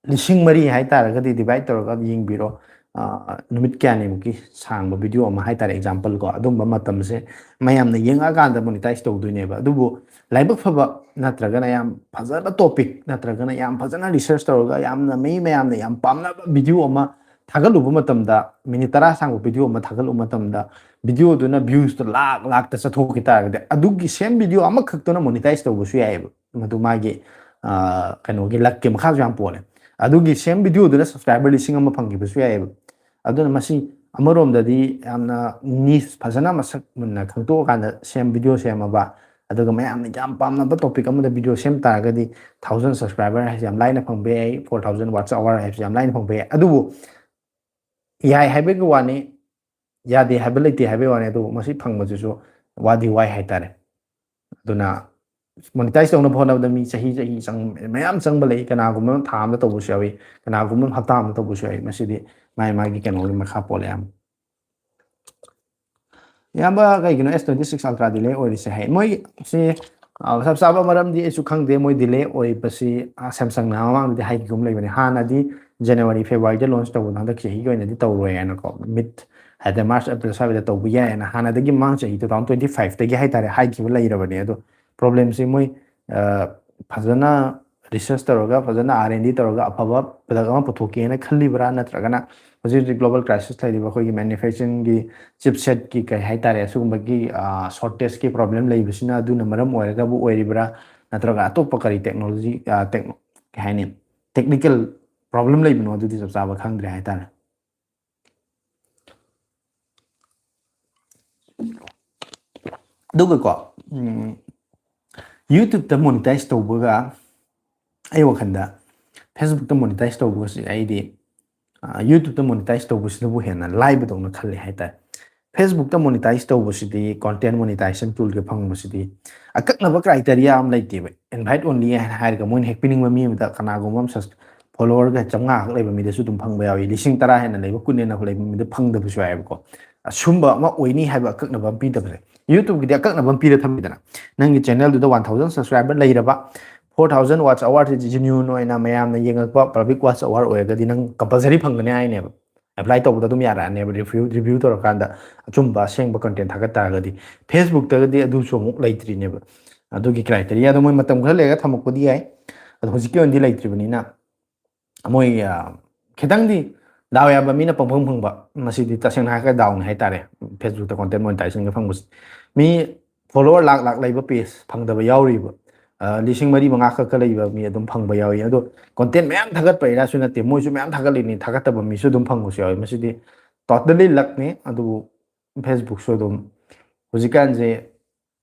ꯂꯤꯁꯤꯡ ꯃꯔꯤ ꯍꯥꯏꯇꯥꯔꯒꯗꯤ ꯗꯤꯚꯥꯏꯠ ꯇꯧꯔꯒ ꯌꯦꯡꯕꯤꯔꯣ꯫ ꯑ, ꯅꯨꯃꯤꯠ ꯀꯌꯥꯅꯤꯃꯨꯛꯀꯤ ꯁꯥꯡꯕ ꯚꯤꯗꯤꯑꯣ ꯑꯃ ꯍꯥꯏꯇꯥꯔꯦ, ꯑꯦꯛꯖꯥꯝꯄꯜ ꯀꯣ, ꯑꯗꯨꯝꯕ ꯃꯇꯝꯁꯦ ꯃꯌꯥꯝꯅ ꯌꯦꯡꯉꯛꯑꯀꯥꯟꯗ ꯃꯣꯅꯤꯇꯥꯏꯖ ꯇꯧꯗꯣꯏꯅꯦꯕ꯫ ꯑꯗꯨꯕꯨ ꯂꯥꯏꯕꯛ ꯐꯕ ꯅꯠꯇ꯭ꯔꯒꯅ ꯌꯥꯝ ꯐꯖꯕ ꯇꯣꯄꯤꯛ ꯅꯠꯇ꯭ꯔꯒꯅ ꯌꯥꯝ ꯐꯖꯅ ꯔꯤꯁꯔꯁ ꯇꯧꯔꯒ ꯌꯥꯝꯅ ꯃꯤ ꯃꯌꯥꯝꯅ ꯌꯥꯝ ꯄꯥꯝꯅꯕ ꯚꯤꯗꯤꯑꯣ ꯑꯃ ꯊꯥꯒꯠꯂꯨꯕ ꯃꯇꯝꯗ, ꯃꯤꯅꯤꯠ ꯇꯔꯥ ꯁꯥꯡꯕ ꯚꯤꯗꯤꯑꯣ ꯑꯃ ꯊꯥꯒꯠꯂꯨꯕ ꯃꯇꯝꯗ, ꯚꯤꯗꯤꯑꯣꯗꯨꯅ ꯚ꯭ꯌꯨꯁꯇꯣ ꯂꯥꯛ ꯂꯥꯛꯇ ꯆꯠꯊꯣꯛꯈꯤ ꯇꯥꯔꯒꯗꯤ, ꯑꯗꯨꯒꯤ ꯁꯦꯝ ꯚꯤꯗꯤꯑꯣ ꯑꯃꯈꯛꯇꯨꯅ ꯃꯣꯅꯤꯇꯥꯏꯖ ꯇꯧꯕꯁꯨ ꯌꯥꯏꯑꯕ꯫ ꯃꯗꯨ ꯃꯥꯒꯤ, ꯑ, ꯀꯩꯅꯣꯒꯤ, ꯂꯛꯀꯤ ꯃꯈꯥꯁꯨ ꯌꯥꯝ ꯄꯣꯜꯂꯦ꯫ ꯑꯗꯨꯒꯤ ꯁꯦꯝ ꯚꯤꯗꯤꯑꯣꯗꯨꯅ ꯁꯕꯁꯀ꯭ꯔꯥꯏꯕꯔ ꯂꯤꯁꯤꯡ ꯑꯃ ꯐꯪꯈꯤꯕꯁꯨ ꯌꯥꯏꯑꯕ꯫ ꯑꯗꯨꯅ ꯃꯁꯤ ꯑꯃꯔꯣꯝꯗꯗꯤ ꯌꯥꯝꯅ ꯅꯤꯁ ꯐꯖꯅ ꯃꯁꯛ ꯃꯨꯟꯅ ꯈꯪꯗꯣꯛꯑꯀꯥꯟꯗ ꯁꯦꯝ ꯚꯤꯗꯤꯑꯣ ꯁꯦꯝꯃꯕ, ꯑꯗꯨꯒ ꯃꯌꯥꯝꯅ ꯌꯥꯝ ꯄꯥꯝꯅꯕ ꯇꯣꯄꯤꯛ ꯑꯃꯗ ꯚꯤꯗꯤꯑꯣ ꯁꯦꯝ ꯇꯥꯔꯒꯗꯤ, ꯊꯥꯎꯖꯟ ꯁꯕꯁꯀ꯭ꯔꯥꯏꯕꯔ ꯍꯥꯏꯁꯦ ꯌꯥꯝ ꯂꯥꯏꯅ ꯐꯪꯕ ꯌꯥꯏ, four thousand watch hour ꯍꯥꯏꯕꯁꯦ ꯌꯥꯝ ꯂꯥꯏꯅ ꯐꯪꯕ ꯌꯥꯏ꯫ ꯑꯗꯨꯕꯨ ꯌꯥꯏ ꯍꯥꯏꯕꯒꯤ ꯋꯥꯅꯤ, ꯌꯥꯗꯦ ꯍꯥꯏꯕ ꯂꯩꯇꯦ ꯍꯥꯏꯕꯒꯤ ꯋꯥꯅꯤ, ꯑꯗꯨꯕꯨ ꯃꯁꯤ ꯐꯪꯕꯁꯤꯁꯨ ꯋꯥꯗꯤ ꯋꯥꯏ ꯍꯥꯏꯇꯥꯔꯦ꯫ ꯑꯗꯨꯅ ꯃꯣꯅꯤꯇꯥꯏꯁ ꯇꯧꯅꯕ ꯍꯣꯠꯅꯕꯗ ꯃꯤ ꯆꯍꯤ ꯆꯍꯤ ꯆꯪ ꯃꯌꯥꯝ ꯆꯪꯕ ꯂꯩ꯫ ꯀꯅꯥꯒꯨꯝꯕ ꯑꯃ ꯊꯥ ꯑꯃꯗ ꯇꯧꯕꯁꯨ ꯌꯥꯎꯏ, ꯀꯅꯥꯒꯨꯝꯕ ꯑꯃ ꯍꯞꯇꯥ ꯑꯃꯗ ꯇꯧꯕꯁꯨ ꯌꯥꯎꯏ꯫ ꯃꯁꯤꯗꯤ ꯃꯥꯏ ꯃꯥꯒꯤ ꯀꯩꯅꯣꯒꯤ ꯃꯈꯥ ꯄꯣꯜꯂꯦ ꯌꯥꯝ꯫ ꯏꯌꯥꯝꯕ, ꯀꯩꯒꯤꯅꯣ ꯑꯦꯁ ꯇ꯭ꯋꯦꯟꯇꯤ ꯁꯤꯛꯁ ꯑꯜꯇ꯭ꯔꯥ ꯗꯤꯂꯦ ꯑꯣꯏꯔꯤꯁꯦ ꯍꯥꯏ꯫ ꯃꯣꯏ ꯁꯤ, ꯑ, ꯆꯞ ꯆꯥꯕ ꯃꯔꯝꯗꯤ ꯑꯩꯁꯨ ꯈꯪꯗꯦ꯫ ꯃꯣꯏ ꯗꯤꯂꯦ ꯑꯣꯏꯕꯁꯤ, ꯑ, ꯁꯦꯝꯁꯪꯅ ꯃꯃꯥꯡꯗꯗꯤ ꯍꯥꯏꯈꯤꯒꯨꯝ ꯂꯩꯕꯅꯤ꯫ ꯍꯥꯟꯅꯗꯤ ꯖꯅꯋꯥꯔꯤ, ꯐꯦꯕꯋꯥꯔꯤꯗ ꯂꯣꯟꯆ ꯇꯧꯕꯗꯣ ꯍꯟꯗꯛ ꯆꯍꯤꯒꯤ ꯑꯣꯏꯅꯗꯤ ꯇꯧꯔꯣꯏ ꯍꯥꯏꯅꯀꯣ, ꯃꯤꯠ ꯍꯥꯏꯗꯤ ꯃꯥꯔꯆ, ꯑꯦꯄ꯭ꯔꯤꯜ ꯁ꯭ꯋꯥꯏꯗ ꯇꯧꯕ ꯌꯥꯏ ꯍꯥꯏꯅ ꯍꯥꯟꯅꯗꯒꯤ ꯃꯃꯥꯡ ꯆꯍꯤ ꯇꯨ ꯊꯥꯎꯖꯟ ꯇ꯭ꯋꯦꯟꯇꯤ ꯐꯥꯏꯚꯇꯒꯤ ꯍꯥꯏꯇꯥꯔꯦ ꯍꯥꯏꯈꯤꯕ ꯂꯩꯔꯕꯅꯤ꯫ ꯑꯗꯣ ꯄ꯭ꯔꯣꯕ꯭ꯂꯦꯝꯁꯤ ꯃꯣꯏ, ꯑ, ꯐꯖꯅ ꯔꯤꯁꯔꯁ ꯇꯧꯔꯒ, ꯐꯖꯅ ꯑꯥꯔ ꯑꯦꯟ ꯗꯤ ꯇꯧꯔꯒ ꯑꯐꯕ ꯄ꯭ꯔꯗꯛ ꯑꯃ ꯄꯨꯊꯣꯛꯀꯦꯅ ꯈꯜꯂꯤꯕ꯭ꯔꯥ, ꯅꯠꯇ꯭ꯔꯒꯅ ꯍꯧꯖꯤꯛ ꯍꯧꯖꯤꯛ ꯒ꯭ꯂꯣꯕꯜ ꯀ꯭ꯔꯥꯏꯁꯤꯁ ꯂꯩꯔꯤꯕ ꯑꯩꯈꯣꯏꯒꯤ ꯃꯦꯅꯨꯐꯦꯛꯆꯔꯤꯡꯒꯤ ꯆꯤꯞꯁꯦꯠꯀꯤ ꯀꯩ ꯍꯥꯏꯇꯥꯔꯦ, ꯑꯁꯤꯒꯨꯝꯕꯒꯤ, ꯑ, ꯁꯣꯔꯇꯦꯖꯀꯤ ꯄ꯭ꯔꯣꯕ꯭ꯂꯦꯝ ꯂꯩꯕꯁꯤꯅ ꯑꯗꯨꯅ ꯃꯔꯝ ꯑꯣꯏꯔꯒꯕꯨ ꯑꯣꯏꯔꯤꯕ꯭ꯔꯥ, ꯅꯠꯇ꯭ꯔꯒ ꯑꯇꯣꯞꯄ ꯀꯔꯤ ꯇꯦꯛꯅꯣꯂꯣꯖꯤ, ꯑ, ꯇꯦꯛ-, ꯀꯩ ꯍꯥꯏꯅꯤ, ꯇꯦꯛꯅꯤꯀꯦꯜ ꯄ꯭ꯔꯣꯕ꯭ꯂꯦꯝ ꯂꯩꯕꯅꯣ, ꯑꯗꯨꯗꯤ ꯆꯞ ꯆꯥꯕ ꯈꯪꯗ꯭ꯔꯦ ꯍꯥꯏꯇꯥꯔꯦ꯫ ꯑꯗꯨꯒꯀꯣ, ꯎꯝ, YouTube-ꯇ ꯃꯣꯅꯤꯇꯥꯏꯁ ꯇꯧꯕꯒ ꯑꯩ ꯋꯥꯈꯜꯗ Facebook-ꯇ ꯃꯣꯅꯤꯇꯥꯏꯁ ꯇꯧꯕꯒꯁꯦ ꯑꯩꯗꯤ, ꯑ, YouTube-ꯇ ꯃꯣꯅꯤꯇꯥꯏꯁ ꯇꯧꯕꯁꯤꯅꯕꯨ ꯍꯦꯟꯅ ꯂꯥꯏꯕꯗꯧꯅ ꯈꯜꯂꯤ ꯍꯥꯏꯇꯥꯔꯦ꯫ Facebook-ꯇ ꯃꯣꯅꯤꯇꯥꯏꯁ ꯇꯧꯕꯁꯤꯗꯤ, ꯀꯣꯟꯇꯦꯟ ꯃꯣꯅꯤꯇꯥꯏꯖꯦꯁꯟ ꯇꯨꯜꯒ ꯐꯪꯕꯁꯤꯗꯤ ꯑꯀꯛꯅꯕ ꯀ꯭ꯔꯥꯏꯇꯦꯔꯤꯌꯥ ꯑꯃ ꯂꯩꯇꯦꯕ꯫ Invite only ꯍꯥꯏꯅ ꯍꯥꯏꯔꯒ ꯃꯣꯏꯅ ꯍꯦꯛ ꯄꯤꯅꯤꯡꯕ ꯃꯤ ꯑꯃꯗ, ꯀꯅꯥꯒꯨꯝꯕ ꯑꯃ ꯁꯁ-, ꯐꯣꯂꯣꯋꯔꯒ ꯆꯥꯝꯃꯉꯥ ꯈꯛ ꯂꯩꯕ ꯃꯤꯗꯁꯨ ꯑꯗꯨꯝ ꯐꯪꯕ ꯌꯥꯎꯏ, ꯂꯤꯁꯤꯡ ꯇꯔꯥ ꯍꯦꯟꯅ ꯂꯩꯕ, ꯀꯨꯟ ꯍꯦꯟꯅ ꯂꯩꯕ ꯃꯤꯗ ꯐꯪꯗꯕꯁꯨ ꯌꯥꯎꯋꯦꯕꯀꯣ꯫ ꯑꯁꯨꯝꯕ ꯑꯃ ꯑꯣꯏꯅꯤ ꯍꯥꯏꯕ ꯑꯀꯛꯅꯕ ꯑꯃ ꯄꯤꯗꯕꯁꯦ꯫ YouTube-ꯀꯤꯗꯤ ꯑꯀꯛꯅꯕ ꯑꯃ ꯄꯤꯔ ꯊꯝꯃꯤꯗꯅ, ꯅꯪꯒꯤ ꯆꯦꯅꯦꯜꯗꯨꯗ ꯋꯥꯟ ꯊꯥꯎꯖꯟ ꯁꯕꯁꯀ꯭ꯔꯥꯏꯕꯔ ꯂꯩꯔꯕ, ꯐꯣꯔ ꯊꯥꯎꯖꯟ ꯋꯥꯠꯆ ꯑꯋꯥꯔꯁꯤ ꯖꯤꯅ꯭ꯌꯨꯟ ꯑꯣꯏꯅ ꯃꯌꯥꯝꯅ ꯌꯦꯡꯉꯛꯄ ꯄꯕ꯭ꯂꯤꯛ ꯋꯥꯠꯆ ꯑꯋꯥꯔ ꯑꯣꯏꯔꯒꯗꯤ ꯅꯪ ꯀꯝꯄꯜꯁꯔꯤ ꯐꯪꯒꯅꯤ ꯍꯥꯏꯅꯦꯕ꯫ ꯑꯦꯄ꯭ꯂꯥꯏ ꯇꯧꯕꯗ ꯑꯗꯨꯝ ꯌꯥꯔꯛꯑꯅꯦꯕ, ꯔꯤꯚ꯭ꯌꯨ, ꯔꯤꯚ꯭ꯌꯨ ꯇꯧꯔꯀꯥꯟꯗ ꯑꯆꯨꯝꯕ ꯑꯁꯦꯡꯕ ꯀꯟꯇꯦꯟ ꯊꯥꯒꯠ ꯇꯥꯔꯒꯗꯤ꯫ Facebook-ꯇꯒꯗꯤ ꯑꯗꯨꯁꯨ ꯑꯃꯨꯛ ꯂꯩꯇ꯭ꯔꯤꯅꯦꯕ꯫ ꯑꯗꯨꯒꯤ ꯀ꯭ꯔꯥꯏꯇꯦꯔꯤꯌꯥꯗꯣ ꯃꯣꯏ ꯃꯇꯝ ꯈꯔ ꯂꯩꯔꯒ ꯊꯝꯃꯛꯄꯗꯤ ꯌꯥꯏ, ꯑꯗꯣ ꯍꯧꯖꯤꯛꯀꯤ ꯑꯣꯏꯅꯗꯤ ꯂꯩꯇ꯭ꯔꯤꯕꯅꯤꯅ ꯃꯣꯏ, ꯑ, ꯈꯤꯇꯪꯗꯤ ꯗꯥꯎ ꯌꯥꯕ ꯃꯤꯅ ꯄꯪꯐꯪ ꯐꯪꯕ, ꯃꯁꯤꯗꯤ ꯇꯁꯦꯡꯅ ꯍꯥꯏꯔꯒ ꯗꯥꯎꯅꯤ ꯍꯥꯏꯇꯥꯔꯦ꯫ Facebook-ꯇ ꯀꯣꯟꯇꯦꯟ ꯃꯣꯅꯤꯇꯥꯏꯖꯦꯁꯟꯒ ꯐꯪꯕꯁꯦ꯫ ꯃꯤ ꯐꯣꯂꯣꯋꯔ ꯂꯥꯛ ꯂꯥꯛ ꯂꯩꯕ ꯄꯦꯖ ꯐꯪꯗꯕ ꯌꯥꯎꯔꯤꯕ, ꯑ, ꯂꯤꯁꯤꯡ ꯃꯔꯤ ꯃꯉꯥ ꯈꯛꯀ ꯂꯩꯕ ꯃꯤ ꯑꯗꯨꯝ ꯐꯪꯕ ꯌꯥꯎꯏ꯫ ꯑꯗꯣ ꯀꯣꯟꯇꯦꯟ ꯃꯌꯥꯝ ꯊꯥꯒꯠꯄ ꯑꯦꯔꯤꯌꯥꯁꯨ ꯅꯠꯇꯦ, ꯃꯣꯏꯁꯨ ꯃꯌꯥꯝ ꯊꯥꯒꯠꯂꯤꯅꯤ, ꯊꯥꯒꯠꯇꯕ ꯃꯤꯁꯨ ꯑꯗꯨꯝ ꯐꯪꯕꯁꯨ ꯌꯥꯎꯏ꯫ ꯃꯁꯤꯗꯤ totally luck-ꯅꯤ꯫ ꯑꯗꯨꯕꯨ Facebook-ꯁꯨ ꯑꯗꯨꯝ ꯍꯧꯖꯤꯛꯀꯥꯟꯁꯦ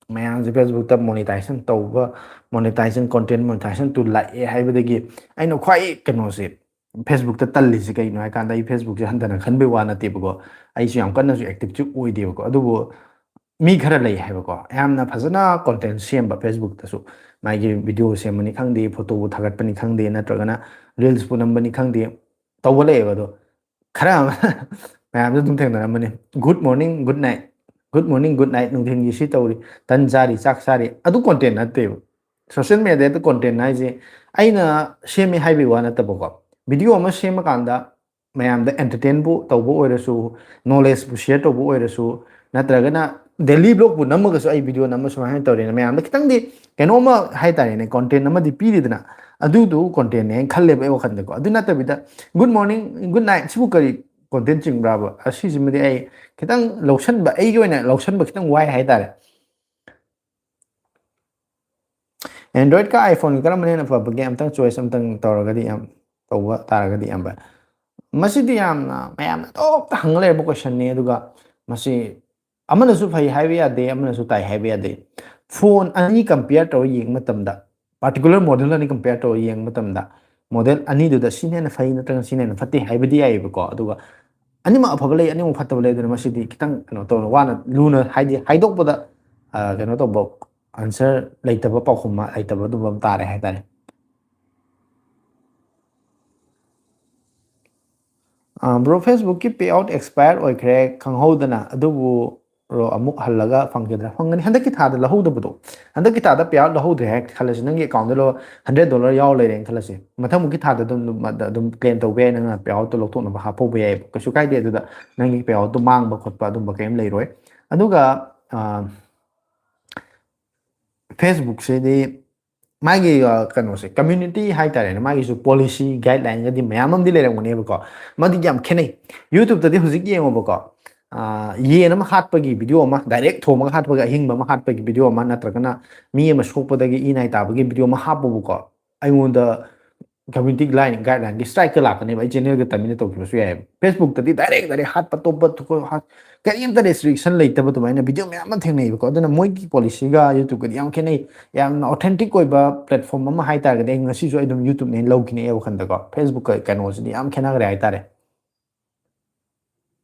ꯃꯌꯥꯝꯁꯦ Facebook-ꯇ ꯃꯣꯅꯤꯇꯥꯏꯖꯦꯁꯟ ꯇꯧꯕ, ꯃꯣꯅꯤꯇꯥꯏꯖꯦꯁꯟ, ꯀꯣꯟꯇꯦꯟ ꯃꯣꯅꯤꯇꯥꯏꯖꯦꯁꯟ ꯇꯨꯜ ꯂꯥꯛꯑꯦ ꯍꯥꯏꯕꯗꯒꯤ ꯑꯩꯅ ꯈ꯭ꯋꯥꯏ ꯀꯩꯅꯣꯁꯦ, ꯐꯦꯁꯕꯨꯛꯇ ꯇꯜꯂꯤꯁꯦ ꯀꯩꯅꯣ ꯍꯥꯏ ꯀꯥꯟꯗ, ꯑꯩ ꯐꯦꯁꯕꯨꯛꯁꯦ ꯍꯟꯊꯅ ꯈꯟꯕꯩ ꯋꯥ ꯅꯠꯇꯦꯕꯀꯣ, ꯑꯩꯁꯨ ꯌꯥꯝ ꯀꯟꯅꯁꯨ ꯑꯦꯛꯇꯤꯞꯁꯨ ꯑꯣꯏꯗꯦꯕꯀꯣ꯫ ꯑꯗꯨꯕꯨ ꯃꯤ ꯈꯔ ꯂꯩ ꯍꯥꯏꯕꯀꯣ, ꯌꯥꯝꯅ ꯐꯖꯅ ꯀꯣꯟꯇꯦꯟ ꯁꯦꯝꯕ ꯐꯦꯁꯕꯨꯛꯇꯁꯨ, ꯃꯥꯒꯤ ꯚꯤꯗꯤꯑꯣ ꯁꯦꯝꯕꯅꯤ ꯈꯪꯗꯦ, ꯐꯣꯇꯣꯕꯨ ꯊꯥꯒꯠꯄꯅꯤ ꯈꯪꯗꯦ, ꯅꯠꯇ꯭ꯔꯒꯅ ꯔꯤꯜꯁꯄꯨ ꯅꯝꯕꯅꯤ ꯈꯪꯗꯦ, ꯇꯧꯕ ꯂꯩꯌꯦꯕ꯫ ꯑꯗꯣ ꯈꯔ ꯑꯃ ꯃꯌꯥꯝꯁꯨ ꯑꯗꯨꯝ ꯊꯦꯡꯅꯔꯝꯃꯅꯤ, "Good morning, good night, good morning, good night, ꯅꯨꯡꯊꯤꯟꯒꯤ ꯁꯤ ꯇꯧꯔꯤ, ꯇꯟ ꯆꯥꯔꯤ, ꯆꯥꯛ ꯆꯥꯔꯤ", ꯑꯗꯨ ꯀꯣꯟꯇꯦꯟ ꯅꯠꯇꯦꯕ꯫ ꯁꯣꯁꯤꯌꯦꯜ ꯃꯦꯗꯤꯌꯥꯗ ꯀꯣꯟꯇꯦꯟ ꯍꯥꯏꯁꯦ ꯑꯩꯅ ꯁꯦꯝꯃꯦ ꯍꯥꯏꯕꯒꯤ ꯋꯥ ꯅꯠꯇꯕꯀꯣ, ꯚꯤꯗꯤꯑꯣ ꯑꯃ ꯁꯦꯝꯃꯀꯥꯟꯗ ꯃꯌꯥꯝꯗ ꯑꯦꯟꯇꯔꯇꯦꯟꯕꯨ ꯇꯧꯕ ꯑꯣꯏꯔꯁꯨ, ꯅꯣꯂꯦꯖꯄꯨ ꯁꯤꯌꯔ ꯇꯧꯕ ꯑꯣꯏꯔꯁꯨ, ꯅꯠꯇ꯭ꯔꯒꯅ ꯗꯦꯂꯤ ꯕ꯭ꯂꯣꯒꯄꯨ ꯅꯝꯃꯒꯁꯨ ꯑꯩ ꯚꯤꯗꯤꯑꯣ ꯅꯝꯕ ꯁꯨꯃꯥꯏꯅ ꯇꯧꯔꯦꯅ ꯃꯌꯥꯝꯗ ꯈꯤꯇꯪꯗꯤ ꯀꯩꯅꯣꯝꯃ ꯍꯥꯏꯇꯥꯔꯦꯅꯦ, ꯀꯣꯟꯇꯦꯟ ꯑꯃꯗꯤ ꯄꯤꯔꯤꯗꯅ, ꯑꯗꯨꯗꯨ ꯀꯣꯟꯇꯦꯟꯅꯦ ꯍꯥꯏꯅ ꯈꯜꯂꯦꯕ ꯑꯩ ꯋꯥꯈꯜꯗꯀꯣ꯫ ꯑꯗꯨ ꯅꯠꯇꯕꯤꯗ "Good morning, good night" ꯁꯤꯕꯨ ꯀꯔꯤ ꯀꯣꯟꯇꯦꯟ ꯆꯤꯡꯕ꯭ꯔꯥꯕ? ꯑꯁꯤꯁꯤꯃꯗꯤ ꯑꯩ ꯈꯤꯇꯪ ꯂꯧꯁꯟꯕ, ꯑꯩꯒꯤ ꯑꯣꯏꯅ ꯂꯧꯁꯟꯕ ꯈꯤꯇꯪ ꯋꯥꯏ ꯍꯥꯏꯇꯥꯔꯦ꯫ ꯑꯦꯟꯗ꯭ꯔꯣꯏꯗꯀ ꯑꯥꯏꯐꯣꯟꯒ ꯀꯔꯝꯕꯅ ꯍꯦꯟꯅ ꯐꯕꯒꯦ? ꯑꯝꯇꯪ ꯆꯣꯏꯁ ꯑꯝꯇꯪ ꯇꯧꯔꯒꯗꯤ ꯌꯥꯝ, ꯇꯧꯕ ꯇꯥꯔꯒꯗꯤ ꯌꯥꯝꯕ꯫ ꯃꯁꯤꯗꯤ ꯌꯥꯝꯅ ꯃꯌꯥꯝꯅ ꯇꯣꯞꯇ ꯍꯪꯉ ꯂꯩꯔꯕ ꯀꯣꯏꯁꯟꯅꯤ꯫ ꯑꯗꯨꯒ ꯃꯁꯤ ꯑꯃꯅꯁꯨ ꯐꯩ ꯍꯥꯏꯕ ꯌꯥꯗꯦ, ꯑꯃꯅꯁꯨ ꯇꯥꯏ ꯍꯥꯏꯕ ꯌꯥꯗꯦ꯫ ꯐꯣꯟ ꯑꯅꯤ ꯀꯝꯄꯤꯌꯔ ꯇꯧꯔ ꯌꯦꯡꯕ ꯃꯇꯝꯗ, ꯄꯥꯔꯇꯤꯀꯨꯂꯔ ꯃꯣꯗꯦꯜ ꯑꯅꯤ ꯀꯝꯄꯤꯌꯔ ꯇꯧꯔ ꯌꯦꯡꯕ ꯃꯇꯝꯗ, ꯃꯣꯗꯦꯜ ꯑꯅꯤꯗꯨꯗ ꯁꯤꯅ ꯍꯦꯟꯅ ꯐꯩ ꯅꯠꯇ꯭ꯔꯒ ꯁꯤꯅ ꯍꯦꯟꯅ ꯐꯠꯇꯦ ꯍꯥꯏꯕꯗꯤ ꯌꯥꯏꯌꯦꯕꯀꯣ꯫ ꯑꯗꯨꯒ ꯑꯅꯤꯃꯛ ꯑꯐꯕ ꯂꯩ, ꯑꯅꯤꯃꯛ ꯐꯠꯇꯕ ꯂꯩ꯫ ꯑꯗꯨꯅ ꯃꯁꯤꯗꯤ ꯈꯤꯇꯪ ꯀꯩꯅꯣ ꯇꯧꯅ, ꯋꯥꯅ, ꯂꯨꯅ, ꯍꯥꯏꯗꯤ ꯍꯥꯏꯗꯣꯛꯄꯗ, ꯑ, ꯀꯩꯅꯣ ꯇꯧꯕ, ꯑꯟꯁꯔ ꯂꯩꯇꯕ, ꯄꯥꯎꯈꯨꯝ ꯑꯃ ꯂꯩꯇꯕ ꯑꯗꯨꯝꯕ ꯑꯃ ꯇꯥꯔꯦ ꯍꯥꯏꯇꯥꯔꯦ꯫ ꯑ, ꯕ꯭ꯔꯣ, ꯐꯦꯁꯕꯨꯛꯀꯤ ꯄꯦ ꯑꯥꯎꯠ ꯑꯦꯛꯁꯄꯥꯌꯔ ꯑꯣꯏꯈ꯭ꯔꯦ ꯈꯪꯍꯧꯗꯅ, ꯑꯗꯨꯕꯨ ꯔꯣ ꯑꯃꯨꯛ ꯍꯜꯂꯒ ꯐꯪꯒꯗ꯭ꯔꯥ? ꯐꯪꯒꯅꯤ꯫ ꯍꯟꯗꯛꯀꯤ ꯊꯥꯗ ꯂꯧꯍꯧꯗꯕꯗꯣ, ꯍꯟꯗꯛꯀꯤ ꯊꯥꯗ ꯄꯦ ꯑꯥꯎꯠ ꯂꯧꯍꯧꯗ꯭ꯔꯦ ꯍꯥꯏ ꯈꯜꯂꯁꯤ, ꯅꯪꯒꯤ ꯑꯦꯀꯥꯎꯟꯗ ꯂꯣ-, ꯍꯟꯗ꯭ꯔꯦꯠ ꯗꯣꯂꯔ ꯌꯥꯎꯔ ꯂꯩꯔꯦꯅ ꯈꯜꯂꯁꯤ, ꯃꯊꯪꯃꯨꯛꯀꯤ ꯊꯥꯗ ꯑꯗꯨꯝ, ꯑꯗꯨꯝ ꯀ꯭ꯂꯦꯝ ꯇꯧꯕ ꯌꯥꯏ, ꯅꯪꯅ ꯄꯦ ꯑꯥꯎꯠꯇꯣ ꯂꯧꯊꯣꯛꯅꯕ ꯍꯥꯞꯍꯧꯕ ꯌꯥꯏꯌꯦꯕ, ꯀꯩꯁꯨ ꯀꯥꯏꯗꯦ꯫ ꯑꯗꯨꯗ ꯅꯪꯒꯤ ꯄꯦ ꯑꯥꯎꯠꯇꯣ ꯃꯥꯡꯕ ꯈꯣꯠꯄ ꯑꯗꯨꯝꯕ ꯀꯔꯤꯝ ꯂꯩꯔꯣꯏ꯫ ꯑꯗꯨꯒ, ꯑ, ꯐꯦꯁꯕꯨꯛꯁꯤꯗꯤ ꯃꯥꯒꯤ, ꯑ, ꯀꯩꯅꯣꯁꯦ, ꯀꯝꯃ꯭ꯌꯨꯅꯤꯇꯤ ꯍꯥꯏꯇꯥꯔꯦꯅꯦ, ꯃꯥꯒꯤꯁꯨ ꯄꯣꯂꯤꯁꯤ ꯒꯥꯏꯗꯂꯥꯏꯟꯒꯗꯤ ꯃꯌꯥꯝ ꯑꯃꯗꯤ ꯂꯩꯔꯝꯒꯅꯦꯕꯀꯣ꯫ ꯃꯗꯤ ꯌꯥꯝ ꯈꯦꯠꯅꯩ꯫ YouTube-ꯇꯗꯤ ꯍꯧꯖꯤꯛ ꯌꯦꯡꯉꯣꯕꯀꯣ, ꯑ, ꯌꯦꯟ ꯑꯃ ꯍꯥꯠꯄꯒꯤ ꯚꯤꯗꯤꯑꯣ ꯑꯃ, ꯗꯥꯏꯔꯦꯛ ꯊꯣꯝꯃꯒ ꯍꯥꯠꯄꯒꯤ, ꯑꯍꯤꯡꯕ ꯑꯃ ꯍꯥꯠꯄꯒꯤ ꯚꯤꯗꯤꯑꯣ ꯑꯃ, ꯅꯠꯇ꯭ꯔꯒꯅ ꯃꯤ ꯑꯃ ꯁꯣꯛꯄꯗꯒꯤ ꯏ ꯅꯥꯏ ꯇꯥꯕꯒꯤ ꯚꯤꯗꯤꯑꯣ ꯑꯃ ꯍꯥꯞꯄꯣꯕꯀꯣ꯫ ꯑꯩꯉꯣꯟꯗ community line guideline ꯒꯤ strike ꯀ ꯂꯥꯛꯀꯅꯦꯕ꯫ ꯑꯩ channel ꯒ ꯇꯝꯃꯤꯟꯅ ꯇꯧꯈꯤꯕꯁꯨ ꯌꯥꯏꯑꯕ꯫ Facebook ꯇꯗꯤ direct direct ꯍꯥꯠꯄ ꯇꯣꯞꯄ ꯊꯨꯀꯣ-, ꯍꯥꯠ-, ꯀꯔꯤꯝꯇ restriction ꯂꯩꯇꯕ ꯑꯗꯨꯃꯥꯏꯅ video ꯃꯌꯥꯝ ꯑꯃ ꯊꯦꯡꯅꯩꯕꯀꯣ꯫ ꯑꯗꯨꯅ ꯃꯣꯏꯒꯤ policy ꯒ YouTube ꯀꯗꯤ ꯌꯥꯝ ꯈꯦꯠꯅꯩ꯫ ꯌꯥꯝꯅ authentic ꯑꯣꯏꯕ platform ꯑꯃ ꯍꯥꯏꯇꯥꯔꯒꯗꯤ ꯑꯩ ꯉꯁꯤꯁꯨ ꯑꯩ ꯑꯗꯨꯝ YouTube ꯅ ꯍꯦꯟꯅ ꯂꯧꯈꯤꯅꯤ ꯑꯩ ꯋꯥꯈꯜꯗꯀꯣ꯫ Facebook ꯀ ꯀꯩꯅꯣꯁꯤꯗꯤ ꯌꯥꯝ ꯈꯦꯠꯅꯈ꯭ꯔꯦ ꯍꯥꯏꯇꯥꯔꯦ꯫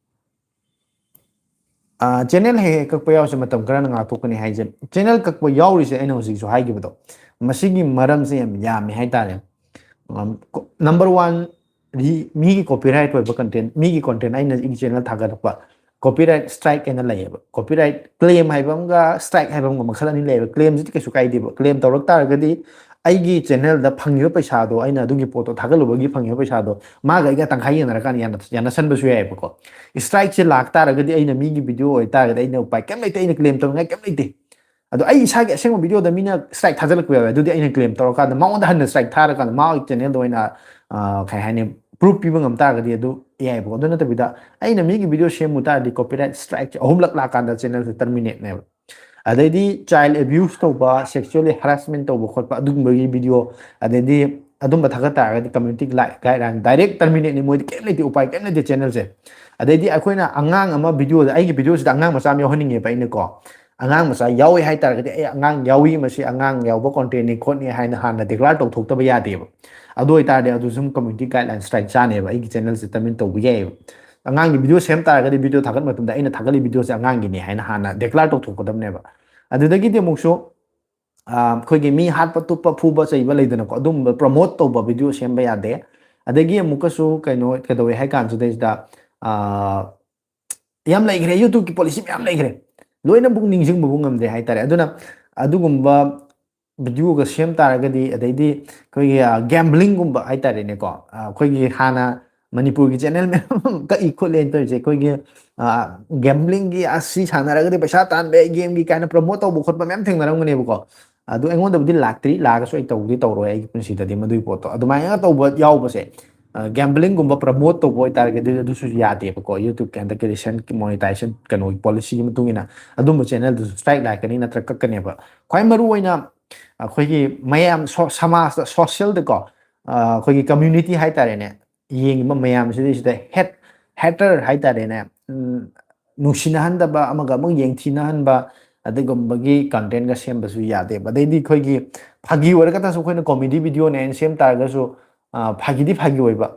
ꯑꯥ, channel ꯍꯦꯛ ꯍꯦꯛ ꯀꯛꯄ ꯌꯥꯎꯔꯤꯁꯦ ꯃꯇꯝ ꯈꯔꯅ ꯉꯥꯛꯊꯣꯛꯀꯅꯤ ꯍꯥꯏꯁꯦ꯫ Channel ꯀꯛꯄ ꯌꯥꯎꯔꯤꯁꯦ ꯑꯩꯅ ꯍꯧꯖꯤꯛꯁꯨ ꯍꯥꯏꯈꯤꯕꯗꯣ, ꯃꯁꯤꯒꯤ ꯃꯔꯝꯁꯦ ꯌꯥꯝ ꯌꯥꯝꯃꯤ ꯍꯥꯏꯇꯥꯔꯦ꯫ ꯑꯝ, ꯀꯣ-, number one ꯗꯤ ꯃꯤꯒꯤ copyright ꯑꯣꯏꯕ content, ꯃꯤꯒꯤ content ꯑꯩꯅ ꯑꯩꯒꯤ channel ꯊꯥꯒꯠꯂꯛꯄ copyright strike ꯍꯥꯏꯅ ꯂꯩꯌꯦꯕ꯫ Copyright claim ꯍꯥꯏꯕ ꯑꯃꯒ strike ꯍꯥꯏꯕ ꯑꯃꯒ ꯃꯈꯜ ꯑꯅꯤ ꯂꯩꯌꯦꯕ꯫ Claim ꯁꯤꯗꯤ ꯀꯩꯁꯨ ꯀꯥꯏꯗꯦꯕ꯫ Claim ꯇꯧꯔꯛ ꯇꯥꯔꯒꯗꯤ ꯑꯩꯒꯤ channel ꯗ ꯐꯪꯉꯤꯕ ꯄꯩꯁꯥꯗꯣ, ꯑꯩꯅ ꯑꯗꯨꯒꯤ ꯄꯣꯠꯇꯣ ꯊꯥꯒꯠꯂꯨꯕꯒꯤ ꯐꯪꯉꯤꯕ ꯄꯩꯁꯥꯗꯣ ꯃꯥꯒ ꯑꯩꯒ ꯇꯪꯈꯥꯏ ꯌꯦꯟꯅꯔꯀꯥꯟꯗ ꯌꯥꯅ-, ꯌꯥꯅꯁꯟꯕꯁꯨ ꯌꯥꯏꯑꯕꯀꯣ꯫ Strike ꯁꯦ ꯂꯥꯛ ꯇꯥꯔꯒꯗꯤ ꯑꯩꯅ ꯃꯤꯒꯤ video ꯑꯣꯏꯇꯥꯔꯒꯗꯤ ꯑꯩꯅ ꯎꯄꯥꯏ ꯀꯩꯝ ꯂꯩꯇꯦ, ꯑꯩꯅ claim ꯇꯧꯅꯤꯡꯉꯥꯏ ꯀꯩꯝ ꯂꯩꯇꯦ꯫ ꯑꯗꯣ ꯑꯩ ꯏꯁꯥꯒꯤ ꯑꯁꯦꯡꯕ video ꯗ ꯃꯤꯅ strike ꯊꯥꯖꯤꯜꯂꯛꯄ ꯌꯥꯎꯋꯦ, ꯑꯗꯨꯗꯤ ꯑꯩꯅ claim ꯇꯧꯔꯀꯥꯟꯗ ꯃꯉꯣꯟꯗ ꯍꯟꯅ strike ꯊꯥꯔꯀꯥꯟꯗ ꯃꯥꯒꯤ channel ꯗ ꯑꯣꯏꯅ, ꯑꯥ, ꯀꯩ ꯍꯥꯏꯅꯤ, proof ꯄꯤꯕ ꯉꯝ ꯇꯥꯔꯒꯗꯤ ꯑꯗꯨ ꯌꯥꯏꯑꯕꯀꯣ꯫ ꯑꯗꯨ ꯅꯠꯇꯕꯤꯗ ꯑꯩꯅ ꯃꯤꯒꯤ video ꯁꯦꯝꯃꯨ ꯇꯥꯔꯗꯤ copyright strike ꯁꯦ ꯑꯍꯨꯝꯂꯛ ꯂꯥꯛꯀꯥꯟꯗ channel ꯁꯦ terminate ꯅꯦꯕ꯫ ꯑꯗꯩꯗꯤ child abuse ꯇꯧꯕ, sexually harassment ꯇꯧꯕ ꯈꯣꯠꯄ ꯑꯗꯨꯒꯨꯝꯕꯒꯤ video, ꯑꯗꯩꯗꯤ ꯑꯗꯨꯝꯕ ꯊꯥꯒꯠ ꯇꯥꯔꯒꯗꯤ community guideline direct terminate ꯅꯤ, ꯃꯣꯏꯗꯤ ꯀꯩꯝ ꯂꯩꯇꯦ, ꯎꯄꯥꯏ ꯀꯩꯝ ꯂꯩꯇꯦ channel ꯁꯦ꯫ ꯑꯗꯩꯗꯤ ꯑꯩꯈꯣꯏꯅ ꯑꯉꯥꯡ ꯑꯃ video ꯗ, ꯑꯩꯒꯤ video ꯁꯤꯗ ꯑꯉꯥꯡ ꯃꯆꯥ ꯑꯃ ꯌꯥꯎꯍꯟꯅꯤꯡꯉꯦꯕ ꯑꯩꯅꯀꯣ꯫ ꯑꯉꯥꯡ ꯃꯆꯥ ꯌꯥꯎꯋꯦ ꯍꯥꯏ ꯇꯥꯔꯒꯗꯤ ꯑꯩ ꯑꯉꯥꯡ ꯌꯥꯎꯏ, ꯃꯁꯤ ꯑꯉꯥꯡ ꯌꯥꯎꯕ content ꯅꯤ ꯈꯣꯠꯅꯤ ꯍꯥꯏꯅ ꯍꯥꯟꯅ declare ꯇꯧꯊꯣꯛꯇꯕ ꯌꯥꯗꯦꯕ꯫ ꯑꯗꯨ ꯑꯣꯏꯇꯥꯔꯗꯤ ꯑꯗꯨ ꯁꯨꯝ community guideline strike ꯆꯥꯅꯦꯕ, ꯑꯩꯒꯤ channel ꯁꯦ terminate ꯇꯧꯕ ꯌꯥꯏꯑꯕ꯫ ꯑꯉꯥꯡꯒꯤ video ꯁꯦꯝ ꯇꯥꯔꯒꯗꯤ video ꯊꯥꯒꯠ ꯃꯇꯝꯗ ꯑꯩꯅ ꯊꯥꯒꯠꯂꯤ video ꯁꯦ ꯑꯉꯥꯡꯒꯤꯅꯤ ꯍꯥꯏꯅ ꯍꯥꯟꯅ declare ꯇꯧꯊꯣꯛꯀꯗꯕꯅꯦꯕ꯫ ꯑꯗꯨꯗꯒꯤꯗꯤ ꯑꯃꯨꯛꯁꯨ, ꯑꯥ, ꯑꯩꯈꯣꯏꯒꯤ ꯃꯤ ꯍꯥꯠꯄ ꯇꯨꯞꯄ ꯐꯨꯕ ꯆꯩꯕ ꯂꯩꯗꯅꯀꯣ, ꯑꯗꯨꯝꯕ promote ꯇꯧꯕ video ꯁꯦꯝꯕ ꯌꯥꯗꯦ꯫ ꯑꯗꯩꯒꯤ ꯑꯃꯨꯛꯀꯁꯨ ꯀꯩꯅꯣ ꯀꯩꯗꯧꯋꯦ ꯍꯥꯏ ꯀꯥꯟꯁꯤꯗꯩꯁꯤꯗ, ꯑꯥ, ꯌꯥꯝ ꯂꯩꯈ꯭ꯔꯦ, YouTube ꯀꯤ policy ꯃꯌꯥꯝ ꯂꯩꯈ꯭ꯔꯦ, ꯂꯣꯏꯅꯃꯛ ꯅꯤꯡꯁꯤꯡꯕꯕꯨ ꯉꯝꯗꯦ ꯍꯥꯏꯇꯥꯔꯦ꯫ ꯑꯗꯨꯅ ꯑꯗꯨꯒꯨꯝꯕ video ꯒ ꯁꯦꯝ ꯇꯥꯔꯒꯗꯤ, ꯑꯗꯩꯗꯤ ꯑꯩꯈꯣꯏꯒꯤ, ꯑꯥ, gambling ꯒꯨꯝꯕ ꯍꯥꯏꯇꯥꯔꯦꯅꯦꯀꯣ, ꯑꯥ, ꯑꯩꯈꯣꯏꯒꯤ ꯍꯥꯟꯅ ꯃꯅꯤꯄꯨꯔꯒꯤ channel ꯃꯌꯥꯝ ꯑꯃ ꯀꯛꯏ ꯈꯣꯠꯂꯦꯅ ꯇꯧꯔꯤꯁꯦ, ꯑꯩꯈꯣꯏꯒꯤ, ꯑꯥ, gambling ꯒꯤ, ꯑꯁꯤ ꯁꯥꯟꯅꯔꯒꯗꯤ ꯄꯩꯁꯥ ꯇꯥꯟꯕ ꯌꯥꯏ, game ꯒꯤ ꯀꯥꯏꯅ promote ꯇꯧꯕ ꯈꯣꯠꯄ ꯃꯌꯥꯝ ꯊꯦꯡꯅꯔꯝꯒꯅꯦꯕꯀꯣ꯫ ꯑꯗꯨ ꯑꯩꯉꯣꯟꯗꯕꯨꯗꯤ ꯂꯥꯛꯇ꯭ꯔꯤ, ꯂꯥꯛꯑꯒꯁꯨ ꯑꯩ ꯇꯧꯕꯗꯤ ꯇꯧꯔꯣꯏ ꯑꯩꯒꯤ ꯄꯨꯟꯁꯤꯗꯗꯤ ꯃꯗꯨꯒꯤ ꯄꯣꯠꯇꯣ꯫ ꯑꯗꯨꯃꯥꯏꯅ ꯇꯧꯕ ꯌꯥꯎꯕꯁꯦ, ꯑ, gambling ꯒꯨꯝꯕ promote ꯇꯧꯕ ꯑꯣꯏꯇꯥꯔꯒꯗꯤ ꯑꯗꯨꯁꯨ ꯌꯥꯗꯦꯕꯀꯣ꯫ YouTube ꯀꯤ ꯍꯟꯗꯛꯀꯤ recent ꯀꯤ monetization ꯀꯩꯅꯣꯒꯤ policy ꯒꯤ ꯃꯇꯨꯡ ꯏꯟꯅ ꯑꯗꯨꯝꯕ channel ꯗꯨꯁꯨ strike ꯂꯥꯛꯀꯅꯤ ꯅꯠꯇ꯭ꯔꯒ ꯀꯛꯀꯅꯦꯕ꯫ ꯈ꯭ꯋꯥꯏ ꯃꯔꯨ ꯑꯣꯏꯅ ꯑꯩꯈꯣꯏꯒꯤ ꯃꯌꯥꯝ ꯁꯣ-, ꯁꯃꯥꯖꯇ, social ꯗꯀꯣ, ꯑꯩꯈꯣꯏꯒꯤ ꯀꯝꯃ꯭ꯌꯨꯅꯤꯇꯤ ꯍꯥꯏꯇꯥꯔꯦꯅꯦ, ꯌꯦꯡꯉꯤꯕ ꯃꯌꯥꯝꯁꯤꯗꯩꯁꯤꯗ ꯍꯦꯠ ꯍꯦꯇꯔ ꯍꯥꯏꯇꯥꯔꯦꯅꯦ, ꯅꯨꯡꯁꯤꯅꯍꯟꯗꯕ, ꯑꯃꯒ ꯑꯃꯒ ꯌꯦꯡꯊꯤꯅꯍꯟꯕ, ꯑꯗꯨꯒꯨꯝꯕꯒꯤ ꯀꯟꯇꯦꯟꯒ ꯁꯦꯝꯕꯁꯨ ꯌꯥꯗꯦꯕ꯫ ꯑꯗꯩꯗꯤ ꯑꯩꯈꯣꯏꯒꯤ ꯐꯥꯒꯤ ꯑꯣꯏꯔꯒꯇꯁꯨ ꯑꯩꯈꯣꯏꯅ ꯀꯣꯃꯦꯗꯤ ꯚꯤꯗꯤꯑꯣꯅꯦ ꯍꯥꯏꯅ ꯁꯦꯝ ꯇꯥꯔꯒꯁꯨ, ꯐꯥꯒꯤꯗꯤ ꯐꯥꯒꯤ ꯑꯣꯏꯕ,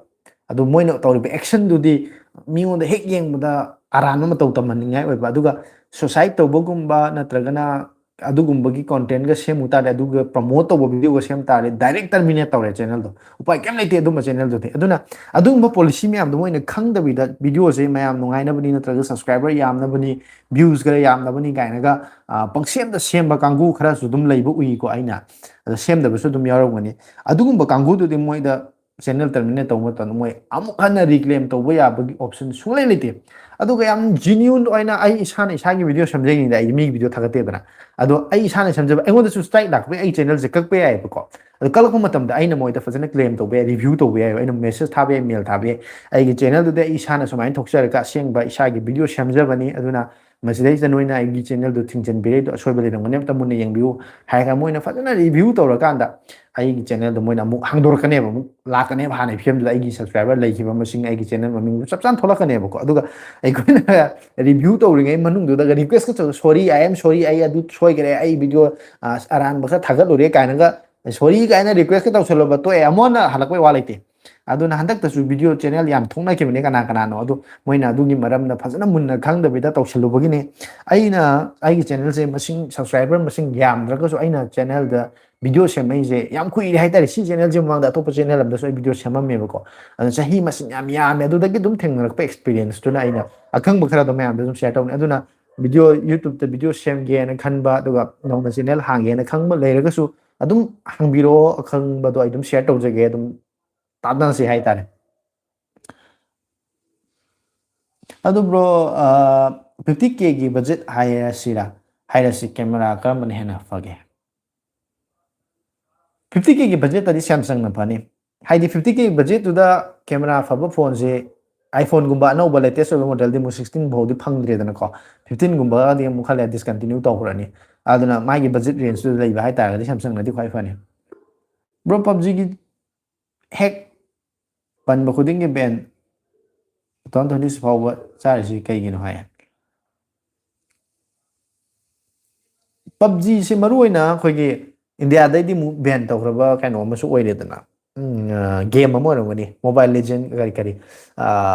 ꯑꯗꯨ ꯃꯣꯏꯅ ꯇꯧꯔꯤꯕ ꯑꯦꯛꯁꯟꯗꯨꯗꯤ ꯃꯤꯉꯣꯟꯗ ꯍꯦꯛ ꯌꯦꯡꯕꯗ ꯑꯔꯥꯟꯕ ꯃꯇꯧ ꯇꯝꯍꯟꯅꯤꯡꯉꯥꯏ ꯑꯣꯏꯕ꯫ ꯑꯗꯨꯒ ꯁꯨꯁꯥꯏꯠ ꯇꯧꯕꯒꯨꯝꯕ ꯅꯠꯇ꯭ꯔꯒꯅ ꯑꯗꯨꯒꯨꯝꯕꯒꯤ ꯀꯣꯟꯇꯦꯟꯒ ꯁꯦꯝꯃꯨ ꯇꯥꯔꯗꯤ, ꯑꯗꯨꯒ ꯄ꯭ꯔꯃꯣꯠ ꯇꯧꯕ ꯚꯤꯗꯤꯑꯣꯒ ꯁꯦꯝ ꯇꯥꯔꯗꯤ, ꯗꯥꯏꯔꯦꯛ ꯇꯔꯃꯤꯅꯦꯠ ꯇꯧꯔꯦ ꯆꯦꯅꯦꯜꯗꯣ꯫ ꯎꯄꯥꯏ ꯀꯩꯝ ꯂꯩꯇꯦ ꯑꯗꯨꯝꯕ ꯆꯦꯅꯦꯜꯗꯨꯗꯤ꯫ ꯑꯗꯨꯅ ꯑꯗꯨꯒꯨꯝꯕ ꯄꯣꯂꯤꯁꯤ ꯃꯌꯥꯝꯗꯣ ꯃꯣꯏꯅ ꯈꯪꯗꯕꯤꯗ, ꯚꯤꯗꯤꯑꯣꯁꯦ ꯃꯌꯥꯝ ꯅꯨꯡꯉꯥꯏꯅꯕꯅꯤ ꯅꯠꯇ꯭ꯔꯒ ꯁꯕꯁꯀ꯭ꯔꯥꯏꯕꯔ ꯌꯥꯝꯅꯕꯅꯤ, ꯚ꯭ꯌꯨꯁ ꯈꯔ ꯌꯥꯝꯅꯕꯅꯤ ꯀꯥꯏꯅꯒ, ꯑ, ꯄꯪꯁꯦꯝꯗ ꯁꯦꯝꯕ ꯀꯥꯡꯕꯨ ꯈꯔꯁꯨ ꯑꯗꯨꯝ ꯂꯩꯕ ꯎꯏꯀꯣ ꯑꯩꯅ꯫ ꯑꯗꯣ ꯁꯦꯝꯗꯕꯁꯨ ꯑꯗꯨꯝ ꯌꯥꯎꯔꯝꯒꯅꯤ꯫ ꯑꯗꯨꯒꯨꯝꯕ ꯀꯥꯡꯕꯨꯗꯨꯗꯤ ꯃꯣꯏꯗ ꯆꯦꯅꯦꯜ ꯇꯔꯃꯤꯅꯦꯠ ꯇꯧꯕ ꯃꯇꯝꯗ ꯃꯣꯏ ꯑꯃꯨꯛ ꯍꯟꯅ ꯔꯤꯀ꯭ꯂꯦꯝ ꯇꯧꯕ ꯌꯥꯕꯒꯤ ꯑꯣꯞꯁꯟ ꯁꯨꯡꯂꯩ ꯂꯩꯇꯦ꯫ ꯑꯗꯨꯒ ꯌꯥꯝ ꯖꯤꯅ꯭ꯌꯨꯟ ꯑꯣꯏꯅ ꯑꯩ ꯏꯁꯥꯅ ꯏꯁꯥꯒꯤ ꯚꯤꯗꯤꯑꯣ ꯁꯦꯝꯖꯩꯅꯤꯗ, ꯑꯩ ꯃꯤꯒꯤ ꯚꯤꯗꯤꯑꯣ ꯊꯥꯒꯠꯇꯦꯗꯅ꯫ ꯑꯗꯣ ꯑꯩ ꯏꯁꯥꯅ ꯁꯦꯝꯖꯕ, ꯑꯩꯉꯣꯟꯗꯁꯨ ꯁ꯭ꯇ꯭ꯔꯥꯏꯛ ꯂꯥꯛꯄꯩ ꯑꯩ ꯆꯦꯅꯦꯜꯁꯦ ꯀꯛꯄ ꯌꯥꯏꯑꯕꯀꯣ꯫ ꯑꯗꯣ ꯀꯛꯂꯛꯄ ꯃꯇꯝꯗ ꯑꯩꯅ ꯃꯣꯏꯗ ꯐꯖꯅ ꯀ꯭ꯂꯦꯝ ꯇꯧꯕ ꯌꯥꯏ, ꯔꯤꯚ꯭ꯌꯨ ꯇꯧꯕ ꯌꯥꯏ, ꯑꯩꯅ ꯃꯦꯁꯦꯖ ꯊꯥꯕ ꯌꯥꯏ, ꯃꯦꯜ ꯊꯥꯕ ꯌꯥꯏ꯫ ꯑꯩꯒꯤ ꯆꯦꯅꯦꯜꯗꯨꯗ ꯑꯩ ꯏꯁꯥꯅ ꯁꯨꯃꯥꯏꯅ ꯊꯣꯛꯆꯔꯒ ꯑꯁꯦꯡꯕ ꯏꯁꯥꯒꯤ ꯚꯤꯗꯤꯑꯣ ꯁꯦꯝꯖꯕꯅꯤ, ꯑꯗꯨꯅ ꯃꯁꯤꯗꯩꯁꯤꯗ ꯅꯣꯏꯅ ꯑꯩꯒꯤ ꯆꯦꯅꯦꯜꯗꯨ ꯊꯤꯡꯖꯤꯟꯕꯤꯔꯛꯏꯗꯣ ꯑꯁꯣꯏꯕ ꯂꯩꯔꯝꯒꯅꯤ, ꯑꯝꯇ ꯃꯨꯟꯅ ꯌꯦꯡꯕꯤꯌꯨ ꯍꯥꯏꯔꯒ ꯃꯣꯏꯅ ꯐꯖꯅ ꯔꯤꯚ꯭ꯌꯨ ꯇꯧꯔꯀꯥꯟꯗ ꯑꯩꯒꯤ ꯆꯦꯅꯦꯜꯗꯣ ꯃꯣꯏꯅ ꯑꯃꯨꯛ ꯍꯥꯡꯗꯣꯔꯛꯀꯅꯦꯕ, ꯑꯃꯨꯛ ꯂꯥꯛꯀꯅꯦꯕ꯫ ꯍꯥꯟꯅꯒꯤ ꯐꯤꯕꯝꯗꯨꯗ ꯑꯩꯒꯤ ꯁꯕꯁꯀ꯭ꯔꯥꯏꯕꯔ ꯂꯩꯈꯤꯕ ꯃꯁꯤꯡ, ꯑꯩꯒꯤ ꯆꯦꯅꯦꯜ ꯃꯃꯤꯡꯗꯨ ꯆꯞ ꯆꯥꯅ ꯊꯣꯛꯂꯛꯀꯅꯦꯕꯀꯣ꯫ ꯑꯗꯨꯒ ꯑꯩꯈꯣꯏꯅ ꯔꯤꯚ꯭ꯌꯨ ꯇꯧꯔꯤꯉꯩ ꯃꯅꯨꯡꯗꯨꯗꯒ ꯔꯤꯀ꯭ꯋꯦꯁꯀ ꯇꯧ, "ꯁꯣꯔꯤ, I am sorry, ꯑꯩ ꯑꯗꯨ ꯁꯣꯏꯈꯔꯦ, ꯑꯩ ꯚꯤꯗꯤꯑꯣ, ꯑ, ꯑꯔꯥꯟꯕ ꯈꯔ ꯊꯥꯒꯠꯂꯨꯔꯦ" ꯀꯥꯏꯅꯒ ꯁꯣꯔꯤ ꯀꯥꯏꯅ ꯔꯤꯀ꯭ꯋꯦꯁꯀ ꯇꯧꯁꯜꯂꯨꯕ, ꯇꯣꯛꯑꯦ, ꯑꯃꯨꯛ ꯍꯟꯅ ꯍꯜꯂꯛꯄꯩ ꯋꯥ ꯂꯩꯇꯦ꯫ ꯑꯗꯨꯅ ꯍꯟꯗꯛꯇꯁꯨ ꯚꯤꯗꯤꯑꯣ ꯆꯦꯅꯦꯜ ꯌꯥꯝ ꯊꯣꯛꯅꯈꯤꯕꯅꯦ ꯀꯅꯥ ꯀꯅꯥꯅꯣ, ꯑꯗꯨ ꯃꯣꯏꯅ ꯑꯗꯨꯒꯤ ꯃꯔꯝꯗ ꯐꯖꯅ ꯃꯨꯟꯅ ꯈꯪꯗꯕꯤꯗ ꯇꯧꯁꯜꯂꯨꯕꯒꯤꯅꯤ꯫ ꯑꯩꯅ ꯑꯩꯒꯤ ꯆꯦꯅꯦꯜꯁꯦ ꯃꯁꯤꯡ, ꯁꯕꯁꯀ꯭ꯔꯥꯏꯕꯔ ꯃꯁꯤꯡ ꯌꯥꯝꯗ꯭ꯔꯒꯁꯨ ꯑꯩꯅ ꯆꯦꯅꯦꯜꯗ ꯚꯤꯗꯤꯑꯣ ꯁꯦꯝꯃꯛꯏꯁꯦ ꯌꯥꯝ ꯀꯨꯏꯔꯦ ꯍꯥꯏꯇꯥꯔꯦ꯫ ꯁꯤ ꯆꯦꯅꯦꯜꯁꯤ ꯃꯃꯥꯡꯗ ꯑꯇꯣꯞꯄ ꯆꯦꯅꯦꯜ ꯑꯃꯗꯁꯨ ꯑꯩ ꯚꯤꯗꯤꯑꯣ ꯁꯦꯝꯃꯝꯃꯦꯕꯀꯣ꯫ ꯑꯗꯨꯅ ꯆꯍꯤ ꯃꯁꯤꯡ ꯌꯥꯝ ꯌꯥꯝꯃꯦ꯫ ꯑꯗꯨꯗꯒꯤ ꯑꯗꯨꯝ ꯊꯦꯡꯅꯔꯛꯄ ꯑꯦꯛꯁꯄꯤꯔꯤꯌꯦꯟꯁꯇꯨꯅ ꯑꯩꯅ ꯑꯈꯪꯕ ꯈꯔꯗꯣ ꯃꯌꯥꯝꯗ ꯑꯗꯨꯝ ꯁꯤꯌꯔ ꯇꯧꯅꯤ꯫ ꯑꯗꯨꯅ ꯚꯤꯗꯤꯑꯣ, YouTubeꯇ ꯚꯤꯗꯤꯑꯣ ꯁꯦꯝꯒꯦꯅ ꯈꯟꯕ, ꯑꯗꯨꯒ ꯅꯧꯅ ꯆꯦꯅꯦꯜ ꯍꯥꯡꯒꯦꯅ ꯈꯟꯕ ꯂꯩꯔꯒꯁꯨ ꯑꯗꯨꯝ ꯍꯪꯕꯤꯔꯛꯑꯣ, ꯑꯈꯪꯕꯗꯣ ꯑꯩ ꯑꯗꯨꯝ ꯁꯤꯌꯔ ꯇꯧꯖꯒꯦ, ꯑꯗꯨꯝ ꯇꯥꯟꯅꯁꯤ ꯍꯥꯏꯇꯥꯔꯦ꯫ ꯑꯗꯨ ꯕ꯭ꯔꯣ, ꯐꯤꯐꯇꯤ ꯀꯦꯒꯤ ꯕꯖꯦꯠ ꯍꯥꯏꯔꯁꯤꯔꯥ, ꯍꯥꯏꯔꯁꯤ, ꯀꯦꯃꯦꯔꯥ ꯀꯔꯝꯕꯅ ꯍꯦꯟꯅ ꯐꯒꯦ? ꯐꯤꯐꯇꯤ ꯀꯦꯒꯤ ꯕꯖꯦꯠꯇꯗꯤ ꯁꯦꯝꯁꯪꯅ ꯐꯅꯤ꯫ ꯍꯥꯏꯗꯤ ꯐꯤꯐꯇꯤ ꯀꯦ ꯕꯖꯦꯠꯇꯨꯗ ꯀꯦꯃꯦꯔꯥ ꯐꯕ ꯐꯣꯟꯁꯦ, iPhoneꯒꯨꯝꯕ ꯑꯅꯧꯕ latest ꯑꯣꯏꯕ ꯃꯣꯗꯦꯜꯗꯤ ꯑꯃꯨꯛ sixteen ꯐꯥꯎꯗꯤ ꯐꯪꯗ꯭ꯔꯦꯗꯅꯀꯣ꯫ Fifteenꯒꯨꯝꯕꯗꯤ ꯑꯃꯨꯛ ꯈꯜꯂꯦ discontinue ꯇꯧꯈ꯭ꯔꯅꯤ꯫ ꯑꯗꯨꯅ ꯃꯥꯒꯤ ꯕꯖꯦꯠ ꯔꯦꯟꯖꯇꯨꯗ ꯂꯩꯕ ꯍꯥꯏꯇꯥꯔꯒꯗꯤ ꯁꯦꯝꯁꯪꯅꯗꯤ ꯈ꯭ꯋꯥꯏ ꯐꯅꯤ꯫ ꯕ꯭ꯔꯣ, PUBGꯒꯤ ꯍꯦꯛ ꯄꯟꯕ ꯈꯨꯗꯤꯡꯒꯤ ꯕꯦꯟ ꯇꯨ ꯊꯥꯎꯖꯟ ꯇ꯭ꯋꯦꯟꯇꯤ ꯁꯤꯛꯁ ꯐꯥꯎꯕ ꯆꯥꯔꯤꯁꯤ ꯀꯩꯒꯤꯅꯣ ꯍꯥꯏ꯫ ꯄꯞꯖꯤꯁꯦ ꯃꯔꯨ ꯑꯣꯏꯅ ꯑꯩꯈꯣꯏꯒꯤ ꯏꯟꯗꯤꯌꯥꯗꯩꯗꯤ ꯑꯃꯨꯛ ꯕꯦꯟ ꯇꯧꯈ꯭ꯔꯕ ꯀꯩꯅꯣ ꯑꯃꯁꯨ ꯑꯣꯏꯔꯦꯗꯅ, ꯒꯦꯝ ꯑꯃ ꯑꯣꯏꯔꯝꯒꯅꯤ, ꯃꯣꯕꯥꯏꯜ ꯂꯤꯖꯦꯟ ꯀꯔꯤ ꯀꯔꯤ,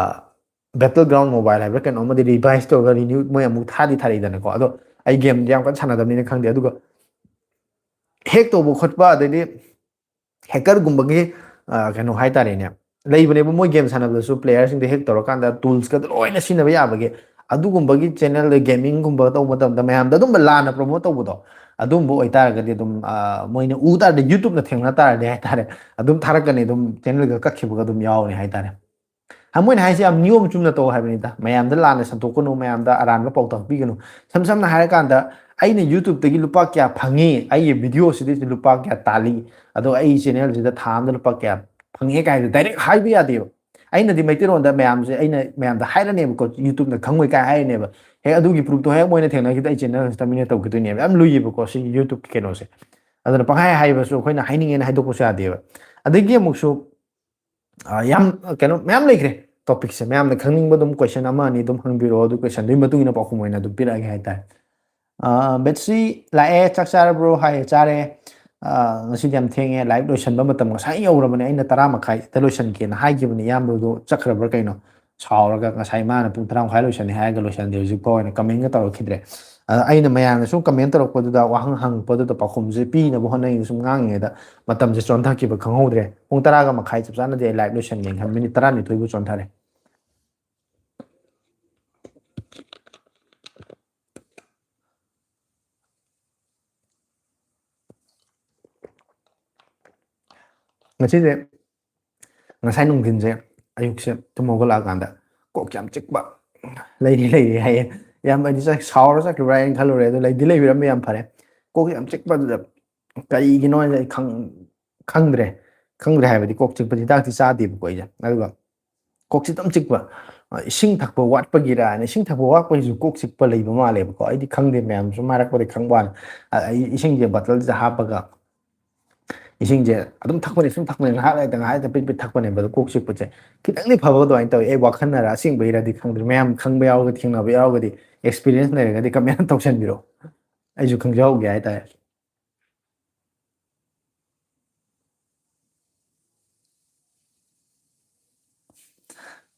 ꯕꯦꯇꯜ ꯒ꯭ꯔꯥꯎꯟ ꯃꯣꯕꯥꯏꯜ ꯍꯥꯏꯕ꯭ꯔꯥ ꯀꯩꯅꯣ ꯑꯃꯗꯤ ꯔꯤꯚꯥꯏꯁ ꯇꯧꯔꯒ ꯔꯤꯅ꯭ꯌꯨ ꯃꯣꯏ ꯑꯃꯨꯛ ꯊꯥꯗꯤ ꯊꯥꯔꯛꯏꯗꯅꯀꯣ꯫ ꯑꯗꯣ ꯑꯩ ꯒꯦꯝꯗꯤ ꯌꯥꯝ ꯀꯟꯅ ꯁꯥꯟꯅꯗꯕꯅꯤꯅ ꯈꯪꯗꯦ꯫ ꯑꯗꯨꯒ ꯍꯦꯛ ꯇꯧꯕ ꯈꯣꯠꯄ, ꯑꯗꯩꯗꯤ ꯍꯦꯀꯔꯒꯨꯝꯕꯒꯤ ꯀꯩꯅꯣ ꯍꯥꯏꯇꯥꯔꯦꯅꯦ, ꯂꯩꯕꯅꯦꯕ, ꯃꯣꯏ ꯒꯦꯝ ꯁꯥꯟꯅꯕꯗꯁꯨ ꯄ꯭ꯂꯦꯌꯔꯁꯤꯡꯗꯣ ꯍꯦꯛ ꯇꯧꯔꯀꯥꯟꯗ ꯇꯨꯜꯁꯀꯗꯣ ꯂꯣꯏꯅ ꯁꯤꯖꯤꯟꯅꯕ ꯌꯥꯕꯒꯤ꯫ ꯑꯗꯨꯒꯨꯝꯕꯒꯤ ꯆꯦꯅꯦꯜꯗ ꯒꯦꯃꯤꯡꯒꯨꯝꯕ ꯇꯧꯕ ꯃꯇꯝꯗ ꯃꯌꯥꯝꯗ ꯑꯗꯨꯝꯕ ꯂꯥꯟꯅ ꯄ꯭ꯔꯣꯃꯣꯠ ꯇꯧꯕꯗꯣ, ꯑꯗꯨꯝꯕ ꯑꯣꯏꯇꯥꯔꯒꯗꯤ ꯑꯗꯨꯝ ꯃꯣꯏꯅ ꯎ ꯇꯥꯔꯗꯤ, ꯌꯨꯇ꯭ꯌꯨꯕꯅ ꯊꯦꯡꯅ ꯇꯥꯔꯗꯤ ꯍꯥꯏꯇꯥꯔꯦ, ꯑꯗꯨꯝ ꯊꯥꯔꯛꯀꯅꯤ, ꯑꯗꯨꯝ ꯆꯦꯅꯦꯜꯒ ꯀꯛꯈꯤꯕꯒ ꯑꯗꯨꯝ ꯌꯥꯎꯔꯅꯤ ꯍꯥꯏꯇꯥꯔꯦ꯫ ꯃꯣꯏꯅ ꯍꯥꯏꯁꯦ ꯌꯥꯝ ꯅꯤꯌꯣꯝ ꯆꯨꯝꯅ ꯇꯧ ꯍꯥꯏꯕꯅꯤꯗ, ꯃꯌꯥꯝꯗ ꯂꯥꯟꯅ ꯁꯟꯗꯣꯛꯀꯅꯨ, ꯃꯌꯥꯝꯗ ꯑꯔꯥꯟꯕ ꯄꯥꯎꯇꯥꯛ ꯄꯤꯒꯅꯨ꯫ ꯏꯁꯝ ꯁꯝꯅ ꯍꯥꯏꯔꯀꯥꯟꯗ, ꯑꯩꯅ ꯌꯨꯇ꯭ꯌꯨꯕꯇꯒꯤ ꯂꯨꯄꯥ ꯀꯌꯥ ꯐꯪꯉꯤ, ꯑꯩꯒꯤ ꯚꯤꯗꯤꯑꯣꯁꯤꯗꯒꯤ ꯂꯨꯄꯥ ꯀꯌꯥ ꯇꯥꯜꯂꯤ, ꯑꯗꯣ ꯑꯩ ꯆꯦꯅꯦꯜꯁꯤꯗ ꯊꯥ ꯑꯃꯗ ꯂꯨꯄꯥ ꯀꯌꯥ ꯐꯪꯉꯦ ꯀꯥꯏꯗꯣ ꯗꯥꯏꯔꯦꯛ ꯍꯥꯏꯕ ꯌꯥꯗꯦꯕ꯫ ꯑꯩꯅꯗꯤ ꯃꯩꯇꯩꯂꯣꯟꯗ ꯃꯌꯥꯝꯁꯦ, ꯑꯩꯅ ꯃꯌꯥꯝꯗ ꯍꯥꯏꯔꯅꯦꯕꯀꯣ, ꯌꯨꯇ꯭ꯌꯨꯕꯅ ꯈꯪꯉꯣꯏ ꯀꯥꯏ ꯍꯥꯏꯔꯅꯦꯕ꯫ ꯍꯦꯛ ꯑꯗꯨꯒꯤ ꯄ꯭ꯔꯨꯐꯇꯣ ꯍꯦꯛ ꯃꯣꯏꯅ ꯊꯦꯡꯅꯈꯤꯕꯗ ꯑꯩ ꯆꯦꯅꯦꯜꯁꯤꯗ ꯃꯤꯅ ꯇꯧꯈꯤꯗꯣꯏꯅꯦꯕ꯫ ꯌꯥꯝ ꯂꯨꯏꯌꯦꯕꯀꯣ ꯁꯤꯒꯤ ꯌꯨꯇ꯭ꯌꯨꯕꯀꯤ ꯀꯩꯅꯣꯁꯦ꯫ ꯑꯗꯨꯅ ꯄꯪꯍꯥꯏ ꯍꯥꯏꯕꯁꯨ ꯑꯩꯈꯣꯏꯅ ꯍꯥꯏꯅꯤꯡꯉꯦꯅ ꯍꯥꯏꯗꯣꯛꯄꯁꯨ ꯌꯥꯗꯦꯕ꯫ ꯑꯗꯒꯤ ꯑꯃꯨꯛꯁꯨ ꯌꯥꯝ ꯀꯩꯅꯣ ꯃꯌꯥꯝ ꯂꯩꯈ꯭ꯔꯦ ꯇꯣꯄꯤꯛꯁꯦ꯫ ꯃꯌꯥꯝꯅ ꯈꯪꯅꯤꯡꯕ ꯑꯗꯨꯝ ꯀꯣꯏꯁꯟ ꯑꯃ ꯑꯅꯤ ꯑꯗꯨꯝ ꯍꯪꯕꯤꯔꯛꯑꯣ, ꯑꯗꯨ ꯀꯣꯏꯁꯟꯗꯨꯒꯤ ꯃꯇꯨꯡ ꯏꯟꯅ ꯄꯥꯎꯈꯨꯝ ꯑꯣꯏꯅ ꯑꯗꯨꯝ ꯄꯤꯔꯛꯑꯒꯦ ꯍꯥꯏꯇꯥꯔꯦ꯫ ꯕꯦꯠꯁꯤ ꯂꯥꯛꯑꯦ, "ꯆꯥꯛ ꯆꯥꯔꯕ꯭ꯔꯣ?" ꯍꯥꯏꯌꯦ꯫ "ꯆꯥꯔꯦ꯫ ꯉꯁꯤꯗꯤ ꯌꯥꯝ ꯊꯦꯡꯉꯦ, ꯂꯥꯏꯚ ꯂꯣꯏꯁꯟꯕ ꯃꯇꯝ ꯉꯁꯥꯏ ꯌꯧꯔꯕꯅꯦ, ꯑꯩꯅ ꯇꯔꯥ ꯃꯈꯥꯏꯗ ꯂꯣꯏꯁꯟꯒꯦꯅ ꯍꯥꯏꯈꯤꯕꯅꯦ, ꯏꯌꯥꯝꯕꯗꯣ ꯆꯠꯈ꯭ꯔꯕ꯭ꯔꯥ ꯀꯩꯅꯣ?" ꯁꯥꯎꯔꯒ ꯉꯁꯥꯏ ꯃꯥꯅ ꯄꯨꯡ ꯇꯔꯥ ꯃꯈꯥꯏ ꯂꯣꯏꯁꯟꯅꯤ ꯍꯥꯏꯔꯒ ꯂꯣꯏꯁꯟꯗꯦ, ꯍꯧꯖꯤꯛ ꯐꯥꯎ ꯑꯣꯏꯅ ꯀꯃꯦꯟꯒ ꯇꯧꯔꯛꯈꯤꯗ꯭ꯔꯦ꯫ ꯑꯗ ꯑꯩꯅ ꯃꯌꯥꯝꯅ ꯁꯨꯝ ꯀꯃꯦꯟ ꯇꯧꯔꯛꯄꯗꯨꯗ, ꯋꯥꯍꯪ ꯍꯪꯉꯛꯄꯗꯨꯗ ꯄꯥꯎꯈꯨꯝꯁꯦ ꯄꯤꯅꯕ ꯍꯣꯠꯅꯩꯅ ꯁꯨꯝ ꯉꯥꯡꯉꯤꯉꯩꯗ ꯃꯇꯝꯁꯦ ꯆꯣꯟꯊꯈꯤꯕ ꯈꯪꯍꯧꯗ꯭ꯔꯦ꯫ ꯄꯨꯡ ꯇꯔꯥꯒ ꯃꯈꯥꯏ ꯆꯞ ꯆꯥꯅꯗꯤ ꯑꯩ ꯂꯥꯏꯚ ꯂꯣꯏꯁꯟꯒꯦꯅ ꯈꯟꯕ, ꯃꯤꯅꯤꯠ ꯇꯔꯥꯅꯤꯊꯣꯏꯕꯨ ꯆꯣꯟꯊꯔꯦ꯫ ꯉꯁꯤꯁꯦ, ꯉꯁꯥꯏ ꯅꯨꯡꯊꯤꯟꯁꯦ, ꯑꯌꯨꯛꯁꯦ ꯇꯨꯝ ꯍꯧꯒꯠꯂꯛꯑꯀꯥꯟꯗ ꯀꯣꯛꯁꯦ ꯌꯥꯝ ꯆꯤꯛꯄ꯫ "ꯂꯩꯔꯤ, ꯂꯩꯔꯤ" ꯍꯥꯏꯌꯦ꯫ ꯏꯌꯥꯝꯕꯗꯤ ꯆꯠ-, ꯁꯥꯎꯔ ꯆꯠꯈꯤꯕ꯭ꯔꯥ ꯍꯥꯏꯅ ꯈꯜꯂꯨꯔꯦ꯫ ꯑꯗꯣ ꯂꯩꯗꯤ ꯂꯩꯕꯤꯔꯝꯃꯦ, ꯌꯥꯝ ꯐꯔꯦ꯫ ꯀꯣꯛꯁꯦ ꯌꯥꯝ ꯆꯤꯛꯄꯗꯨꯗ ꯀꯔꯤꯒꯤꯅꯣ ꯍꯥꯏꯁꯦ ꯑꯩ ꯈꯪ-, ꯈꯪꯗ꯭ꯔꯦ꯫ ꯈꯪꯗ꯭ꯔꯦ ꯍꯥꯏꯕꯗꯤ ꯀꯣꯛ ꯆꯤꯛꯄꯗꯤ ꯍꯤꯗꯥꯛꯇꯤ ꯆꯥꯗꯦꯕꯀꯣ ꯑꯩꯁꯦ꯫ ꯑꯗꯨꯒ ꯀꯣꯛꯁꯤ ꯑꯗꯨꯝ ꯆꯤꯛꯄ, ꯑ, ꯏꯁꯤꯡ ꯊꯛꯄ ꯋꯥꯠꯄꯒꯤꯔ ꯍꯥꯏꯅ꯫ ꯏꯁꯤꯡ ꯊꯛꯄ ꯋꯥꯠꯄꯒꯤꯁꯨ ꯀꯣꯛ ꯆꯤꯛꯄ ꯂꯩꯕ ꯃꯥꯜꯂꯦꯕꯀꯣ, ꯑꯩꯗꯤ ꯈꯪꯗꯦ, ꯃꯌꯥꯝ ꯁꯨꯝ ꯍꯥꯏꯔꯛꯄꯗꯒꯤ ꯈꯪꯕ ꯋꯥꯅꯤ꯫ ꯑ, ꯑꯩ ꯏꯁꯤꯡꯁꯦ ꯕꯣꯇꯜꯁꯤꯗ ꯍꯥꯞꯄꯒ ꯏꯁꯤꯡꯁꯦ ꯑꯗꯨꯝ ꯊꯛꯄꯅꯦ, ꯁꯨꯝ ꯊꯛꯄꯅꯦ, ꯉꯥꯏꯍꯥꯛ ꯂꯩꯇ ꯉꯥꯏꯍꯥꯛ ꯂꯩꯇ ꯄꯤꯠ ꯄꯤꯠ ꯊꯛꯄꯅꯦꯕ꯫ ꯑꯗꯣ ꯀꯣꯛ ꯆꯤꯛꯄꯁꯦ ꯈꯤꯇꯪꯗꯤ ꯐꯕ ꯑꯗꯨꯃꯥꯏꯅ ꯇꯧꯋꯤ꯫ ꯑꯩ ꯋꯥꯈꯜꯅꯔ ꯑꯁꯦꯡꯕꯩꯔꯗꯤ ꯈꯪꯗ꯭ꯔꯦ꯫ ꯃꯌꯥꯝ ꯈꯪꯕ ꯌꯥꯎꯔꯒꯗꯤ, ꯊꯦꯡꯅꯕ ꯌꯥꯎꯔꯒꯗꯤ, ꯑꯦꯛꯁꯄꯤꯔꯤꯌꯦꯟꯁ ꯂꯩꯔꯒꯗꯤ ꯀꯃꯦꯟ ꯇꯧꯁꯟꯕꯤꯔꯣ, ꯑꯩꯁꯨ ꯈꯪꯖꯍꯧꯒꯦ ꯍꯥꯏꯇꯥꯔꯦ꯫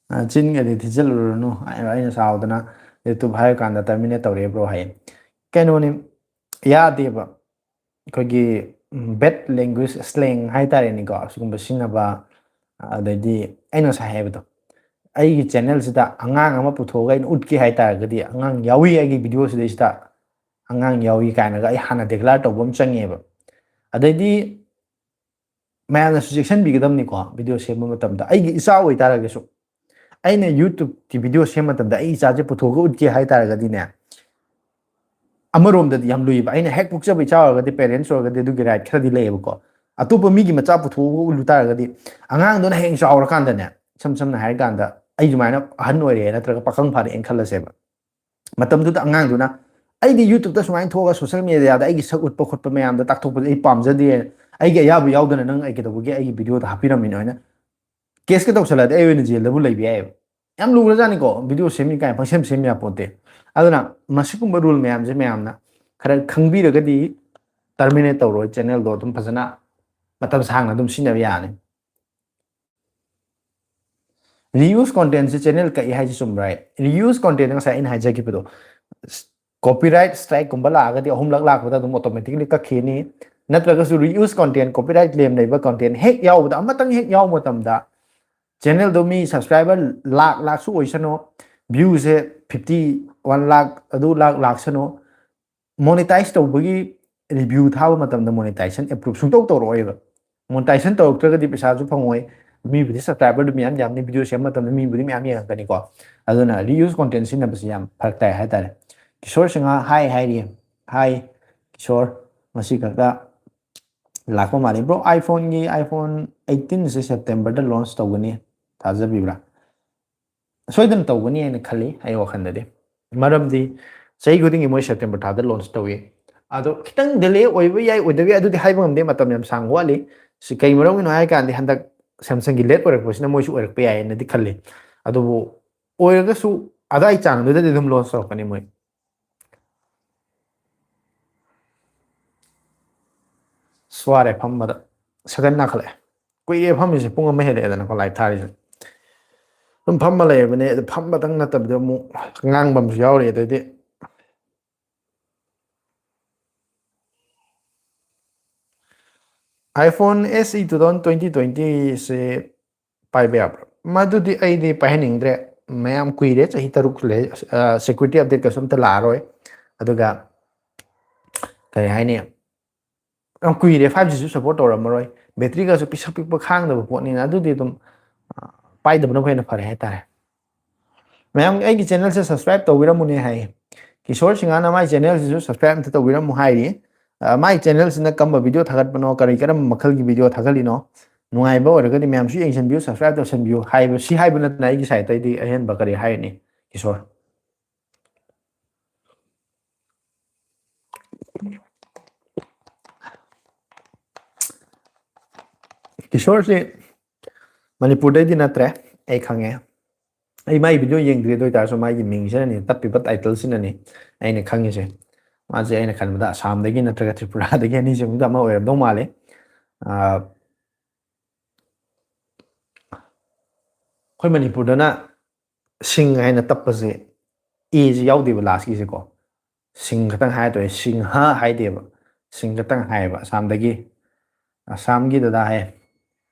ꯑ, ꯆꯤꯟꯒꯗꯤ ꯊꯤꯖꯤꯜꯂꯨꯔꯅꯨ꯫ ꯑꯩ-, ꯑꯩꯅ ꯁꯥꯎꯗꯅ YouTube ꯍꯥꯏꯔꯀꯥꯟꯗ terminate ꯇꯧꯔꯛꯑꯦ bro ꯍꯥꯏꯌꯦ꯫ ꯀꯩꯅꯣꯅꯤ, ꯌꯥꯗꯦꯕ꯫ ꯑꯩꯈꯣꯏꯒꯤ, ꯎꯝ, bad language slang ꯍꯥꯏꯇꯥꯔꯦꯅꯦꯀꯣ, ꯑꯁꯤꯒꯨꯝꯕ ꯁꯤꯖꯤꯟꯅꯕ, ꯑꯗꯩꯗꯤ ꯑꯩꯅ ꯉꯁꯥꯏ ꯍꯥꯏꯕꯗꯣ, ꯑꯩꯒꯤ channel ꯁꯤꯗ ꯑꯉꯥꯡ ꯑꯃ ꯄꯨꯊꯣꯛꯑꯒ ꯑꯩꯅ ꯎꯠꯀꯦ ꯍꯥꯏꯇꯥꯔꯒꯗꯤ, ꯑꯉꯥꯡ ꯌꯥꯎꯏ ꯑꯩꯒꯤ video ꯁꯤꯗꯩꯁꯤꯗ, ꯑꯉꯥꯡ ꯌꯥꯎꯏ ꯀꯥꯏꯅꯒ ꯑꯩ ꯍꯥꯟꯅ declare ꯇꯧꯕ ꯑꯃ ꯆꯪꯉꯦꯕ꯫ ꯑꯗꯩꯗꯤ ꯃꯌꯥꯝꯅꯁꯨ ꯆꯦꯛꯁꯤꯟꯕꯤꯒꯗꯕꯅꯤꯀꯣ, video ꯁꯦꯝꯕ ꯃꯇꯝꯗ꯫ ꯑꯩꯒꯤ ꯏꯆꯥ ꯑꯣꯏꯇꯥꯔꯒꯁꯨ, ꯑꯩꯅ YouTube ꯀꯤ video ꯁꯦꯝꯕ ꯃꯇꯝꯗ ꯑꯩ ꯏꯆꯥꯁꯦ ꯄꯨꯊꯣꯛꯑꯒ ꯎꯠꯀꯦ ꯍꯥꯏꯇꯥꯔꯒꯗꯤꯅꯦ, ꯑꯃꯔꯣꯝꯗꯗꯤ ꯌꯥꯝ ꯂꯨꯏꯕ꯫ ꯑꯩꯅ ꯍꯦꯛ ꯄꯣꯛꯆꯕ ꯏꯆꯥ ꯑꯣꯏꯔꯒꯗꯤ, parents ꯑꯣꯏꯔꯒꯗꯤ ꯑꯗꯨꯒꯤ right ꯈꯔꯗꯤ ꯂꯩꯌꯦꯕꯀꯣ꯫ ꯑꯇꯣꯞꯄ ꯃꯤꯒꯤ ꯃꯆꯥ ꯄꯨꯊꯣꯛꯑꯒ ꯎꯠꯂꯨ ꯇꯥꯔꯒꯗꯤ, ꯑꯉꯥꯡꯗꯨꯅ ꯍꯌꯦꯡ ꯆꯥꯎꯔꯀꯥꯟꯗꯅꯦ, ꯏꯁꯝ ꯁꯝꯅ ꯍꯥꯏꯔ ꯀꯥꯟꯗ, ꯑꯩ ꯁꯨꯃꯥꯏꯅ ꯑꯍꯟ ꯑꯣꯏꯔꯦ ꯅꯠꯇ꯭ꯔꯒ ꯄꯥꯈꯪ ꯐꯥꯔꯛꯑꯦꯅ ꯈꯜꯂꯁꯦꯕ, ꯃꯇꯝꯗꯨꯗ ꯑꯉꯥꯡꯗꯨꯅ, "ꯑꯩꯗꯤ YouTube ꯇ ꯁꯨꯃꯥꯏꯅ ꯊꯣꯛꯑꯒ social media ꯗ ꯑꯩꯒꯤ ꯁꯛ ꯎꯠꯄ ꯈꯣꯠꯄ ꯃꯌꯥꯝꯗꯣ ꯇꯥꯛꯊꯣꯛꯄꯁꯦ ꯑꯩ ꯄꯥꯝꯖꯗꯦ, ꯑꯩꯒꯤ ꯑꯌꯥꯕ ꯌꯥꯎꯗꯅ ꯅꯪ ꯑꯩ ꯀꯩꯗꯧꯕꯒꯤ ꯑꯩꯒꯤ video ꯗ ꯍꯥꯞꯄꯤꯔꯝꯃꯤꯅꯣ?" ꯍꯥꯏꯅ case ꯀ ꯇꯧꯁꯜꯂꯛꯑꯗꯤ ꯑꯩ ꯑꯣꯏꯅ ꯖꯦꯜꯗꯕꯨ ꯂꯩꯕ ꯌꯥꯏꯑꯕ꯫ ꯌꯥꯝ ꯂꯨꯈ꯭ꯔꯖꯥꯠꯅꯤꯀꯣ, video ꯁꯦꯝꯃꯤ ꯀꯥꯏꯅ ꯄꯪꯁꯦꯝ ꯁꯦꯝ ꯌꯥꯄꯣꯟꯇꯦ꯫ ꯑꯗꯨꯅ ꯃꯁꯤꯒꯨꯝꯕ rule ꯃꯌꯥꯝꯁꯦ ꯃꯌꯥꯝꯅ ꯈꯔ ꯈꯪꯕꯤꯔꯒꯗꯤ terminate ꯇꯧꯔꯣꯏ, channel ꯗꯣ ꯑꯗꯨꯝ ꯐꯖꯅ ꯃꯇꯝ ꯁꯥꯡꯅ ꯑꯗꯨꯝ ꯁꯤꯖꯤꯟꯅꯕ ꯌꯥꯅꯤ꯫ Reuse content ꯁꯦ channel ꯀꯛꯏ ꯍꯥꯏꯁꯦ ꯆꯨꯝꯕ꯭ꯔꯥ? Reuse content ꯉꯁꯥꯏ ꯑꯩꯅ ꯍꯥꯏꯖꯈꯤꯕꯗꯣ, copyright strike ꯀꯨꯝꯕ ꯂꯥꯛꯑꯒꯗꯤ ꯑꯍꯨꯝꯂꯛ ꯂꯥꯛꯄꯗ ꯑꯗꯨꯝ automatically ꯀꯛꯈꯤꯅꯤ꯫ ꯅꯠꯇ꯭ꯔꯒꯁꯨ reuse content, copyright claim ꯂꯩꯕ content ꯍꯦꯛ ꯌꯥꯎꯕꯗ, ꯑꯃꯇꯪ ꯍꯦꯛ ꯌꯥꯎꯕ ꯃꯇꯝꯗ, channel ꯗꯣ ꯃꯤ subscriber ꯂꯥꯛ ꯂꯥꯛꯁꯨ ꯑꯣꯏꯁꯅꯨ, view ꯁꯦ fifty, one lakh, ꯑꯗꯨ ꯂꯥꯛ ꯂꯥꯛꯁꯅꯨ, monetize ꯇꯧꯕꯒꯤ review ꯊꯥꯕ ꯃꯇꯝꯗ monetization approve ꯁꯨꯡꯇꯧ ꯇꯧꯔꯛꯑꯣꯏꯕ꯫ Monetization ꯇꯧꯔꯛꯇ꯭ꯔꯒꯗꯤ ꯄꯩꯁꯥꯁꯨ ꯐꯪꯉꯣꯏ꯫ ꯃꯤꯕꯨꯗꯤ subscriber ꯗꯨ ꯃꯌꯥꯝ ꯌꯥꯝꯅꯤ, video ꯁꯦꯝꯕ ꯃꯇꯝꯗ ꯃꯤꯕꯨꯗꯤ ꯃꯌꯥꯝ ꯌꯦꯡꯉꯛꯀꯅꯤꯀꯣ꯫ ꯑꯗꯨꯅ reuse content ꯁꯤꯖꯤꯟꯅꯕꯁꯤ ꯌꯥꯝ ꯐꯔꯛ ꯇꯥꯏ ꯍꯥꯏꯇꯥꯔꯦ꯫ ꯀꯤꯁꯣꯔ ꯁꯤꯡꯍ hi ꯍꯥꯏꯔꯤ꯫ Hi ꯀꯤꯁꯣꯔ, ꯉꯁꯤ ꯈꯛꯇ ꯂꯥꯛꯄ ꯃꯥꯜꯂꯤ꯫ Bro, iPhone ꯒꯤ, iPhone eighteen ꯁꯦ September ꯗ launch ꯇꯧꯒꯅꯤ, ꯊꯥꯖꯕꯤꯕ꯭ꯔꯥ? ꯁꯣꯏꯗꯅ ꯇꯧꯒꯅꯤ ꯍꯥꯏꯅ ꯈꯜꯂꯤ ꯑꯩ ꯋꯥꯈꯜꯗꯗꯤ꯫ ꯃꯔꯝꯗꯤ ꯆꯍꯤ ꯈꯨꯗꯤꯡꯒꯤ ꯃꯣꯏ September ꯊꯥꯗ launch ꯇꯧꯏ꯫ ꯑꯗꯣ ꯈꯤꯇꯪ delay ꯑꯣꯏꯕ ꯌꯥꯏ, ꯑꯣꯏꯗꯕ ꯌꯥꯏ, ꯑꯗꯨꯗꯤ ꯍꯥꯏꯕ ꯉꯝꯗꯦ, ꯃꯇꯝ ꯌꯥꯝ ꯁꯥꯡꯕ ꯋꯥꯠꯂꯤ꯫ ꯁꯤ ꯀꯩ ꯃꯔꯝꯒꯤꯅꯣ ꯍꯥꯏ ꯀꯥꯟꯗꯤ ꯍꯟꯗꯛ Samsungꯒꯤ late ꯑꯣꯏꯔꯛꯄꯁꯤꯅ ꯃꯣꯏꯁꯨ ꯑꯣꯏꯔꯛꯄ ꯌꯥꯏꯅꯗꯤ ꯈꯜꯂꯤ꯫ ꯑꯗꯨꯕꯨ ꯑꯣꯏꯔꯒꯁꯨ ꯑꯗꯥꯏ ꯆꯥꯡꯗꯨꯗꯗꯤ ꯑꯗꯨꯝ launch ꯇꯧꯔꯛꯀꯅꯤ ꯃꯣꯏ꯫ ꯁ꯭ꯋꯥꯔꯦ ꯐꯝꯕꯗ꯫ ꯁꯒꯟ ꯅꯥꯈꯠꯂꯛꯑꯦ꯫ ꯀꯨꯏꯔꯦ ꯐꯝꯃꯤꯁꯦ, ꯄꯨꯡ ꯑꯃ ꯍꯦꯜꯂꯛꯑꯦꯗꯅꯀꯣ live ꯊꯥꯔꯤꯁꯦ꯫ ꯑꯗꯨꯝ ꯐꯝꯃ ꯂꯩꯔꯕꯅꯦ꯫ ꯑꯗꯨ ꯐꯝꯕꯗꯪ ꯅꯠꯇꯕꯤꯗ ꯑꯃꯨꯛ ꯉꯥꯡꯕ ꯑꯃꯁꯨ ꯌꯥꯎꯔꯤ꯫ ꯑꯗꯩꯗꯤ iPhone SE two thousand twenty twentyꯁꯦ ꯄꯥꯏꯕ ꯌꯥꯕ꯭ꯔꯥ? ꯃꯗꯨꯗꯤ ꯑꯩꯗꯤ ꯄꯥꯏꯍꯟꯅꯤꯡꯗ꯭ꯔꯦ꯫ ꯃꯌꯥꯝ ꯀꯨꯏꯔꯦ, ꯆꯍꯤ ꯇꯔꯨꯛ ꯂꯩ꯫ ꯑ, security updateꯀꯁꯨ ꯑꯝꯇ ꯂꯥꯛꯑꯔꯣꯏ꯫ ꯑꯗꯨꯒ ꯀꯔꯤ ꯍꯥꯏꯅꯤ, ꯌꯥꯝ ꯀꯨꯏꯔꯦ, five Gꯁꯨ support ꯇꯧꯔꯝꯃꯔꯣꯏ, batteryꯒꯁꯨ ꯄꯤꯁꯛ ꯄꯤꯛꯄ ꯈꯥꯡꯗꯕ ꯄꯣꯠꯅꯤꯅ ꯑꯗꯨꯗꯤ ꯑꯗꯨꯝ, ꯑ, ꯄꯥꯏꯗꯕꯅ ꯍꯦꯟꯅ ꯐꯔꯦ ꯍꯥꯏꯇꯥꯔꯦ꯫ ꯃꯌꯥꯝ ꯑꯩꯒꯤ channelꯁꯦ subscribe ꯇꯧꯕꯤꯔꯝꯃꯨꯅꯦ ꯍꯥꯏꯌꯦ꯫ ꯀꯤꯁꯣꯔ ꯁꯤꯡꯍꯥꯅ ꯃꯥꯏ channelꯁꯤꯁꯨ subscribe ꯑꯝꯇ ꯇꯧꯕꯤꯔꯝꯃꯨ ꯍꯥꯏꯔꯤ꯫ ꯑ, ꯃꯥꯏ channelꯁꯤꯅ ꯀꯔꯝꯕ video ꯊꯥꯒꯠꯄꯅꯣ, ꯀꯔꯤ ꯀꯔꯝꯕ ꯃꯈꯜꯒꯤ video ꯊꯥꯒꯠꯂꯤꯅꯣ, ꯅꯨꯡꯉꯥꯏꯕ ꯑꯣꯏꯔꯒꯗꯤ ꯃꯌꯥꯝꯁꯨ ꯌꯦꯡꯁꯤꯟꯕꯤꯌꯨ, subscribe ꯇꯧꯁꯟꯕꯤꯌꯨ ꯍꯥꯏꯕ, ꯁꯤ ꯍꯥꯏꯕ ꯅꯠꯇꯅ ꯑꯩꯒꯤ sideꯇꯩꯗꯤ ꯑꯍꯦꯟꯕ ꯀꯔꯤ ꯍꯥꯏꯔꯅꯤ, ꯀꯤꯁꯣꯔ? ꯀꯤꯁꯣꯔꯁꯤ ꯃꯅꯤꯄꯨꯔꯗꯩꯗꯤ ꯅꯠꯇ꯭ꯔꯦ, ꯑꯩ ꯈꯪꯉꯦ꯫ ꯑꯩ ꯃꯥꯒꯤ video ꯌꯦꯡꯗ꯭ꯔꯤ, ꯑꯗꯨ ꯑꯣꯏꯇꯥꯔꯁꯨ ꯃꯥꯒꯤ ꯃꯤꯡꯁꯤꯅꯅꯤ, ꯇꯞꯄꯤꯕ titleꯁꯤꯅꯅꯤ ꯑꯩꯅ ꯈꯪꯉꯤꯁꯦ꯫ ꯃꯥꯁꯦ ꯑꯩꯅ ꯈꯟꯕꯗ ꯑꯁꯥꯝꯗꯒꯤ ꯅꯠꯇ꯭ꯔꯒ ꯇ꯭ꯔꯤꯄꯨꯔꯥꯗꯒꯤ ꯑꯅꯤꯁꯤꯃꯛꯇ ꯑꯃ ꯑꯣꯏꯔꯝꯗꯧ ꯃꯥꯜꯂꯦ꯫ ꯑꯥ, ꯑꯩꯈꯣꯏ ꯃꯅꯤꯄꯨꯔꯗꯅ ꯁꯤꯡ ꯍꯥꯏꯅ ꯇꯞꯄꯁꯦ, ꯑꯦꯁꯤ ꯌꯥꯎꯗꯦꯕ lastꯀꯤꯁꯦꯀꯣ꯫ ꯁꯤꯡ ꯈꯛꯇꯪ ꯍꯥꯏꯗꯣꯏ, ꯁꯤꯡꯍ ꯍꯥꯏꯗꯦꯕ, ꯁꯤꯡ ꯈꯛꯇꯪ ꯍꯥꯏꯌꯦꯕ꯫ ꯑꯁꯥꯝꯗꯒꯤ, ꯑꯁꯥꯝꯒꯤ ꯗꯗꯥ ꯍꯥꯏ꯫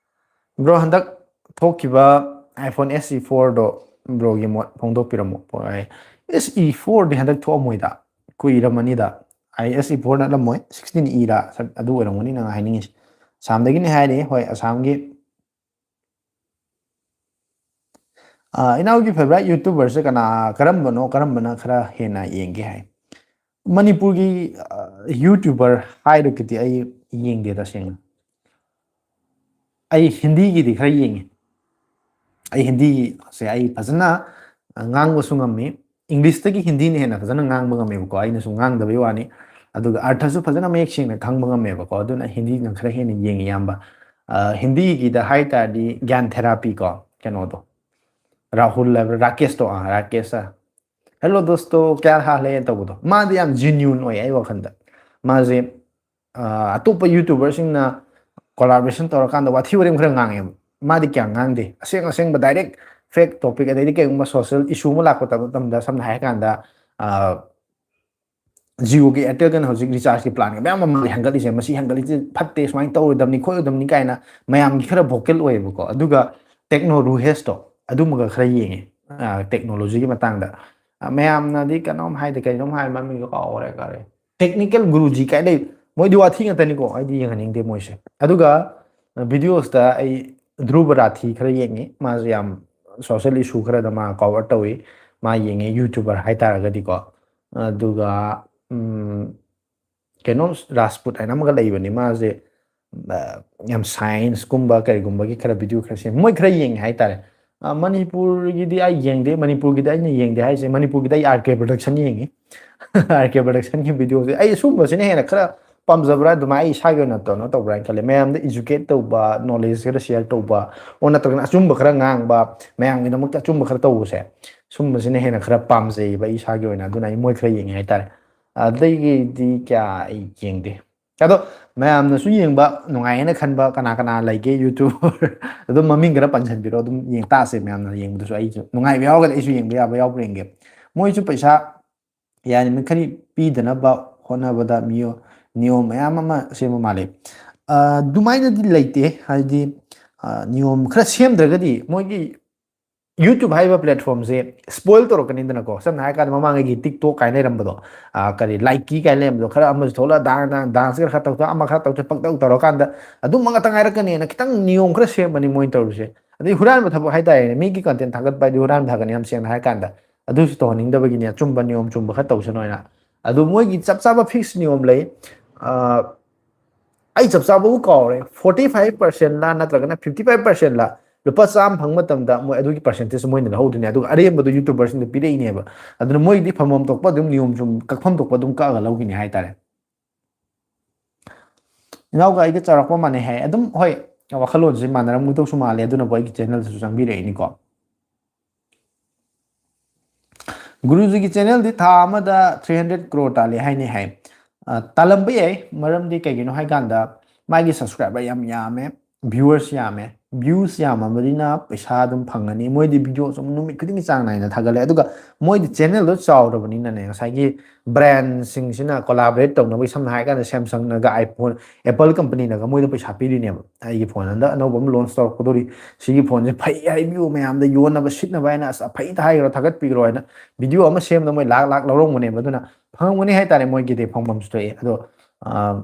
Bro, ꯍꯟꯗꯛ ꯊꯣꯛꯈꯤꯕ iPhone SE fourꯗꯣ broꯒꯤ ꯃꯣꯠ ꯐꯣꯡꯗꯣꯛꯄꯤꯔꯝꯃꯣ꯫ SE fourꯗꯤ ꯍꯟꯗꯛ ꯊꯣꯛꯑꯝꯃꯣꯏꯗ, ꯀꯨꯏꯔꯝꯃꯅꯤꯗ꯫ ꯑꯩ SE four ꯅꯠꯂꯝꯃꯣꯏ, sixteen Eꯔ ꯑꯗꯨ ꯑꯣꯏꯔꯝꯒꯅꯤ ꯅꯪ ꯍꯥꯏꯅꯤꯡꯉꯤꯁꯦ꯫ ꯑꯁꯥꯝꯗꯒꯤꯅꯤ ꯍꯥꯏꯔꯤ, ꯍꯣꯏ, ꯑꯁꯥꯝꯒꯤ꯫ ꯑꯥ, ꯏꯅꯥꯎꯒꯤ favourite YouTuberꯁꯦ ꯀꯅꯥ, ꯀꯔꯝꯕꯅꯣ, ꯀꯔꯝꯕꯅ ꯈꯔ ꯍꯦꯟꯅ ꯌꯦꯡꯒꯦ ꯍꯥꯏ? ꯃꯅꯤꯄꯨꯔꯒꯤ, ꯑꯥ, YouTuber ꯍꯥꯏꯔꯒꯗꯤ ꯑꯩ ꯌꯦꯡꯗꯦ ꯇꯁꯦꯡꯅ꯫ ꯑꯩ ꯍꯤꯟꯗꯤꯒꯤꯗꯤ ꯈꯔ ꯌꯦꯡꯉꯤ꯫ ꯑꯩ ꯍꯤꯟꯗꯤꯁꯦ ꯑꯩ ꯐꯖꯅ ꯉꯥꯡꯕꯁꯨ ꯉꯝꯃꯤ꯫ Englishꯇꯒꯤ ꯍꯤꯟꯗꯤꯅ ꯍꯦꯟꯅ ꯐꯖꯅ ꯉꯥꯡꯕ ꯉꯝꯃꯦꯕꯀꯣ, ꯑꯩꯅꯁꯨ ꯉꯥꯡꯗꯕꯩ ꯋꯥꯅꯤ꯫ ꯑꯗꯨꯒ ꯑꯔꯊꯁꯨ ꯐꯖꯅ ꯃꯌꯦꯛ ꯁꯦꯡꯅ ꯈꯪꯕ ꯉꯝꯃꯦꯕꯀꯣ꯫ ꯑꯗꯨꯅ ꯍꯤꯟꯗꯤꯅ ꯈꯔ ꯍꯦꯟꯅ ꯌꯦꯡꯉꯤ, ꯏꯌꯥꯝꯕ꯫ ꯑ, ꯍꯤꯟꯗꯤꯒꯤꯗ ꯍꯥꯏ ꯇꯥꯔꯗꯤ ꯒ꯭ꯌꯥꯟ ꯊꯦꯔꯥꯄꯤ ꯀꯣ, ꯀꯩꯅꯣꯗꯣ, ꯔꯥꯍꯨꯜ ꯍꯥꯏꯕ꯭ꯔꯥ, ꯔꯥꯀꯦꯁꯇꯣ? ꯑꯥ, ꯔꯥꯀꯦꯁ꯫ "ꯍꯦꯜꯂꯣ ꯗꯣꯁꯇꯣ, ꯀꯌꯥ ꯍꯥꯜ ꯍꯦ?" ꯇꯧꯕꯗꯣ, ꯃꯥꯗꯤ ꯌꯥꯝ ꯖꯦꯅ꯭ꯌꯨꯟ ꯑꯣꯏ ꯑꯩ ꯋꯥꯈꯜꯗ꯫ ꯃꯥꯁꯦ, ꯑ, ꯑꯇꯣꯞꯄ ꯌꯨꯇ꯭ꯌꯨꯕꯔꯁꯤꯡꯅ ꯀꯣꯂꯥꯕꯣꯔꯦꯁꯟ ꯇꯧꯔꯀꯥꯟꯗ ꯋꯥꯊꯤ ꯋꯥꯔꯦꯝ ꯈꯔ ꯉꯥꯡꯉꯦꯕ꯫ ꯃꯥꯗꯤ ꯀꯌꯥ ꯉꯥꯡꯗꯦ, ꯑꯁꯦꯡ ꯑꯁꯦꯡꯕ ꯗꯥꯏꯔꯦꯛ ꯐꯦꯛ ꯇꯣꯄꯤꯛ, ꯑꯗꯩꯗꯤ ꯀꯩꯒꯨꯝꯕ ꯁꯣꯁꯤꯌꯦꯜ ꯏꯁꯨ ꯑꯃ ꯂꯥꯛꯄ ꯃꯇꯝꯗ, ꯁꯝꯅ ꯍꯥꯏꯔꯀꯥꯟꯗ, ꯑ, ꯖꯤꯑꯣꯒꯤ ꯑꯦꯌꯥꯔꯇꯦꯜꯒꯅ ꯍꯧꯖꯤꯛ ꯔꯤꯆꯥꯔꯖꯀꯤ ꯄ꯭ꯂꯥꯟꯒ ꯃꯌꯥꯝ ꯑꯃ ꯍꯦꯟꯒꯠꯂꯤꯁꯦ, ꯃꯁꯤ ꯍꯦꯟꯒꯠꯂꯤꯁꯦ ꯐꯠꯇꯦ, ꯁꯨꯃꯥꯏꯅ ꯇꯧꯔꯣꯏꯗꯕꯅꯤ ꯈꯣꯠꯂꯣꯏꯗꯕꯅꯤ ꯀꯥꯏꯅ ꯃꯌꯥꯝꯒꯤ ꯈꯔ ꯚꯣꯀꯦꯜ ꯑꯣꯏꯌꯦꯕꯀꯣ꯫ ꯑꯗꯨꯒ ꯇꯦꯛꯅꯣ ꯔꯨꯍꯦꯁꯇꯣ, ꯑꯗꯨꯃꯒ ꯈꯔ ꯌꯦꯡꯉꯦ꯫ ꯑ, ꯇꯦꯛꯅꯣꯂꯣꯖꯤꯒꯤ ꯃꯇꯥꯡꯗ꯫ ꯑ, ꯃꯌꯥꯝꯅꯗꯤ ꯀꯩꯅꯣꯝ ꯍꯥꯏꯗꯦ, ꯀꯩꯅꯣꯝ ꯍꯥꯏ, ꯃꯃꯤꯡꯗꯣ ꯀꯥꯎꯈ꯭ꯔꯦ, ꯀꯔꯤ? ꯇꯦꯛꯅꯤꯀꯦꯜ ꯒꯨꯔꯨꯖꯤ ꯀꯥꯏ ꯂꯩ, ꯃꯣꯏꯗꯤ ꯋꯥꯊꯤ ꯉꯥꯛꯇꯅꯤꯀꯣ, ꯑꯩꯗꯤ ꯌꯦꯡꯍꯟꯅꯤꯡꯗꯦ ꯃꯣꯏꯁꯦ꯫ ꯑꯗꯨꯒ ꯚꯤꯗꯤꯑꯣꯁꯇ ꯑꯩ ꯙ꯭ꯔꯨꯕ ꯔꯥꯊꯤ ꯈꯔ ꯌꯦꯡꯉꯤ, ꯃꯥꯁꯦ ꯌꯥꯝ ꯁꯣꯁꯤꯌꯦꯜ ꯏꯁꯨ ꯈꯔꯗ ꯃꯥ ꯀꯣꯚꯔ ꯇꯧꯏ, ꯃꯥ ꯌꯦꯡꯉꯦ, ꯌꯨꯇ꯭ꯌꯨꯕꯔ ꯍꯥꯏꯇꯥꯔꯒꯗꯤꯀꯣ꯫ ꯑꯗꯨꯒ, ꯎꯝ, ꯀꯩꯅꯣ, ꯔꯥꯖꯄꯨꯠ ꯍꯥꯏꯅ ꯑꯃꯒ ꯂꯩꯕꯅꯤ, ꯃꯥꯁꯦ, ꯑ, ꯌꯥꯝ ꯁꯥꯏꯟꯁꯀꯨꯝꯕ ꯀꯩꯒꯨꯝꯕꯒꯤ ꯈꯔ ꯚꯤꯗꯤꯑꯣ ꯈꯔ ꯁꯦꯝ-, ꯃꯣꯏ ꯈꯔ ꯌꯦꯡꯉꯦ ꯍꯥꯏꯇꯥꯔꯦ꯫ ꯑ, ꯃꯅꯤꯄꯨꯔꯒꯤꯗꯤ ꯑꯩ ꯌꯦꯡꯗꯦ, ꯃꯅꯤꯄꯨꯔꯒꯤꯗꯤ ꯑꯩꯅ ꯌꯦꯡꯗꯦ ꯍꯥꯏꯁꯦ, ꯃꯅꯤꯄꯨꯔꯒꯤꯗꯤ ꯑꯩ ꯑꯥꯔ ꯀꯦ ꯄ꯭ꯔꯗꯛꯁꯟ ꯌꯦꯡꯉꯤ꯫ ꯑꯥꯔ ꯀꯦ ꯄ꯭ꯔꯗꯛꯁꯟꯒꯤ ꯚꯤꯗꯤꯑꯣꯁꯦ ꯑꯩ ꯑꯁꯨꯝꯕꯁꯤꯅ ꯍꯦꯟꯅ ꯈꯔ ꯄꯥꯝꯖꯕ꯭ꯔꯥ, ꯑꯗꯨꯃꯥꯏꯅ ꯑꯩ ꯏꯁꯥꯒꯤ ꯑꯣꯏꯅ ꯀꯩꯅꯣ ꯇꯧꯕ꯭ꯔꯥ ꯍꯥꯏꯅ ꯈꯜꯂꯦ꯫ ꯃꯌꯥꯝꯗ ꯏꯖꯨꯀꯦꯠ ꯇꯧꯕ, ꯅꯣꯂꯦꯖ ꯈꯔ ꯁꯤꯌꯔ ꯇꯧꯕ, ꯑꯣ ꯅꯠꯇ꯭ꯔꯒꯅ ꯑꯆꯨꯝꯕ ꯈꯔ ꯉꯥꯡꯕ, ꯃꯌꯥꯝꯒꯤꯗꯃꯛꯇ ꯑꯆꯨꯝꯕ ꯈꯔ ꯇꯧꯕꯁꯦ, ꯁꯨꯝꯕꯁꯤꯅ ꯍꯦꯟꯅ ꯈꯔ ꯄꯥꯝꯖꯩꯌꯦꯕ ꯑꯩ ꯏꯁꯥꯒꯤ ꯑꯣꯏꯅ꯫ ꯑꯗꯨꯅ ꯑꯩ ꯃꯣꯏ ꯈꯔ ꯌꯦꯡꯉꯦ ꯍꯥꯏꯇꯥꯔꯦ꯫ ꯑꯗꯒꯤꯗꯤ ꯀꯌꯥ ꯑꯩ ꯌꯦꯡꯗꯦ꯫ ꯑꯗꯣ ꯃꯌꯥꯝꯅꯁꯨ ꯌꯦꯡꯕ ꯅꯨꯡꯉꯥꯏꯌꯦꯅ ꯈꯟꯕ ꯀꯅꯥ ꯀꯅꯥ ꯂꯩꯒꯦ ꯌꯨꯇ꯭ꯌꯨꯕꯔ? ꯑꯗꯨꯝ ꯃꯃꯤꯡ ꯈꯔ ꯄꯟꯁꯤꯟꯕꯤꯔꯣ, ꯑꯗꯨꯝ ꯌꯦꯡ ꯇꯥꯁꯦ꯫ ꯃꯌꯥꯝꯅ ꯌꯦꯡꯕꯗꯨꯁꯨ ꯑꯩꯁꯨ ꯅꯨꯡꯉꯥꯏꯕ ꯌꯥꯎꯔꯒꯗꯤ ꯑꯩꯁꯨ ꯌꯦꯡꯕ ꯌꯥꯕ ꯌꯥꯎꯕ꯭ꯔꯥ ꯌꯦꯡꯒꯦ꯫ ꯃꯣꯏꯁꯨ ꯄꯩꯁꯥ ꯌꯥꯔꯤꯃꯈꯩ ꯄꯤꯗꯅꯕ ꯍꯣꯠꯅꯕꯗ ꯃꯤꯑꯣ-, ꯅꯤꯌꯣꯝ ꯃꯌꯥꯝ ꯑꯃ ꯁꯦꯝꯕ ꯃꯥꯜꯂꯦ꯫ ꯑ, ꯑꯗꯨꯃꯥꯏꯅꯗꯤ ꯂꯩꯇꯦ, ꯍꯥꯏꯗꯤ, ꯑ, ꯅꯤꯌꯣꯝ ꯈꯔ ꯁꯦꯝꯗ꯭ꯔꯒꯗꯤ ꯃꯣꯏꯒꯤ ꯌꯨꯇ꯭ꯌꯨꯕ ꯍꯥꯏꯔꯤꯕ ꯄ꯭ꯂꯦꯠꯐꯣꯝꯁꯦ ꯁ꯭ꯄꯣꯏꯜ ꯇꯧꯔꯛꯀꯅꯤꯗꯅꯀꯣ꯫ ꯁꯝꯅ ꯍꯥꯏꯔꯀꯥꯟꯗ ꯃꯃꯥꯡꯉꯩꯒꯤ ꯇꯤꯛꯇꯣꯛ ꯀꯥꯏꯅ ꯂꯩꯔꯝꯕꯗꯣ, ꯑ, ꯀꯔꯤ ꯂꯥꯏꯀꯤ ꯀꯥꯏꯅ ꯂꯩꯔꯝꯕꯗꯣ, ꯈꯔ ꯑꯃꯁꯨ ꯊꯣꯛꯂꯛꯑ ꯗꯥꯟ-, ꯗꯥꯟ-, ꯗꯥꯟꯁ ꯈꯔ ꯈꯔ ꯇꯧꯊꯣꯛ, ꯑꯃ ꯈꯔ ꯇꯧꯊꯣꯛ, ꯄꯪꯇꯧ ꯇꯧꯔꯀꯥꯟꯗ ꯑꯗꯨꯝꯕ ꯉꯥꯛꯇ ꯉꯥꯏꯔꯛꯀꯅꯦꯅ ꯈꯤꯇꯪ ꯅꯤꯌꯣꯝ ꯈꯔ ꯁꯦꯝꯕꯅꯤ ꯃꯣꯏꯅ ꯇꯧꯔꯤꯁꯦ꯫ ꯑꯗꯩ ꯍꯨꯔꯥꯟꯕ ꯊꯕꯛ ꯍꯥꯏꯇꯥꯔꯦꯅꯦ, ꯃꯤꯒꯤ ꯀꯟꯇꯦꯟ ꯊꯥꯒꯠꯄ ꯍꯥꯏꯗꯤ ꯍꯨꯔꯥꯟꯕ ꯊꯥꯒꯠꯅꯤ, ꯌꯥꯝ ꯁꯦꯡꯅ ꯍꯥꯏꯔꯀꯥꯟꯗ꯫ ꯑꯗꯨꯁꯨ ꯇꯧꯍꯟꯅꯤꯡꯗꯕꯒꯤꯅꯤ, ꯑꯆꯨꯝꯕ ꯅꯤꯌꯣꯝ ꯆꯨꯝꯕ ꯈꯔ ꯇꯧꯁꯅꯣ ꯍꯥꯏꯅ꯫ ꯑꯗꯨ ꯃꯣꯏꯒꯤ ꯆꯞ ꯆꯥꯕ ꯐꯤꯛꯁ ꯅꯤꯌꯣꯝ ꯂꯩ꯫ ꯑ, ꯑꯩ ꯆꯞ ꯆꯥꯕꯕꯨ ꯀꯥꯎꯔꯦ, ꯐꯣꯔꯇꯤ ꯐꯥꯏꯚ ꯄꯥꯔꯁꯦꯟꯂ ꯅꯠꯇ꯭ꯔꯒꯅ ꯐꯤꯐꯇꯤ ꯐꯥꯏꯚ ꯄꯥꯔꯁꯦꯟꯂ, ꯂꯨꯄꯥ ꯆꯥꯝꯃ ꯐꯪꯕ ꯃꯇꯝꯗ ꯃꯣꯏ ꯑꯗꯨꯒꯤ ꯄꯥꯔꯁꯦꯟꯇꯦꯖ ꯃꯣꯏꯅ ꯂꯧꯍꯧꯗꯣꯏꯅꯦ, ꯑꯗꯨꯒ ꯑꯔꯦꯝꯕꯗꯨ ꯌꯨꯇ꯭ꯌꯨꯕꯔꯁꯤꯡꯗ ꯄꯤꯔꯛꯏꯅꯦꯕ꯫ ꯑꯗꯨꯅ ꯃꯣꯏꯒꯤꯗꯤ ꯐꯝꯐꯝ ꯊꯣꯛꯄ ꯑꯗꯨꯝ ꯅꯤꯌꯣꯝ ꯆꯨꯝ, ꯀꯛꯐꯝ ꯊꯣꯛꯄ ꯑꯗꯨꯝ ꯀꯛꯑꯒ ꯂꯧꯈꯤꯅꯤ ꯍꯥꯏꯇꯥꯔꯦ꯫ ꯏꯅꯥꯎꯒ ꯑꯩꯒ ꯆꯥꯎꯔꯛꯄ ꯃꯥꯟꯅꯩ ꯍꯥꯏ꯫ ꯑꯗꯨꯝ ꯍꯣꯏ, ꯋꯥꯈꯜꯂꯣꯟꯁꯦ ꯃꯥꯟꯅꯔꯝꯒꯗꯧꯁꯨ ꯃꯥꯜꯂꯦ, ꯑꯗꯨꯅꯕꯨ ꯑꯩꯒꯤ ꯆꯦꯅꯦꯜꯗꯁꯨ ꯆꯪꯕꯤꯔꯛꯏꯅꯤꯀꯣ꯫ ꯒꯨꯔꯨꯖꯤꯒꯤ ꯆꯦꯅꯦꯜꯗꯤ ꯊꯥ ꯑꯃꯗ three hundred crore ꯇꯥꯜꯂꯦ ꯍꯥꯏꯅꯩ ꯍꯥꯏ꯫ ꯑ, ꯇꯥꯜꯂꯝꯕ ꯌꯥꯏ, ꯃꯔꯝꯗꯤ ꯀꯩꯒꯤꯅꯣ ꯍꯥꯏꯀꯥꯟꯗ ꯃꯥꯒꯤ subscriber ꯌꯥꯝ ꯌꯥꯝꯃꯦ, viewers ꯌꯥꯝꯃꯦ, views ꯌꯥꯝꯃꯕꯅꯤꯅ ꯄꯩꯁꯥ ꯑꯗꯨꯝ ꯐꯪꯉꯅꯤ꯫ ꯃꯣꯏꯗꯤ video ꯁꯨꯝ ꯅꯨꯃꯤꯠ ꯈꯨꯗꯤꯡꯒꯤ ꯆꯥꯡ ꯅꯥꯏꯅ ꯊꯥꯒꯠꯂꯦ, ꯑꯗꯨꯒ ꯃꯣꯏꯗꯤ ꯆꯦꯅꯦꯜꯗꯣ ꯆꯥꯎꯔꯕꯅꯤꯅꯅꯦ, ꯉꯁꯥꯏꯒꯤ brandꯁꯤꯡꯁꯤꯅ collaborate ꯇꯧꯅꯕꯒꯤ, ꯁꯝꯅ ꯍꯥꯏꯔꯀꯥꯟꯗ Samsungꯅꯒ iPhone, Apple companyꯅꯒ ꯃꯣꯏꯗ ꯄꯩꯁꯥ ꯄꯤꯔꯤꯅꯦꯕ꯫ "ꯑꯩꯒꯤ phone ꯍꯟꯗꯛ ꯑꯅꯧꯕ ꯑꯃ launch ꯇꯧꯔꯛꯀꯗꯧꯔꯤ, ꯁꯤꯒꯤ phoneꯁꯦ ꯐꯩ ꯍꯥꯏꯕꯤꯌꯨ, ꯃꯌꯥꯝꯗ ꯌꯣꯟꯅꯕ ꯁꯤꯠꯅꯕ" ꯍꯥꯏꯅ, "ꯑꯁ, ꯑꯐꯩꯗ ꯍꯥꯏꯈ꯭ꯔꯣ, ꯊꯥꯒꯠꯄꯤꯈ꯭ꯔꯣ" ꯍꯥꯏꯅ video ꯑꯃ ꯁꯦꯝꯕꯗ ꯃꯣꯏ ꯂꯥꯛ ꯂꯥꯛ ꯂꯧꯔꯝꯒꯅꯦꯕ꯫ ꯑꯗꯨꯅ ꯐꯪꯉꯝꯒꯅꯤ ꯍꯥꯏꯇꯥꯔꯦ, ꯃꯣꯏꯒꯤꯗꯤ ꯐꯪꯐꯝꯁꯨ ꯊꯣꯛꯑꯦ꯫ ꯑꯗꯣ, ꯑ,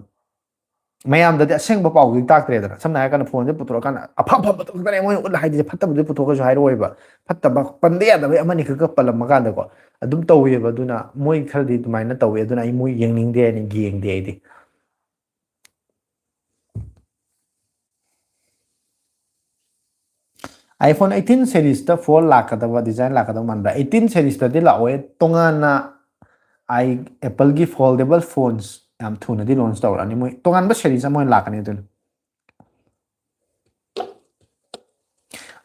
ꯃꯌꯥꯝꯗꯗꯤ ꯑꯁꯦꯡꯕ ꯄꯥꯎꯗꯨꯗꯤ ꯇꯥꯛꯇ꯭ꯔꯦꯗꯅ꯫ ꯁꯝꯅ ꯍꯥꯏꯔꯀꯥꯟꯗ phoneꯁꯦ ꯄꯨꯊꯣꯔꯛꯀꯥꯟꯗ ꯑꯐ ꯑꯐꯕꯗꯣ ꯈꯛꯇꯅꯦ ꯃꯣꯏꯅ ꯎꯠꯂ ꯍꯥꯏꯗꯣꯏꯁꯦ, ꯐꯠꯇꯕꯗꯨꯗꯤ ꯄꯨꯊꯣꯛꯀꯁꯨ ꯍꯥꯏꯔꯛꯑꯣꯏꯕ꯫ ꯐꯠꯇꯕ, ꯄꯟꯕ ꯌꯥꯗꯕ ꯑꯃꯅꯤ ꯈꯛ ꯈꯛ ꯄꯜꯂꯝꯃ ꯀꯥꯟꯗꯀꯣ ꯑꯗꯨꯝ ꯇꯧꯋꯦꯕ꯫ ꯑꯗꯨꯅ ꯃꯣꯏ ꯈꯔꯗꯤ ꯑꯗꯨꯃꯥꯏꯅ ꯇꯧꯋꯦ, ꯑꯗꯨꯅ ꯑꯩ ꯃꯣꯏ ꯌꯦꯡꯅꯤꯡꯗꯦ ꯍꯥꯏꯅ ꯌꯦꯡꯗꯦ ꯑꯩꯗꯤ꯫ iPhone eighteen seriesꯇ phone ꯂꯥꯛꯀꯗꯕ design ꯂꯥꯛꯀꯗꯕ ꯃꯥꯟꯕ꯭ꯔꯥ? Eighteen seriesꯇꯗꯤ ꯂꯥꯛꯑꯣꯏ, ꯇꯣꯉꯥꯟꯅ ꯑꯩ Appleꯒꯤ foldable phones ꯌꯥꯝ ꯊꯨꯅꯗꯤ launch ꯇꯧꯔꯛꯑꯅꯤ꯫ ꯃꯣꯏ ꯇꯣꯉꯥꯟꯕ series ꯑꯃ ꯑꯣꯏꯅ ꯂꯥꯛꯀꯅꯤ ꯑꯗꯨꯅ꯫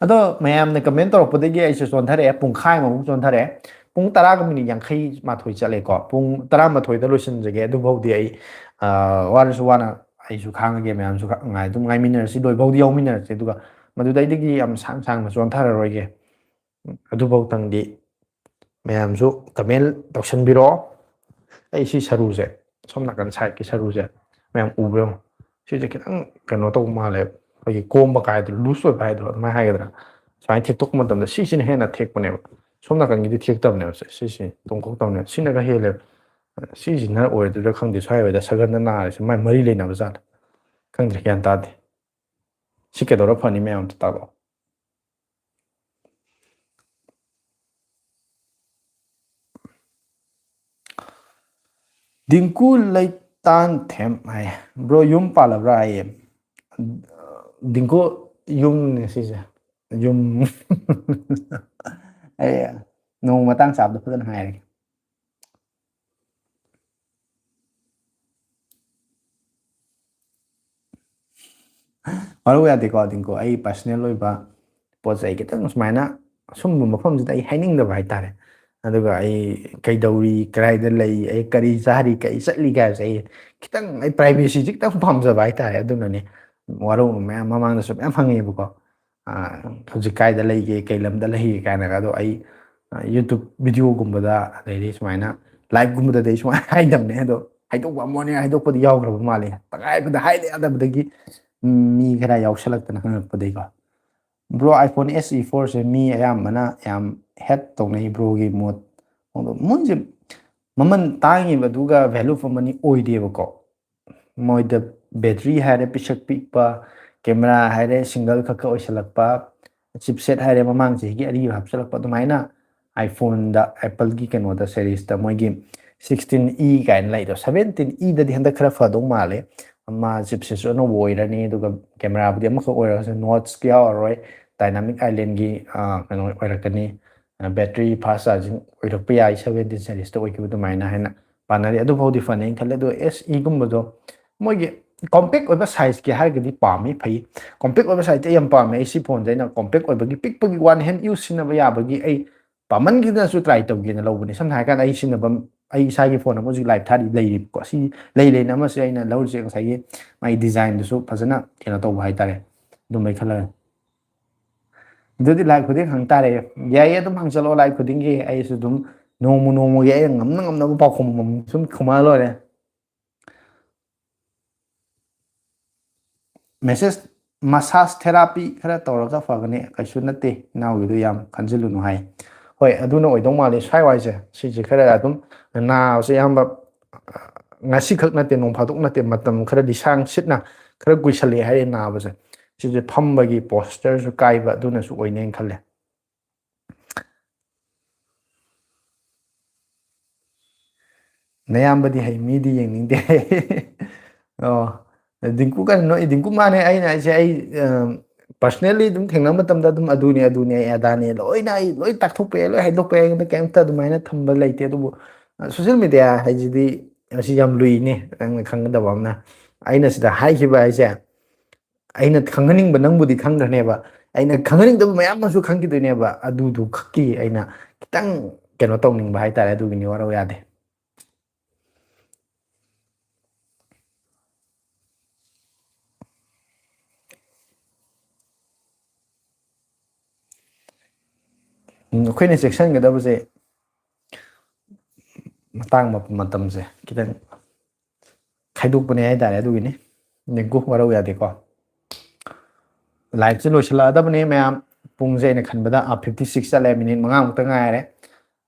ꯑꯗꯣ ꯃꯌꯥꯝꯅ comment ꯇꯧꯔꯛꯄꯗꯒꯤ ꯑꯩꯁꯨ ꯆꯣꯟꯊꯔꯛꯑꯦ, ꯄꯨꯡꯈꯥꯏꯃꯨꯛ ꯆꯣꯟꯊꯔꯛꯑꯦ꯫ ꯄꯨꯡ ꯇꯔꯥꯒ ꯃꯤꯅꯤꯠ ꯌꯥꯡꯈꯩ ꯃꯥꯊꯣꯏ ꯆꯠꯂꯦꯀꯣ꯫ ꯄꯨꯡ ꯇꯔꯥꯃꯥꯊꯣꯏꯗ ꯂꯣꯏꯁꯤꯟꯖꯒꯦ꯫ ꯑꯗꯨꯐꯥꯎꯗꯤ ꯑꯩ, ꯑ, ꯋꯥꯔꯁꯨ ꯋꯥꯅ ꯑꯩꯁꯨ ꯈꯥꯡꯉꯒꯦ, ꯃꯌꯥꯝꯁꯨ ꯈ-, ꯉꯥꯏ-, ꯑꯗꯨꯝ ꯉꯥꯏꯃꯤꯟꯅꯔꯁꯤ, ꯂꯣꯏꯐꯥꯎꯗꯤ ꯌꯥꯎꯃꯤꯟꯅꯔꯁꯤ꯫ ꯑꯗꯨꯒ ꯃꯗꯨꯗꯩꯗꯒꯤ ꯌꯥꯝ ꯁꯥꯡ ꯁꯥꯡꯅ ꯆꯣꯟꯊꯔꯔꯣꯏꯒꯦ꯫ ꯑꯗꯨꯐꯥꯎꯇꯪꯗꯤ ꯃꯌꯥꯝꯁꯨ comment ꯇꯧꯁꯟꯕꯤꯔꯣ꯫ ꯑꯩ ꯁꯤ ꯁꯔꯨꯁꯦ, ꯁꯣꯝ ꯅꯥꯀꯟ sideꯀꯤ ꯁꯔꯨꯁꯦ ꯃꯌꯥꯝ ꯎꯕ꯭ꯔꯥ ꯌꯦꯡꯉꯣ꯫ ꯁꯤꯁꯦ ꯈꯤꯇꯪ ꯀꯩꯅꯣ ꯇꯧꯕ ꯃꯥꯜꯂꯦ, ꯑꯩꯈꯣꯏꯒꯤ ꯀꯣꯝꯕ ꯀꯥꯏꯗ꯭ꯔꯣ, loose ꯑꯣꯏꯕ ꯍꯥꯏꯗ꯭ꯔꯣ, ꯑꯗꯨꯃꯥꯏꯅ ꯍꯥꯏꯒꯗ꯭ꯔꯥ? ꯁꯨꯃꯥꯏꯅ ꯊꯦꯛꯇꯣꯛꯄ ꯃꯇꯝꯗ ꯁꯤꯁꯤꯅ ꯍꯦꯟꯅ ꯊꯦꯛꯄꯅꯦꯕ, ꯁꯣꯝ ꯅꯥꯀꯟꯒꯤꯗꯤ ꯊꯦꯛꯇꯕꯅꯦꯕ꯫ ꯁꯦ, ꯁꯤꯁꯤ ꯇꯣꯡꯊꯣꯛꯇꯕꯅꯦꯕ, ꯁꯤꯅꯒ ꯍꯦꯜꯂꯦꯕ꯫ ꯁꯤꯁꯤꯅ ꯑꯣꯏꯗꯣꯏꯔꯥ ꯈꯪꯗꯦ, ꯁ꯭ꯋꯥꯏ ꯋꯥꯏꯗ ꯁꯒꯟꯗ ꯅꯥꯔꯤꯁꯦ ꯃꯥꯏ ꯃꯔꯤ ꯂꯩꯅꯕ ꯖꯥꯠꯂ? ꯈꯪꯗ꯭ꯔꯦ, ꯒ꯭ꯌꯥꯟ ꯇꯥꯗꯦ꯫ ꯁꯤ ꯀꯩꯗꯧꯔ ꯐꯅꯤ, ꯃꯌꯥꯝ ꯑꯝꯇ ꯇꯥꯛꯂꯛꯑꯣ꯫ ꯗꯤꯡꯀꯨ ꯂꯩꯇꯥꯟꯊꯦꯝ ꯍꯥꯏ, "Bro, ꯌꯨꯝ ꯄꯥꯜꯂꯕ꯭ꯔꯥ?" ꯍꯥꯏꯌꯦ꯫ ꯗꯤꯡꯀꯨ, ꯌꯨꯝꯅꯦ ꯁꯤꯁꯦ, ꯌꯨꯝ꯫ ꯑꯩ ꯅꯣꯡꯃ ꯃꯇꯥꯡ ꯆꯥꯕꯗ ꯐꯖꯅ ꯍꯥꯏꯔꯒꯦ꯫ ꯋꯥꯔꯧ ꯌꯥꯗꯦꯀꯣ, ꯗꯤꯡꯀꯨ꯫ ꯑꯩ personal ꯑꯣꯏꯕ ꯄꯣꯠ ꯆꯩ ꯈꯤꯇꯪ ꯁꯨꯃꯥꯏꯅ, ꯁꯨꯝꯕ ꯃꯐꯝꯁꯤꯗ ꯑꯩ ꯍꯥꯏꯅꯤꯡꯗꯕ ꯍꯥꯏꯇꯥꯔꯦ꯫ ꯑꯗꯨꯒ ꯑꯩ ꯀꯩꯗꯧꯔꯤ, ꯀꯗꯥꯏꯗ ꯂꯩ, ꯑꯩ ꯀꯔꯤ ꯆꯥꯔꯤ, ꯀꯔꯤ ꯆꯠꯂꯤ ꯀꯥꯏꯕꯁꯦ ꯑꯩ ꯈꯤꯇꯪ, ꯑꯩ privacyꯁꯤ ꯈꯤꯇꯪ ꯄꯥꯝꯖꯕ ꯍꯥꯏꯇꯥꯔꯦ꯫ ꯑꯗꯨꯅꯅꯦ ꯋꯥꯔꯧꯕ ꯃꯌꯥꯝ ꯃꯃꯥꯡꯗꯁꯨ ꯃꯌꯥꯝ ꯐꯪꯉꯦꯕꯀꯣ꯫ "ꯑꯥ, ꯍꯧꯖꯤꯛ ꯀꯥꯏꯗ ꯂꯩꯒꯦ, ꯀꯩ ꯂꯝꯗ ꯂꯩꯒꯦ?" ꯀꯥꯏꯅꯒ꯫ ꯑꯗꯣ ꯑꯩ, ꯑꯥ, YouTube videoꯒꯨꯝꯕꯗ, ꯑꯗꯩꯗꯤ ꯁꯨꯃꯥꯏꯅ liveꯀꯨꯝꯕꯗꯗꯤ ꯑꯩ ꯁꯨꯃꯥꯏꯅ ꯍꯥꯏꯗꯕꯅꯦ꯫ ꯑꯗꯣ ꯍꯥꯏꯗꯣꯛꯄ ꯑꯃꯅꯦ, ꯍꯥꯏꯗꯣꯛꯄꯗꯤ ꯌꯥꯎꯈ꯭ꯔꯕ ꯃꯥꯜꯂꯦ꯫ ꯇꯉꯥꯏ ꯐꯗꯅ ꯍꯥꯏꯗ ꯌꯥꯗꯕꯗꯒꯤ ꯃꯤ ꯈꯔ ꯌꯥꯎꯁꯜꯂꯛꯇꯅ ꯍꯪꯉꯛꯄꯗꯒꯤꯀꯣ꯫ Bro, iPhone SE fourꯁꯦ ꯃꯤ ꯑꯌꯥꯝꯕꯅ ꯌꯥꯝ hate ꯇꯧꯅꯩ, broꯒꯤ ꯃꯣꯠ꯫ ꯑꯗꯣ ꯃꯣꯏꯁꯦ ꯃꯃꯜ ꯇꯥꯡꯉꯤꯕ ꯑꯗꯨꯒ value for money ꯑꯣꯏꯗꯦꯕꯀꯣ꯫ ꯃꯣꯏꯗ battery ꯍꯥꯏꯔꯦ ꯄꯤꯁꯛ ꯄꯤꯛꯄ, camera ꯍꯥꯏꯔꯦ single ꯈꯛꯀ ꯑꯣꯏꯁꯜꯂꯛꯄ, chipset ꯍꯥꯏꯔꯦ ꯃꯃꯥꯡ ꯆꯍꯤꯒꯤ ꯑꯔꯤꯕ ꯍꯥꯞꯆꯜꯂꯛꯄ꯫ ꯑꯗꯨꯃꯥꯏꯅ iPhoneꯗ, Appleꯒꯤ ꯀꯩꯅꯣꯗ, seriesꯇ ꯃꯣꯏꯒꯤ sixteen E ꯀꯥꯏꯅ ꯂꯩꯗꯣ, seventeen Eꯗꯗꯤ ꯍꯟꯗꯛ ꯈꯔ ꯐꯗꯧ ꯃꯥꯜꯂꯦ꯫ ꯑꯃ chipsetꯁꯨ ꯑꯅꯧꯕ ꯑꯣꯏꯔꯅꯤ, ꯑꯗꯨꯒ cameraꯕꯨꯗꯤ ꯑꯃꯈꯛ ꯑꯣꯏꯔꯒꯁꯨ notch ꯌꯥꯎꯔꯔꯣꯏ, dynamic islandꯒꯤ, ꯑꯥ, ꯀꯩꯅꯣ ꯑꯣꯏꯔꯛꯀꯅꯤ, battery fast charging ꯑꯣꯏꯔꯛꯄ ꯌꯥꯏ, seventeen seriesꯇ ꯑꯣꯏꯈꯤꯕ ꯑꯗꯨꯃꯥꯏꯅ ꯍꯥꯏꯅ ꯄꯥꯅꯔꯤ꯫ ꯑꯗꯨꯐꯥꯎꯗꯤ ꯐꯅꯦꯅ ꯈꯜꯂꯦ꯫ ꯑꯗꯣ SEꯒꯨꯝꯕꯗꯣ ꯃꯣꯏꯒꯤ compact ꯑꯣꯏꯕ sizeꯀꯤ ꯍꯥꯏꯔꯒꯗꯤ ꯄꯥꯝꯃꯤ, ꯐꯩ꯫ Compact ꯑꯣꯏꯕ sizeꯇꯤ ꯑꯩ ꯌꯥꯝ ꯄꯥꯝꯃꯦ꯫ ꯑꯩ ꯁꯤ phoneꯁꯦ ꯑꯩꯅ compact ꯑꯣꯏꯕꯒꯤ, ꯄꯤꯛꯄꯒꯤ, one hand use ꯁꯤꯖꯤꯟꯅꯕ ꯌꯥꯕꯒꯤ ꯑꯩ ꯄꯥꯝꯃꯟꯈꯤꯗꯅꯁꯨ try ꯇꯧꯒꯦꯅ ꯂꯧꯕꯅꯦ꯫ ꯁꯝꯅ ꯍꯥꯏꯔꯀꯥꯟꯗ ꯑꯩ ꯁꯤꯖꯤꯟꯅꯐꯝ, ꯑꯩ ꯏꯁꯥꯒꯤ phone ꯑꯃ ꯍꯧꯖꯤꯛ live ꯊꯥꯔꯤ ꯂꯩꯔꯤꯕꯀꯣ꯫ ꯁꯤ ꯂꯩ ꯂꯩꯅ ꯑꯃꯁꯦ ꯑꯩꯅ ꯂꯧꯔꯤꯁꯦ ꯉꯁꯥꯏꯒꯤ ꯃꯥꯒꯤ designꯗꯨꯁꯨ ꯐꯖꯅ ꯀꯩꯅꯣ ꯇꯧꯕ ꯍꯥꯏꯇꯥꯔꯦ꯫ ꯑꯗꯨꯝꯕꯩ ꯈꯜꯂꯒ꯫ ꯑꯗꯨꯗꯤ live ꯈꯨꯗꯤꯡ ꯍꯪ ꯇꯥꯔꯦ꯫ ꯌꯥꯏꯌꯦ, ꯑꯗꯨꯝ ꯍꯪꯆꯜꯂꯛꯑꯣ live ꯈꯨꯗꯤꯡꯒꯤ꯫ ꯑꯩꯁꯨ ꯑꯗꯨꯝ ꯅꯣꯡꯃ ꯅꯣꯡꯃꯒꯤ ꯑꯩꯅ ꯉꯝꯅ ꯉꯝꯅꯕ ꯄꯥꯎꯈꯨꯝ ꯑꯃꯃꯝ ꯁꯨꯝ ꯈꯨꯝꯃꯛꯑ ꯂꯣꯏꯔꯦ꯫ Message, "Massage therapy ꯈꯔ ꯇꯧꯔꯒ ꯐꯒꯅꯤ, ꯀꯩꯁꯨ ꯅꯠꯇꯦ ꯏꯅꯥꯎꯒꯤꯗꯨ, ꯌꯥꯝ ꯈꯟꯖꯤꯜꯂꯨꯅꯨ" ꯍꯥꯏ꯫ ꯍꯣꯏ, ꯑꯗꯨꯅ ꯑꯣꯏꯗꯧ ꯃꯥꯜꯂꯦ꯫ ꯁ꯭ꯋꯥꯏ ꯋꯥꯏꯁꯦ ꯁꯤꯁꯦ ꯈꯔ ꯑꯗꯨꯝ ꯅꯥꯕꯁꯦ ꯑꯌꯥꯝꯕ, ꯑ, ꯉꯁꯤꯈꯛ ꯅꯠꯇꯦ, ꯅꯣꯡ ꯐꯥꯗꯣꯛ ꯅꯠꯇꯦ, ꯃꯇꯝ ꯈꯔ ꯂꯤꯁꯥꯡ ꯁꯤꯠꯅ ꯈꯔ ꯀꯨꯏꯁꯜꯂꯛꯑꯦ ꯍꯥꯏꯔꯦ ꯅꯥꯕꯁꯦ꯫ ꯁꯤꯁꯦ ꯐꯝꯕꯒꯤ postureꯁꯨ ꯀꯥꯏꯕ, ꯑꯗꯨꯅꯁꯨ ꯑꯣꯏꯅꯦꯅ ꯈꯜꯂꯦ꯫ ꯅꯌꯥꯝꯕꯗꯤ ꯍꯩ, ꯃꯤꯗꯤ ꯌꯦꯡꯅꯤꯡꯗꯦ꯫ ꯑꯣ, ꯗꯤꯡꯀꯨ ꯀꯟꯅ ꯅꯣꯛꯏ꯫ ꯗꯤꯡꯀꯨ, ꯃꯥꯅꯦ ꯑꯩꯅ ꯍꯥꯏꯁꯦ, ꯑꯩ, ꯑ, personally ꯑꯗꯨꯝ ꯊꯦꯡꯅꯕ ꯃꯇꯝꯗ ꯑꯗꯨꯝ ꯑꯗꯨꯅꯦ, ꯑꯗꯨꯅꯦ, ꯑꯩ ꯑꯗꯥꯅꯦ, ꯂꯣꯏꯅ ꯑꯩ ꯂꯣꯏ ꯇꯥꯛꯊꯣꯛꯄ ꯌꯥꯏ, ꯂꯣꯏ ꯍꯥꯏꯗꯣꯛꯄ ꯌꯥꯏ, ꯑꯩꯉꯣꯟꯗ ꯀꯩꯝꯇ ꯑꯗꯨꯃꯥꯏꯅ ꯊꯝꯕ ꯂꯩꯇꯦ꯫ ꯑꯗꯨꯕꯨ, ꯑ, social media ꯍꯥꯏꯁꯤꯗꯤ ꯃꯁꯤ ꯌꯥꯝ ꯂꯨꯏꯅꯦ, ꯅꯪꯅ ꯈꯪꯒꯗꯕ ꯑꯃꯅ꯫ ꯑꯩꯅ ꯁꯤꯗ ꯍꯥꯏꯈꯤꯕ ꯍꯥꯏꯁꯦ, ꯑꯩꯅ ꯈꯪꯍꯟꯅꯤꯡꯕ ꯅꯪꯕꯨꯗꯤ ꯈꯪꯈ꯭ꯔꯅꯦꯕ, ꯑꯩꯅ ꯈꯪꯍꯟꯅꯤꯡꯗꯕ ꯃꯌꯥꯝ ꯑꯃꯁꯨ ꯈꯪꯈꯤꯗꯣꯏꯅꯦꯕ꯫ ꯑꯗꯨꯗꯨ ꯈꯛꯀꯤ ꯑꯩꯅ ꯈꯤꯇꯪ ꯀꯩꯅꯣ ꯇꯧꯅꯤꯡꯕ ꯍꯥꯏꯇꯥꯔꯦ, ꯑꯗꯨꯒꯤꯅꯤ, ꯋꯥꯔꯧ ꯌꯥꯗꯦ꯫ ꯎꯝ, ꯑꯩꯈꯣꯏꯅ ꯆꯦꯛꯁꯤꯟꯒꯗꯕꯁꯦ ꯃꯇꯥꯡ ꯃ-, ꯃꯇꯝꯁꯦ ꯈꯤꯇꯪ ꯈꯥꯏꯗꯣꯛꯄꯅꯦ ꯍꯥꯏꯇꯥꯔꯦ, ꯑꯗꯨꯒꯤꯅꯤ꯫ ꯅꯤꯡꯀꯨ, ꯋꯥꯔꯧ ꯌꯥꯗꯦꯀꯣ꯫ ꯂꯥꯏꯞꯁꯦ ꯂꯣꯏꯁꯤꯜꯂꯛꯑꯗꯕꯅꯦ ꯃꯌꯥꯝ꯫ ꯄꯨꯡꯁꯦ ꯑꯩꯅ ꯈꯟꯕꯗ, ꯑ, fifty six ꯆꯠꯂꯦ, ꯃꯤꯅꯤꯠ ꯃꯉꯥꯃꯨꯛꯇ ꯉꯥꯏꯔꯦ꯫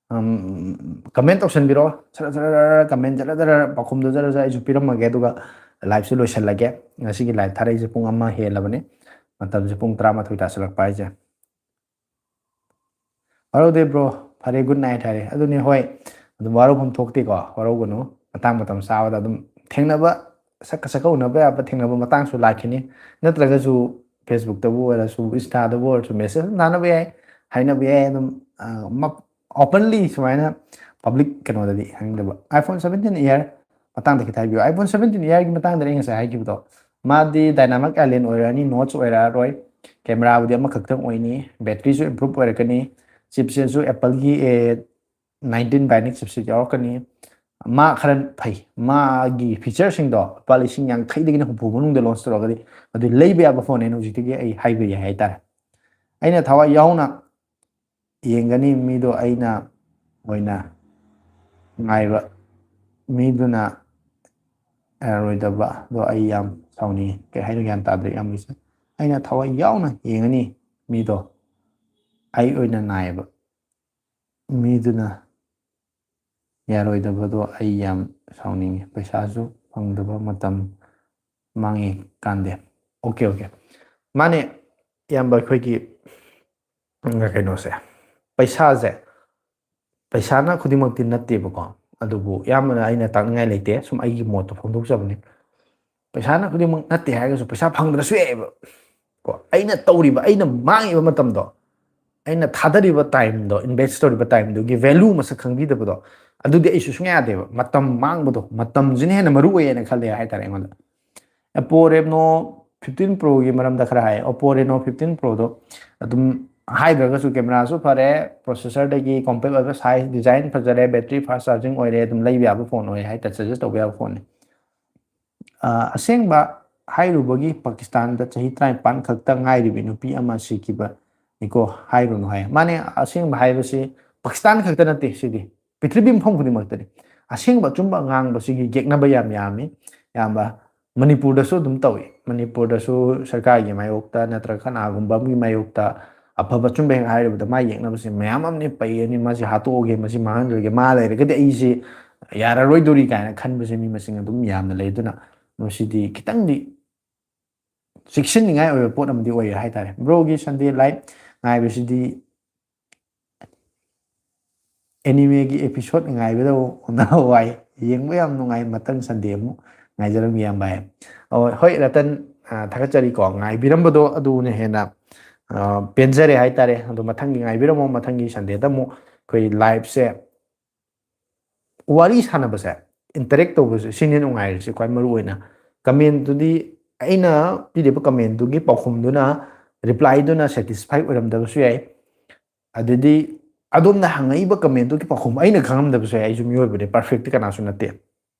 ꯎꯝ, ꯀꯃꯦꯟ ꯇꯧꯁꯟꯕꯤꯔꯣ, ꯁꯔ ꯁꯔ ꯁꯔ ꯀꯃꯦꯟ ꯖꯔ ꯖꯔ ꯄꯥꯎꯈꯨꯝꯗꯣ ꯖꯔ ꯖꯔ ꯑꯩꯁꯨ ꯄꯤꯔꯝꯃꯒꯦ, ꯑꯗꯨꯒ ꯂꯥꯏꯞꯁꯦ ꯂꯣꯏꯁꯤꯜꯂꯒꯦ꯫ ꯉꯁꯤꯒꯤ ꯂꯥꯏꯞ ꯊꯥꯔꯛꯏꯁꯦ ꯄꯨꯡ ꯑꯃ ꯍꯦꯜꯂꯕꯅꯤ, ꯃꯇꯝꯁꯦ ꯄꯨꯡ ꯇꯔꯥꯃꯥꯊꯣꯏ ꯇꯥꯁꯤꯜꯂꯛꯄ ꯍꯥꯏꯁꯦ꯫ ꯋꯥꯔꯧꯗꯦ ꯕ꯭ꯔꯣ, ꯐꯔꯦ, ꯒꯨꯗ ꯅꯥꯏꯠ ꯍꯥꯏꯔꯦ꯫ ꯑꯗꯨꯅꯤ, ꯍꯣꯏ, ꯑꯗꯨꯝ ꯋꯥꯔꯧꯐꯝ ꯊꯣꯛꯇꯦꯀꯣ, ꯋꯥꯔꯧꯒꯅꯨ꯫ ꯃꯇꯥꯡ ꯃꯇꯝ ꯆꯥꯕꯗ ꯑꯗꯨꯝ ꯊꯦꯡꯅꯕ, ꯁꯛꯀ ꯁꯛꯀ ꯎꯅꯕ ꯌꯥꯕ ꯊꯦꯡꯅꯕ ꯃꯇꯥꯡꯁꯨ ꯂꯥꯛꯈꯤꯅꯤ꯫ ꯅꯠꯇ꯭ꯔꯒꯁꯨ ꯐꯦꯁꯕꯨꯛꯇꯕꯨ ꯑꯣꯏꯔꯁꯨ, ꯏꯟꯁꯇꯥꯗꯕꯨ ꯑꯣꯏꯔꯁꯨ ꯃꯦꯁꯦꯖ ꯊꯥꯅꯕ ꯌꯥꯏ, ꯍꯥꯏꯅꯕ ꯌꯥꯏ꯫ ꯑꯗꯨꯝ, ꯑ, ꯃ-, ꯑꯣꯄꯟꯂꯤ ꯁꯨꯃꯥꯏꯅ ꯄꯕ꯭ꯂꯤꯛ ꯀꯩꯅꯣꯗꯗꯤ ꯍꯥꯏꯅꯤꯡꯗꯕ꯫ iPhone seventeen Air ꯃꯇꯥꯡꯗ ꯈꯤꯇ ꯍꯥꯏꯕꯤꯌꯨ꯫ iPhone seventeen Airꯒꯤ ꯃꯇꯥꯡꯗꯅꯤ ꯑꯩ ꯉꯁꯥꯏ ꯍꯥꯏꯈꯤꯕꯗꯣ꯫ ꯃꯥꯗꯤ dynamic island ꯑꯣꯏꯔꯛꯑꯅꯤ, notch ꯑꯣꯏꯔꯛꯑꯔꯣꯏ꯫ ꯀꯦꯃꯦꯔꯥꯕꯨꯗꯤ ꯑꯃꯈꯛꯇꯪ ꯑꯣꯏꯅꯤ, ꯕꯦꯇ꯭ꯔꯤꯁꯨ improve ꯑꯣꯏꯔꯛꯀꯅꯤ, chipsetꯁꯨ Appleꯒꯤ, ꯑꯦ, nineteen Bionic chipset ꯌꯥꯎꯔꯛꯀꯅꯤ꯫ ꯃꯥ ꯈꯔ ꯐꯩ, ꯃꯥꯒꯤ featureꯁꯤꯡꯗꯣ ꯂꯨꯄꯥ ꯂꯤꯁꯤꯡ ꯌꯥꯡꯈꯩꯗꯒꯤꯅ ꯍꯨꯝꯐꯨ ꯃꯅꯨꯡꯗ launch ꯇꯧꯔꯒꯗꯤ ꯑꯗꯨ ꯂꯩꯕ ꯌꯥꯕ ꯐꯣꯟꯅꯦꯅ ꯍꯧꯖꯤꯛꯇꯒꯤ ꯑꯩ ꯍꯥꯏꯕ ꯌꯥꯏ ꯍꯥꯏꯇꯥꯔꯦ꯫ ꯑꯩꯅ ꯊꯋꯥꯏ ꯌꯥꯎꯅ ꯌꯦꯡꯒꯅꯤ, ꯃꯤꯗꯣ ꯑꯩꯅ ꯑꯣꯏꯅ ꯉꯥꯏꯕ ꯃꯤꯗꯨꯅ ꯌꯥꯔꯣꯏꯗꯕꯗꯣ ꯑꯩ ꯌꯥꯝ ꯁꯥꯎꯅꯤꯡꯉꯤ꯫ ꯀꯩ ꯍꯥꯏꯅꯣ ꯒ꯭ꯌꯥꯟ ꯇꯥꯗ꯭ꯔꯦ ꯏꯌꯥꯝꯕꯒꯤꯁꯦ꯫ ꯑꯩꯅ ꯊꯋꯥꯏ ꯌꯥꯎꯅ ꯌꯦꯡꯒꯅꯤ ꯃꯤꯗꯣ, ꯑꯩ ꯑꯣꯏꯅ ꯉꯥꯏꯕ ꯃꯤꯗꯨꯅ ꯌꯥꯔꯣꯏꯗꯕꯗꯣ ꯑꯩ ꯌꯥꯝ ꯁꯥꯎꯅꯤꯡꯉꯤ꯫ ꯄꯩꯁꯥꯁꯨ ꯐꯪꯗꯕ, ꯃꯇꯝ ꯃꯥꯡꯉꯤ ꯀꯥꯟꯗꯦ꯫ Okay, okay. ꯃꯥꯅꯦ, ꯏꯌꯥꯝꯕ, ꯑꯩꯈꯣꯏꯒꯤ, ꯎꯝ, ꯀꯩꯅꯣꯁꯦ, ꯄꯩꯁꯥꯁꯦ, ꯄꯩꯁꯥꯅ ꯈꯨꯗꯤꯡꯃꯛꯇꯤ ꯅꯠꯇꯦꯕꯀꯣ꯫ ꯑꯗꯨꯕꯨ ꯏꯌꯥꯝꯕꯅ ꯑꯩꯅ ꯇꯥꯛꯅꯤꯡꯉꯥꯏ ꯂꯩꯇꯦ, ꯁꯨꯝ ꯑꯩꯒꯤ ꯃꯣꯠꯇꯣ ꯐꯣꯡꯗꯣꯛꯆꯕꯅꯤ꯫ ꯄꯩꯁꯥꯅ ꯈꯨꯗꯤꯡꯃꯛ ꯅꯠꯇꯦ ꯍꯥꯏꯔꯒꯁꯨ ꯄꯩꯁꯥ ꯐꯪꯗ꯭ꯔꯁꯨ ꯌꯥꯏꯑꯕ꯫ ꯀꯣ, ꯑꯩꯅ ꯇꯧꯔꯤꯕ, ꯑꯩꯅ ꯃꯥꯡꯉꯤꯕ ꯃꯇꯝꯗꯣ, ꯑꯩꯅ ꯊꯥꯗꯔꯤꯕ timeꯗꯣ, invest ꯇꯧꯔꯤꯕ timeꯗꯨꯒꯤ value ꯃꯁꯛ ꯈꯪꯕꯤꯗꯕꯗꯣ, ꯑꯗꯨꯗꯤ ꯑꯩꯁꯨ ꯁꯨꯡꯌꯥ ꯌꯥꯗꯦꯕ꯫ ꯃꯇꯝ ꯃꯥꯡꯕꯗꯣ, ꯃꯇꯝꯁꯤꯅ ꯍꯦꯟꯅ ꯃꯔꯨ ꯑꯣꯏꯌꯦꯅ ꯈꯜꯂꯦ ꯍꯥꯏꯇꯥꯔꯦ ꯑꯩꯉꯣꯟꯗ꯫ Oppo Reno ꯐꯤꯐꯇꯤꯟ ꯄ꯭ꯔꯣꯒꯤ ꯃꯔꯝꯗ ꯈꯔ ꯍꯥꯏ꯫ Oppo Reno ꯐꯤꯐꯇꯤꯟ ꯄ꯭ꯔꯣꯗꯣ ꯑꯗꯨꯝ ꯍꯥꯏꯗ꯭ꯔꯒꯁꯨ camera ꯁꯨ ꯐꯔꯦ, processor ꯗꯒꯤ compact ꯑꯣꯏꯕ, size, design ꯐꯖꯔꯦ, battery fast charging ꯑꯣꯏꯔꯦ, ꯑꯗꯨꯝ ꯂꯩꯕ ꯌꯥꯕ phone ꯑꯣꯏ ꯍꯥꯏꯇꯥꯔꯦ, suggest ꯇꯧꯕ ꯌꯥꯕ phone ꯅꯤ꯫ ꯑ, ꯑꯁꯦꯡꯕ ꯍꯥꯏꯔꯨꯕꯒꯤ ꯄꯥꯀꯤꯁꯇꯥꯟꯗ ꯆꯍꯤ ꯇꯔꯥꯅꯤꯄꯥꯟ ꯈꯛꯇ ꯉꯥꯏꯔꯤꯕꯤ ꯅꯨꯄꯤ ꯑꯃ ꯁꯤꯈꯤꯕꯅꯤꯀꯣ ꯍꯥꯏꯔꯨꯅꯨ ꯍꯥꯏ꯫ ꯃꯥꯅꯦ, ꯑꯁꯦꯡꯕ ꯍꯥꯏꯕꯁꯤ ꯄꯥꯀꯤꯁꯇꯥꯟ ꯈꯛꯇ ꯅꯠꯇꯦ, ꯁꯤꯗꯤ ꯄ꯭ꯔꯤꯊꯤꯕꯤ ꯃꯐꯝ ꯈꯨꯗꯤꯡꯃꯛꯇꯅꯤ꯫ ꯑꯁꯦꯡꯕ ꯑꯆꯨꯝꯕ ꯉꯥꯡꯕꯁꯤꯒꯤ ꯌꯦꯛꯅꯕ ꯌꯥꯝ ꯌꯥꯝꯃꯤ꯫ ꯑꯌꯥꯝꯕ ꯃꯅꯤꯄꯨꯔꯗꯁꯨ ꯑꯗꯨꯝ ꯇꯧꯏ꯫ ꯃꯅꯤꯄꯨꯔꯗꯁꯨ ꯁꯔꯀꯥꯔꯒꯤ ꯃꯥꯌꯣꯛꯇ ꯅꯠꯇ꯭ꯔꯒ ꯀꯅꯥꯒꯨꯝꯕ ꯑꯃꯒꯤ ꯃꯥꯌꯣꯛꯇ ꯑꯐꯕ ꯑꯆꯨꯝꯕ ꯍꯦꯛ ꯍꯥꯏꯔꯨꯕꯗ ꯃꯥ ꯌꯦꯛꯅꯕꯁꯦ ꯃꯌꯥꯝ ꯑꯃꯅꯤ ꯄꯩꯒꯅꯤ, "ꯃꯥꯁꯤ ꯍꯥꯠꯇꯣꯛꯑꯒꯦ, ꯃꯁꯤ ꯃꯥꯡꯍꯟꯈ꯭ꯔꯒꯦ, ꯃꯥ ꯂꯩꯔꯒꯗꯤ ꯑꯩꯁꯤ ꯌꯥꯔꯔꯣꯏꯗꯣꯔꯤ" ꯀꯥꯏꯅ ꯈꯟꯕꯁꯦ ꯃꯤ ꯃꯁꯤꯡ ꯑꯗꯨꯝ ꯌꯥꯝꯅ ꯂꯩ꯫ ꯑꯗꯨꯅ ꯃꯁꯤꯗꯤ ꯈꯤꯇꯪꯗꯤ ꯆꯦꯛꯁꯤꯟꯅꯤꯡꯉꯥꯏ ꯑꯣꯏꯕ ꯄꯣꯠ ꯑꯃꯗꯤ ꯑꯣꯏꯔꯦ ꯍꯥꯏꯇꯥꯔꯦ꯫ Bro ꯒꯤ Sunday live ꯉꯥꯏꯕꯁꯤꯗꯤ anime ꯒꯤ episode ꯉꯥꯏꯕꯗ ꯍꯣꯠꯅꯕ ꯋꯥꯏ꯫ ꯌꯦꯡꯕ ꯌꯥꯝ ꯅꯨꯡꯉꯥꯏ꯫ ꯃꯊꯪ Sunday ꯑꯃꯨꯛ ꯉꯥꯏꯖꯔꯝꯒꯦ, ꯌꯥꯝ ꯚꯥꯏ꯫ ꯑꯣ, ꯍꯣꯏ, ꯔꯇꯟ, ꯑ, ꯊꯥꯒꯠꯆꯔꯤꯀꯣ꯫ ꯉꯥꯏꯕꯤꯔꯝꯕꯗꯣ ꯑꯗꯨꯅ ꯍꯦꯟꯅ, ꯑ, ꯄꯦꯟꯖꯔꯦ ꯍꯥꯏꯇꯥꯔꯦ꯫ ꯑꯗꯣ ꯃꯊꯪꯒꯤ ꯉꯥꯏꯕꯤꯔꯝꯃꯣ꯫ ꯃꯊꯪꯒꯤ Sunday ꯗ ꯑꯃꯨꯛ ꯑꯩꯈꯣꯏ live ꯁꯦ, ꯋꯥꯔꯤ ꯁꯥꯟꯅꯕꯁꯦ, interact ꯇꯧꯕꯁꯦ, ꯁꯤꯅꯤ ꯅꯨꯡꯉꯥꯏꯔꯤꯁꯦ꯫ ꯈ꯭ꯋꯥꯏ ꯃꯔꯨ ꯑꯣꯏꯅ comment ꯇꯨꯗꯤ, ꯑꯩꯅ ꯄꯤꯔꯤꯕ comment ꯇꯨꯒꯤ ꯄꯥꯎꯈꯨꯝꯗꯨꯅ, reply ꯗꯨꯅ satisfy ꯑꯣꯏꯔꯝꯗꯕꯁꯨ ꯌꯥꯏ꯫ ꯑꯗꯨꯗꯤ ꯑꯗꯣꯝꯅ ꯍꯪꯉꯛꯏꯕ comment ꯇꯨꯒꯤ ꯄꯥꯎꯈꯨꯝ ꯑꯩꯅ ꯈꯪꯉꯝꯗꯕꯁꯨ ꯌꯥꯏ꯫ ꯑꯩꯁꯨ ꯃꯤꯑꯣꯏꯕꯅꯤ, perfect ꯇꯤ ꯀꯅꯥꯁꯨ ꯅꯠꯇꯦ꯫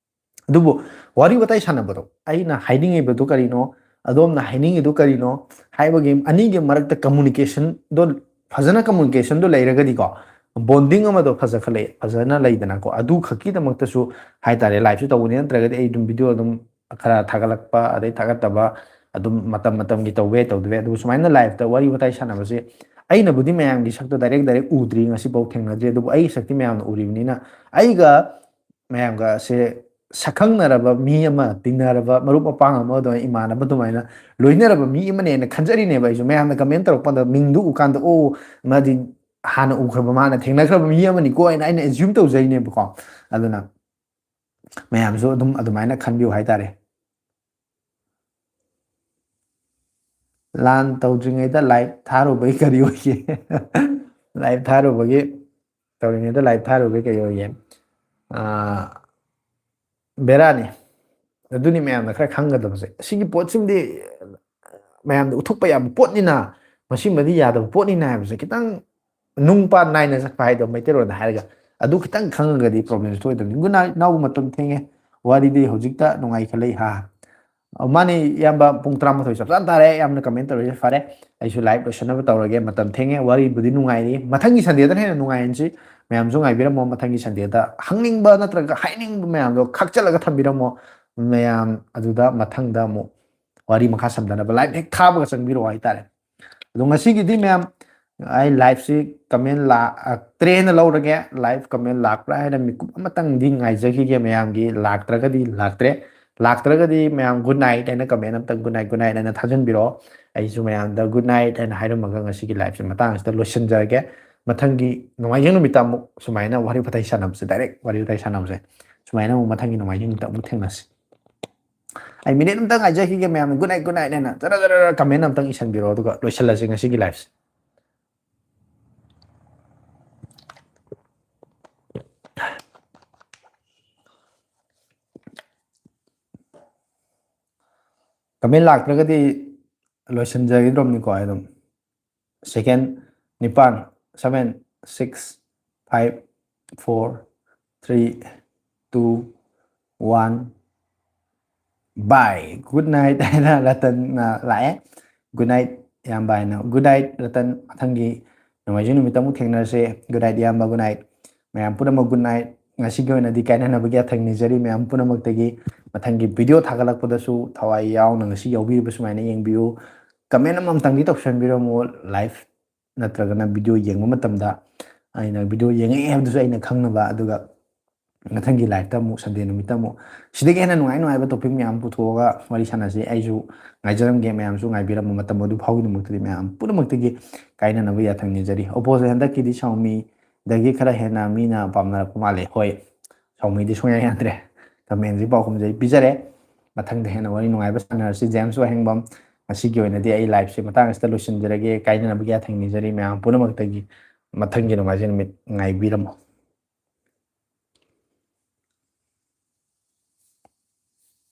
ꯑꯗꯨꯕꯨ ꯋꯥꯔꯤ ꯋꯥꯇꯥꯏ ꯁꯥꯟꯅꯕꯗꯣ, ꯑꯩꯅ ꯍꯥꯏꯅꯤꯡꯉꯤꯕꯗꯨ ꯀꯔꯤꯅꯣ, ꯑꯗꯣꯝꯅ ꯍꯥꯏꯅꯤꯡꯉꯤꯗꯨ ꯀꯔꯤꯅꯣ ꯍꯥꯏꯕꯒꯤ ꯑꯅꯤꯒꯤ ꯃꯔꯛꯇ communication ꯗꯣ, ꯐꯖꯅ communication ꯗꯣ ꯂꯩꯔꯒꯗꯤꯀꯣ, bonding ꯑꯃꯗꯣ ꯐꯖꯈꯠꯂꯛꯑꯦ, ꯐꯖꯅ ꯂꯩꯗꯅꯀꯣ꯫ ꯑꯗꯨ ꯈꯛꯀꯤꯗꯃꯛꯇꯁꯨ ꯍꯥꯏꯇꯥꯔꯦ, live ꯁꯨ ꯇꯧꯕꯅꯤ, ꯅꯠꯇ꯭ꯔꯒꯗꯤ ꯑꯩ ꯑꯗꯨꯝ video ꯑꯗꯨꯝ ꯈꯔ ꯊꯥꯒꯠꯂꯛꯄ, ꯑꯗꯩ ꯊꯥꯒꯠꯇꯕ ꯑꯗꯨꯝ ꯃꯇꯝ ꯃꯇꯝꯒꯤ ꯇꯧꯕ ꯌꯥꯏ, ꯇꯧꯗꯕ ꯌꯥꯏ꯫ ꯑꯗꯨꯕꯨ ꯁꯨꯃꯥꯏꯅ live ꯇ ꯋꯥꯔꯤ ꯋꯥꯇꯥꯏ ꯁꯥꯟꯅꯕꯁꯦ, ꯑꯩꯅꯕꯨꯗꯤ ꯃꯌꯥꯝꯒꯤ ꯁꯛꯇꯣ direct direct ꯎꯗ꯭ꯔꯤ, ꯉꯁꯤꯐꯥꯎ ꯊꯦꯡꯅꯗ꯭ꯔꯤ, ꯑꯗꯨꯕꯨ ꯑꯩꯒꯤ ꯁꯛꯇꯤ ꯃꯌꯥꯝꯅ ꯎꯔꯤꯕꯅꯤꯅ, ꯑꯩꯒ ꯃꯌꯥꯝꯒꯁꯦ ꯁꯛꯈꯪꯅꯔꯕ ꯃꯤ ꯑꯃ, ꯇꯤꯟꯅꯔꯕ ꯃꯔꯨꯞ ꯃꯄꯥꯡ ꯑꯃ ꯑꯗꯨꯃꯥꯏꯅ, ꯏꯃꯥꯟꯅꯕ ꯑꯗꯨꯃꯥꯏꯅ ꯂꯣꯏꯅꯔꯕ ꯃꯤ ꯑꯃꯅꯦꯅ ꯈꯟꯖꯔꯤꯅꯦꯕ ꯑꯩꯁꯨ꯫ ꯃꯌꯥꯝꯅ comment ꯇꯧꯔꯛꯄꯗ ꯃꯤꯡꯗꯨ ꯎꯀꯥꯟꯗ, "ꯑꯣ, ꯃꯥꯗꯤ ꯍꯥꯟꯅ ꯎꯈ꯭ꯔꯕ, ꯃꯥꯅ ꯊꯦꯡꯅꯈ꯭ꯔꯕ ꯃꯤ ꯑꯃꯅꯤꯀꯣ" ꯍꯥꯏꯅ ꯑꯩꯅ assume ꯇꯧꯖꯩꯅꯦꯕꯀꯣ꯫ ꯑꯗꯨꯅ ꯃꯌꯥꯝꯁꯨ ꯑꯗꯨꯝ ꯑꯗꯨꯃꯥꯏꯅ ꯈꯟꯕꯤꯌꯨ ꯍꯥꯏꯇꯥꯔꯦ꯫ ꯂꯥꯟ ꯇꯧꯗ꯭ꯔꯤꯉꯩꯗ live ꯊꯥꯔꯨꯕꯒꯤ ꯀꯔꯤ ꯑꯣꯏꯒꯦ? Live ꯊꯥꯔꯨꯕꯒꯤ, ꯇꯧꯔꯤꯉꯩꯗ live ꯊꯥꯔꯨꯕꯒꯤ ꯀꯔꯤ ꯑꯣꯏꯒꯦ? ꯑꯥ, ꯕꯦꯔꯥꯅꯤ꯫ ꯑꯗꯨꯅꯤ ꯃꯌꯥꯝꯅ ꯈꯔ ꯈꯪꯒꯗꯕꯁꯦ꯫ ꯑꯁꯤꯒꯤ ꯄꯣꯠꯁꯤꯃꯗꯤ ꯃꯌꯥꯝꯗ ꯎꯠꯊꯣꯛꯄ ꯌꯥꯕ ꯄꯣꯠꯅꯤꯅ, ꯃꯁꯤꯃꯗꯤ ꯌꯥꯗꯕ ꯄꯣꯠꯅꯤꯅ ꯍꯥꯏꯕꯁꯦ ꯈꯤꯇꯪ ꯅꯨꯡ ꯄꯥꯟ ꯅꯥꯏꯅ ꯆꯠꯄ ꯍꯥꯏꯗꯣ ꯃꯩꯇꯩꯔꯣꯟꯗ ꯍꯥꯏꯔꯒ, ꯑꯗꯨ ꯈꯤꯇꯪ ꯈꯪꯉꯒꯗꯤ problemꯁꯦ ꯊꯣꯛꯑꯣꯏꯗꯕꯅꯤ꯫ Good night, ꯏꯅꯥꯎꯕꯨ ꯃꯇꯝ ꯊꯦꯡꯉꯦ, ꯋꯥꯔꯤꯗꯤ ꯍꯧꯖꯤꯛꯇ ꯅꯨꯡꯉꯥꯏꯈꯠꯂꯛꯏ ꯍꯥ꯫ ꯑ, ꯃꯥꯅꯦ ꯏꯌꯥꯝꯕ, ꯄꯨꯡ ꯇꯔꯥꯃꯥꯊꯣꯏ ꯆꯞ ꯆꯥꯅ ꯇꯥꯔꯦ꯫ ꯌꯥꯝꯅ comment ꯇꯧꯔꯤꯁꯦ ꯐꯔꯦ꯫ ꯑꯩꯁꯨ live ꯂꯣꯏꯁꯤꯟꯅꯕ ꯇꯧꯔꯒꯦ꯫ ꯃꯇꯝ ꯊꯦꯡꯉꯦ, ꯋꯥꯔꯤꯕꯨꯗꯤ ꯅꯨꯡꯉꯥꯏꯔꯤ꯫ ꯃꯊꯪꯒꯤ Sundayꯗꯅ ꯍꯦꯟꯅ ꯅꯨꯡꯉꯥꯏꯍꯟꯁꯤ꯫ ꯃꯌꯥꯝꯁꯨ ꯉꯥꯏꯕꯤꯔꯝꯃꯣ꯫ ꯃꯊꯪꯒꯤ Sundayꯗ ꯍꯪꯅꯤꯡꯕ ꯅꯠꯇ꯭ꯔꯒ ꯍꯥꯏꯅꯤꯡꯕ ꯃꯌꯥꯝꯗꯣ ꯈꯥꯛꯆꯜꯂꯒ ꯊꯝꯕꯤꯔꯝꯃꯣ꯫ ꯃꯌꯥꯝ ꯑꯗꯨꯗ ꯃꯊꯪꯗ ꯑꯃꯨꯛ ꯋꯥꯔꯤ ꯃꯈꯥ ꯁꯝꯊꯅꯕ live ꯍꯦꯛ ꯊꯥꯕꯒ ꯆꯪꯕꯤꯔꯛꯑꯣ ꯍꯥꯏꯇꯥꯔꯦ꯫ ꯑꯗꯣ ꯉꯁꯤꯒꯤꯗꯤ ꯃꯌꯥꯝ ꯑꯩ liveꯁꯤ comment ꯂꯥꯛꯇ꯭ꯔꯦꯅ ꯂꯧꯔꯒꯦ꯫ Live comment ꯂꯥꯛꯄ꯭ꯔꯥ ꯍꯥꯏꯅ ꯃꯤꯀꯨꯞ ꯑꯃꯇꯪꯗꯤ ꯉꯥꯏꯖꯈꯤꯒꯦ꯫ ꯃꯌꯥꯝꯒꯤ ꯂꯥꯛꯇ꯭ꯔꯒꯗꯤ ꯂꯥꯛꯇ꯭ꯔꯦ, ꯂꯥꯛꯇ꯭ꯔꯒꯗꯤ ꯃꯌꯥꯝ good night ꯍꯥꯏꯅ comment ꯑꯝꯇꯪ good night, good night ꯍꯥꯏꯅ ꯊꯥꯖꯤꯟꯕꯤꯔꯛꯑꯣ꯫ ꯑꯩꯁꯨ ꯃꯌꯥꯝꯗ good night ꯍꯥꯏꯅ ꯍꯥꯏꯔꯝꯃꯒ ꯉꯁꯤꯒꯤ liveꯁꯦ ꯃꯇꯥꯡ ꯑꯁꯤꯗ ꯂꯣꯏꯁꯤꯟꯖꯔꯒꯦ꯫ ꯃꯊꯪꯒꯤ ꯅꯣꯡꯃꯥꯏꯖꯤꯡ ꯅꯨꯃꯤꯠꯇ ꯑꯃꯨꯛ ꯁꯨꯃꯥꯏꯅ ꯋꯥꯔꯤ ꯋꯥꯇꯥꯏ ꯁꯥꯟꯅꯕꯁꯦ, direct ꯋꯥꯔꯤ ꯋꯥꯇꯥꯏ ꯁꯥꯟꯅꯕꯁꯦ ꯁꯨꯃꯥꯏꯅ ꯑꯃꯨꯛ ꯃꯊꯪꯒꯤ ꯅꯣꯡꯃꯥꯏꯖꯤꯡ ꯅꯨꯃꯤꯠꯇ ꯑꯃꯨꯛ ꯊꯦꯡꯅꯁꯤ꯫ ꯑꯩ minute ꯑꯝꯇꯪ ꯉꯥꯏꯖꯈꯤꯒꯦ ꯃꯌꯥꯝꯅ good night, good night ꯍꯥꯏꯅ ꯖꯔ ꯖꯔ ꯖꯔ comment ꯑꯝꯇꯪ ꯏꯁꯟꯕꯤꯔꯣ, ꯑꯗꯨꯒ ꯂꯣꯏꯁꯤꯜꯂꯁꯤ ꯉꯁꯤꯒꯤ liveꯁꯦ꯫ Comment ꯂꯥꯛꯇ꯭ꯔꯒꯗꯤ ꯂꯣꯏꯁꯤꯟꯖꯈꯤꯗ꯭ꯔꯣꯝꯅꯤꯀꯣ꯫ ꯑꯩ ꯑꯗꯨꯝ second ꯅꯤꯄꯥꯟ, seven, six, five, four, three, two, one, bye, good night ꯍꯥꯏꯅ ꯔꯇꯟꯅ ꯂꯥꯛꯑꯦ꯫ Good night ꯏꯌꯥꯝꯕ ꯍꯥꯏꯅ꯫ Good night ꯔꯇꯟ, ꯃꯊꯪꯒꯤ ꯅꯣꯡꯃꯥꯏꯖꯤꯡ ꯅꯨꯃꯤꯠꯇ ꯑꯃꯨꯛ ꯊꯦꯡꯅꯔꯁꯦ꯫ Good night ꯏꯌꯥꯝꯕ, good night꯫ ꯃꯌꯥꯝ ꯄꯨꯝꯅꯃꯛ good night꯫ ꯉꯁꯤꯒꯤ ꯑꯣꯏꯅꯗꯤ ꯀꯥꯏꯅꯅꯕꯒꯤ ꯌꯥꯊꯪ ꯅꯤꯖꯔꯤ ꯃꯌꯥꯝ ꯄꯨꯝꯅꯃꯛꯇꯒꯤ꯫ ꯃꯊꯪꯒꯤ video ꯊꯥꯒꯠꯂꯛꯄꯗꯁꯨ ꯊꯋꯥꯏ ꯌꯥꯎꯅ ꯉꯁꯤ ꯌꯥꯎꯕꯤꯔꯤꯕ ꯁꯨꯃꯥꯏꯅ ꯌꯦꯡꯕꯤꯌꯨ꯫ Comment ꯑꯃꯃꯝꯇꯪꯗꯤ ꯇꯧꯁꯟꯕꯤꯔꯝꯃꯨ꯫ Live ꯅꯠꯇ꯭ꯔꯒꯅ video ꯌꯦꯡꯕ ꯃꯇꯝꯗ ꯑꯩꯅ video ꯌꯦꯡꯉꯛꯑꯦ ꯍꯥꯏꯕꯗꯨꯁꯨ ꯑꯩꯅ ꯈꯪꯅꯕ, ꯑꯗꯨꯒ ꯃꯊꯪꯒꯤ liveꯇ ꯑꯃꯨꯛ Sunday ꯅꯨꯃꯤꯠꯇ ꯑꯃꯨꯛ ꯁꯤꯗꯒꯤ ꯍꯦꯟꯅ ꯅꯨꯡꯉꯥꯏ ꯅꯨꯡꯉꯥꯏꯕ topic ꯃꯌꯥꯝ ꯄꯨꯊꯣꯛꯑꯒ ꯋꯥꯔꯤ ꯁꯥꯟꯅꯁꯤ꯫ ꯑꯩꯁꯨ ꯉꯥꯏꯖꯔꯝꯒꯦ, ꯃꯌꯥꯝꯁꯨ ꯉꯥꯏꯕꯤꯔꯝꯕ꯫ ꯃꯇꯝ ꯑꯗꯨ ꯐꯥꯎꯒꯤꯗꯃꯛꯇꯗꯤ ꯃꯌꯥꯝ ꯄꯨꯝꯅꯃꯛꯇꯒꯤ ꯀꯥꯏꯅꯅꯕ ꯌꯥꯊꯪ ꯅꯤꯖꯔꯤ꯫ Oppoꯗ ꯍꯟꯗꯛꯀꯤꯗꯤ Xiaomiꯗꯒꯤ ꯈꯔ ꯍꯦꯟꯅ ꯃꯤꯅ ꯄꯥꯝꯅꯔꯛꯄ ꯃꯥꯜꯂꯦ꯫ ꯍꯣꯏ, Xiaomiꯗꯤ ꯁꯨꯡꯌꯥ ꯌꯥꯗ꯭ꯔꯦ꯫ Commentꯁꯤ ꯄꯥꯎꯈꯨꯝꯁꯦ ꯑꯩ ꯄꯤꯖꯔꯦ꯫ ꯃꯊꯪꯗ ꯍꯦꯟꯅ ꯋꯥꯔꯤ ꯅꯨꯡꯉꯥꯏꯕ ꯁꯥꯟꯅꯔꯁꯤ꯫ James ꯋꯥꯍꯦꯡꯕꯝ, ꯉꯁꯤꯒꯤ ꯑꯣꯏꯅꯗꯤ ꯑꯩ liveꯁꯦ ꯃꯇꯥꯡ ꯑꯁꯤꯗ ꯂꯣꯏꯁꯤꯟꯖꯔꯒꯦ꯫ ꯀꯥꯏꯅꯅꯕꯒꯤ ꯌꯥꯊꯪ ꯅꯤꯖꯔꯤ ꯃꯌꯥꯝ ꯄꯨꯝꯅꯃꯛꯇꯒꯤ꯫ ꯃꯊꯪꯒꯤ ꯅꯣꯡꯃꯥꯏꯖꯤꯡ ꯅꯨꯃꯤꯠ ꯉꯥꯏꯕꯤꯔꯝꯃꯣ꯫